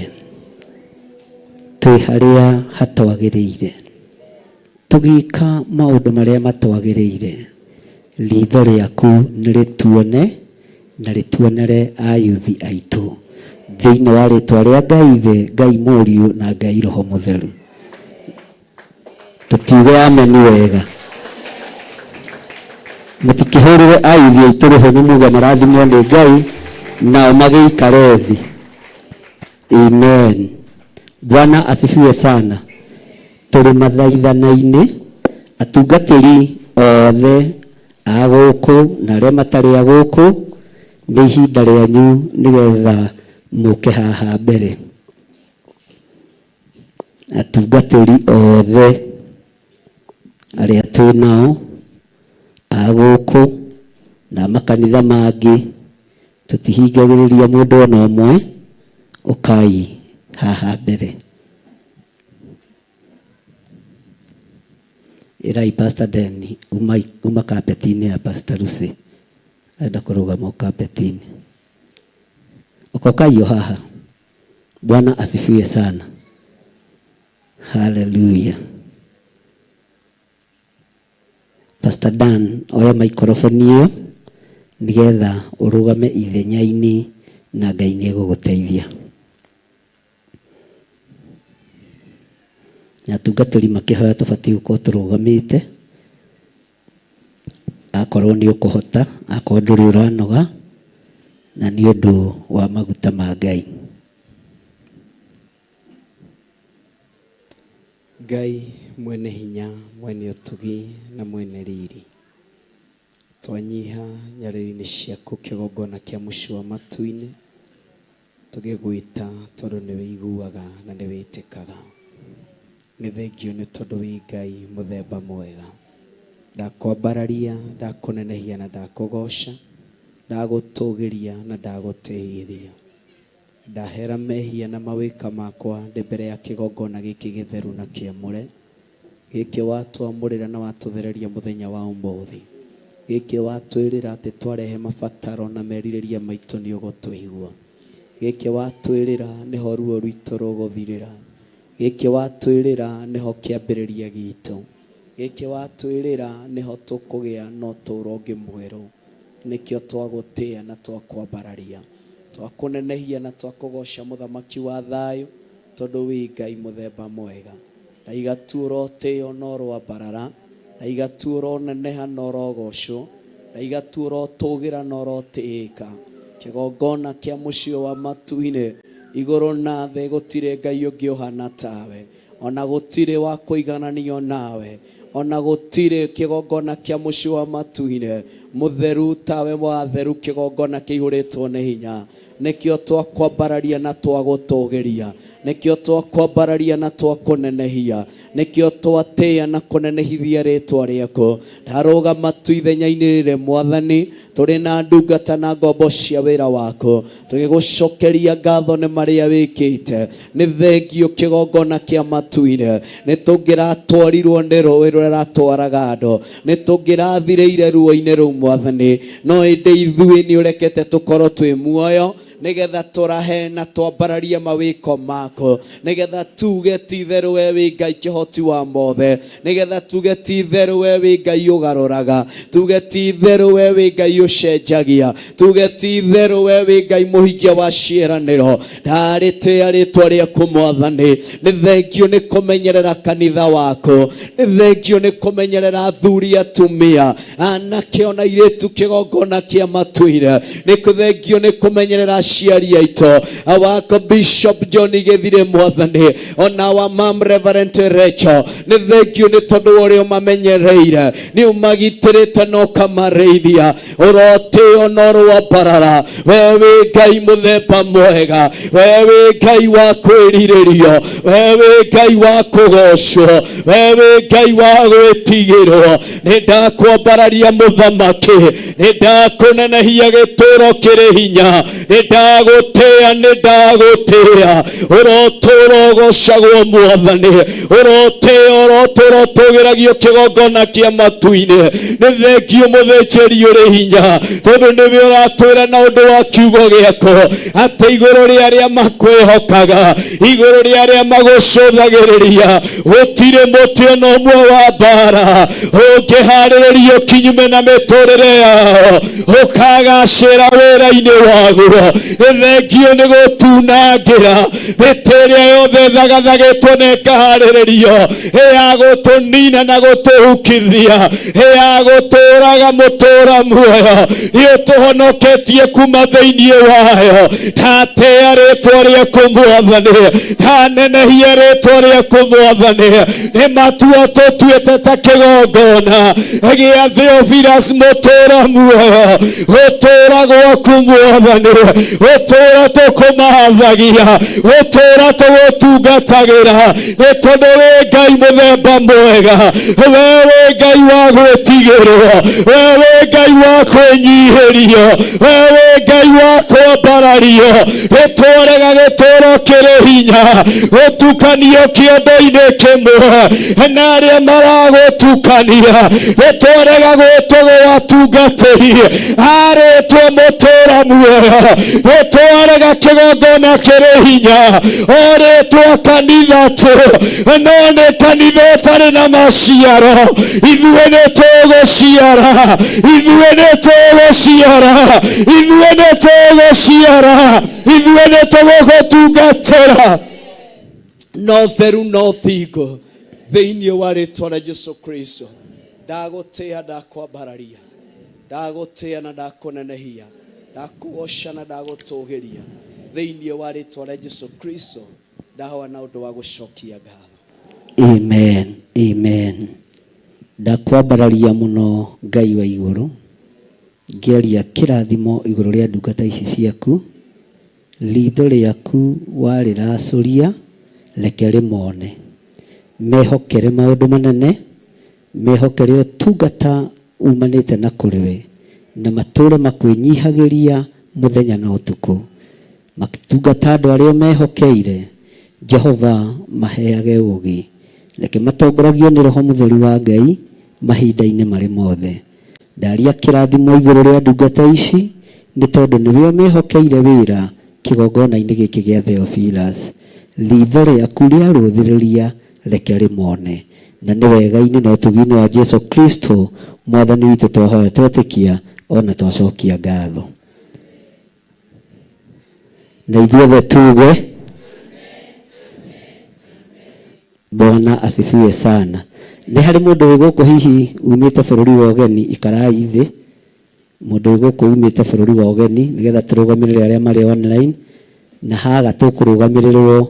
Twĩ harĩa hatwagĩrĩire. Tũgĩka maũndũ marĩa matwagĩrĩire, ritho rĩaku nĩ rĩtuone na rĩtuonere ayuthi aitũ. Thĩinĩ wa rĩtwa rĩa Ngai Ithe, Ngai Mũriũ na Ngai Roho Mũtheru. Tũtiuge ameni wega. Mũtikĩhũrĩre ayuthi aitũ rũhĩ nĩ muge marathimwo nĩ Ngai nao magĩikare thĩ. Amen. Bwana asifiwe sana. Tũrĩ mathaithana-inĩ, atungatĩri othe a gũkũ na arĩa matarĩ a gũkũ, nĩ ihinda rĩanyu nĩgetha mũke haha mbere. Atungatĩri othe arĩa twĩ nao a gũkũ na a makanitha mangĩ, tũtihingagĩrĩria mũndũ ona ũmwe, ũkai haha mbere. Ĩrai Pastor Denny, uma carpet-inĩ ya Pastor Lucy, arenda kũrũgama o carpet-inĩ. Okokai o haha. Bwana asifiwe sana. Haleluya. Pastor Dan, oya maikoroboni ĩyo nĩgetha ũrũgame ithenya-inĩ na Ngai nĩ egũgũteithia. Na atungatĩri makĩhoya tũbatiĩ gũkorwo tũrũgamĩte, akorwo nĩ ũkũhota, akorwo ndũrĩ ũranoga, na nĩ ũndũ wa maguta ma Ngai. Ngai mwene hinya, mwene ũtugi na mwene riri, twanyiha nyarĩrĩ-inĩ ciaku kĩgongona kĩa mũciĩ wa matu-inĩ, tũgĩgwĩta tondũ nĩ wĩiguaga na nĩ wĩtĩkaga. Nĩ thengiũ nĩ tondũ wĩ Ngai mũthemba mwega. Ndakwambararia, ndakũnenehia na ndakũgoca, ndagũtũgĩria na ndagũtĩithia. Ndahera mehia na mawĩka makwa ndĩ mbere ya kĩgongona gĩkĩ gĩtheru na kĩamũre, gĩkĩ watwamũrĩra na watũthereria mũthenya wa ũmũthĩ, gĩkĩ watwĩrĩra atĩ twarehe mabataro na merirĩria maitũ nĩ ũgũtũigua, gĩkĩ watwĩrĩra nĩho ruo rwitũ rũgũthirĩra, gĩkĩ watwĩrĩra nĩho kĩambĩrĩria gitũ, gĩkĩ watwĩrĩra nĩho tũkũgĩa na ũtũũro ũngĩ mwerũ. Nĩkĩo twagũtĩĩa na twakwambararia, twakũnenehia na twakũgooca Mũthamaki wa thayũ, tondũ wĩ Ngai mũthemba mwega. Ndaiga tu ũrotĩo na ũroambarara, ndaiga tu ũroneneha na ũrogocwo, ndaiga tu ũrotũgĩra na ũrotĩĩka. Kĩgongona kĩa mũciĩ wa matu-inĩ, igũrũ na thĩ gũtirĩ Ngai ũngĩ ũhana tawe. O na gũtirĩ wa kũigananio nawe, o na gũtirĩ kĩgongona kĩa mũciĩ wa matu-inĩ mũtheru tawe watheru, kĩgongona kĩihũrĩtwo nĩ hinya. Nĩkĩo twakwambararia na twagũtũgĩria, nĩkĩo twakwambararia na twakũnenehia, nĩkĩo twatĩĩa na kũnenehithia rĩĩtwa rĩaku. Ndarũgama tu ithenya-inĩ rĩrĩ, Mwathani, tũrĩ na ndungata na ngombo cia wĩra waku, tũgĩgũcokeria ngatho nĩ marĩa wĩkĩte. Nĩ thengiũ kĩgongona kĩa matu-inĩ, nĩ tũngĩratwarirwo nĩ rũĩ rũrĩa ratwaraga andũ, nĩ tũngĩrathirĩire ruo-inĩ rũu Mwathani, no ĩndĩ ithuĩ nĩ ũrekete tũkorwo twĩ muoyo nĩgetha tũrahe na twambararie mawĩko maku, nĩgetha tuge ti itherũ we wĩ Ngai kĩhoti wa mothe, nĩgetha tuge ti itherũ we wĩ Ngai ũgarũraga, tuge ti itherũ we wĩ Ngai ũcenjagia, tuge ti itherũ we wĩ Ngai mũhingia wa ciĩranĩro. Ndarĩtĩa rĩtwa rĩaku Mwathani, nĩ thengiũ nĩ kũmenyerera kanitha waku, nĩ thengiũ nĩ kũmenyerera athuri atumia anake ona airĩtu kĩgongona kĩa matuire, nĩ thengiũ nĩ kũmenyerera aciari aitũ awako Bishop John Gĩthire Mwathani, ona wa mam Reverend Rachel, nĩ thengiũ nĩ tondũ wa ũrĩa ũmamenyereire, nĩ ũmagitĩrĩte na ũkamarĩithia. Ũrotĩo na ũrwambarara, we wĩ Ngai mũthemba mwega, we wĩ Ngai wa kwĩrirĩrio, we wĩ Ngai wa kũgocwo, we wĩ Ngai wa gwĩtigĩrwo. Nĩ ndakwambararia mũthamaki, nĩ ndakũnenehia gĩtũũro kĩrĩ hinya, nĩ Nĩ ndagũtĩĩa, nĩ ndagũtĩĩa. Ũrotũũra ũgocagwo Mwathani, ũrotĩĩa, ũrotũũra ũtũgĩragio kĩgongona kĩa matu-inĩ. Nĩ thengio mũthĩnjĩri ũrĩ hinya, tondũ nĩwe ũratwĩra na ũndũ wa kiugo gĩaku atĩ igũrũ rĩa arĩa makwĩhokaga, igũrũ rĩa arĩa magũcũthagĩrĩria, gũtirĩ mũtĩ ona ũmwe wa mbara ũngĩharĩrĩrio kinyume na mĩtũrĩre yao ũkagacĩra wĩra-inĩ waguo. Nĩ thengio nĩ gũtunangĩra mĩtĩ ĩrĩa yothe ĩthagathagĩtwo na ĩkaharĩrĩrio ya gũtũnina na gũtũhukithia, ya gũtũraga mũtũra muoyo. Nĩ ũtũhonoketie kuma thĩinĩ wayo. Ndatĩĩa rĩtwa rĩaku Mwathani, ndanenehia rĩtwa rĩaku Mwathani. Nĩ matua tũtuĩte ta kĩgongona gĩa Theophilus mũtũra muoyo, gũtũra gwaku Mwathani, gũtũra tũkũmathagia, gũtũra tũgũtungatagĩra, nĩ tondũ wĩ Ngai mũthemba mwega, we wĩ Ngai wa gwĩtigĩrwo, we wĩ Ngai wa kwĩnyihĩrio, we wĩ Ngai wa kwambarario. Nĩ twarega gĩtũro kĩrĩ hinya gũtukanio kĩondo-inĩ kĩmwe na arĩa maragũtukania. Nĩ twarega gwĩtwo gwatungatĩri arĩtwo mũtũra muoyo. Nĩ twarega kĩgongona kĩrĩ hinya orĩtwo kanitha tu, no nĩ kanitha ũtarĩ na maciaro. Ithuĩ nĩ tũgũciara, ithuĩ nĩ tũgũciara, ithuĩ nĩ tũgũciara, ithuĩ nĩ tũgũgũtungatĩra no theru no thingo thĩinĩ wa rĩtwa rĩa Jesu Kristo. Ndagũtĩĩa, ndakwambararia, ndagũtĩĩa na ndakũnenehia, ndakũgoca na ndagũtũgĩria thĩinĩ wa rĩtwa rĩa Jesu Kristo. Ndahoya na ũndũ wa gũcokia ngatho. Amen, amen. Ndakwambararia mũno Ngai wa igũrũ, ngĩaria kĩrathimo igũrũ rĩa ndungata ici ciaku. Ritho rĩaku warĩracũria, reke rĩmone. Mehokere maũndũ manene, mehokere ũtungata umanĩte na kũrĩ we, na matũre makwĩnyihagĩria mũthenya na ũtukũ. Makĩtungata andũ arĩa mehokeire, Jehova maheage ũũgĩ. Reke matongoragio nĩ Roho Mũtheru wa Ngai mahinda-inĩ marĩ mothe. Ndaria kĩrathimo igũrũ rĩa ndungata ici, nĩ tondũ nĩwe ũmehokeire wĩra kĩgongona-inĩ gĩkĩ gĩa Theophilus. Ritho rĩaku rĩarũthĩrĩria, reke rĩmone. Na nĩ wega-inĩ na ũtugi-inĩ wa Jesu Kristo Mwathani witũ twahoya twetĩkia ona twacokia ngatho. Na ithuothe tuge Bwana asifiwe sana. Nĩ harĩ mũndũ wĩ gũkũ hihi umĩte bũrũri wa ũgeni, ikarai thĩ. Mũndũ wĩ gũkũ umĩte bũrũri wa ũgeni, nĩgetha tũrũgamĩrĩre arĩa marĩ online, na haga tũkũrũgamĩrĩrwo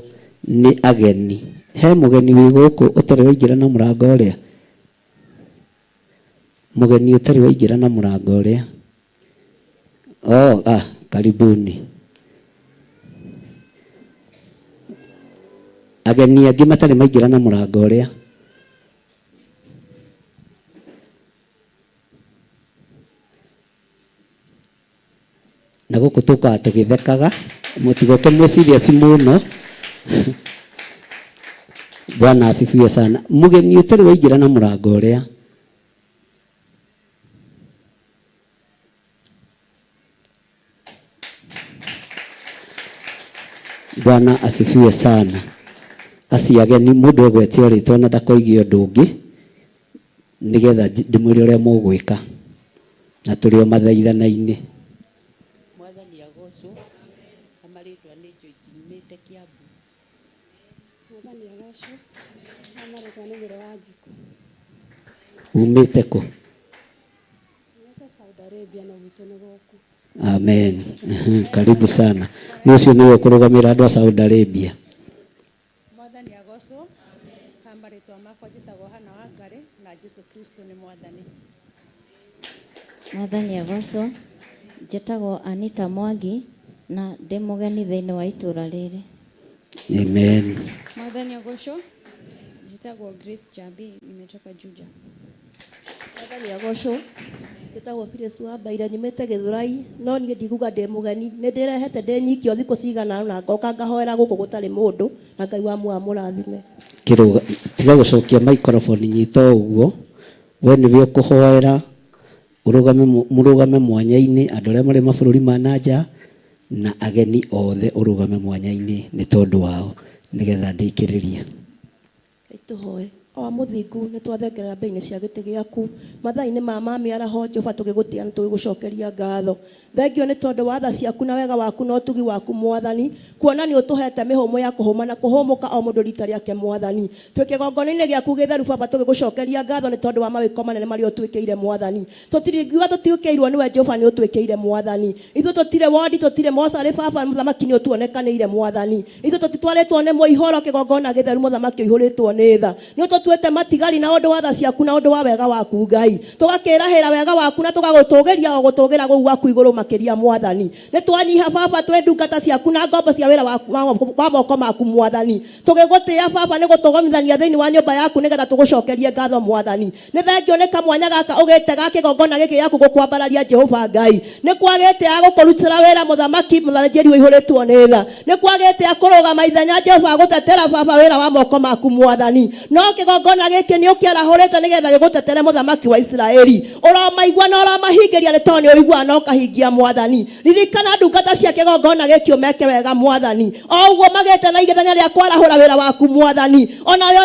nĩ ageni. He mũgeni wĩ gũkũ ũtarĩ waingĩra na mũrango ũrĩa? Mũgeni ũtarĩ waingĩra na mũrango ũrĩa? Oh, ah, karibuni. Ageni angĩ matarĩ maingĩra na mũrango ũrĩa? Na gũkũ tũkaga tũgĩthekaga, mũtigoke mwĩ serious mũno. Bwana asifiwe sana. Mũgeni ũtarĩ waingĩra na mũrango ũrĩa? Bwana asifiwe sana. Acio ageni mũndũ egwetio rĩtwa na ndakoige ũndũ ũngĩ, nĩgetha ndĩmwĩre ũrĩa mũgwĩka, na tũrĩ o mathaithana-inĩ. Mwathani agocwo. Na marĩtwa nĩ Joyce nyumĩte Kiambu. Mwathani agocwo. Na marĩtwa nĩ Mĩrũ wa Njikũ. Umĩte kũ? Nyumĩte Saudi Arabia no gwitũ nĩ gũkũ. Amen. Karibu sana. Nĩ ũcio nĩwe ũkũrũgamĩrĩra andũ a Saudi Arabia. Mwathani agocwo. Ha marĩtwa makwa njĩtagwo Hana Wangarĩ na Jesu Kristo nĩ Mwathani. Mwathani agocwo. Njĩtagwo Anita Mwangi na ndĩ mũgeni thĩinĩ wa itũra rĩrĩ. Amen. Mwathani agocwo. Njĩtagwo Grace Jambi, nimetoka Juja. Mwathani agocwo. Njĩtagwo Phyllis Wambaire nyumĩte Gĩthũrai no niĩ ndiguga ndĩ mũgeni nĩ ndĩrehete ndĩ nyiki o thikũ cigana ũna ngoka ngahoera gũkũ gũtarĩ mũndũ na Ngai wa muoyo amũrathime. Kĩrũga, tiga gũcokia microphone nyita o ũguo, we nĩwe ũkũhoera, ũrũgame mũrũgame mwanya-inĩ, andũ arĩa marĩ mabũrũri ma na nja na ageni othe ũrũgame mwanya-inĩ nĩ tondũ wao nĩgetha ndĩkĩrĩrie. Rekei tũhoe. Awa mũthingu, nĩ twathengerera mbere-inĩ cia gĩtĩ gĩaku mathaa-inĩ maya ma mĩaraho, Jehova, tũgĩgũtĩa na tũgĩgũcokeria ngatho. Thengio nĩ tondũ wa tha ciaku na wega waku na ũtugi waku, Mwathani, kuona nĩ ũtũhete mĩhũmũ ya kũhũma na kũhũmũka o mũndũ rita rĩake, Mwathani. Twĩ kĩgongona-inĩ gĩaku gĩtheru, Baba, tũgĩgũcokeria ngatho nĩ tondũ wa mawĩko manene marĩa ũtwĩkĩire, Mwathani. Tũtingiuga tũtiũkĩirwo nĩwe, Jehova, nĩ ũtwĩkĩire, Mwathani. Ithuĩ tũtirĩ wondi, tũtirĩ mocarĩ, Baba, Mũthamaki, nĩ ũtuonekanĩire, Mwathani. Ithuĩ tũtitwarĩtwo nĩ mũihũro, kĩgongona gĩtheru, Mũthamaki ũihũrĩtwo nĩ tha. Nĩũtũtuĩte matigari na ũndũ wa tha ciaku na ũndũ wa wega waku, Ngai. Tũgakĩĩrahĩra wega waku na tũgagũtũũgĩria o gũtũũgĩra gũu gwaku igũrũ makĩria, Mwathani. Nĩtwanyiha, Baba, twĩ ndungata ciaku na ngombo cia wĩra wa moko maku, Mwathani. Tũgĩgũtĩĩa, Baba, nĩ gũtũgomithania thĩinĩ wa nyũmba yaku nĩgetha tũgũcokerie ngatho, Mwathani. Nĩ thengio nĩ kamwanya gaka ũgĩte ga kĩgongona gĩkĩ gĩaku gũkwambararia, Jehova Ngai. Nĩ kwagĩte a gũkũrutĩra wĩra, Mũthamaki, mũthĩnjĩri ũihũrĩtwo nĩ tha. Nĩ kwagĩte a kũrũgama ithenya, Jehova, gũtetera, Baba, wĩra wa moko maku, Mwathani. No kĩgongona gĩkĩ nĩ ũkĩarahũrĩte nĩgetha gĩgũtetere, Mũthamaki wa Isiraeli. Ũromaigua na ũromahingĩria, nĩ tondũ nĩ ũiguaga na ũkahingia, Mwathani. Ririkana ndungata cia kĩgongona gĩkĩ ũmeke wega, Mwathani. O ũguo magĩte na ithenya rĩa kwarahũra wĩra waku, Mwathani, o nawe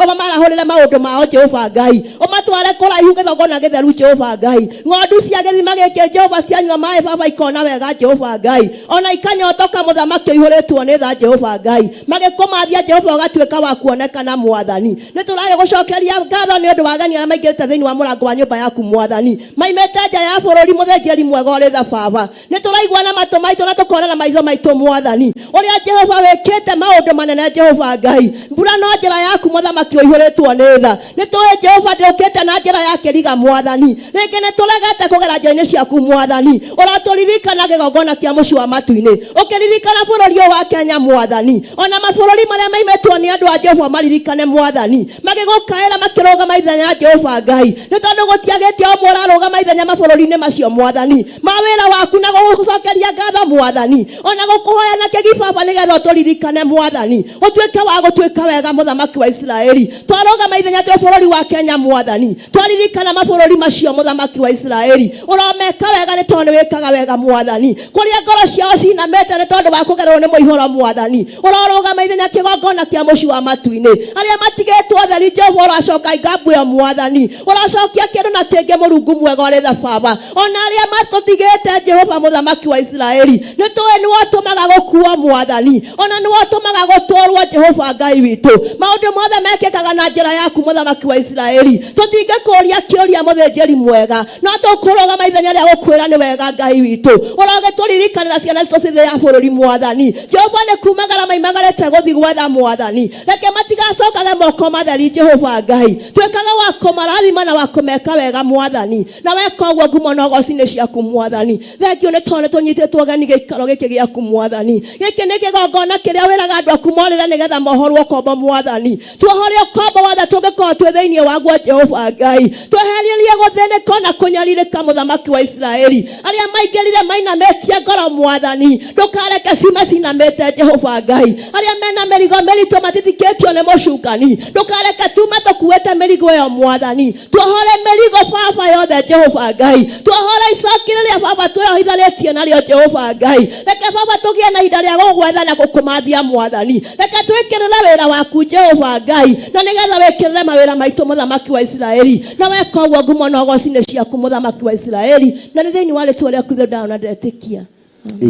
ũmarahũrĩre maũndũ mao, Jehova Ngai. Ũmatware kũraihu kĩgongona gĩtheru, Jehova Ngai. Ng'ondu cia gĩthima gĩkĩ, Jehova, cianyua maĩ, Baba, ikona wega, Jehova Ngai. O na ikanyotoka, Mũthamaki ũihũrĩtwo nĩ tha, Jehova Ngai. Magĩkũmathia, Jehova, ũgatuĩka wa kuonekana, Mwathani. Nĩ tũragĩgũcokeria ngatho nĩ ũndũ wa ageni arĩa maingĩrĩte thĩinĩ wa mũrango wa nyũmba yaku, Mwathani. Maimĩte nja ya bũrũri, mũthĩnjĩri mwega ũrĩ tha, Baba. Nĩ tũraigua na matũ maitũ na tũkona na maitho maitũ, Mwathani, ũrĩa Jehova wĩkĩte maũndũ manene, Jehova Ngai. Mbura no njĩra yaku, Mũthamaki ũihũrĩtwo nĩ tha. Nĩ tũĩ, Jehova, ndũkĩte na njĩra ya kĩriga, Mwathani. Rĩngĩ nĩ tũregete kũgera njĩra-inĩ ciaku, Mwathani. Ũrotũririkana kĩgongona kĩa mũciĩ wa matu-inĩ, ũkĩririkana bũrũri ũyũ wa Kenya, Mwathani. O na mabũrũri marĩa maimĩtwo nĩ andũ a Jehova maririkane, Mwathani. Magĩgũkaĩra makĩrũgama ithenya, Jehova Ngai. Nĩ tondũ gũtiagĩte ũmwe ũrarũgama ithenya mabũrũri-inĩ macio, Mwathani, ma wĩra waku na gũgũcokeria ngatho, Mwathani. O na gũkũhoya na kĩgi, Baba, nĩgetha ũtũririkane, Mwathani. Ũtuĩke wa gũtuĩka wega, Mũthamaki wa Isiraeli. Twarũgama ithenya twĩ bũrũri wa Kenya, Mwathani. Twaririkana mabũrũri macio, Mũthamaki wa Isiraeli. Ũromeka wega nĩ tondũ nĩ wĩkaga wega, Mwathani. Kũrĩa ngoro ciao cinamĩte nĩ tondũ wa kũgererwo nĩ mũihũro, Mwathani. Ũrorũgama ithenya kĩgongona kĩa mũciĩ wa matu-inĩ. Arĩa matigĩtwo theri, Jehova, ũracoka ingambu ĩyo, Mwathani. Ũracokia kĩndũ na kĩngĩ, Mũrungu mwega ũrĩ tha, Baba. O na arĩa matũtigĩte, Jehova, Mũthamaki wa Isiraeli, nĩ tũĩ nĩwe ũtũmaga gũkuo, Mwathani. O na nĩwe ũtũmaga gũtũũrwo, Jehova Ngai witũ. Maũndũ mothe mekĩkaga na njĩra yaku, Mũthamaki wa Isiraeli. Tũtingĩkũũria kĩũria, mũthĩnjĩri mwega, no tũkũrũgama ithenya rĩa gũkwĩra nĩ wega, Ngai witũ. Ũrogĩtũririkanĩra ciana citũ ci thĩ ya bũrũri, Mwathani. Jehova, nĩ kumagara maimagarĩte gũthiĩ gwetha, Mwathani. Reke matigacokage moko matheri, Jehova Ngai. Tuĩkaga wa kũmarathima na wa kũmeka wega, Mwathani. Na weka ũguo, ngumo na ũgoci nĩ ciaku, Mwathani. Thengio nĩ tondũ nĩ tũnyitĩtwo ũgeni gĩikaro gĩkĩ gĩaku, Mwathani. Gĩkĩ nĩ kĩgongona kĩrĩa wĩraga andũ aku morĩre nĩgetha mohorwo ũkombo, Mwathani. Tuohore ũkombo wothe tũngĩkorwo twĩ thĩinĩ waguo, Jehova Ngai. Twehererie gũthĩnĩka ona kũnyarirĩka, Mũthamaki wa Isiraeli. Arĩa maingĩrire mainamĩtie ngoro, Mwathani, ndũkareke ciume cinamĩte, Jehova Ngai. Arĩa mena mĩrigo mĩritũ matitikĩtio nĩ mũcukani, ndũkareke tume tũkuĩte mĩrigo ĩyo, Mwathani. Tuohore mĩrigo, Baba, yothe, Jehova Ngai. Tuohore icoki rĩrĩa, Baba, twĩohithanĩtie narĩo, Jehova Ngai. Reke, Baba, tũgĩe na ihinda rĩa gũgwetha na gũkũmathia, Mwathani. Reke twĩkĩrĩre wĩra waku, Jehova Ngai, na nĩgetha wĩkĩrĩre mawĩra maitũ, Mũthamaki wa Isiraeli. Na weka ũguo, ngumo na ũgoci nĩ ciaku, Mũthamaki wa Isiraeli. Na nĩ thĩinĩ wa rĩtwa rĩaku ithe ndaona ndetĩkia.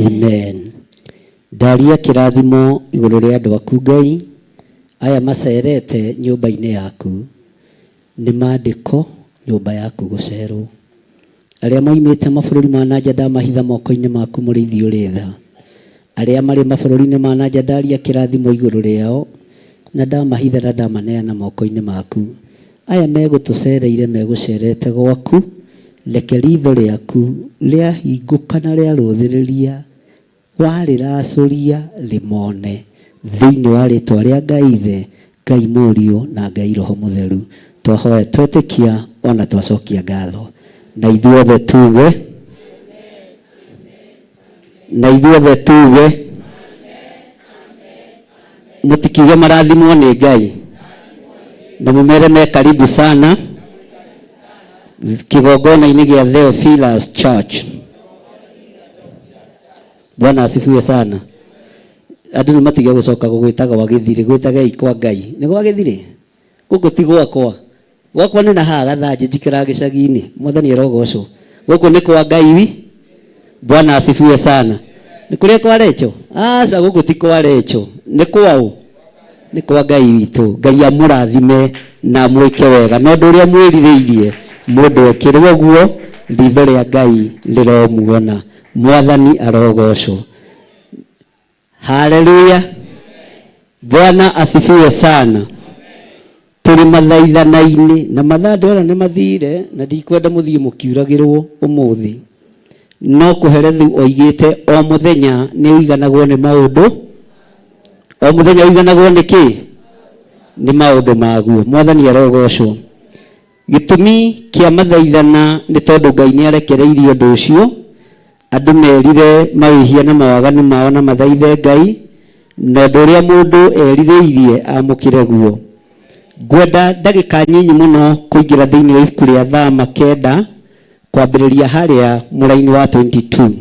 Amen. Ndaria kĩrathimo igũrũ rĩa andũ aku, Ngai, aya macerete nyũmba-inĩ yaku. Nĩ maandĩko nyũmba yaku gũcerwo. Arĩa moimĩte mabũrũri ma na nja ndamahitha moko-inĩ maku mũrĩithi ũrĩ tha. Arĩa marĩ mabũrũri-inĩ ma na nja ndaria kĩrathimo igũrũ rĩao, na ndamahitha na ndamaneana moko-inĩ maku. Aya megũtũcereire megũcerete gwaku, reke riitho rĩaku rĩahingũka na rĩarũthĩrĩria Warĩracũria rĩmone. Thĩinĩ wa rĩtwa rĩa Ngai Ithe, Ngai Mũriũ na Ngai Roho Mũtheru, twahoya twetĩkia ona twacokia ngatho. Na ithuothe tuge, na ithuothe tuge, mũtikiuge marathimwo nĩ Ngai, na mũmere me karibu sana kĩgongona-inĩ gĩa Theophilus Church. Bwana asifiwe sana. Andũ nĩ matige gũcoka gũgwĩta gwa gĩthirĩ, gwĩtagei kwa Ngai. Nĩ gwa gĩthirĩ? Gũkũ ti gwakwa. Gwakwa nĩ na haha Gathanjĩ njikaraga gĩcagi-inĩ. Mwathani arogocwo. Gũkũ nĩ kwa Ngai wi. Bwana asifiwe sana. Nĩ kũrĩa kwa Recho? Aca, gũkũ ti kwa Recho. Nĩ kwa ũ? Nĩ kwa Ngai witũ. Ngai amũrathime na amwĩke wega. Na ũndũ ũrĩa mwĩrirĩirie mũndũ ekĩrwo guo, ritho rĩa Ngai rĩromuona. Mwathani arogocwo. Haleluya. Bwana asifiwe sana. Tũrĩ mathaithana-inĩ na mathaa ndĩrona nĩ mathire na ndikwenda mũthiĩ mũkiuragĩrwo ũmũthĩ. No kũherethu oigĩte o mũthenya nĩ ũiganagwo nĩ maũndũ, o mũthenya ũiganagwo nĩ kĩ? Nĩ maũndũ maguo. Mwathani arogocwo. Gĩtũmi kĩa mathaithana nĩ tondũ Ngai nĩ arekereirie ũndũ ũcio, andũ merire mawĩhia na mawaganu mao na mathaithe Ngai, na ũndũ ũrĩa mũndũ erirĩirie amũkĩre guo. Ngwenda ndagĩka nyinyi mũno kũingĩra thĩinĩ wa ibuku rĩa Thama 9 kwambĩrĩria harĩa mũraini wa 22.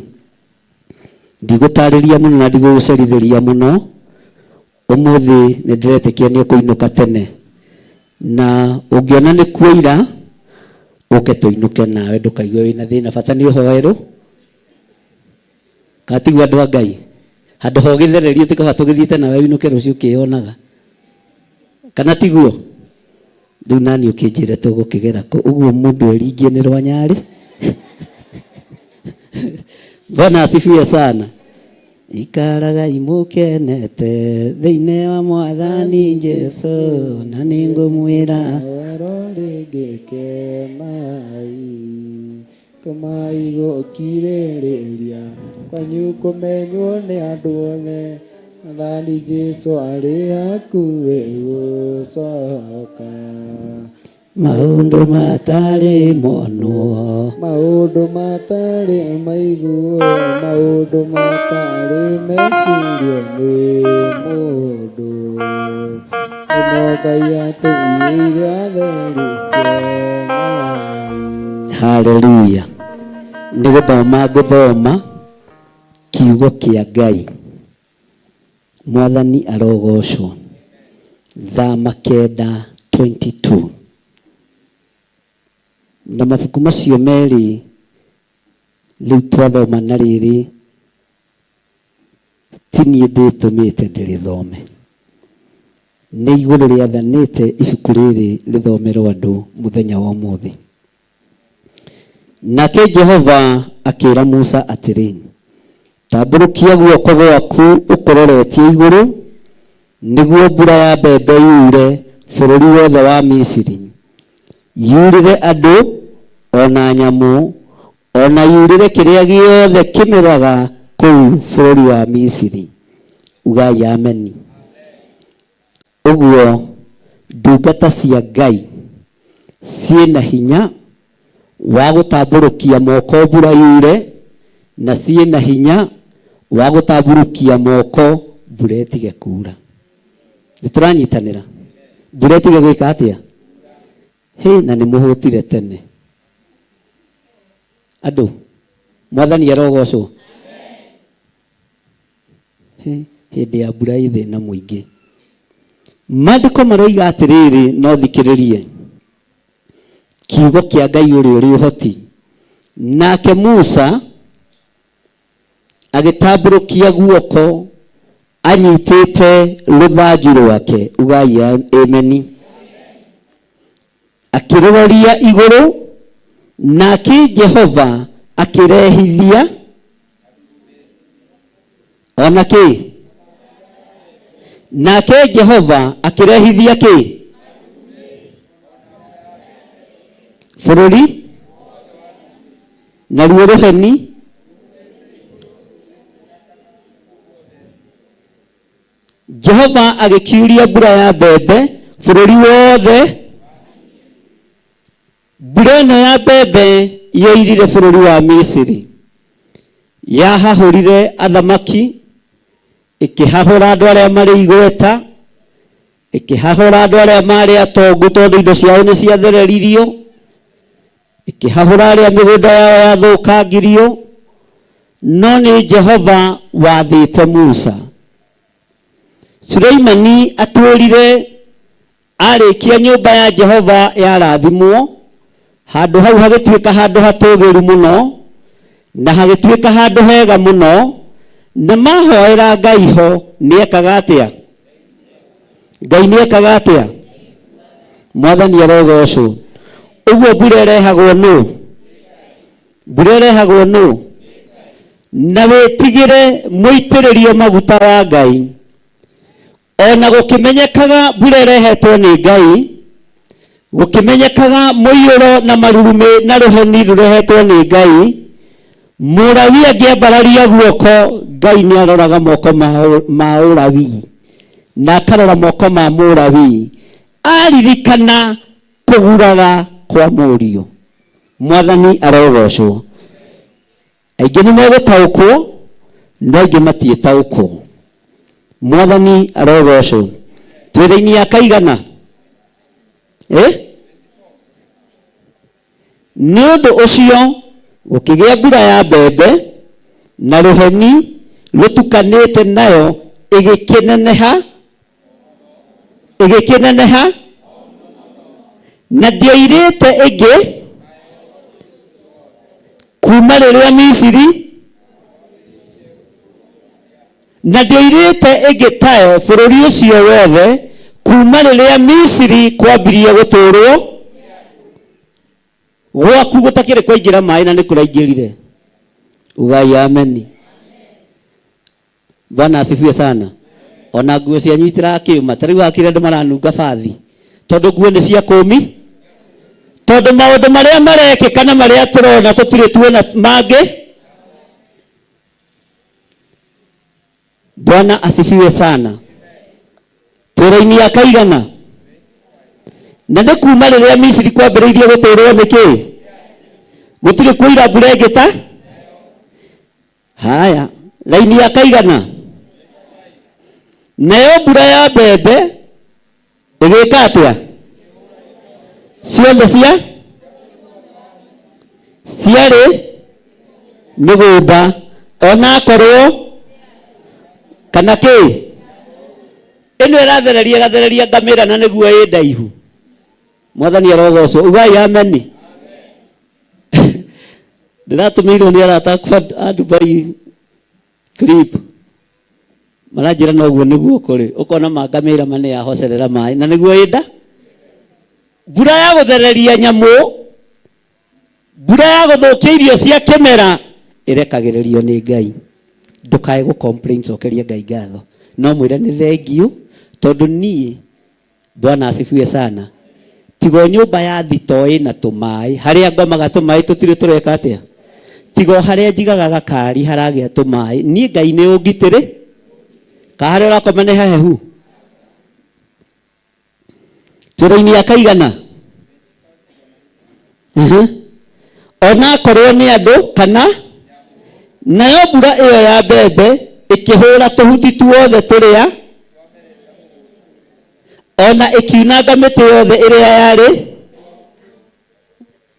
Ndigũtarĩria mũno na ndigũgũcerithĩria mũno. Ũmũthĩ nĩ ndĩretĩkia nĩ ũkũinũka tene, na ũngĩona nĩ kuoira ũke tũinũke nawe, ndũkaigue wĩna thĩna, bata nĩ ũhoerwo. Katigwo andũ a Ngai, handũ ha ũgĩthererio ti kaba tũgĩthiĩte nawe ũinũke rũciũ ũkĩyonaga, kana tiguo? Rĩu nani ũkĩnjĩre tũgũkĩgera kũ? Ũguo mũndũ eringie nĩ rwanyarĩ. Bwana asifiwe sana. Ikaragai mũkenete thĩinĩ wa Mwathani Jesu, na nĩngũmwĩra Oro rĩngĩ kenai, tũmai gũkirĩrĩria kwanyu kũmenywo nĩ andũ othe, Mwathani Jesu arĩ hakuhĩ gũcoka. Maũndũ matarĩ monwo, maũndũ matarĩ maiguo, maũndũ matarĩ mecirio nĩ mũndũ, nĩmo Ngai atũigĩire atheru kenai. Haleluya. Nĩ gũthoma ngũthoma kiugo kĩa Ngai. Mwathani arogocwo. Thama 9:22. Na mabuku macio merĩ rĩu twathoma na rĩrĩ ti niĩ ndĩtũmĩte ndĩrĩthome, nĩ igũrũ rĩathanĩte ibuku rĩrĩ rĩthomerwo andũ mũthenya wa ũmũthĩ. Nake Jehova akĩra Musa atĩrĩ, tambũrũkia guoko gwaku ũkũroretie igũrũ, nĩguo mbura ya mbembe yure bũrũri wothe wa Misiri, yurĩre andũ o na nyamũ, o na yurĩre kĩrĩa gĩothe kĩmeraga kũu bũrũri wa Misiri. Ugai ameni. Ũguo ndungata cia Ngai ciĩna hinya wa gũtambũrũkia moko mbura yure, na ciĩna hinya wa gũtambũrũkia moko mbura ĩtige kuura. Nĩ tũranyitanĩra? Mbura ĩtige gwĩka atĩa? Hĩ, na nĩ mũhũtire tene. Andũ, Mwathani arogocwo. Hĩ, hĩndĩ ya mbura ĩ thĩna mũingĩ. Maandĩko maroiga atĩrĩrĩ, no thikĩrĩrie kiugo kĩa Ngai ũrĩa ũrĩ ũhoti. Nake Musa agĩtambũrũkia guoko anyitĩte rũthanju rwake, ugai ameni, akĩrũroria igũrũ, nake Jehova akĩrehithia ona kĩ? Nake Jehova akĩrehithia kĩ? Bũrũri naruo rũheni Jehova agĩkiuria mbura ya mbembe bũrũri wothe. Mbura ĩno ya mbembe yoirire bũrũri wa Misiri. Yahahũrire athamaki, ĩkĩhahũra andũ arĩa marĩ igweta, ĩkĩhahũra andũ arĩa marĩ atongu tondũ indo ciao nĩ ciathereririo, ĩkĩhahũra arĩa mĩgũnda yao yathũkangirio, no nĩ Jehova wathĩte Musa. Suleimani atwĩrire arĩkia nyũmba ya Jehova yarathimwo, handũ hau hagĩtuĩka handũ hatũgĩru mũno, na hagĩtuĩka handũ hega mũno, na mahoera Ngai ho nĩekaga atĩa? Ngai nĩekaga atĩa? Mwathani arogocwo. Ũguo mbura ĩrehagwo nũ? Mbura ĩrehagwo nũ? Na wĩtigĩre mũitĩrĩrio maguta wa Ngai. Ona gũkĩmenyekaga mbura ĩrehetwo nĩ Ngai, gũkĩmenyekaga mũiyũro na marurumĩ na rũheni rũrehetwo nĩ Ngai, Mũlawi angĩambararia guoko, Ngai nĩ aroraga moko ma Ũlawi na akarora moko ma Mũlawi, aririkana kũgurara kwa mũriũ. Mwathani arogocwo. Aingĩ nĩ megũtaũkwo, no aingĩ matiĩtaũkwo. Mwathani arogocwo. Twĩ raini ya kaigana? Nĩ ũndũ ũcio gũkĩgĩa mbura ya mbembe na rũheni rũtukanĩte nayo ĩgĩkĩneneha, ĩgĩkĩneneha, na ndĩoirĩte ĩngĩ kuma rĩrĩa Misiri, na ndĩoirĩte ĩngĩ tayo bũrũri ũcio wothe kuma rĩrĩa Misiri kwambirie gũtũũrwo. Gwaku gũtakĩrĩ kwaingĩra maĩ na nĩ kũraingĩrire. Ugai ameni. Bwana asifiwe sana. Ona nguo cianyu itirakĩũma, ta rĩu hakĩrĩ andũ maranunga bathi tondũ nguo nĩ cia kũmi, tondũ maũndũ marĩa marekĩka na marĩa tũrona tũtirĩ tuona mangĩ. Bwana asifiwe sana. Twĩra-inĩ ya kaigana? Na nĩ kuma rĩrĩa Misiri kwambĩrĩirie gũtũũrwo nĩ kĩ? Gũtirĩ kũira mbura ĩngĩ ta? Haya, raini ya kaigana? Nayo mbura ya mbembe ĩgĩka atĩa? Ciothe cia ciarĩ mĩgũnda onakorwo kana kĩ? Ĩno ĩrathereria ĩgathereria ngamĩra na nĩguo ĩ ndaihu. Mwathani arogocwo. Ugai ameni. Ndĩratũmĩirwo nĩ arata akwa a Dubai clip. Maranjĩra noguo nĩguo kũrĩ. Ũkona mangamĩra mane yahocerera maĩ na nĩguo ĩ nda. Mbura ya gũthereria nyamũ, mbura ya gũthũkia irio cia kĩmera ĩrekagĩrĩrio nĩ Ngai. Ndũkae gũ complain, cokeria Ngai ngatho. No mwĩre nĩ thengiũ tondũ niĩ Bwana asifiwe sana. Tigo nyũmba ya thito ĩna tũmaĩ, harĩa ngomaga tũmaĩ tũtirĩ tũreka atĩa? Tigo harĩa njigaga gakari haragĩa tũmaĩ. Niĩ Ngai nĩ ũngitĩrĩ? Ka harĩa ũrakoma nĩ hahehu? Twĩra-inĩ ya kaigana? Onakorwo nĩ andũ kana nayo mbura ĩyo ya mbembe ĩkĩhũra tũhuti tuothe tũrĩa ona ĩkiunanga mĩtĩ yothe ĩrĩa yarĩ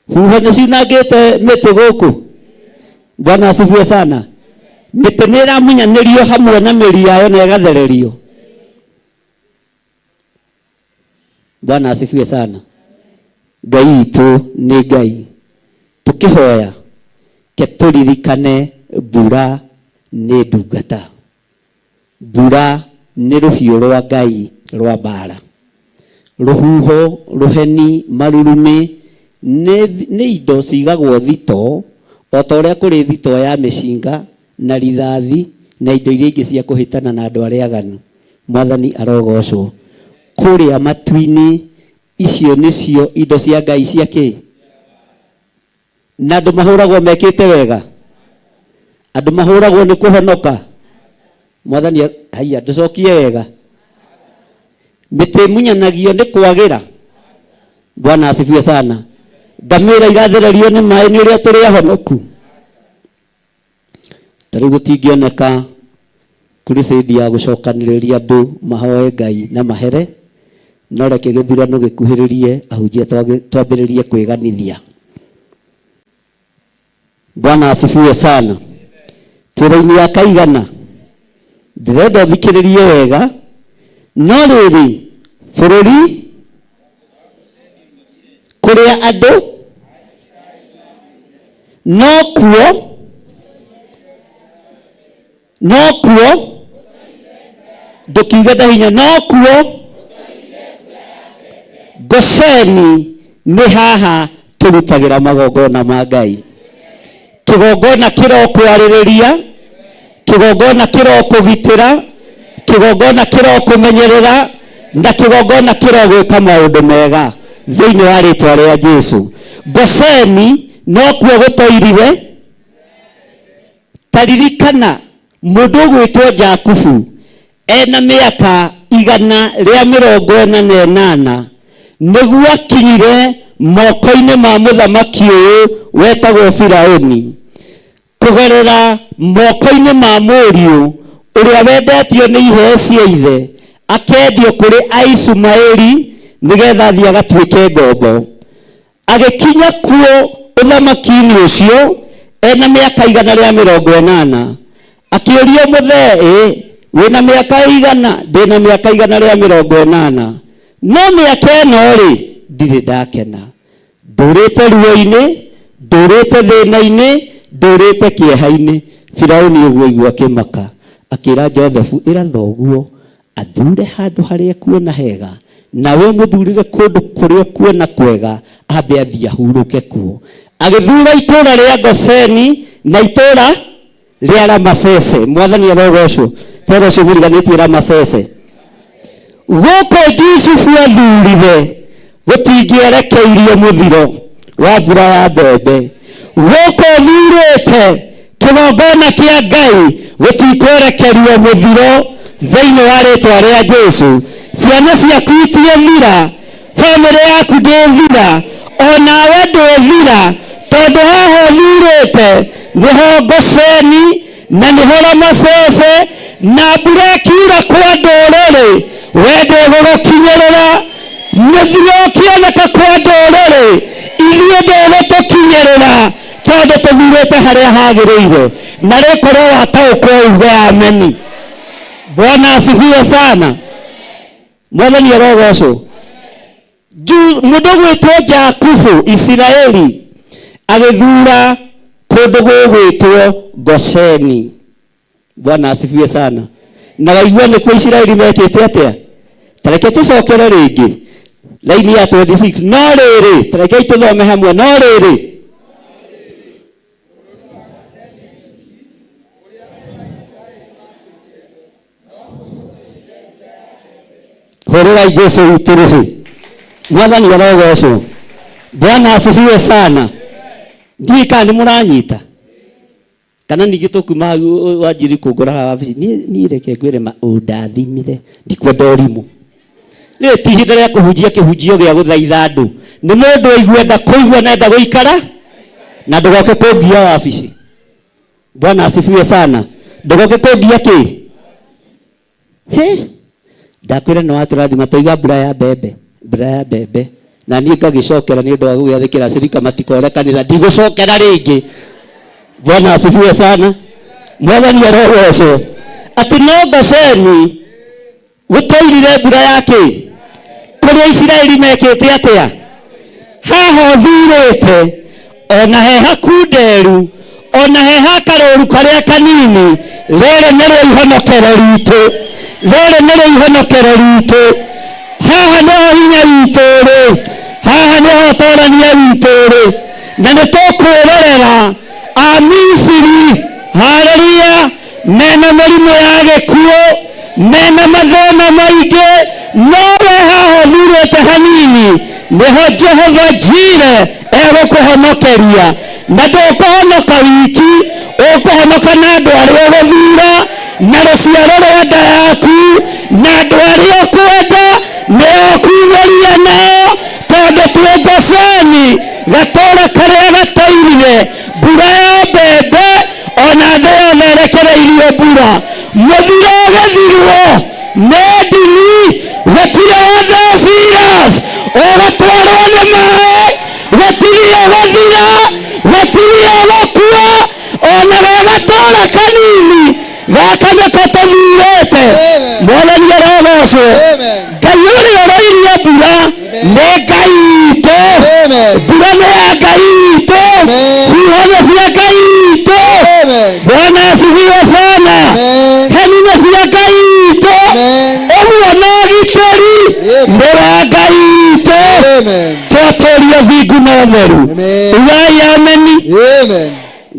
huho. Nĩ ciunangĩte mĩtĩ gũkũ. Bwana asifiwe sana. Mĩtĩ nĩ ĩramunyanĩrio hamwe na mĩri yayo na ĩgathererio. Bwana asifiwe sana. Ngai witũ nĩ Ngai. Tũkĩhoya ke tũririkane mbura nĩ ndungata. Mbura nĩ rũhiũ rwa Ngai rwa mbara. Rũhuho, rũheni, marurumĩ nĩ indo cigagwo thito o ta ũrĩa kũrĩ thito ya mĩcinga na rithathi na indo iria ingĩ cia kũhĩtana na andũ arĩa aganu. Mwathani arogocwo. Kũrĩa matu-inĩ icio nĩcio indo cia Ngai cia kĩ? Na andũ mahũragwo mekĩte wega. Andũ mahũragwo nĩ kũhonoka. Mwathani haiya ndũcokie wega. Mĩtĩ ĩmunyanagio nĩ kwagĩra. Bwana asifiwe sana. Ngamĩra irathererio nĩ maĩ nĩ ũrĩa tũrĩ ahonoku. Ta rĩu gũtingĩoneka crusade ya gũcokanĩrĩria andũ mahoe Ngai na mahere, no reke gĩthurano gĩkuhĩrĩrie ahunjia twambĩrĩrie kwĩganithia. Bwana asifiwe sana. Twĩra-inĩ ya kaigana ndĩrenda ũthikĩrĩrie wega, no rĩrĩ bũrũri kũrĩa andũ no kuo no kuo ndũkiuge ndahinya no kuo Gosheni nĩ haha tũrutagĩra magongona ma Ngai. Kĩgongona kĩrokwarĩrĩria, kĩgongona kĩrokũgitĩra, kĩgongona kĩrokũmenyerera, na kĩgongona kĩrogwĩka maũndũ mega thĩinĩ wa rĩtwa rĩa Jesu. Gosheni nokuo gũtoirire. Ta ririkana mũndũ ũgwĩtwo Jakubu ena mĩaka 148 nĩguo akinyire moko-inĩ ma mũthamaki ũyũ wetagwo Firaũni, kũgerera moko-inĩ ma mũriũ ũrĩa wendetio nĩ iheo cia ithe, akendio kũrĩ Aishumaeli nĩgetha athiĩ agatuĩke ngombo. Agĩkinya kuo ũthamaki-inĩ ũcio ena mĩaka 180. Akĩũrio mũthee, ĩ wĩna mĩaka igana? Ndĩna mĩaka 180. No mĩaka ĩno rĩ, ndirĩ ndakena. Ndũrĩte ruo-inĩ, ndũrĩte thĩna-inĩ, ndũrĩte kĩeha-inĩ. Firaũni ũguo aigua akĩmaka, akĩra Joseph, ĩra thoguo athure handũ harĩa ekuona hega, nawe ũmũthurĩre kũndũ kũrĩa ũkuona kwega, ambe athiĩ ahurũke kuo. Agĩthura itũũra rĩa Gosheni na itũũra rĩa Ramasese. Mwathani arogocwo. Tera ũcio mũriganĩtie Ramasese. Gũkũ Jusufu athurire gũtingĩerekeirio mũthiro wa mbura ya mbembe. Gũkũ ũthurĩte kĩgongona kĩa Ngai gũtikwerekerio mũthiro thĩinĩ wa rĩtwa rĩa Jesu. Ciana ciaku itiĩthira, bamĩrĩ yaku ndĩthira, onawe ndwĩthira, tondũ haha ũthurĩte nĩho Gosheni na nĩho Ramasese, na mbura ĩkiura kwa ndũrĩrĩ we ndĩgũgũkinyĩrĩra. Mũthiro ũkĩoneka kwa ndũrĩrĩ ithuĩ ndĩgũtũkinyĩrĩra, tondũ tũthurĩte harĩa hagĩrĩire. Na rĩkorwo wataũkwo uge ameni. Bwana asifiwe sana. Mwathani arogocwo. Mũndũ ũgwĩtwo Jakubu Isiraeli agĩthura kũndũ gũgwĩtwo Gosheni. Bwana asifiwe sana. Na waigua nĩ kuo Isiraeli mekĩte atĩa? Ta reke tũcokere rĩngĩ laini ya 26. No rĩrĩ, ta rekei tũthome hamwe. No rĩrĩ, hũrĩrai Jesu witũ rũhĩ. Mwathani arogocwo. Bwana asifiwe sana. Ndiũĩ kana nĩ mũranyita kana ningĩ tũkuma hau wanjiri kũngora haha wabici. Niĩ reke ngwĩre ma ũndathimire, ndikwenda ũrimũ. Rĩrĩ ti ihinda rĩa kũhunjia kĩhunjio gĩa gũthaitha andũ. Nĩ mũndũ aiguenda kũigua na enda gũikara, na ndũgoke kũngia wabici. Bwana asifiwe sana. Ndũgoke kũngia kĩ? He? Ndakwĩra nĩ watũrathima tũiga mbura ya mbembe, mbura ya mbembe. Na niĩ ngagĩcokera nĩ ũndũ wa gũgĩathĩkĩra acirika matikore kanitha, ndigũcokera rĩngĩ. Bwana asifiwe sana. Mwathani arogocwo. Atĩ no Gosheni gũtoirire mbura ya kĩ? Kũrĩa Isiraeli mekĩte atĩa? Haha ũthurĩte, ona he hakunderu, ona he hakarũru karĩa kanini, rĩrĩ nĩrĩo ihonokero ritũ. Rĩrĩ nĩrĩo ihonokero ritũ. Haha nĩho hinya witũ ũrĩ. Haha nĩho ũtorania witũ ũrĩ. Na nĩ tũkwĩrorera Amisiri, haleluya, mena mĩrimũ ya gĩkuũ, mena mathĩna maingĩ, no we haha ũthurĩte hanini nĩho Jehova Jire egũkũhonokeria. Na ndũkũhonoka wiki, ũkũhonoka na andũ arĩa ũgũthura, na rũciaro rwa nda yaku, na andũ arĩa ũkwenda nĩo ũkumĩria nao, tondũ twĩ Gosheni gatagatĩ. Arogocwo. Ngai ũrĩa ũroirie mbura nĩ Ngai witũ. Mbura nĩ ya Ngai witũ. Huho nĩ cia Ngai witũ. Bwana asifiwe sana. Heni nĩ cia Ngai witũ. Ũguo na ũgitĩri nĩ wa Ngai witũ. Twatũria thingu na ũtheru. Ugai ameni.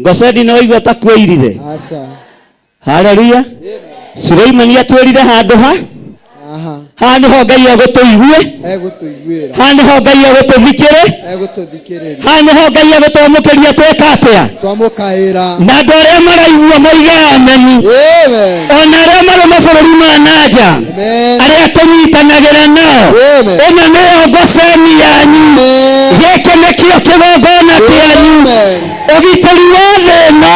Ngoceni no igua ta kwĩirire. Haleluya. Suleimani atwĩrire handũ ha haha nĩho Ngai egũtũigue, Egũtũiguĩra. haha nĩho Ngai egũtũthikĩrĩ, Egũtũthikĩrĩria. haha nĩho Ngai egũtwamũkĩria tweka atĩa. Twamũkaĩra. Na andũ arĩa maraigua moige ameni. Ona arĩa marĩ mabũrũri ma na nja, arĩa tũnyitanagĩra nao, ĩno nĩyo ngoceni yanyu, gĩkĩ nĩkĩo kĩgongona kĩanyu. Ũgitĩri wa thĩ ĩno,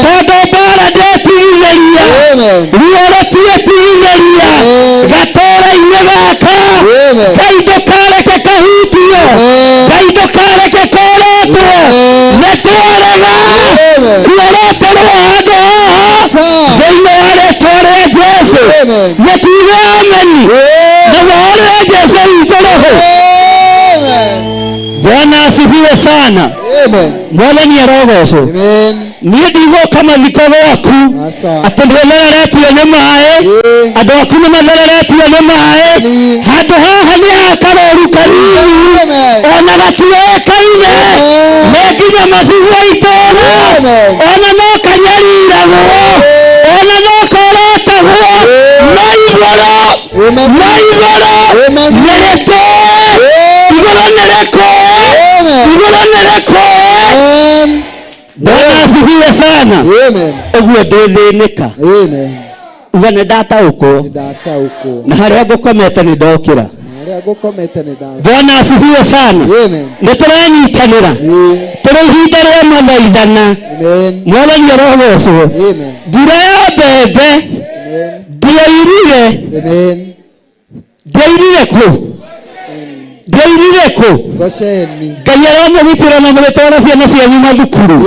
tondũ mbara ndĩtigithĩria, ruo rũtiĩtigithĩria gatũũra-inĩ gaka. Ngai ndũkareke kahutio, Ngai ndũkareke korotwo. Nĩ twarega kuoroterwo handũ haha thĩinĩ wa rĩtwa rĩa Jesu. Nĩ tuge ameni na wa rĩa Jesu witũ roho. Bwana asifiwe sana. Mwathani arogocwo. Niĩ ndigũka mathiko gwaku atĩ ndĩthereretio nĩ maĩ, andũ aku nĩ mathereretio nĩ maĩ. Handũ haha nĩ ha karũru kanini ona gatiũĩkaine, nĩ nginya macigua itũũra, ona no kanyariragwo, ona no korotagwo, no igũrũ, no igũrũ nĩ rĩtũĩ, igũrũ nĩ rĩkũĩ, igũrũ nĩ rĩkũĩ. Bwana asifiwe sana. Ũguo ndwĩthĩnĩka. Uga nĩ ndataũkwo na harĩa ngũkomete nĩ ndokĩra. Harĩa ngũkomete nĩ ndokĩra. Bwana asifiwe sana. Nĩ tũranyitanĩra tũrĩ ihinda rĩa mathaithana. Mwathani arogocwo. Mbura ya mbembe ndĩoirire. Ndĩoirire kũ? Ndĩoirire kũ? Ngai aromũgitĩra na mũgĩtwara ciana cianyu mathukuru.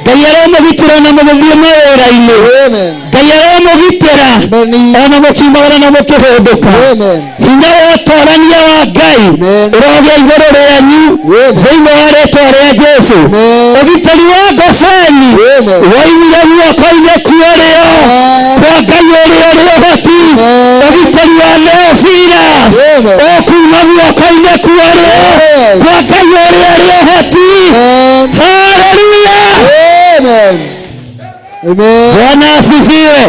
Ngai aromũgitĩra na mũgĩthiĩ mawĩra-inĩ. Ngai aromũgitĩra ona mũkiumagara na mũkĩhũndũka. Hinya wa ũtorania wa Ngai ũrogĩa igũrũ rĩanyu thĩinĩ wa rĩtwa rĩa Jesu. Ũgitĩri wa Gosheni woimire guoko-inĩ kwa ũrĩo kwa Ngai ũrĩa ũrĩ ũhoti. Ũgitĩri wa Theophilus ũkuma guoko-inĩ kwa ũrĩo kwa Ngai ũrĩa ũrĩ ũhoti. Haleluya. Bwana asifiwe.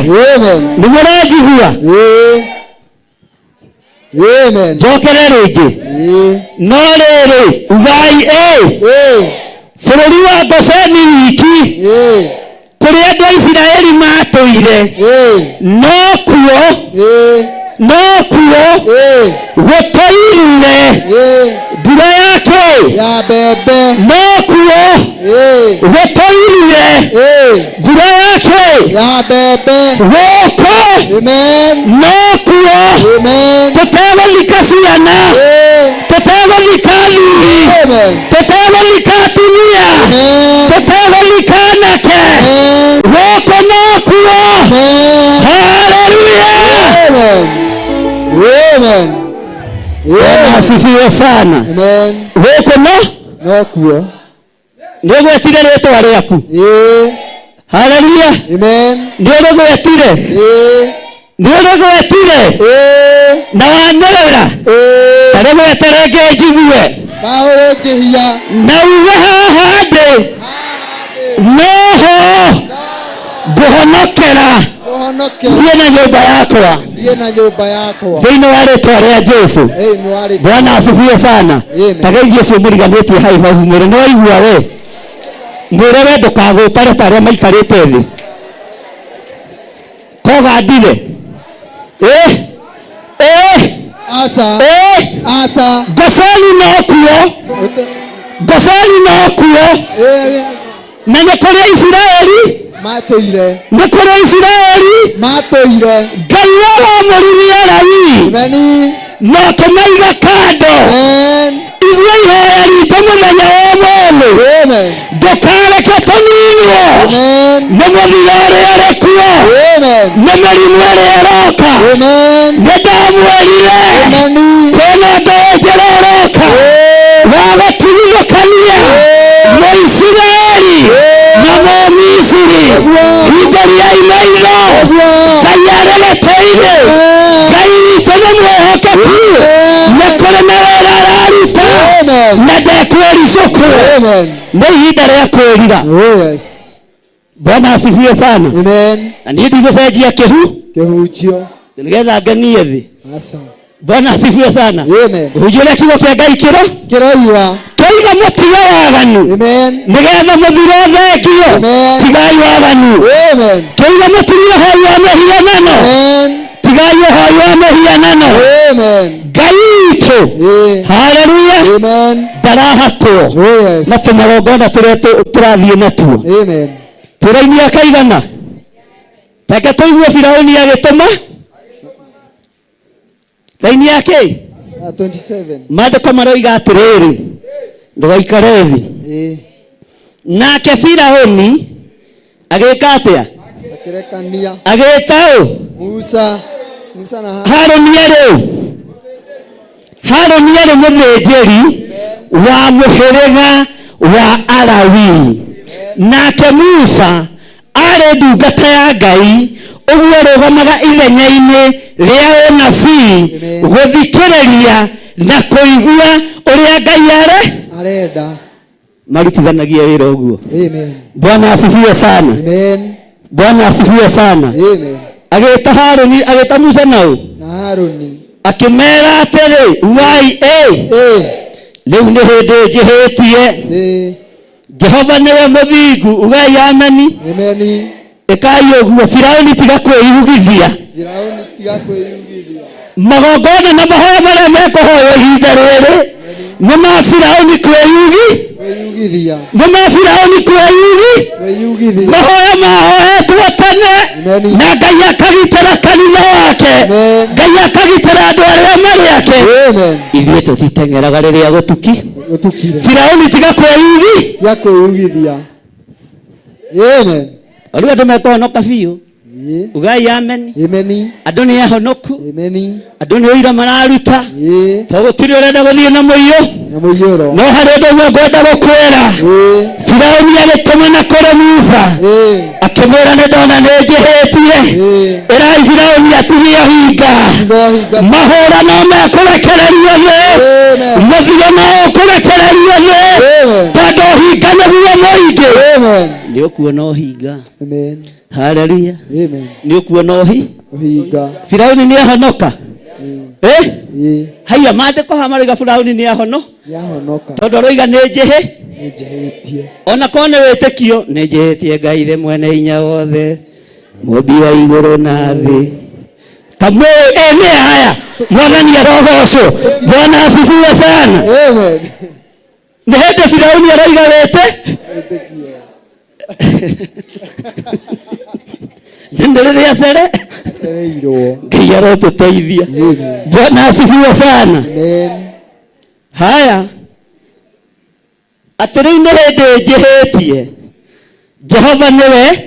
Nĩ mũranjigua? Njokere rĩngĩ. No rĩrĩ, ugai ĩ bũrũri wa Gosheni wiki kũrĩa andũ a Isiraeli matũire, no kuo gũtoirire mbura ya kĩ? Ya mbembe. No kuo gũtoirire mbura ya kĩ? Ya mbembe. Gũkũ no kuo tũtegũthika ciana, tũtegũthika athuri, tũtegũthika atumia, tũtegũthika anake. Gũkũ no kuo. Haleluya. Bwana asifiwe sana. Gũkũ no kuo nĩ ũgwetire rĩtwa rĩaku. Haleluya. Nĩ ũrĩgwetire. Nĩ ũrĩgwetire na wanĩrĩra. Ta rĩgwete rĩngĩ njigue. Paũlũ njĩhia. Na uge haha ndĩ noho ngũhonokera thiĩ na nyũmba yakwa. Thiĩ na nyũmba yakwa. Thĩinĩ wa rĩtwa rĩa Jesu. Thĩinĩ wa rĩtwa. Bwana asifiwe sana. Ta geithie ũcio mũriganĩtie hau hau mwĩre nĩ waigua we. Mwĩre we ndũkagũtare ta arĩa maikarĩte thĩ. Kogandire. Asa. Asa. Gosheni no kuo. Gosheni no kuo. Na nĩ kũrĩ Isiraeli matũire. Nĩ kũrĩ Isiraeli matũire. Ngai we wamũririe Alawii na ũkĩmaiga kando. Ithuĩ ihoya ritũ mũthenya wa ũmũthĩ, ndũkareke tũninwo. Nĩ mũthiro ũrĩa ũrĩ kuo. Nĩ mĩrimũ ĩrĩa ĩroka. Nĩ ndamwĩrire kwĩna mbeũ njega ĩroka wa gũtigithũkania Mũisiraeli na Mũmisiri. Hingũriai maitho, Ngai arĩ gĩtĩ-inĩ, Ngai witũ nĩ mwĩhokeku, nĩ kũrĩ na wĩra araruta na ndekwĩricũkwo. Nĩ ihinda rĩa kwĩrira. Bwana asifiwe sana. Na niĩ ndigũcenjia kĩhu Kĩhunjio. nĩgetha ngenie thĩ. Aca. Bwana asifiwe sana. Ũhunjia ũrĩa kiugo kĩa Ngai kĩro Kĩroiga. Kĩroiga mũtige waganu nĩgetha mũthire thengio. Tigai waganu. Kĩroiga mũtige ũhoi wa mĩhianano. Tigai ũhoi wa mĩhianano. Ngai witũ, haleluya, ndarahakwo na tũmagongona tũrĩa tũrathiĩ natuo. Tũraini akaigana. Reke tũigue Firaũni agĩtũma raini ya kĩ? 27. Maandĩko maroiga atĩrĩrĩ, ndũgaikare thĩ. Nake Firaũni agĩka atĩa? Akĩrekania. Agĩta ũ? Musa. Musa na Harũni arĩ ũ? Harũni arĩ mũthĩnjĩri wa mũhĩrĩga wa Alawii. Nake Musa arĩ ndungata ya Ngai, ũguo arũgamaga ithenya-inĩ rĩa ũnabii gũthikĩrĩria na kũigua ũrĩa Ngai arĩ arenda. Marutithanagia wĩra ũguo. Amen. Bwana asifiwe sana. Amen. Bwana asifiwe sana. Amen. Agĩta Harũni, agĩta Musa na ũ? Na Harũni. Akĩmera atĩrĩ, ugai ĩ, rĩu nĩ hĩndĩ njĩhĩtie. Jehova nĩwe mũthingu, ugai ameni. Ameni. Ĩkai ũguo, Firaũni tiga kwĩyugithia. Firaũni tiga kwĩyugithia. Magongona na mahoya marĩa mekũhoywo ihinda rĩrĩ nĩ ma Firaũni kwĩyugi, Kwĩyugithia. nĩ ma Firaũni kwĩyugi. Kwĩyugithia. Mahoya mahoetwo tene na Ngai akagitĩra kanitha wake, Ngai akagitĩra andũ arĩa marĩ ake. Ithuĩ tũtiteng'eraga rĩrĩa gũtuki. Gũtukire. Firaũni tiga kwĩyugi. Tiga kwĩyugithia. Amen. Rĩu andũ mekũhonoka biũ. Ugai ameni. Ameni. Andũ nĩ ahonoku. Ameni. Andũ nĩ ũira mararuta. To gũtirĩ ũrenda gũthiĩ na mũiyũ. Na mũiyũro. No harĩ ũndũ ũmwe ngwenda gũkwĩra. Firaũni agĩtũmana kũrĩ Musa. Akĩmwĩra nĩ ndona nĩ njĩhĩtie. Ĩrai Firaũni atigie ũhinga. Mahũra no mekũrekererio thĩ. Mũthiro no ũkũrekererio thĩ. Tondũ ũhinga nĩguo mũingĩ. Nĩ ũkuona ũhinga. Amen. Haleluya. Amen. Nĩ ũkuona ũhi Ũhinga. Firaũni nĩ ahonoka. Eh? Haiya, maandĩko haha maroiga Firaũni nĩ ahono. Nĩahonoka. Tondũ aroiga nĩ njĩhĩ. Nĩ njĩhĩtie. Ona korwo nĩ wĩtĩkio, nĩ njĩhĩtie Ngai ithe mwene hinya wothe, mũmbi wa igũrũ na thĩ. Kamwe nĩ haya. Mwathani arogocwo. Bwana asifiwe sana. Amen. Nĩ hĩndĩ Firaũni aroiga wĩtĩ. Nĩ rĩrĩa cere. Cereirwo. Ngai arotũteithia. Bwana asifiwe sana. Amen. Haya, atĩ rĩu nĩ hĩndĩ njĩhĩtie. Jehova nĩwe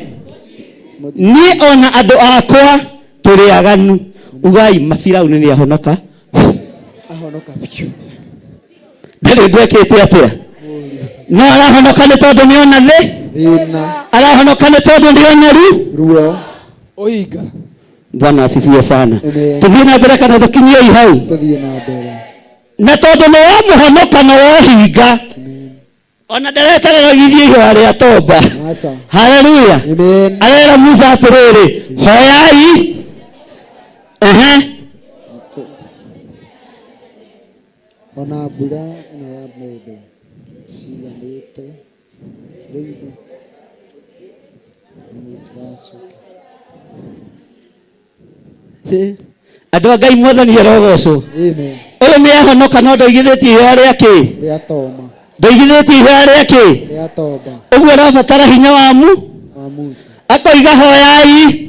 niĩ ona andũ akwa tũrĩ aganu. Ugai mabirauni nĩ ahonoka. Ahonoka biũ. Ndarĩ ũndũ ekĩte atĩa? No arahonoka nĩ tondũ nĩ ona thĩ. Thĩna. Arahonoka nĩ tondũ nĩ ona ru. Ruo. Ũhinga. Bwana asifiwe sana. Amen. Tũthiĩ na mbere kana tũkinyie hau? Tũthiĩ na mbere. Na tondũ nĩ wamũhonoka na wohinga. Ona ndareterera githie ihoya rĩa tomba. Aca. Haleluya. Amen. Arera Musa atĩrĩrĩ, hoyai. Ehe. Ona mbura ĩno ya mbembe ciganĩte rĩu mũtiracoka. Andũ a Ngai mwathani arogocwo. Amen. Ũyũ nĩ ahonoka no ndoigithĩtie ihoya rĩa kĩ? Rĩa toma. Ndoigithĩtie ihoya rĩa kĩ? Rĩa tomba. Ũguo arabatara hinya wa mu? Wa Musa. Akoiga hoyai.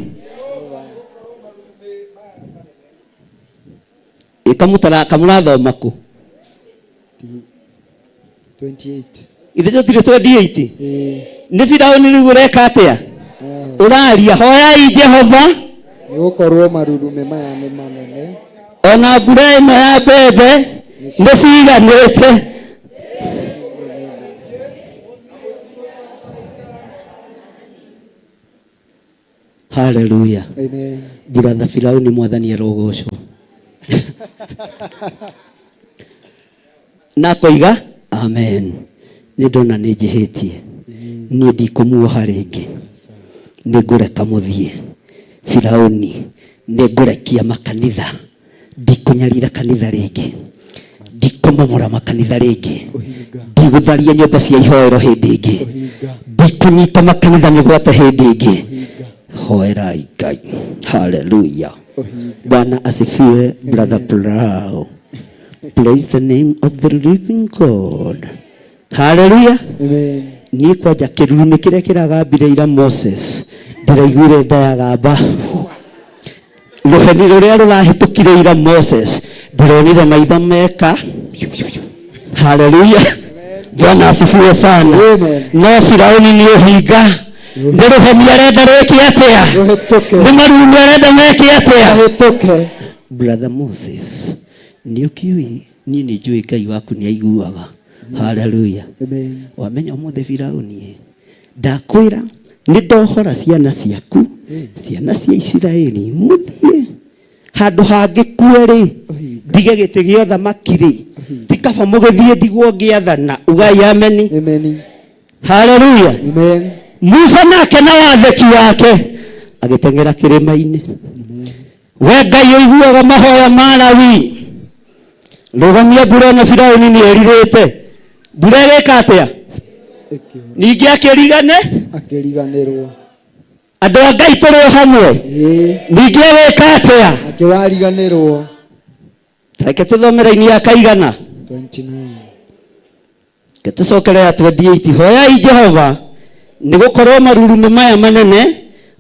Ĩ kamũrathoma kũ? 28. Ithe tũtirĩ 28. Ĩĩ. Nĩ Firaũni rĩu ũreka atĩa? Ũraria hoyai Jehova Nĩ gũkorwo marurumĩ maya nĩ manene ona mbura ĩno ya mbembe nĩ ciganĩte. Haleluya. Amen. Brother Firauni mwathani arogocwo. Na akoiga amen. Nĩ ndona nĩ njĩhĩtie. Niĩ ndikũmuoha rĩngĩ. Nĩ ngũreka mũthiĩ. Firauni nĩ ngũrekia makanitha. Ndikũnyarira kanitha rĩngĩ. Ndikũmomora makanitha rĩngĩ. Ndigũtharia nyũmba cia ihoero hĩndĩ ĩngĩ. Ndikũnyita makanitha mĩgwate hĩndĩ ĩngĩ. Hoerai Ngai. Haleluya. Bwana asifiwe, brother Plow. Praise the name of the living God. Haleluya. Amen. Niĩ kwanja kĩrurumĩ kĩrĩa kĩragambire ira Moses ndĩraiguire nda yagamba. Rũheni rũrĩa rũrahĩtũkire ira Moses ndĩronire maitho meka. Haleluya. Bwana asifiwe sana. No Firauni nĩ ũhinga. Nĩ rũheni arenda rwĩke atĩa? Nĩ marurumĩ arenda meke atĩa? Brother Moses, nĩ ũkĩũĩ niĩ nĩ njũĩ Ngai waku nĩ aiguaga. Haleluya. Amen. Wamenya ũmũthĩ Firauni ĩ, ndakwĩra nĩ ndohora ciana ciaku, ciana cia Isiraeli, mũthiĩ handũ hangĩkue rĩ, ndige gĩtĩ gĩa ũthamaki rĩ, ti kaba mũgĩthiĩ ndigwo ngĩathana. Ugai ameni. Amen. Haleluya. Amen. Musa nake na wathĩki wake agĩteng'era kĩrĩma-inĩ. We Ngai ũiguaga mahoya ma Lawi, rũgamia mbura ĩno Firauni nĩ erirĩte. Mbura ĩgĩka atĩa? Ningĩ akĩrigane Akĩriganĩrwo. Andũ a Ngai tũrĩ o hamwe. Ningĩ agĩka atĩa? Akĩwariganĩrwo. Reke tũthome raini ya kaigana. 29. Reke tũcokere ya 28. Hoyai Jehova nĩ gũkorwo marurumĩ maya manene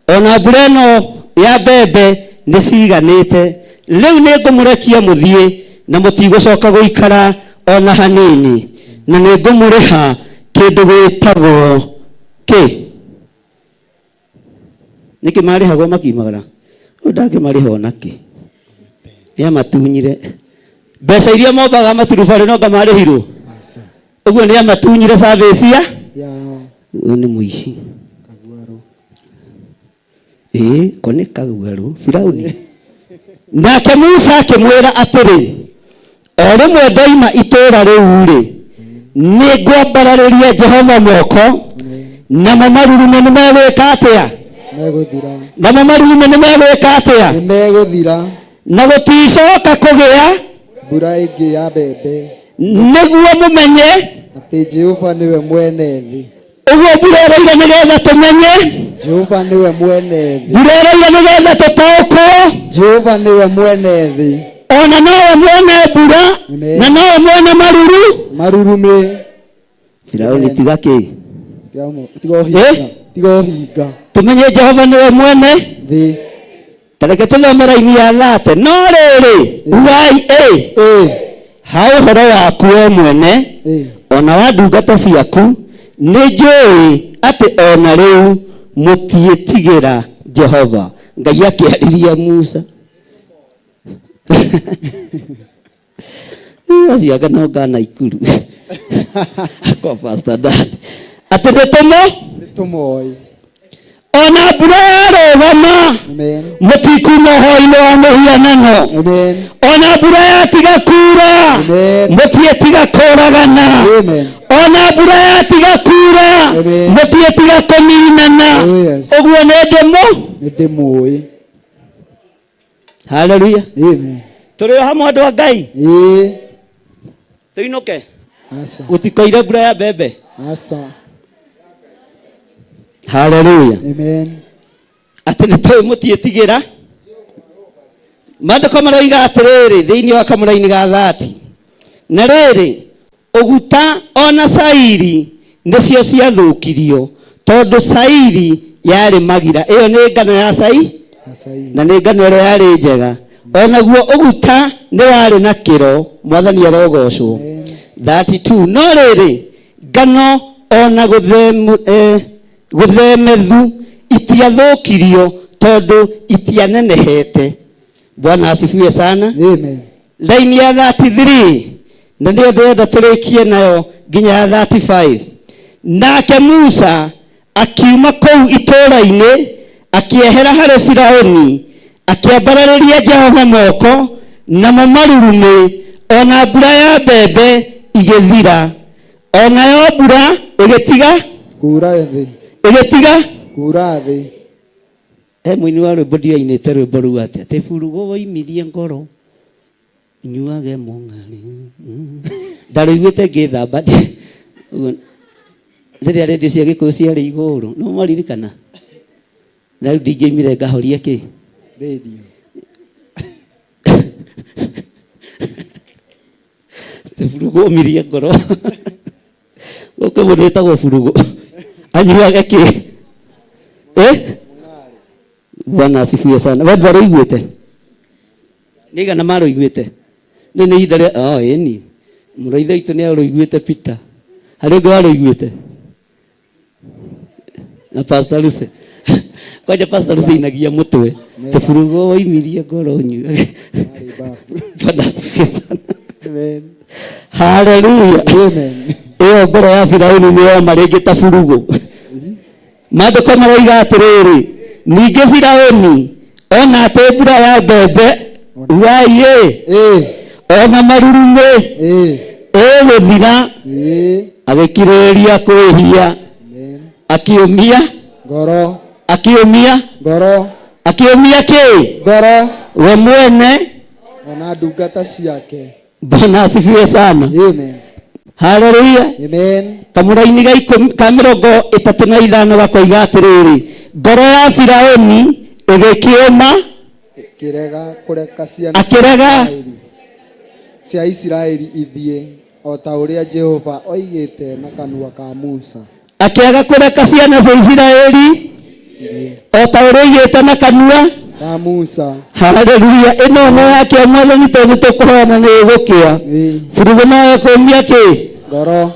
ona mbura ĩno ya mbembe nĩ ciganĩte. Rĩu nĩ ngũmũrekia mũthiĩ na mũtigũcoka gũikara ona hanini, na nĩ ngũmũrĩha kĩndũ gĩtagwo kĩ? Nĩkĩ marĩhagwo makiumagara? Ũyũ ndangĩmarĩha ona kĩ. Nĩ amatunyire. Mbeca iria mombaga maturubarĩ no ngamarĩhirwo. Ũguo nĩ amatunyire service ya Yao. Ũyũ nĩ mũici. Ĩĩ, ko nĩ kaguarũ. Firauni. Nake Musa akĩmwĩra atĩrĩ, o rĩmwe ndoima itũũra rĩu rĩ, nĩ ngwambararĩria Jehova moko, namo marurumĩ nĩ megwĩka atĩa? Megũthira. Namo marurumĩ nĩ megwĩka atĩa? Nĩ megũthira. Na gũticoka kũgĩa Mbura ĩngĩ ya mbembe. Nĩguo mũmenye atĩ Jehova nĩwe mwene thĩ. Ũguo mbura ĩroira nĩgetha tũmenye. Jehova nĩwe mwene thĩ. Mbura ĩroira nĩgetha tũtaũkwo. Jehova nĩwe mwene thĩ. Ona nowe mwene mbura na nowe mwene maruru. Marurumĩ. Firauni tiga kĩ? Tiga ũhinga. Tiga ũhinga. Tũmenye Jehova nĩwe mwene thĩ. Tareke tũthome raini ya thate. No rĩrĩ, ugai ĩ. Ha ũhoro waku we mwene ona wa ndungata ciaku nĩ njũĩ atĩ ona rĩu mũtiĩtigĩra Jehova. Ngai akĩarĩria Musa. Acio anga no ngana ikuru. Kwa Pastor Dad. Atĩ nĩ tũmũ? Nĩ tũmoĩ. Ona mbura yarũgama mũtikuma ũhoro-inĩ wa mĩhianano. Ona mbura yatiga kura mũtiĩtiga kũragana. Ona mbura yatiga kura mũtiĩtiga kũninana. Ũguo nĩ ndĩmũ? Nĩ ndĩmũĩ. Haleluya. Amen. Tũrĩ o hamwe andũ a Ngai. Ĩĩ. Tũinũke. Aca. Gũtikoire mbura ya mbembe. Aca. Haleluya. Amen. Atĩ nĩ tũĩ mũtiĩtigĩra. Maandĩko maroiga atĩrĩrĩ thĩinĩ wa kamũraini ga 30. Na rĩrĩ, ũguta ona cairi nĩcio ciathũkirio, tondũ cairi yarĩ magira. Ĩyo nĩ ngano ya cai, na nĩ ngano ĩrĩa yarĩ njega. Onaguo ũguta nĩ warĩ na kĩro, Mwathani arogocwo. 32. No rĩrĩ, ngano ona gũthemethu Itiathũkirio tondũ itianenehete. Bwana asifiwe sana. Amen. Laini ya 33 na nĩyo ndĩrenda tũrĩkie nayo nginya ya 35. Nake Musa akiuma kũu itũũra-inĩ akĩehera harĩ Firaũni, akĩambararĩria Jehova moko, namo marurumĩ ona mbura ya mbembe igĩthira, onayo mbura ĩgĩtiga Kura thĩ. Ĩgĩtiga Kura thĩ. He mũini wa rwĩmbo ndioinĩte rwĩmbo rũu atĩa, atĩ burugo woimirie ngoro nyuage mũng'arĩ. Ndarũiguĩte ngĩthamba rĩrĩa redio cia Gĩkũyũ ciarĩ igũrũ, no mwaririkana? Na rĩu ndingĩoimire ngahoria kĩ? Radio. Atĩ burugo womirie ngoro. Gũkũ mũndũ wĩtagwo burugo anyuage kĩ? Eh? Bwana asifiwe sana. We ndwarũiguĩte? Nĩ igana marũiguĩte? Nĩ nĩ ihinda rĩa oh, ĩni. Mũrũ ithe witũ nĩ arũiguĩte Peter. Harĩ ũngĩ warũiguĩte? Na Pastor Lucy. Kwanja Pastor Lucy inagia mũtwe. Tũburugo woimirie ngoro nyuage. Bwana asifiwe sana. Amen. Hallelujah. Amen. Ĩyo ngoro ya Firauni nĩ yoma rĩngĩ ta burugo. Maandĩko maroiga atĩrĩrĩ, ningĩ Firauni ona atĩ mbura ya mbembe waiĩ ona marurumĩ ĩgũthira, agĩkirĩrĩria kwĩhia, akĩũmia Ngoro. Akĩũmia Ngoro. Akĩũmia kĩ? Ngoro. We mwene Ona ndungata ciake. Bwana asifiwe sana. Amen. Haleluya. Amen. Kamũraini ga ikũmi ka 35 gakoiga atĩrĩrĩ, ngoro ya Firaũni ĩgĩkĩũma, Akĩrega kũreka ciana Akĩrega. Cia Isiraeli ithiĩ o ta ũrĩa Jehova oigĩte na kanua ka Musa. Akĩaga kũreka ciana cia Isiraeli o ta ũrĩa oigĩte na kanua ka Musa. Haleluya. Ĩno nĩ yake Mwathani, tondũ nĩ tũkũhoya na nĩ ĩgũkĩa. Burugu no ĩkũmia kĩ? Ngoro.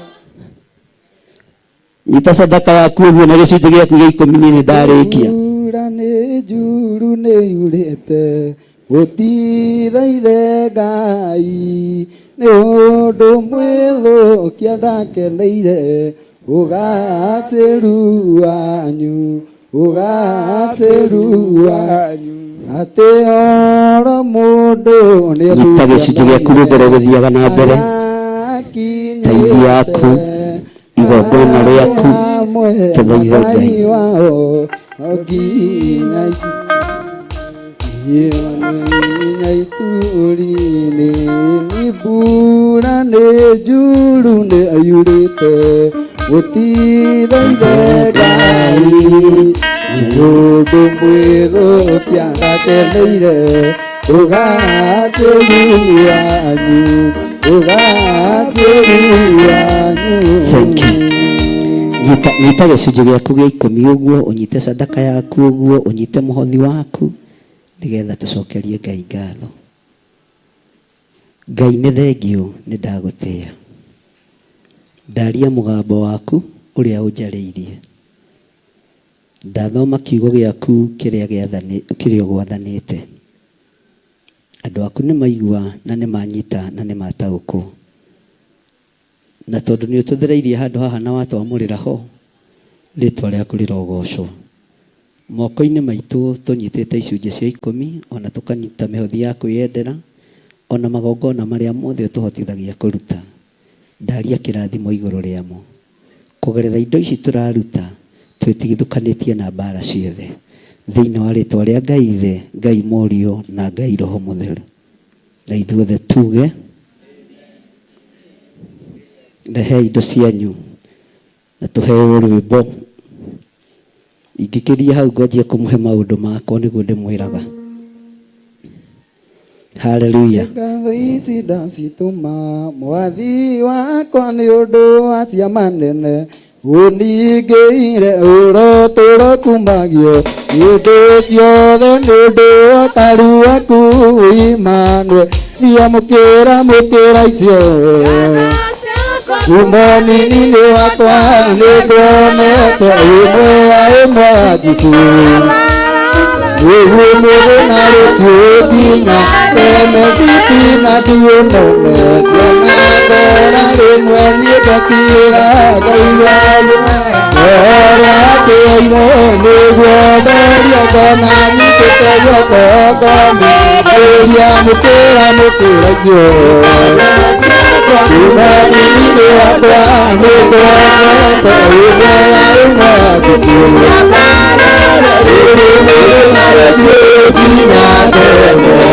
Nyita sadaka yaku ũguo na gĩcunjĩ gĩaku gĩa ikũmi nĩ ndarĩkia. Mbura nĩ njuru nĩ yurĩte gũtithaithe Ngai nĩ ũndũ mwĩthũkia ndakeneire ũgacĩru wanyu ũgacĩru wanyu atĩ oro mũndũ nĩ Nyita gĩcunjĩ gĩaku rwĩmbo rũgĩthiaga na mbere. Taithi yaku, igongona rĩaku, tũthaithe Ngai. Wao nginya nginya ituri-inĩ nĩ mbura nĩ njuru nĩ yurĩte gũtithaithe Ngai mũndũ mwĩthũkia ndakeneire ũgacĩru wanyu ũgacĩru wanyu. Thank you. Nyita, nyita gĩcunjĩ gĩaku gĩa ikũmi ũguo, ũnyite sadaka yaku ũguo, ũnyite mũhothi waku, nĩgetha tũcokerie Ngai ngatho. Ngai nĩ thengiũ, nĩ ndagũtĩĩa. Ndaria mũgambo waku ũrĩa ũnjarĩirie. Ndathoma kiugo gĩaku kĩrĩa gĩathani kĩrĩa ũgwathanĩte. Andũ aku nĩ maigua na nĩ manyita na nĩ mataũkwo. Na tondũ nĩ ũtũthereirie handũ haha na watwamũrĩra ho, rĩtwa rĩaku rĩrogocwo. Moko-inĩ maitũ tũnyitĩte icunjĩ cia ikũmi, ona tũkanyita mĩhothi ya kwĩyendera, ona magongona marĩa mothe ũtũhotithagia kũruta. Ndaria kĩrathimo igũrũ rĩamo. Kũgerera indo ici tũraruta, twĩtigithũkanĩtie na mbara ciothe. Thĩinĩ wa rĩtwa rĩa Ngai Ithe, Ngai Mũriũ na Ngai Roho Mũtheru. Na ithuothe tuge, rehe indo cianyu na tũheo rwĩmbo. Ingĩkĩria hau ngwanjia kũmũhe maũndũ makwa nĩguo ndĩmwĩraga. Hallelujah. Ngatho ici ndacitũma mwathi wakwa nĩ ũndũ wa ciama nene ũningĩire ũrotũro kumagio hĩndĩ ciothe nĩ ũndũ wa karu waku Emmanuel niamũkĩra mũkĩra icio kuma nini-inĩ wakwa nĩ nguonete wĩ mwega. ĩmwe ya Jesũ nĩguo mũthĩ na rũciũ nginya tene fitina ndiũnene ciana ngora rĩmwe niĩ ngetigĩra ngaigua ũrĩa akĩire nĩguo theria ngona nyitĩte guoko ngomĩrĩria mũkĩra mũkĩra icio kuma nini-inĩ wakwa nĩngwendete ĩmwe ya ĩmwe ya Jesũ ĩrĩ mũthĩ na rũciũ nginya tene.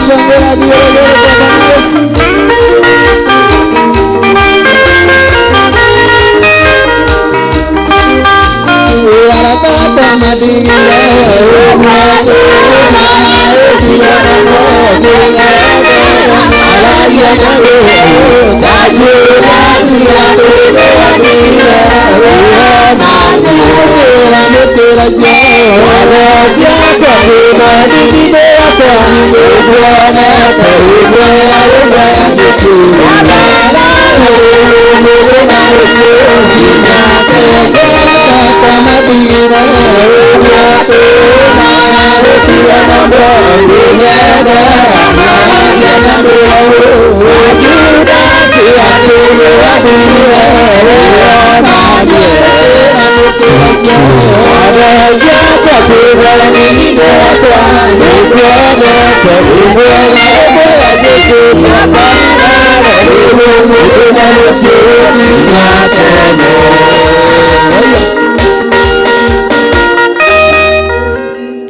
Shangwe na vigelegele kwa Bwana Yesu. Arata madigire umwe na edigire na aragia na kajura sia tunagira na mutera mutera sia kwa madigire kwa Bwana taimwe aruba Yesu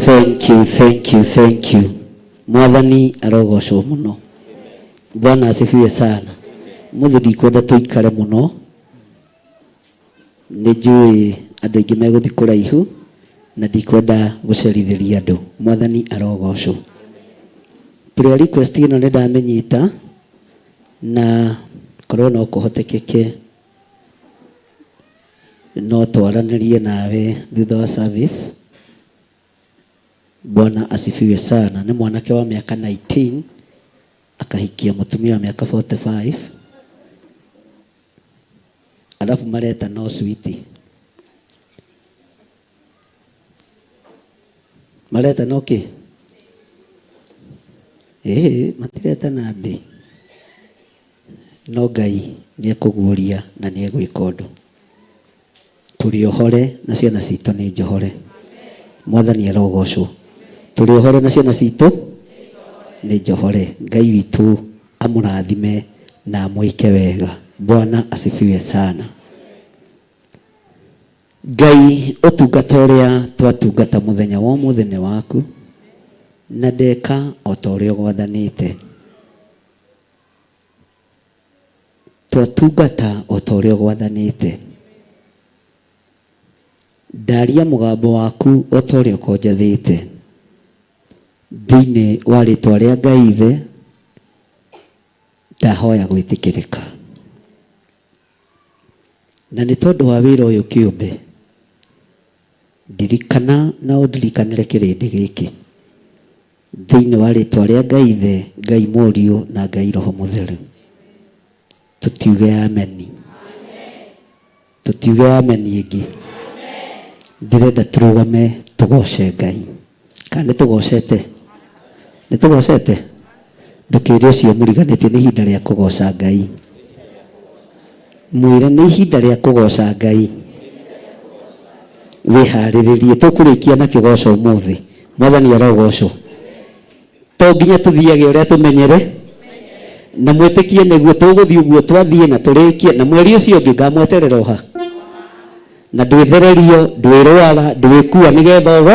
Thank you, thank you, thank you. Mwathani arogocwo muno. Bwana asifiwe sana. Muthi ndikwenda tuikare muno. Nĩ njũĩ andũ aingĩ megũthiĩ kũraihu na ndikwenda gũcerithĩria andũ. Mwathani arogocwo. Prayer request ĩno nĩ ndamĩnyita na korwo no kũhotekeke no twaranĩrie nawe thutha wa service. Bwana asifiwe sana. Nĩ mwanake wa mĩaka 19 akahikia mũtumia wa mĩaka 45 alafu mareta no switi mareta no kĩ matireta na mbĩ no Ngai nĩ ekũguũria na nĩ egwĩka ũndũ. Tũrĩ ohore na ciana citũ nĩ njohore. Mwathani arogocwo. Tũrĩ ohore na ciana citũ nĩ njohore. Ngai witũ amũrathime na amwĩke wega. Bwana asifiwe sana. Ngai ũtungata ũrĩa twatungata mũthenya wa ũmũthĩ nĩ waku na ndeka o ta ũrĩa ũgwathanĩte. Twatungata o ta ũrĩa ũgwathanĩte. Ndaria mũgambo waku o ta ũrĩa ũkonjathĩte. Thĩinĩ wa rĩtwa rĩa Ngai Ithe ndahoya gwĩtĩkĩrĩka. Na nĩ tondũ wa wĩra ũyũ kĩũmbe ndirikana na ũndirikanĩre kĩrĩndĩ gĩkĩ thĩinĩ wa rĩtwa rĩa Ngai Ithe, Ngai Mũriũ na Ngai Roho Mũtheru. Tũtiuge ameni. Tũtiuge ameni ĩngĩ. Ndĩrenda tũrũgame tũgoce Ngai. Kana nĩ tũgocete? Nĩ tũgocete? Ndũkĩre ũcio mũriganĩtie nĩ ihinda rĩa kũgoca Ngai. Mwĩre nĩ ihinda rĩa kũgoca Ngai. Wĩharĩrĩrie tũkũrĩkia na kĩgoco ũmũthĩ. Mwathani arogocwo. To nginya tũthiage ũrĩa tũmenyere na mwĩtĩkie nĩguo tũgũthiĩ ũguo twathiĩ na tũrĩkie na mweri ũcio ũngĩ ngamweterera oha. Na ndwĩthererio, ndwĩrwara, ndwĩkua nĩgetha ũgo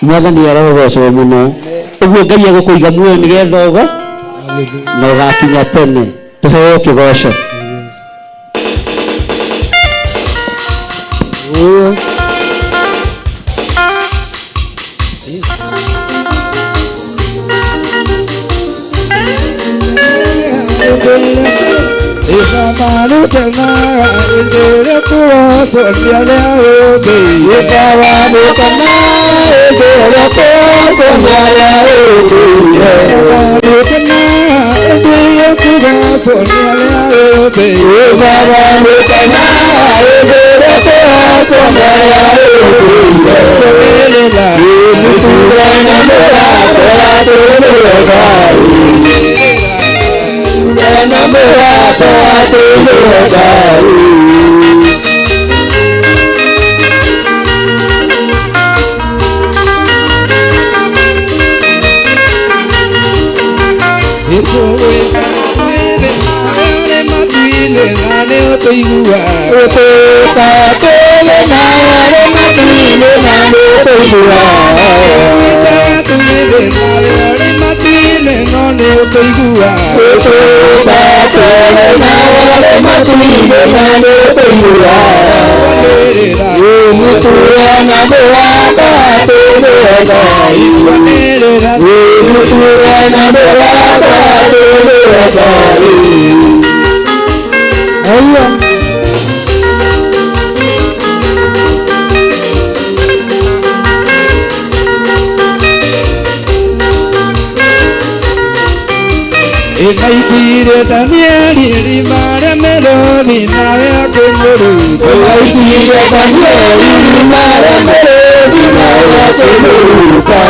mwathani arogocwo mũno. Ũguo Ngai egũkũiga muoyo nĩgetha ũgo na ũgakinya tene. Tũheo kĩgoco. Ĩmaitire Danieli irima rĩa mĩrũthi nawe akĩmũruta. Ĩmaitire Danieli irima rĩa mĩrũthi nawe akĩmũruta.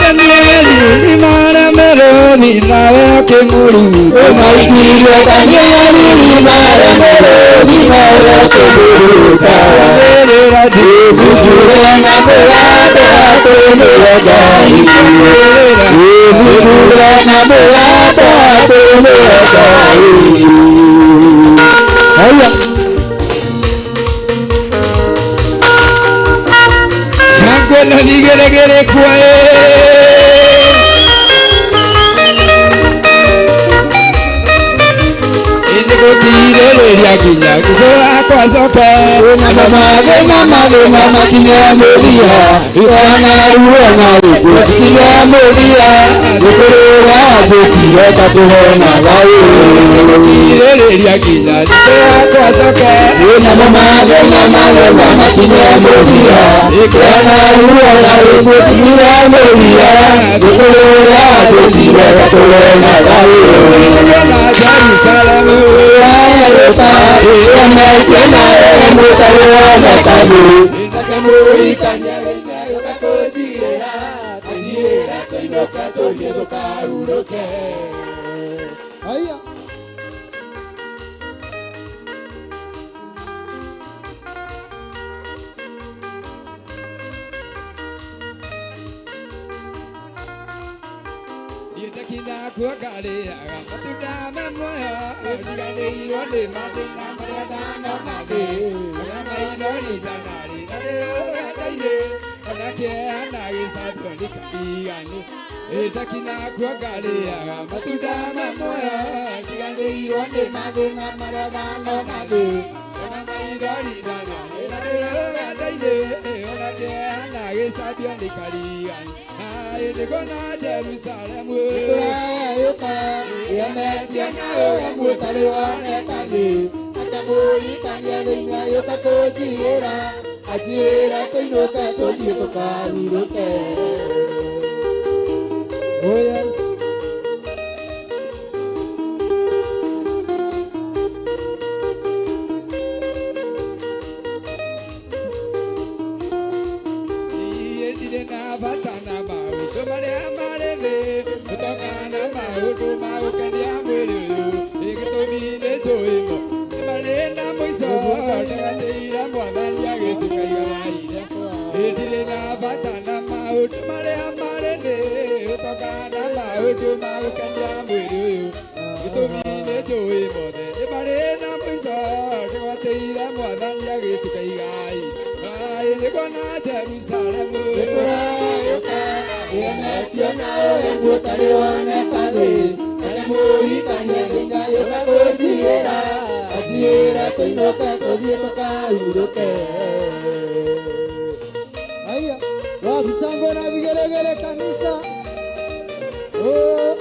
Danieli irima rĩa mĩrũthi nawe akĩmũruta. Ĩmaitire Danieli irima rĩa mĩrũthi nawe akĩmũruta. Rĩrĩa ndĩgũthure na mũrata atĩ nĩwe Ngai. Ndĩgũthure na mũrata atĩ nĩwe Ngai. Haya. Shangwe na vigelegele kwae. Nĩgũtirĩrĩria nginya Jesũ wakwa acoke. Na mathĩna mathĩna makinye mũthia, ona ruo na gĩkuũ cikinye mũthia, gũkũrũra njũkire ta kũhona thayũ. Nĩgũtirĩrĩria nginya Jesũ wakwa acoke. Namo mathĩna mathĩna makinye mũthia, ona ruo na gĩkuũ cikinye mũthia, gũkũrũra njũkire ta kũhona thayũ. Jerusalemu Oh yes. twatĩire mwathani agĩtuka igai Ngai nĩkuona Jerusalemu Nĩkũragĩũka ĩgemetio na ũgemu ũtarĩ woneka thĩ na mũhikania nĩngayũka kũnjiyĩra anjiyĩre tũinũke tũthiĩ tũkahurũke. Haya, wapi shangwe na vigelegele kanisa? Oh,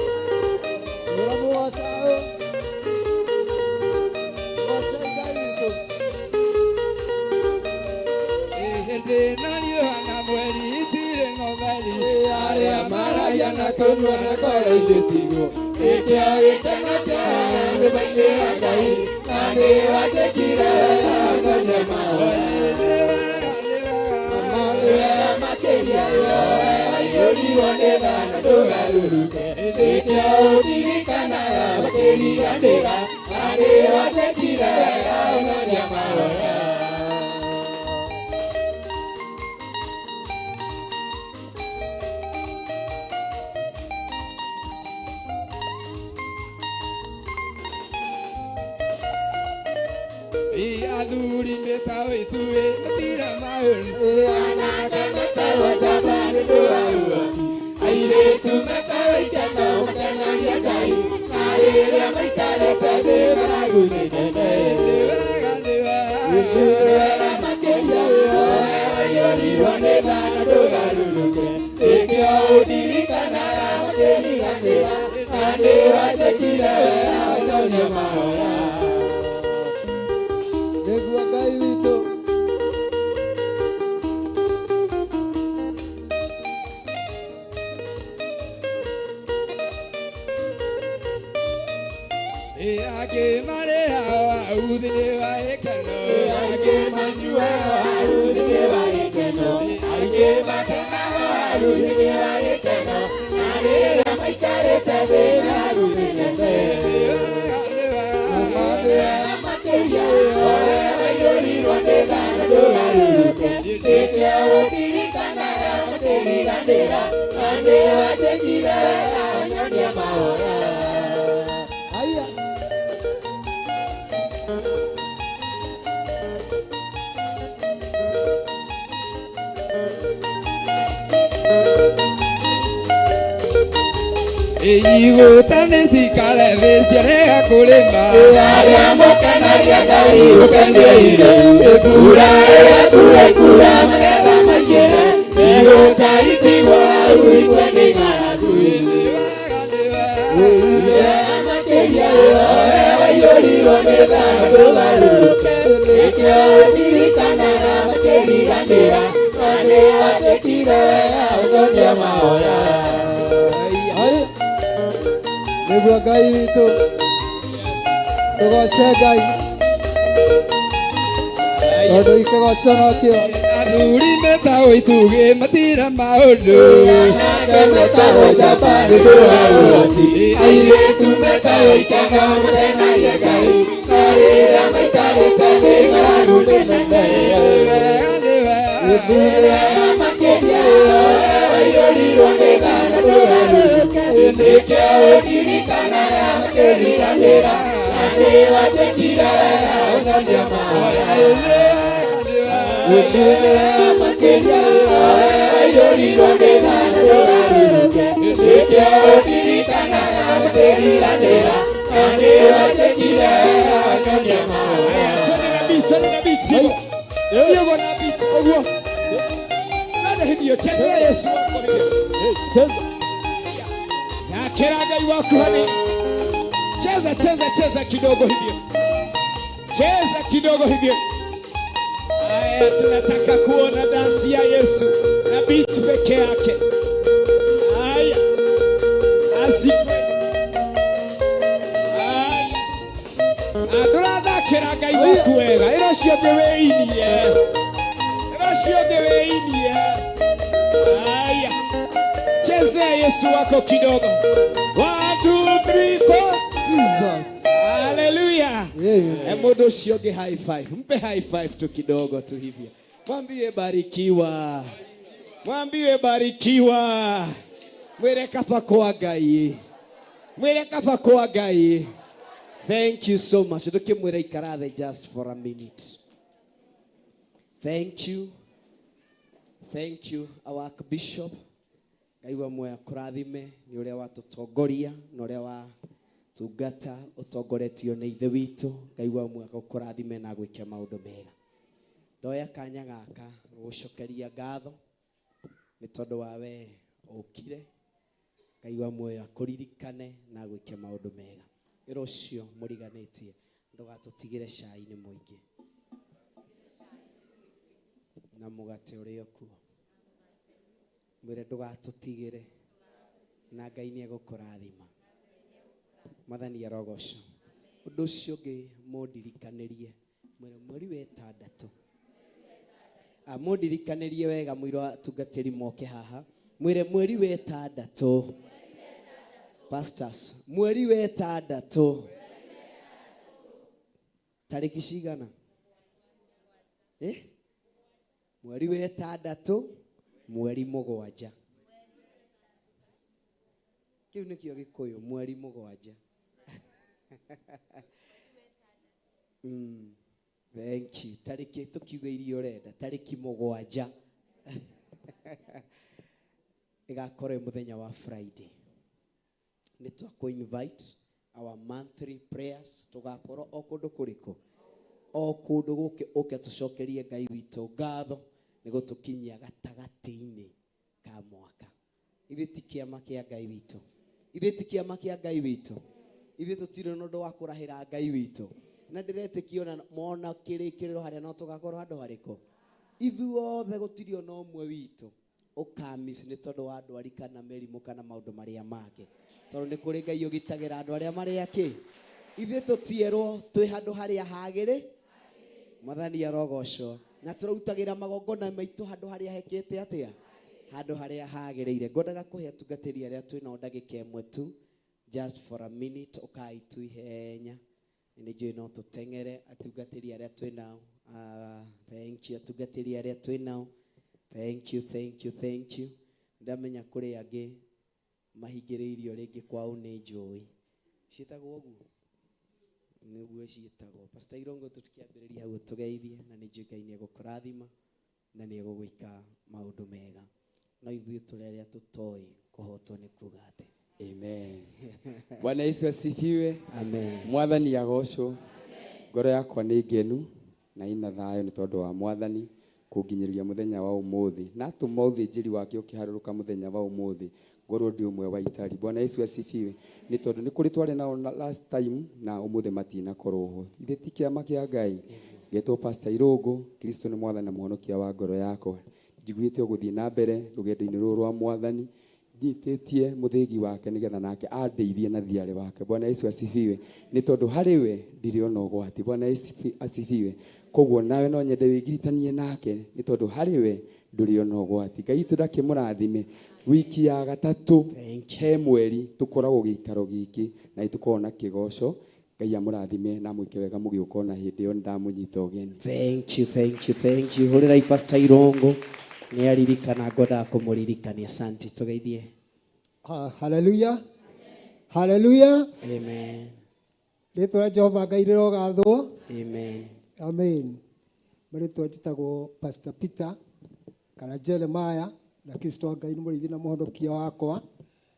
muramu wa sao. Goce Ngai witũ. Hĩndĩ na riũa na mweri itirĩ na ũtheri arĩa maragia na tũnua na ngoro-inĩ tiguo Nĩkĩo gĩkeno kĩa nyũmba-inĩ ya Ngai na nĩ wanjĩkire wega nyonie mahoya. Mama nĩ wega makĩria yoe waiyũrirwo nĩ tha na ndũgarũrũke. Nĩkĩo ũndirikanaga makĩriganĩra na nĩ wanjĩkire wega ũnyonia mahoya. Athuri metagwo ituĩ matira maũndũ Anake metagwo njamba nĩ ũndũ wa ũhoti airĩtu metagwo ikeno makenagia Ngai na rĩrĩa maikarĩte thĩ ng'aragu nĩ nene. Nĩ wega nĩ Nĩ wega makĩria yoe waiyũrirwo nĩ tha na ndũgarũrũke. Nĩkĩo ũndirikanaga makĩriganĩra na nĩ wanjĩkire wega ũnyonie mahoya. Nĩguo Ngai witũ. Angĩ marĩhao hau thĩinĩ wa gĩkeno Angĩ manyuaga hau thĩinĩ wa gĩkeno angĩ makenaga hau thĩinĩ wa gĩkeno na rĩrĩa maikarĩte thĩ ng'aragu nĩ nene. Mama nĩ wega makĩria yoe waiyũrirwo nĩ tha na ndũgarũrũke. Nĩkĩo ũndirikanaga makĩriganĩra na nĩ wanjĩkire wega ũnyonie mahoya. Haya. Igũta nĩ cikare thĩ ciarega kũrĩma Arĩa mũkenagia Ngai mũkeniei rĩu ĩkura ĩgakua ĩkura magetha maingĩhe igũta itigwo hau ikue nĩ ng'aragu. Wega makĩria yoe waiyũrirwo nĩ tha na ndũgarũrũke. Nĩkĩo ũndirikanaga makĩriganĩra na nĩ wanjĩkire wega ũnyonie mahoya. Haya. Nĩguo Ngai witũ. Tũgoce Ngai. Tondũ ikĩgoco nokĩo. Athuri metagwo itugĩ matira maũndũ Anake metagwo njamba nĩ ũndũ wa ũhoti airĩtu metagwo ikeno makenagia Ngai na rĩrĩa maikarĩte thĩ ng'aragu nĩ nene. Nĩ wega makĩria yoe waiyũrirwo nĩ tha na ndũgarũrũke. Nĩkĩo ũndirikanaga makĩriganĩra na nĩ wanjĩkire wega ũnyonie mahoya. Nĩ wega makĩria yoe waiyũrirwo nĩ tha na ndũgarũrũke. Nĩkĩo ũndirikanaga makĩriganĩra na nĩ wanjĩkire wega ũnyonie mahoya. Twende na beat, twende na beat hivyo. Hiyo na beat ũguo. Twende hivyo, chezea Yesu wako hivyo. Cheza. Nakera Ngai waku hani. Cheza cheza cheza kidogo hivyo. Cheza kidogo hivyo. Haya, tunataka kuona dansi ya Yesu na beat peke yake. Haya. Asifiwe. Haya. Ndũrathakĩra Ngai waku wega ĩra ũcio ũngĩ wĩinie ĩra ũcio ũngĩ wĩinie. Haya, chezea Yesu wako kidogo. 1 2 3 4. Jesus. Haleluya. E, mũndũ ũcio ũngĩ high five, mpe high five tu kidogo tu hivyo, mwambie barikiwa, mwambie barikiwa, mwĩre kaba kwa Ngai, mwĩre kaba kwa Ngai. Thank you so much. Ndũkĩmwĩra ikara thĩ just for a minute. Thank you. Thank you our Archbishop. Ngai wa muoyo akũrathime nĩ ũrĩa watũtongoria na ũrĩa watungata ũtongoretio nĩ ithe witũ. Ngai wa muoyo agũkũrathime na agwĩke maũndũ mega. Ndoya kanya gaka gũgũcokeria ngatho nĩ tondũ wa we ũkire. Ngai wa muoyo akũririkane na agwĩke maũndũ mega. Ĩra ũcio mũriganĩtie ndũgatũtigĩre cai nĩ mũingĩ na mũgate ũrĩa ũkuo. Mwĩre ndũgatũtigĩre na Ngai nĩ egũkũrathima. Mwathani arogocwo. Ũndũ ũcio ũngĩ mũndirikanĩrie mwĩre mweri wa ĩtandatũ mũndirikanĩrie wega mũiro atungatĩri moke haha mwĩre mweri wa ĩtandatũ pastors mweri wa ĩtandatũ tarĩki cigana eh? Mweri wa ĩtandatũ mweri mũgwanja kĩu nĩkĩo gĩkũyũ mweri mũgwanja thank you tarĩki tũkiuga iria ũrenda tarĩki mũgwanja ĩgakorwo ĩ mũthenya wa Friday nĩ twakũ invite our monthly prayers tũgakorwo o kũndũ kũrĩkũ o kũndũ gũkĩ ũke tũcokerie Ngai witũ ngatho nĩ gũtũkinyia gatagatĩ-inĩ ka mwaka ithuĩ ti kĩama kĩa Ngai witũ ithuĩ ti kĩama kĩa Ngai witũ ithuĩ tũtirĩ na ũndũ wa kũrahĩra Ngai witũ na ndĩretĩkia ona mona kĩrĩkĩrĩro harĩa no tũgakorwo handũ harĩkũ ithuothe gũtirĩ ona ũmwe witũ ũkamiss nĩ tondũ wa ndwari kana mĩrimũ kana maũndũ marĩa mangĩ tondũ nĩ kũrĩ Ngai ũgitagĩra andũ arĩa marĩ akĩ ithuĩ tũtierwo twĩ handũ harĩa hagĩrĩ mwathani arogocwo na tũrautagĩra magongona maitũ handũ harĩa hekĩte atĩa handũ harĩa hagĩrĩire ngwendaga kũhe atungatĩri arĩa twĩ nao ndagĩka ĩmwe tu just for a minute ũkai tu ihenya nĩ njũĩ no tũteng'ere atungatĩri arĩa twĩ nao thank you atungatĩri arĩa twĩ nao thank you thank you thank you ndamenya kũrĩ angĩ mahingĩrĩirio rĩngĩ kwao nĩ njũĩ ciĩtagwo ũguo nĩguo ciĩtagwo Pastor Irongo tũtikĩambĩrĩria hau tũgeithie na nĩ njũĩ Ngai nĩ egũkũrathima na nĩ egũgwĩka maũndũ mega no ithuĩ tũrĩ arĩa tũtoĩ kũhotwo nĩ kuga atĩ Amen. Bwana Yesu asifiwe. Amen. Mwathani agocwo. Ngoro yakwa nĩ ngenu na ina thayũ nĩ tondũ wa Mwathani kũnginyĩria mũthenya wa ũmũthĩ na atũma ũthĩnjĩri wake ũkĩharũrũka mũthenya wa ũmũthĩ ngorwo ndĩ ũmwe wa itari. Bwana Yesu asifiwe. Nĩ tondũ nĩ kũrĩ twarĩ nao last time na ũmũthĩ matinakorwo ho. Ithe ti kĩama kĩa Ngai. Ngetwo Pastor Irũngũ, Kristo nĩ Mwathani na Mũhonokia wa ngoro yakwa. Njiguĩte ũgũthiĩ na mbere rũgendo-inĩ rũrũ rwa Mwathani nyitĩtie mũthĩgi wake nĩgetha nake andeithie na thiarĩ wake. Bwana Yesu asifiwe. Nĩ tondũ harĩ we ndirĩ ona ũgwati. Bwana Yesu asifiwe. Koguo nawe no nyende wĩgiritanie nake nĩ tondũ harĩ we ndũrĩ ona ũgwati. Ngai witũ ndakĩmũrathime. Wiki ya gatatũ he mweri tũkoragwo gĩikaro gĩkĩ na nĩtũkoragwo na kĩgoco. Ngai amũrathime na amwĩke wega mũgĩũka ona hĩndĩ ĩyo nĩndamũnyita ũgeni. Thank you, thank you, thank you. Hũrĩrai Pastor Irongo nĩ aririkana ngwendaga kũmũririkania. Asante, tũgeithie. Haleluya. Haleluya. Amen. Rĩtwa rĩa Jehova Ngai rĩrogathwo. Amen. Amen. Marĩtwa njĩtagwo Pastor Peter kana Jeremiah na Kristo wa Ngai nĩ mũrĩithi na mũhonokia wakwa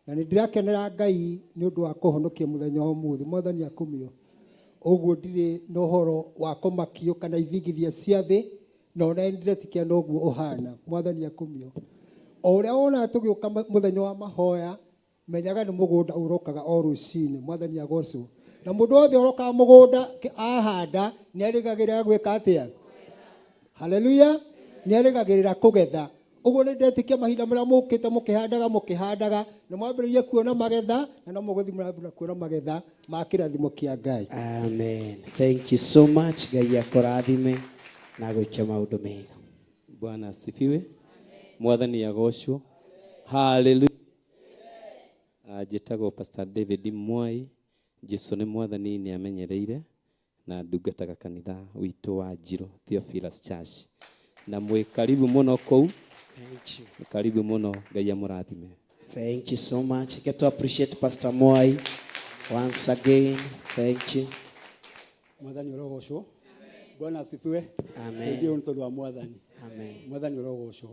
na nĩ ndĩrakenera Ngai nĩ ũndũ wa kũhonokia mũthenya wa ũmũthĩ. Mwathani akumio. Ũguo ndirĩ na ũhoro wa kũmakio kana ithingithia cia thĩ na ona ndĩretĩkia noguo ũhana. Mwathani akumio. O ũrĩa wonaga tũgĩũka mũthenya wa mahoya menyaga nĩ mũgũnda ũrokaga o rũcinĩ. Mwathani agocwo. Na mũndũ wothe ũrokaga mũgũnda ahanda nĩ arĩgagĩrĩra gwĩka atĩa? Haleluya. Nĩ arĩgagĩrĩra kũgetha. Ũguo nĩ ndetĩkia mahinda marĩa mũkĩte mũkĩhandaga mũkĩhandaga nĩ mwambĩrĩria kuona magetha na no mũgũthiĩ mũrambĩrĩria kuona magetha ma kĩrathimo kĩa Ngai. Amen. Thank you so much. Ngai akũrathime na agwĩke maũndũ mega. Bwana asifiwe. Mwathani agocwo. Haleluya. Njĩtagwo Pastor David Mwai. Jesu nĩ mwathani nĩ amenyereire na ndungataga kanitha witũ wa Njirũ Theophilus Church. Na mwĩ karibu mũno kũu. Thank you. Mwĩ karibu mũno. Ngai amũrathime. Thank you so much. Get to appreciate Pastor Mwai. Once again, thank you. Mwathani ũrogocwo. Bwana asifiwe. Amen. Hĩndĩ ĩyo nĩ tondũ wa Mwathani. Amen. Mwathani ũrogocwo.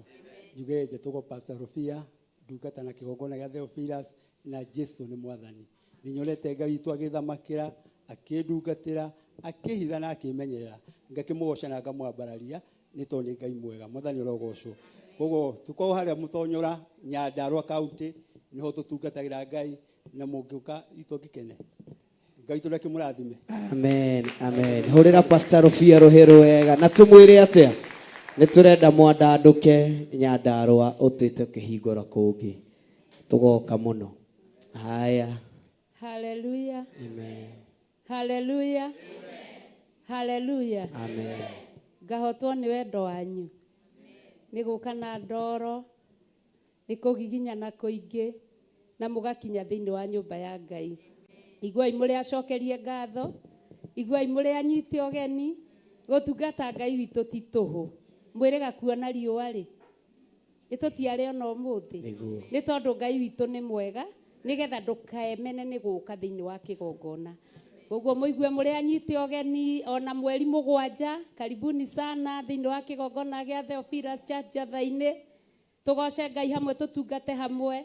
Njuge njetũgwo Pastor Rufia, ndungata na kĩgongona gĩa Theophilus na Jesu nĩ Mwathani. Nĩ nyonete Ngai witũ agĩthamakĩra, akĩndungatĩra, akĩhitha na akĩmenyerera. Ngakĩmũgoca na ngamwambararia nĩ tondũ nĩ Ngai mwega. Mwathani ũrogocwo. Koguo tũkorwo harĩa Mũtonyora, Nyandarua County, nĩho tũtungatagĩra Ngai na mũngĩũka itũ ngĩkene. Ngai witũ ndakĩmũrathime. Amen, amen. Hũrĩra Pastor Rufia rũhĩ rwega na tũmwĩre atĩa? Nĩ tũrenda mwandandũke Nyandarua ũtĩte ũkĩhingũra kũngĩ. Tũgoka mũno. Haya. Hallelujah. Amen. Hallelujah. Hallelujah. Amen. Ngahotwo nĩ wendo wanyu. Nĩ gũka na ndoro, nĩ kũgiginyana kũingĩ, na mũgakinya thĩinĩ wa nyũmba ya Ngai. Iguai mũrĩ acokerie ngatho, iguai mũrĩ anyite ũgeni, gũtungata Ngai witũ ti tũhũ. Mwĩrĩga kuona riũa rĩ, nĩ tũtiarĩ ona ũmũthĩ. Nĩguo. Nĩ tondũ Ngai witũ nĩ mwega, nĩgetha ndũkaemene nĩ gũka thĩinĩ wa kĩgongona. Koguo mũigue mũrĩ anyite ũgeni ona mweri mũgwanja, karibuni sana thĩinĩ wa kĩgongona gĩa Theophilus Church Njatha-inĩ. Tũgoce Ngai hamwe, tũtungate hamwe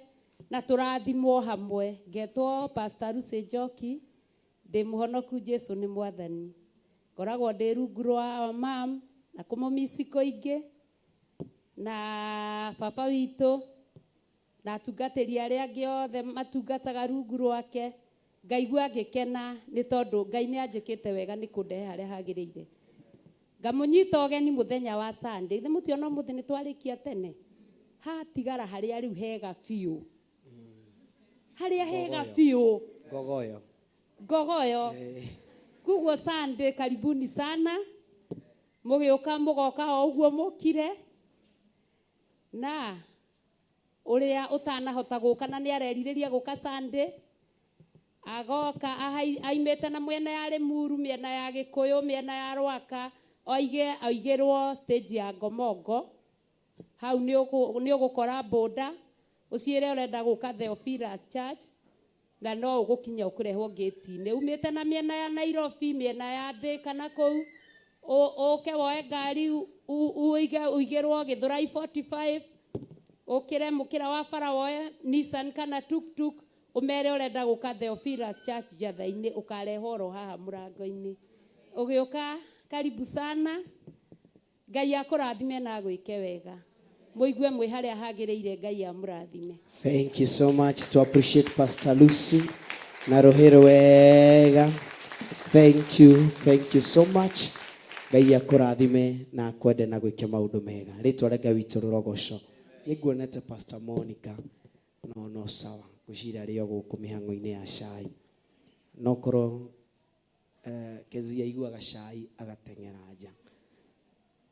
na tũrathimwo hamwe. Ngetwo Pastor Lucy Njoki, ndĩ mũhonoku Jesu nĩ Mwathani. Ngoragwo ndĩ rungu rwa our mom na kũmũmici kũingĩ na baba witũ na atungatĩri arĩa angĩ othe matungataga rungu rwake. Ngaigua ngĩkena nĩ tondũ Ngai nĩ anjĩkĩte wega nĩ kũndehe harĩa hagĩrĩire. Ngamũnyita ũgeni mũthenya wa Sunday. Nĩ mũtiona ũmũthĩ nĩ twarĩkia tene. Hatigara harĩa rĩu hega biũ. Harĩa hega biũ. Ngogoyo. Ngogoyo. Koguo Sunday karibuni sana. Mũgĩũka mũgoka o ũguo mũkire. Na ũrĩa ũtanahota gũka na nĩ arerirĩria gũka Sunday, agoka aimĩte na mwena ya Limuru, mĩena ya Gĩkũyũ, mĩena ya Rwaka, oige aigĩrwo stage ya Ngomongo. Hau nĩ ũgũkora boda, ũciĩre ũrenda gũka Theophilus Church, na no ũgũkinya ũkũrehwo gate-inĩ. Umĩte na mĩena ya Nairobi, mĩena ya Thika na kũu, ũke woe ngari ũigĩrwo Gĩthũrai 45, ũkĩre mũkĩra wa bara woe Nissan kana tuk-tuk, ũmere ũrenda gũka Theophilus Church Njatha-inĩ, ũkarehwo oro haha mũrango-inĩ. Ũgĩũka karibu sana. Ngai akũrathime na agwĩke wega. Mũigue mwĩ harĩa hagĩrĩire, Ngai amũrathime. Thank you so much to appreciate Pastor Lucy na rũhĩ rwega. Thank you, thank you so much. Ngai akũrathime na akwende na gwĩke maũndũ mega. Rĩtwa rĩa Ngai witũ rũrogocwo. Nĩ nguonete Pastor Monica no no sawa ngwĩciria arĩ o gũkũ mĩhang'o-inĩ ya cai. No korwo Kezia aiguaga cai agateng'era nja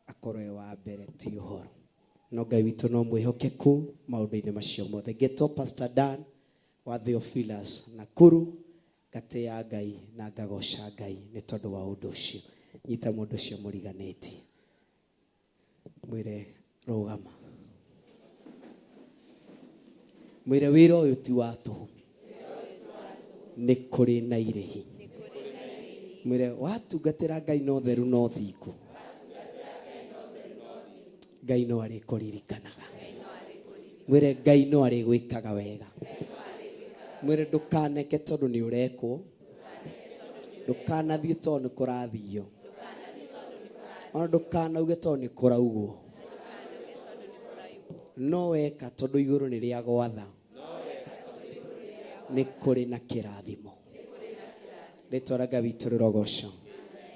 akorwo e wa mbere ti ũhoro. No Ngai witũ no mwĩhokeku maũndũ-inĩ macio mothe. Ngetwo Pastor Dan wa Theophilus Nakuru, ngatĩĩa Ngai na ngagoca Ngai nĩ tondũ wa ũndũ ũcio. Nyita mũndũ ũcio mũriganĩtie, mwĩre rũgama, mwĩre wĩra ũyũ ti wa tũhũ, nĩ kũrĩ na irĩhi. Mwĩre watungatĩra Ngai na ũtheru na ũthingu, Ngai no arĩkũririkanaga. Mwĩre Ngai no arĩgwĩkaga wega. Mwĩre ndũkaneke tondũ nĩ ũrekwo, ndũkanathiĩ tondũ nĩ kũrathio, ona ndũkanauge tondũ nĩ kũraugwo, no weka tondũ igũrũ nĩ rĩa gwatha, nĩ kũrĩ na kĩrathimo. Rĩtwa rĩa Ngai witũ rĩrogocwo.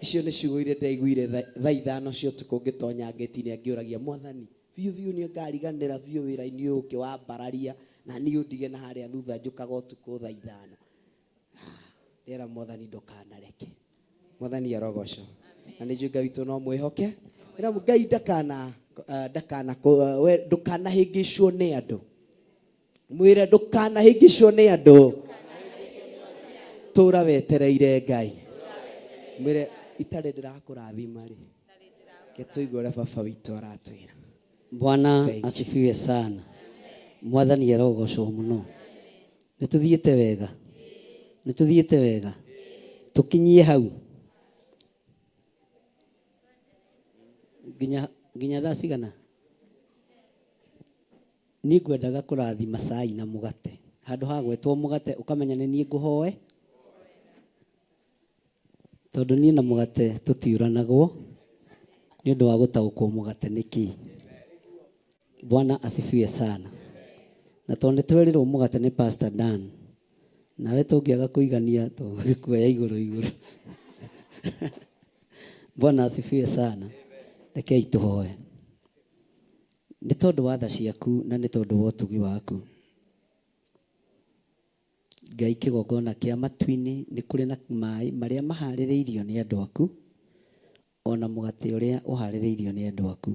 Icio nĩ ciugo iria ndaiguire thaa ithano cia ũtukũ ngĩtonya ngĩti-inĩ ngĩũragia Mwathani, biũ biũ nĩ ngariganĩra biũ wĩra-inĩ ũyũ ũkĩwambararia na niĩ ũndige na harĩa thutha njũkaga ũtukũ thaa ithano. Ndera Mwathani ndũkanareke. Mwathani arogocwo. Na nĩ njũĩ Ngai witũ no mwĩhoke. Ĩra Ngai ndakana, ndakana, we ndũkanahĩngĩcwo nĩ andũ. Mwĩre ndũkanahĩngĩcwo nĩ andũ. Tũra wetereire Ngai. Mwĩre itarĩ ndĩrakũrathima rĩ. Ke tũigue ũrĩa baba witũ aratwĩra. Bwana Thank you. asifiwe sana. Mwathani arogocwo mũno. Nĩ tũthiĩte wega. Nĩ tũthiĩte wega tũkinyie hau nginya nginya thaa cigana? Niĩ ngwendaga kũrathima cai na mũgate. Handũ ha gwetwo mũgate ũkamenya nĩ niĩ ngũhoe, tondũ niĩ na mũgate tũtiũranagwo nĩ ũndũ wa gũtaũkwo mũgate nĩ kĩĩ. Bwana asifiwe sana. Na tondũ nĩ twerirwo mũgate nĩ Pastor Dan, nawe tũngĩaga kũigania tũgĩkuoya igũrũ igũrũ. Bwana asifiwe sana. Rekei tũhoe. Nĩ tondũ wa tha ciaku na nĩ tondũ wa ũtugi waku. Ngai kĩgongona kĩa matu-inĩ nĩ kũrĩ na maĩ marĩa maharĩrĩirio nĩ andũ aku, ona mũgate ũrĩa ũharĩrĩirio nĩ andũ aku.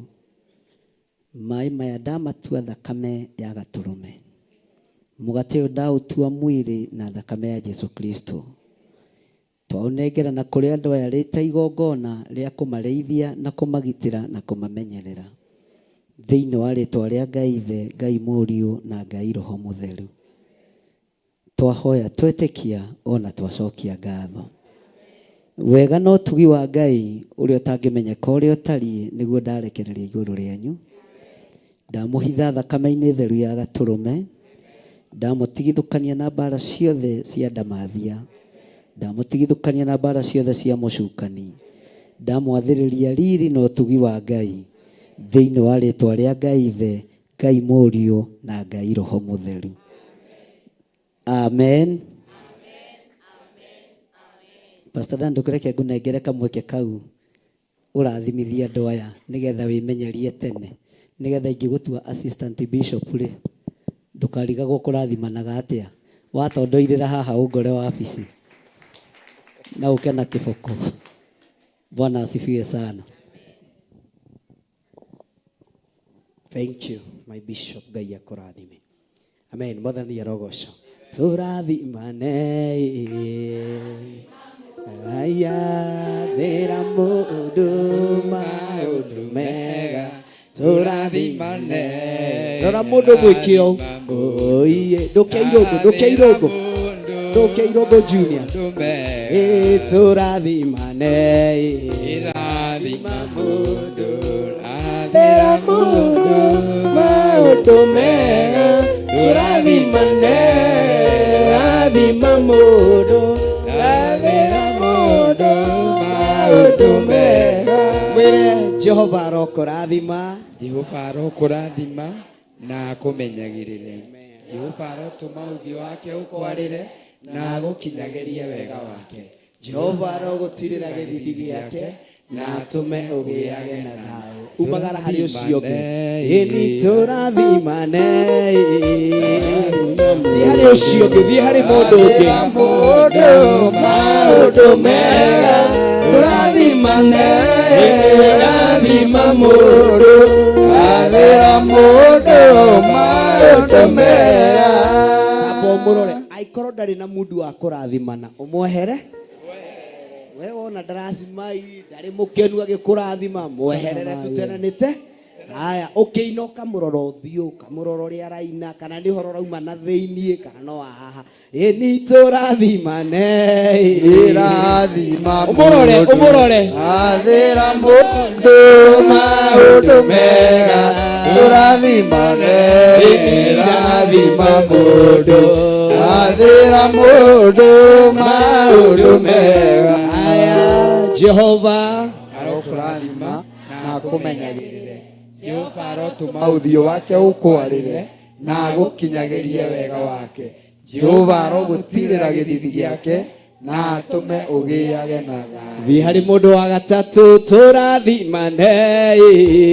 Maĩ maya ndamatua thakame ya gatũrũme. Mũgate ũyũ ndaũtua mwĩrĩ na thakame ya Jesu Kristo. Twaũnengerana kũrĩ andũ aya rĩ ta igongona rĩa kũmarĩithia na kũmagitĩra na kũmamenyerera. Thĩinĩ wa rĩtwa rĩa Ngai Ithe, Ngai Mũriũ na Ngai Roho Mũtheru. Twahoya twetĩkia o na twacokia ngatho. Wega na ũtugi wa Ngai ũrĩa ũtangĩmenyeka ũrĩa ũtariĩ nĩguo ndarekereria igũrũ rĩanyu. Ndamũhitha thakame-inĩ theru ya Gatũrũme. Ndamũtigithũkania na mbara ciothe cia ndamathia. Ndamũtigithũkania na mbara ciothe cia mũcukani. Ndamwathĩrĩria riri na ũtugi wa Ngai thĩinĩ wa rĩtwa rĩa Ngai Ithe, Ngai Mũriũ na Ngai Roho Mũtheru. Amen. Pastor Dan, ndũkĩreke ngũnengere kamweke kau ũrathimithie andũ aya nĩgetha wĩmenyerie tene, nĩgetha ingĩgũtua assistant bishop rĩ, ndũkarigagwo kũrathimanaga atĩa. Watondoirĩra haha ũngore wabici na ũke na kĩboko. Bwana asifiwe sana. Thank you my bishop, Ngai akũrathime. Amen. Mwathani arogocwo. Tũrathimane aya thĩra mũndũ maũndũ mega tũrathimane. Rora mũndũ gwĩke ũũ. Oiye, ndũke irũngũ, ndũke irũngũ. Ndũke irũngũ junior. Ĩ tũrathimane. Irathima mũndũ, Thĩra mũndũ maũndũ mega tũrathimane. Rathima mũndũ, rathĩra mũndũ maũndũ mega. Mwĩre Jehova arokũrathima. Jehova arokũrathima na akũmenyagĩrĩre. Jehova arotũma ũthiũ wake ũkwarĩre na agũkinyagĩrie wega wake. Jehova arogũtirĩra gĩthithi gĩake na atũme ũgĩage na thayũ. Umagara harĩ ũcio ũngĩ. Ĩni tũrathimane. Thiĩ harĩ ũcio ũngĩ, thiĩ harĩ mũndũ ũngĩ. Mũndũ maũndũ mega tũrathimane. Rathima mũndũ, rathĩra mũndũ maũndũ mega. Amba ũmũrore aikorwo ndarĩ na mundu wa kũrathimana ũmwehere. We wona ndaracimai ndarĩ mũkenu agĩkũrathima mweherere tũtenanĩte. Haya, ũkĩina ũkamũrora ũthiũ, ũkamũrora ũrĩa araina, kana nĩ ũhoro ũrauma na thĩiniĩ kana no wa haha. Ĩni tũrathimane. Irathima Ũmũrore, mũndũ. ũmũrore. Rathĩra mũndũ maũndũ mega tũrathimane. Irathima mũndũ, rathĩra mũndũ maũndũ mega. Haya, Jehova arokũrathima na akũmenyagĩrĩre. Jehova arotũma ũthiũ wake ũkwarĩre na agũkinyagĩrie wega wake. Jehova arogũtirĩra gĩthithi gĩake na atũme ũgĩage na thayũ. Thiĩ harĩ mũndũ wa gatatũ tũrathimane.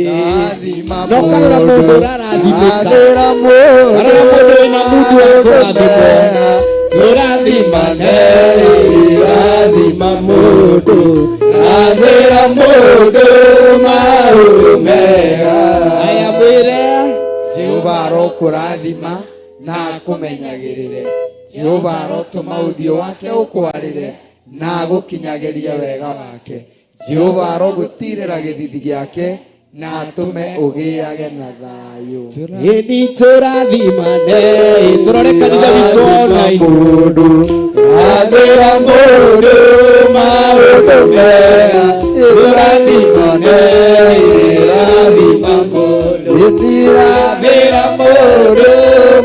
Rathima No karora mũndũ ũrarathimĩka. Rathĩra mũndũ Karora mũndũ wĩna mundu wa kũrathimwo. Tũrathimane. Rathima mũndũ, rathĩra mũndũ maũndũ mega. Aya mwĩre Jehova arokũrathima na akũmenyagĩrĩre. Jehova arotũma ũthiũ wake ũkwarĩre na agũkinyagĩrie wega wake. Jehova arogũtirĩra gĩthithi gĩake na atũme ũgĩage na thayũ. Ĩni tũrathimane. Tũrore kanitha witũ online. Mũndũ, rathĩra Maũndũ mega tũrathimane irathima mũndũ ĩtirathĩra mũndũ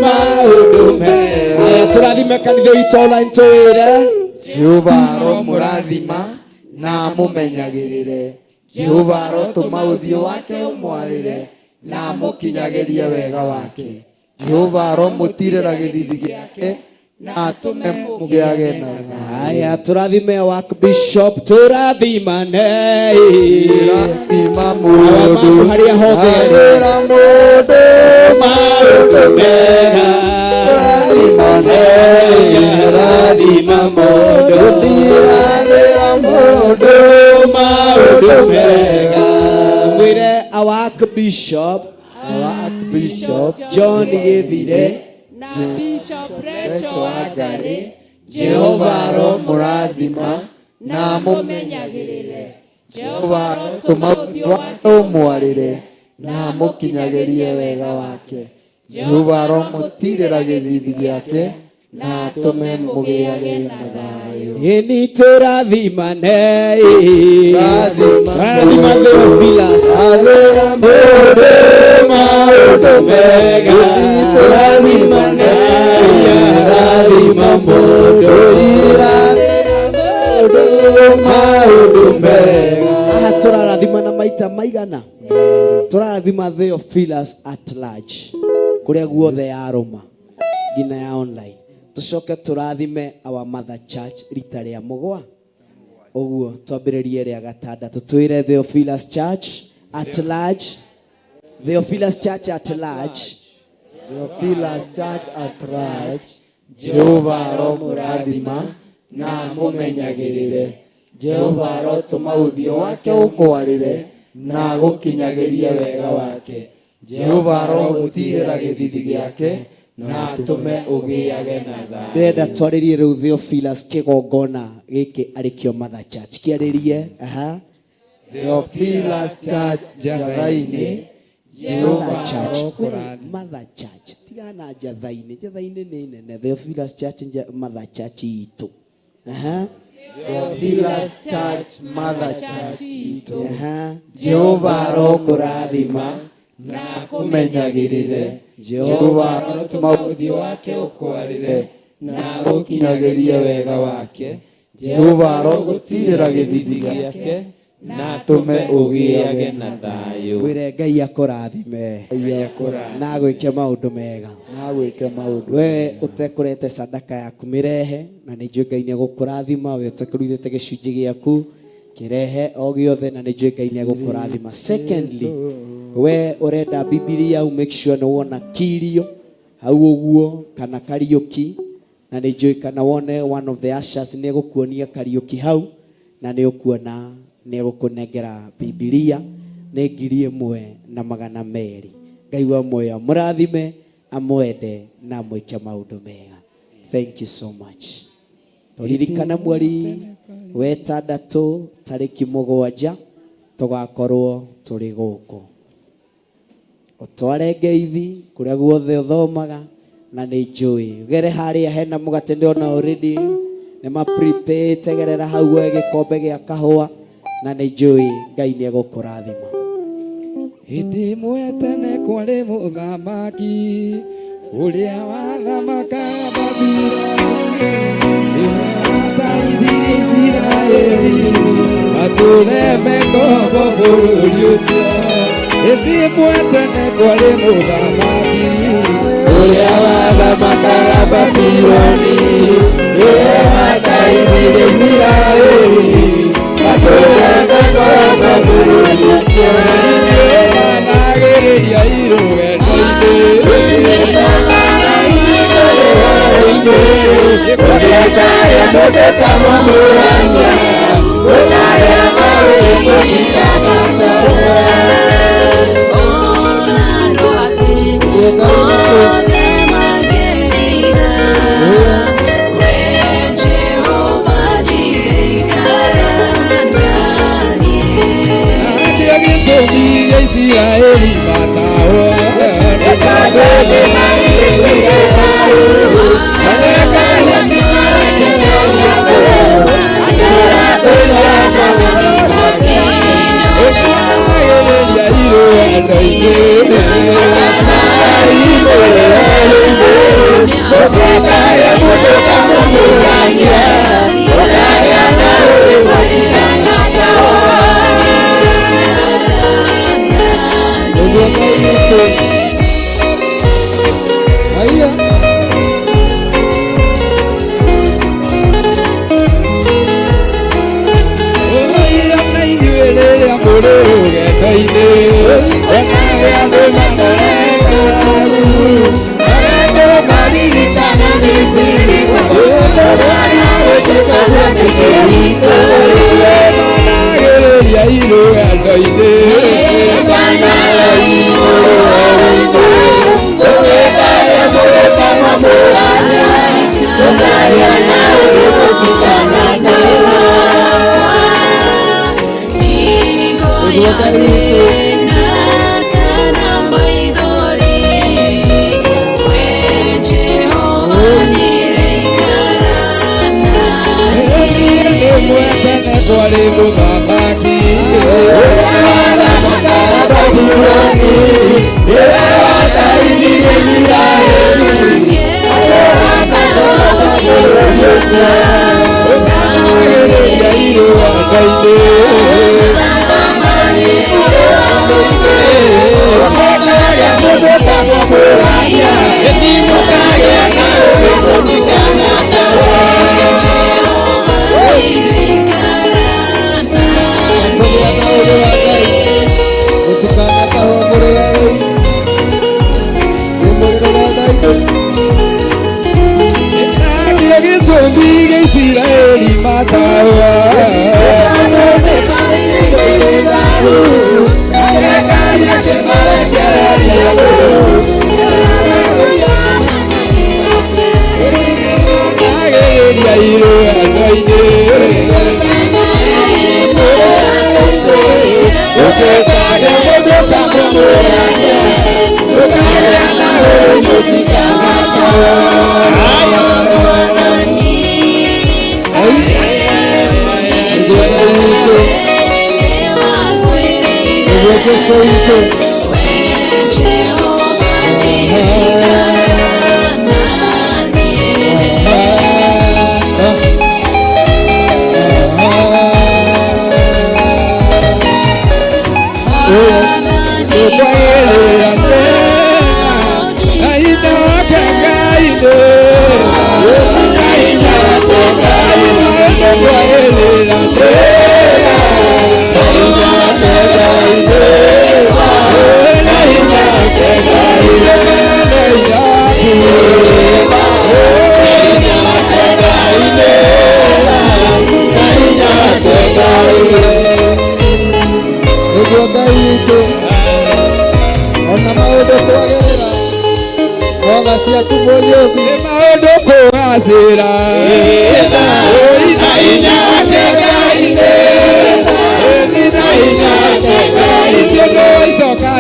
maũndũ mega. Aya tũrathime kanitha witũ online tũwĩre Jehova aromũrathima na amũmenyagĩrĩre. Jehova arotũma ũthiũ wake ũmwarĩre na amũkinyagĩrie wega wake. Jehova aromũtirĩra gĩthithi gĩake na atũme mũgĩage na thayũ. Aya tũrathime wak bishop tũrathimane Rathima mũndũ harĩa hothe arĩ. Rathĩra mũndũ maũndũ mega Rathimane rathima mũndũ Rathĩra mũndũ maũndũ mega mwĩre awak bishop Our Archbishop John Gĩthire na Bishop Rachel Wangari Jehova aromũrathima na amũmenyagĩrĩre. Jehova arotũma ũthiũ wake ũmwarĩre na amũkinyagĩrie wega wake. Jehova aromũtirĩra gĩthithi gĩake na atũme mũgĩage na thayũ. Ĩni tũrathimane Rathima tũrathima Theophilus Rathĩra mũndũ maũndũ mega tũrathimane rathima mũndũ Rathĩra mũndũ maũndũ mega. Haha tũrarathimana maita maigana tũrarathima Theophilus at large kũrĩa guothe yarũma nginya ya online tũcoke tũrathime our mother church rita rĩa mũgwa ũguo twambĩrĩrie rĩa gatandatũ twĩre Theophilus Church at large Theophilus Church at large Theophilus Church at large Jehova aromũrathima na amũmenyagĩrĩre. Jehova arotũma ũthiũ wake ũkwarĩre na agũkinyagĩrie wega wake. Jehova aromũtirĩra gĩthithi gĩake na atũme ũgĩage na thayũ. Ndĩrenda twarĩrie rĩu Theophilus kĩgongona gĩkĩ arĩkĩo Mother Church kĩarĩrie aha Theophilus Church Njathainĩ Jehova Mother Church arokũrathima. We, Mother Church tigana Njathainĩ Njathainĩ nĩ nene Theophilus Church Mother Church itũ aha Theophilus Church Mother Church itũ aha Jehova arokũrathima na akũmenyagĩrĩre. Jehova arotũma ũthiũ wake ũkwarĩre na agũkinyagĩrie wega wake. Jehova arogũtirĩra gĩthithi gĩake na atũme ũgĩage na thayũ. Wĩre Ngai akũrathime Ngai akũrathime. na agwĩke maũndũ mega na agwĩke maũndũ we ũtekũrete sadaka yaku mĩrehe na nĩ njũĩ Ngai nĩ egũkũrathima we ũtekũrutĩte gĩcunjĩ gĩaku kĩrehe o gĩothe na nĩ njũĩ Ngai nĩ egũkũrathima. Secondly, we ũrenda Bibilia u make sure nĩ wona kirio hau ũguo kana Kariũki na nĩ njũĩ kana wone one of the ushers nĩ egũkuonia Kariũki hau na nĩ ũkuona nĩ egũkũnengera Bibilia nĩ 1200. Ngai wa muoyo amũrathime amwende na amwĩke maũndũ mega. Thank you so much. Tũririkana mweri wetandatũ tarĩki 7 tũgakorwo tũrĩ gũkũ. Ũtware ngeithi kũrĩa guothe ũthomaga na nĩ njũĩ gere harĩa hena mũgate ndĩrona already nĩ ma prepare gerera hau woe gĩkombe gĩa kahũa na nĩ njũĩ Ngai nĩ egũkũrathima. Hĩndĩ ĩmwe tene kwarĩ mũthamaki ũrĩa wathamakaga Babuloni, nĩwe wateithirie Isiraeli matũũre me ngombo bũrũri ũcio. Hĩndĩ ĩmwe tene kwarĩ mũthamaki ũrĩa wathamakaga Babuloni, nĩwe wateithirie Isiraeli matũũre me ngombo bũrũri ũcio. Nĩmanagĩrĩria irũgendo-inĩ Nakĩo gĩtũmi gĩa Isiraeli matahwo nĩ tondũ nĩmairĩire thayũ na Ngai akĩmarekereria thũ akĩra kũigana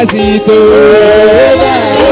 Cito.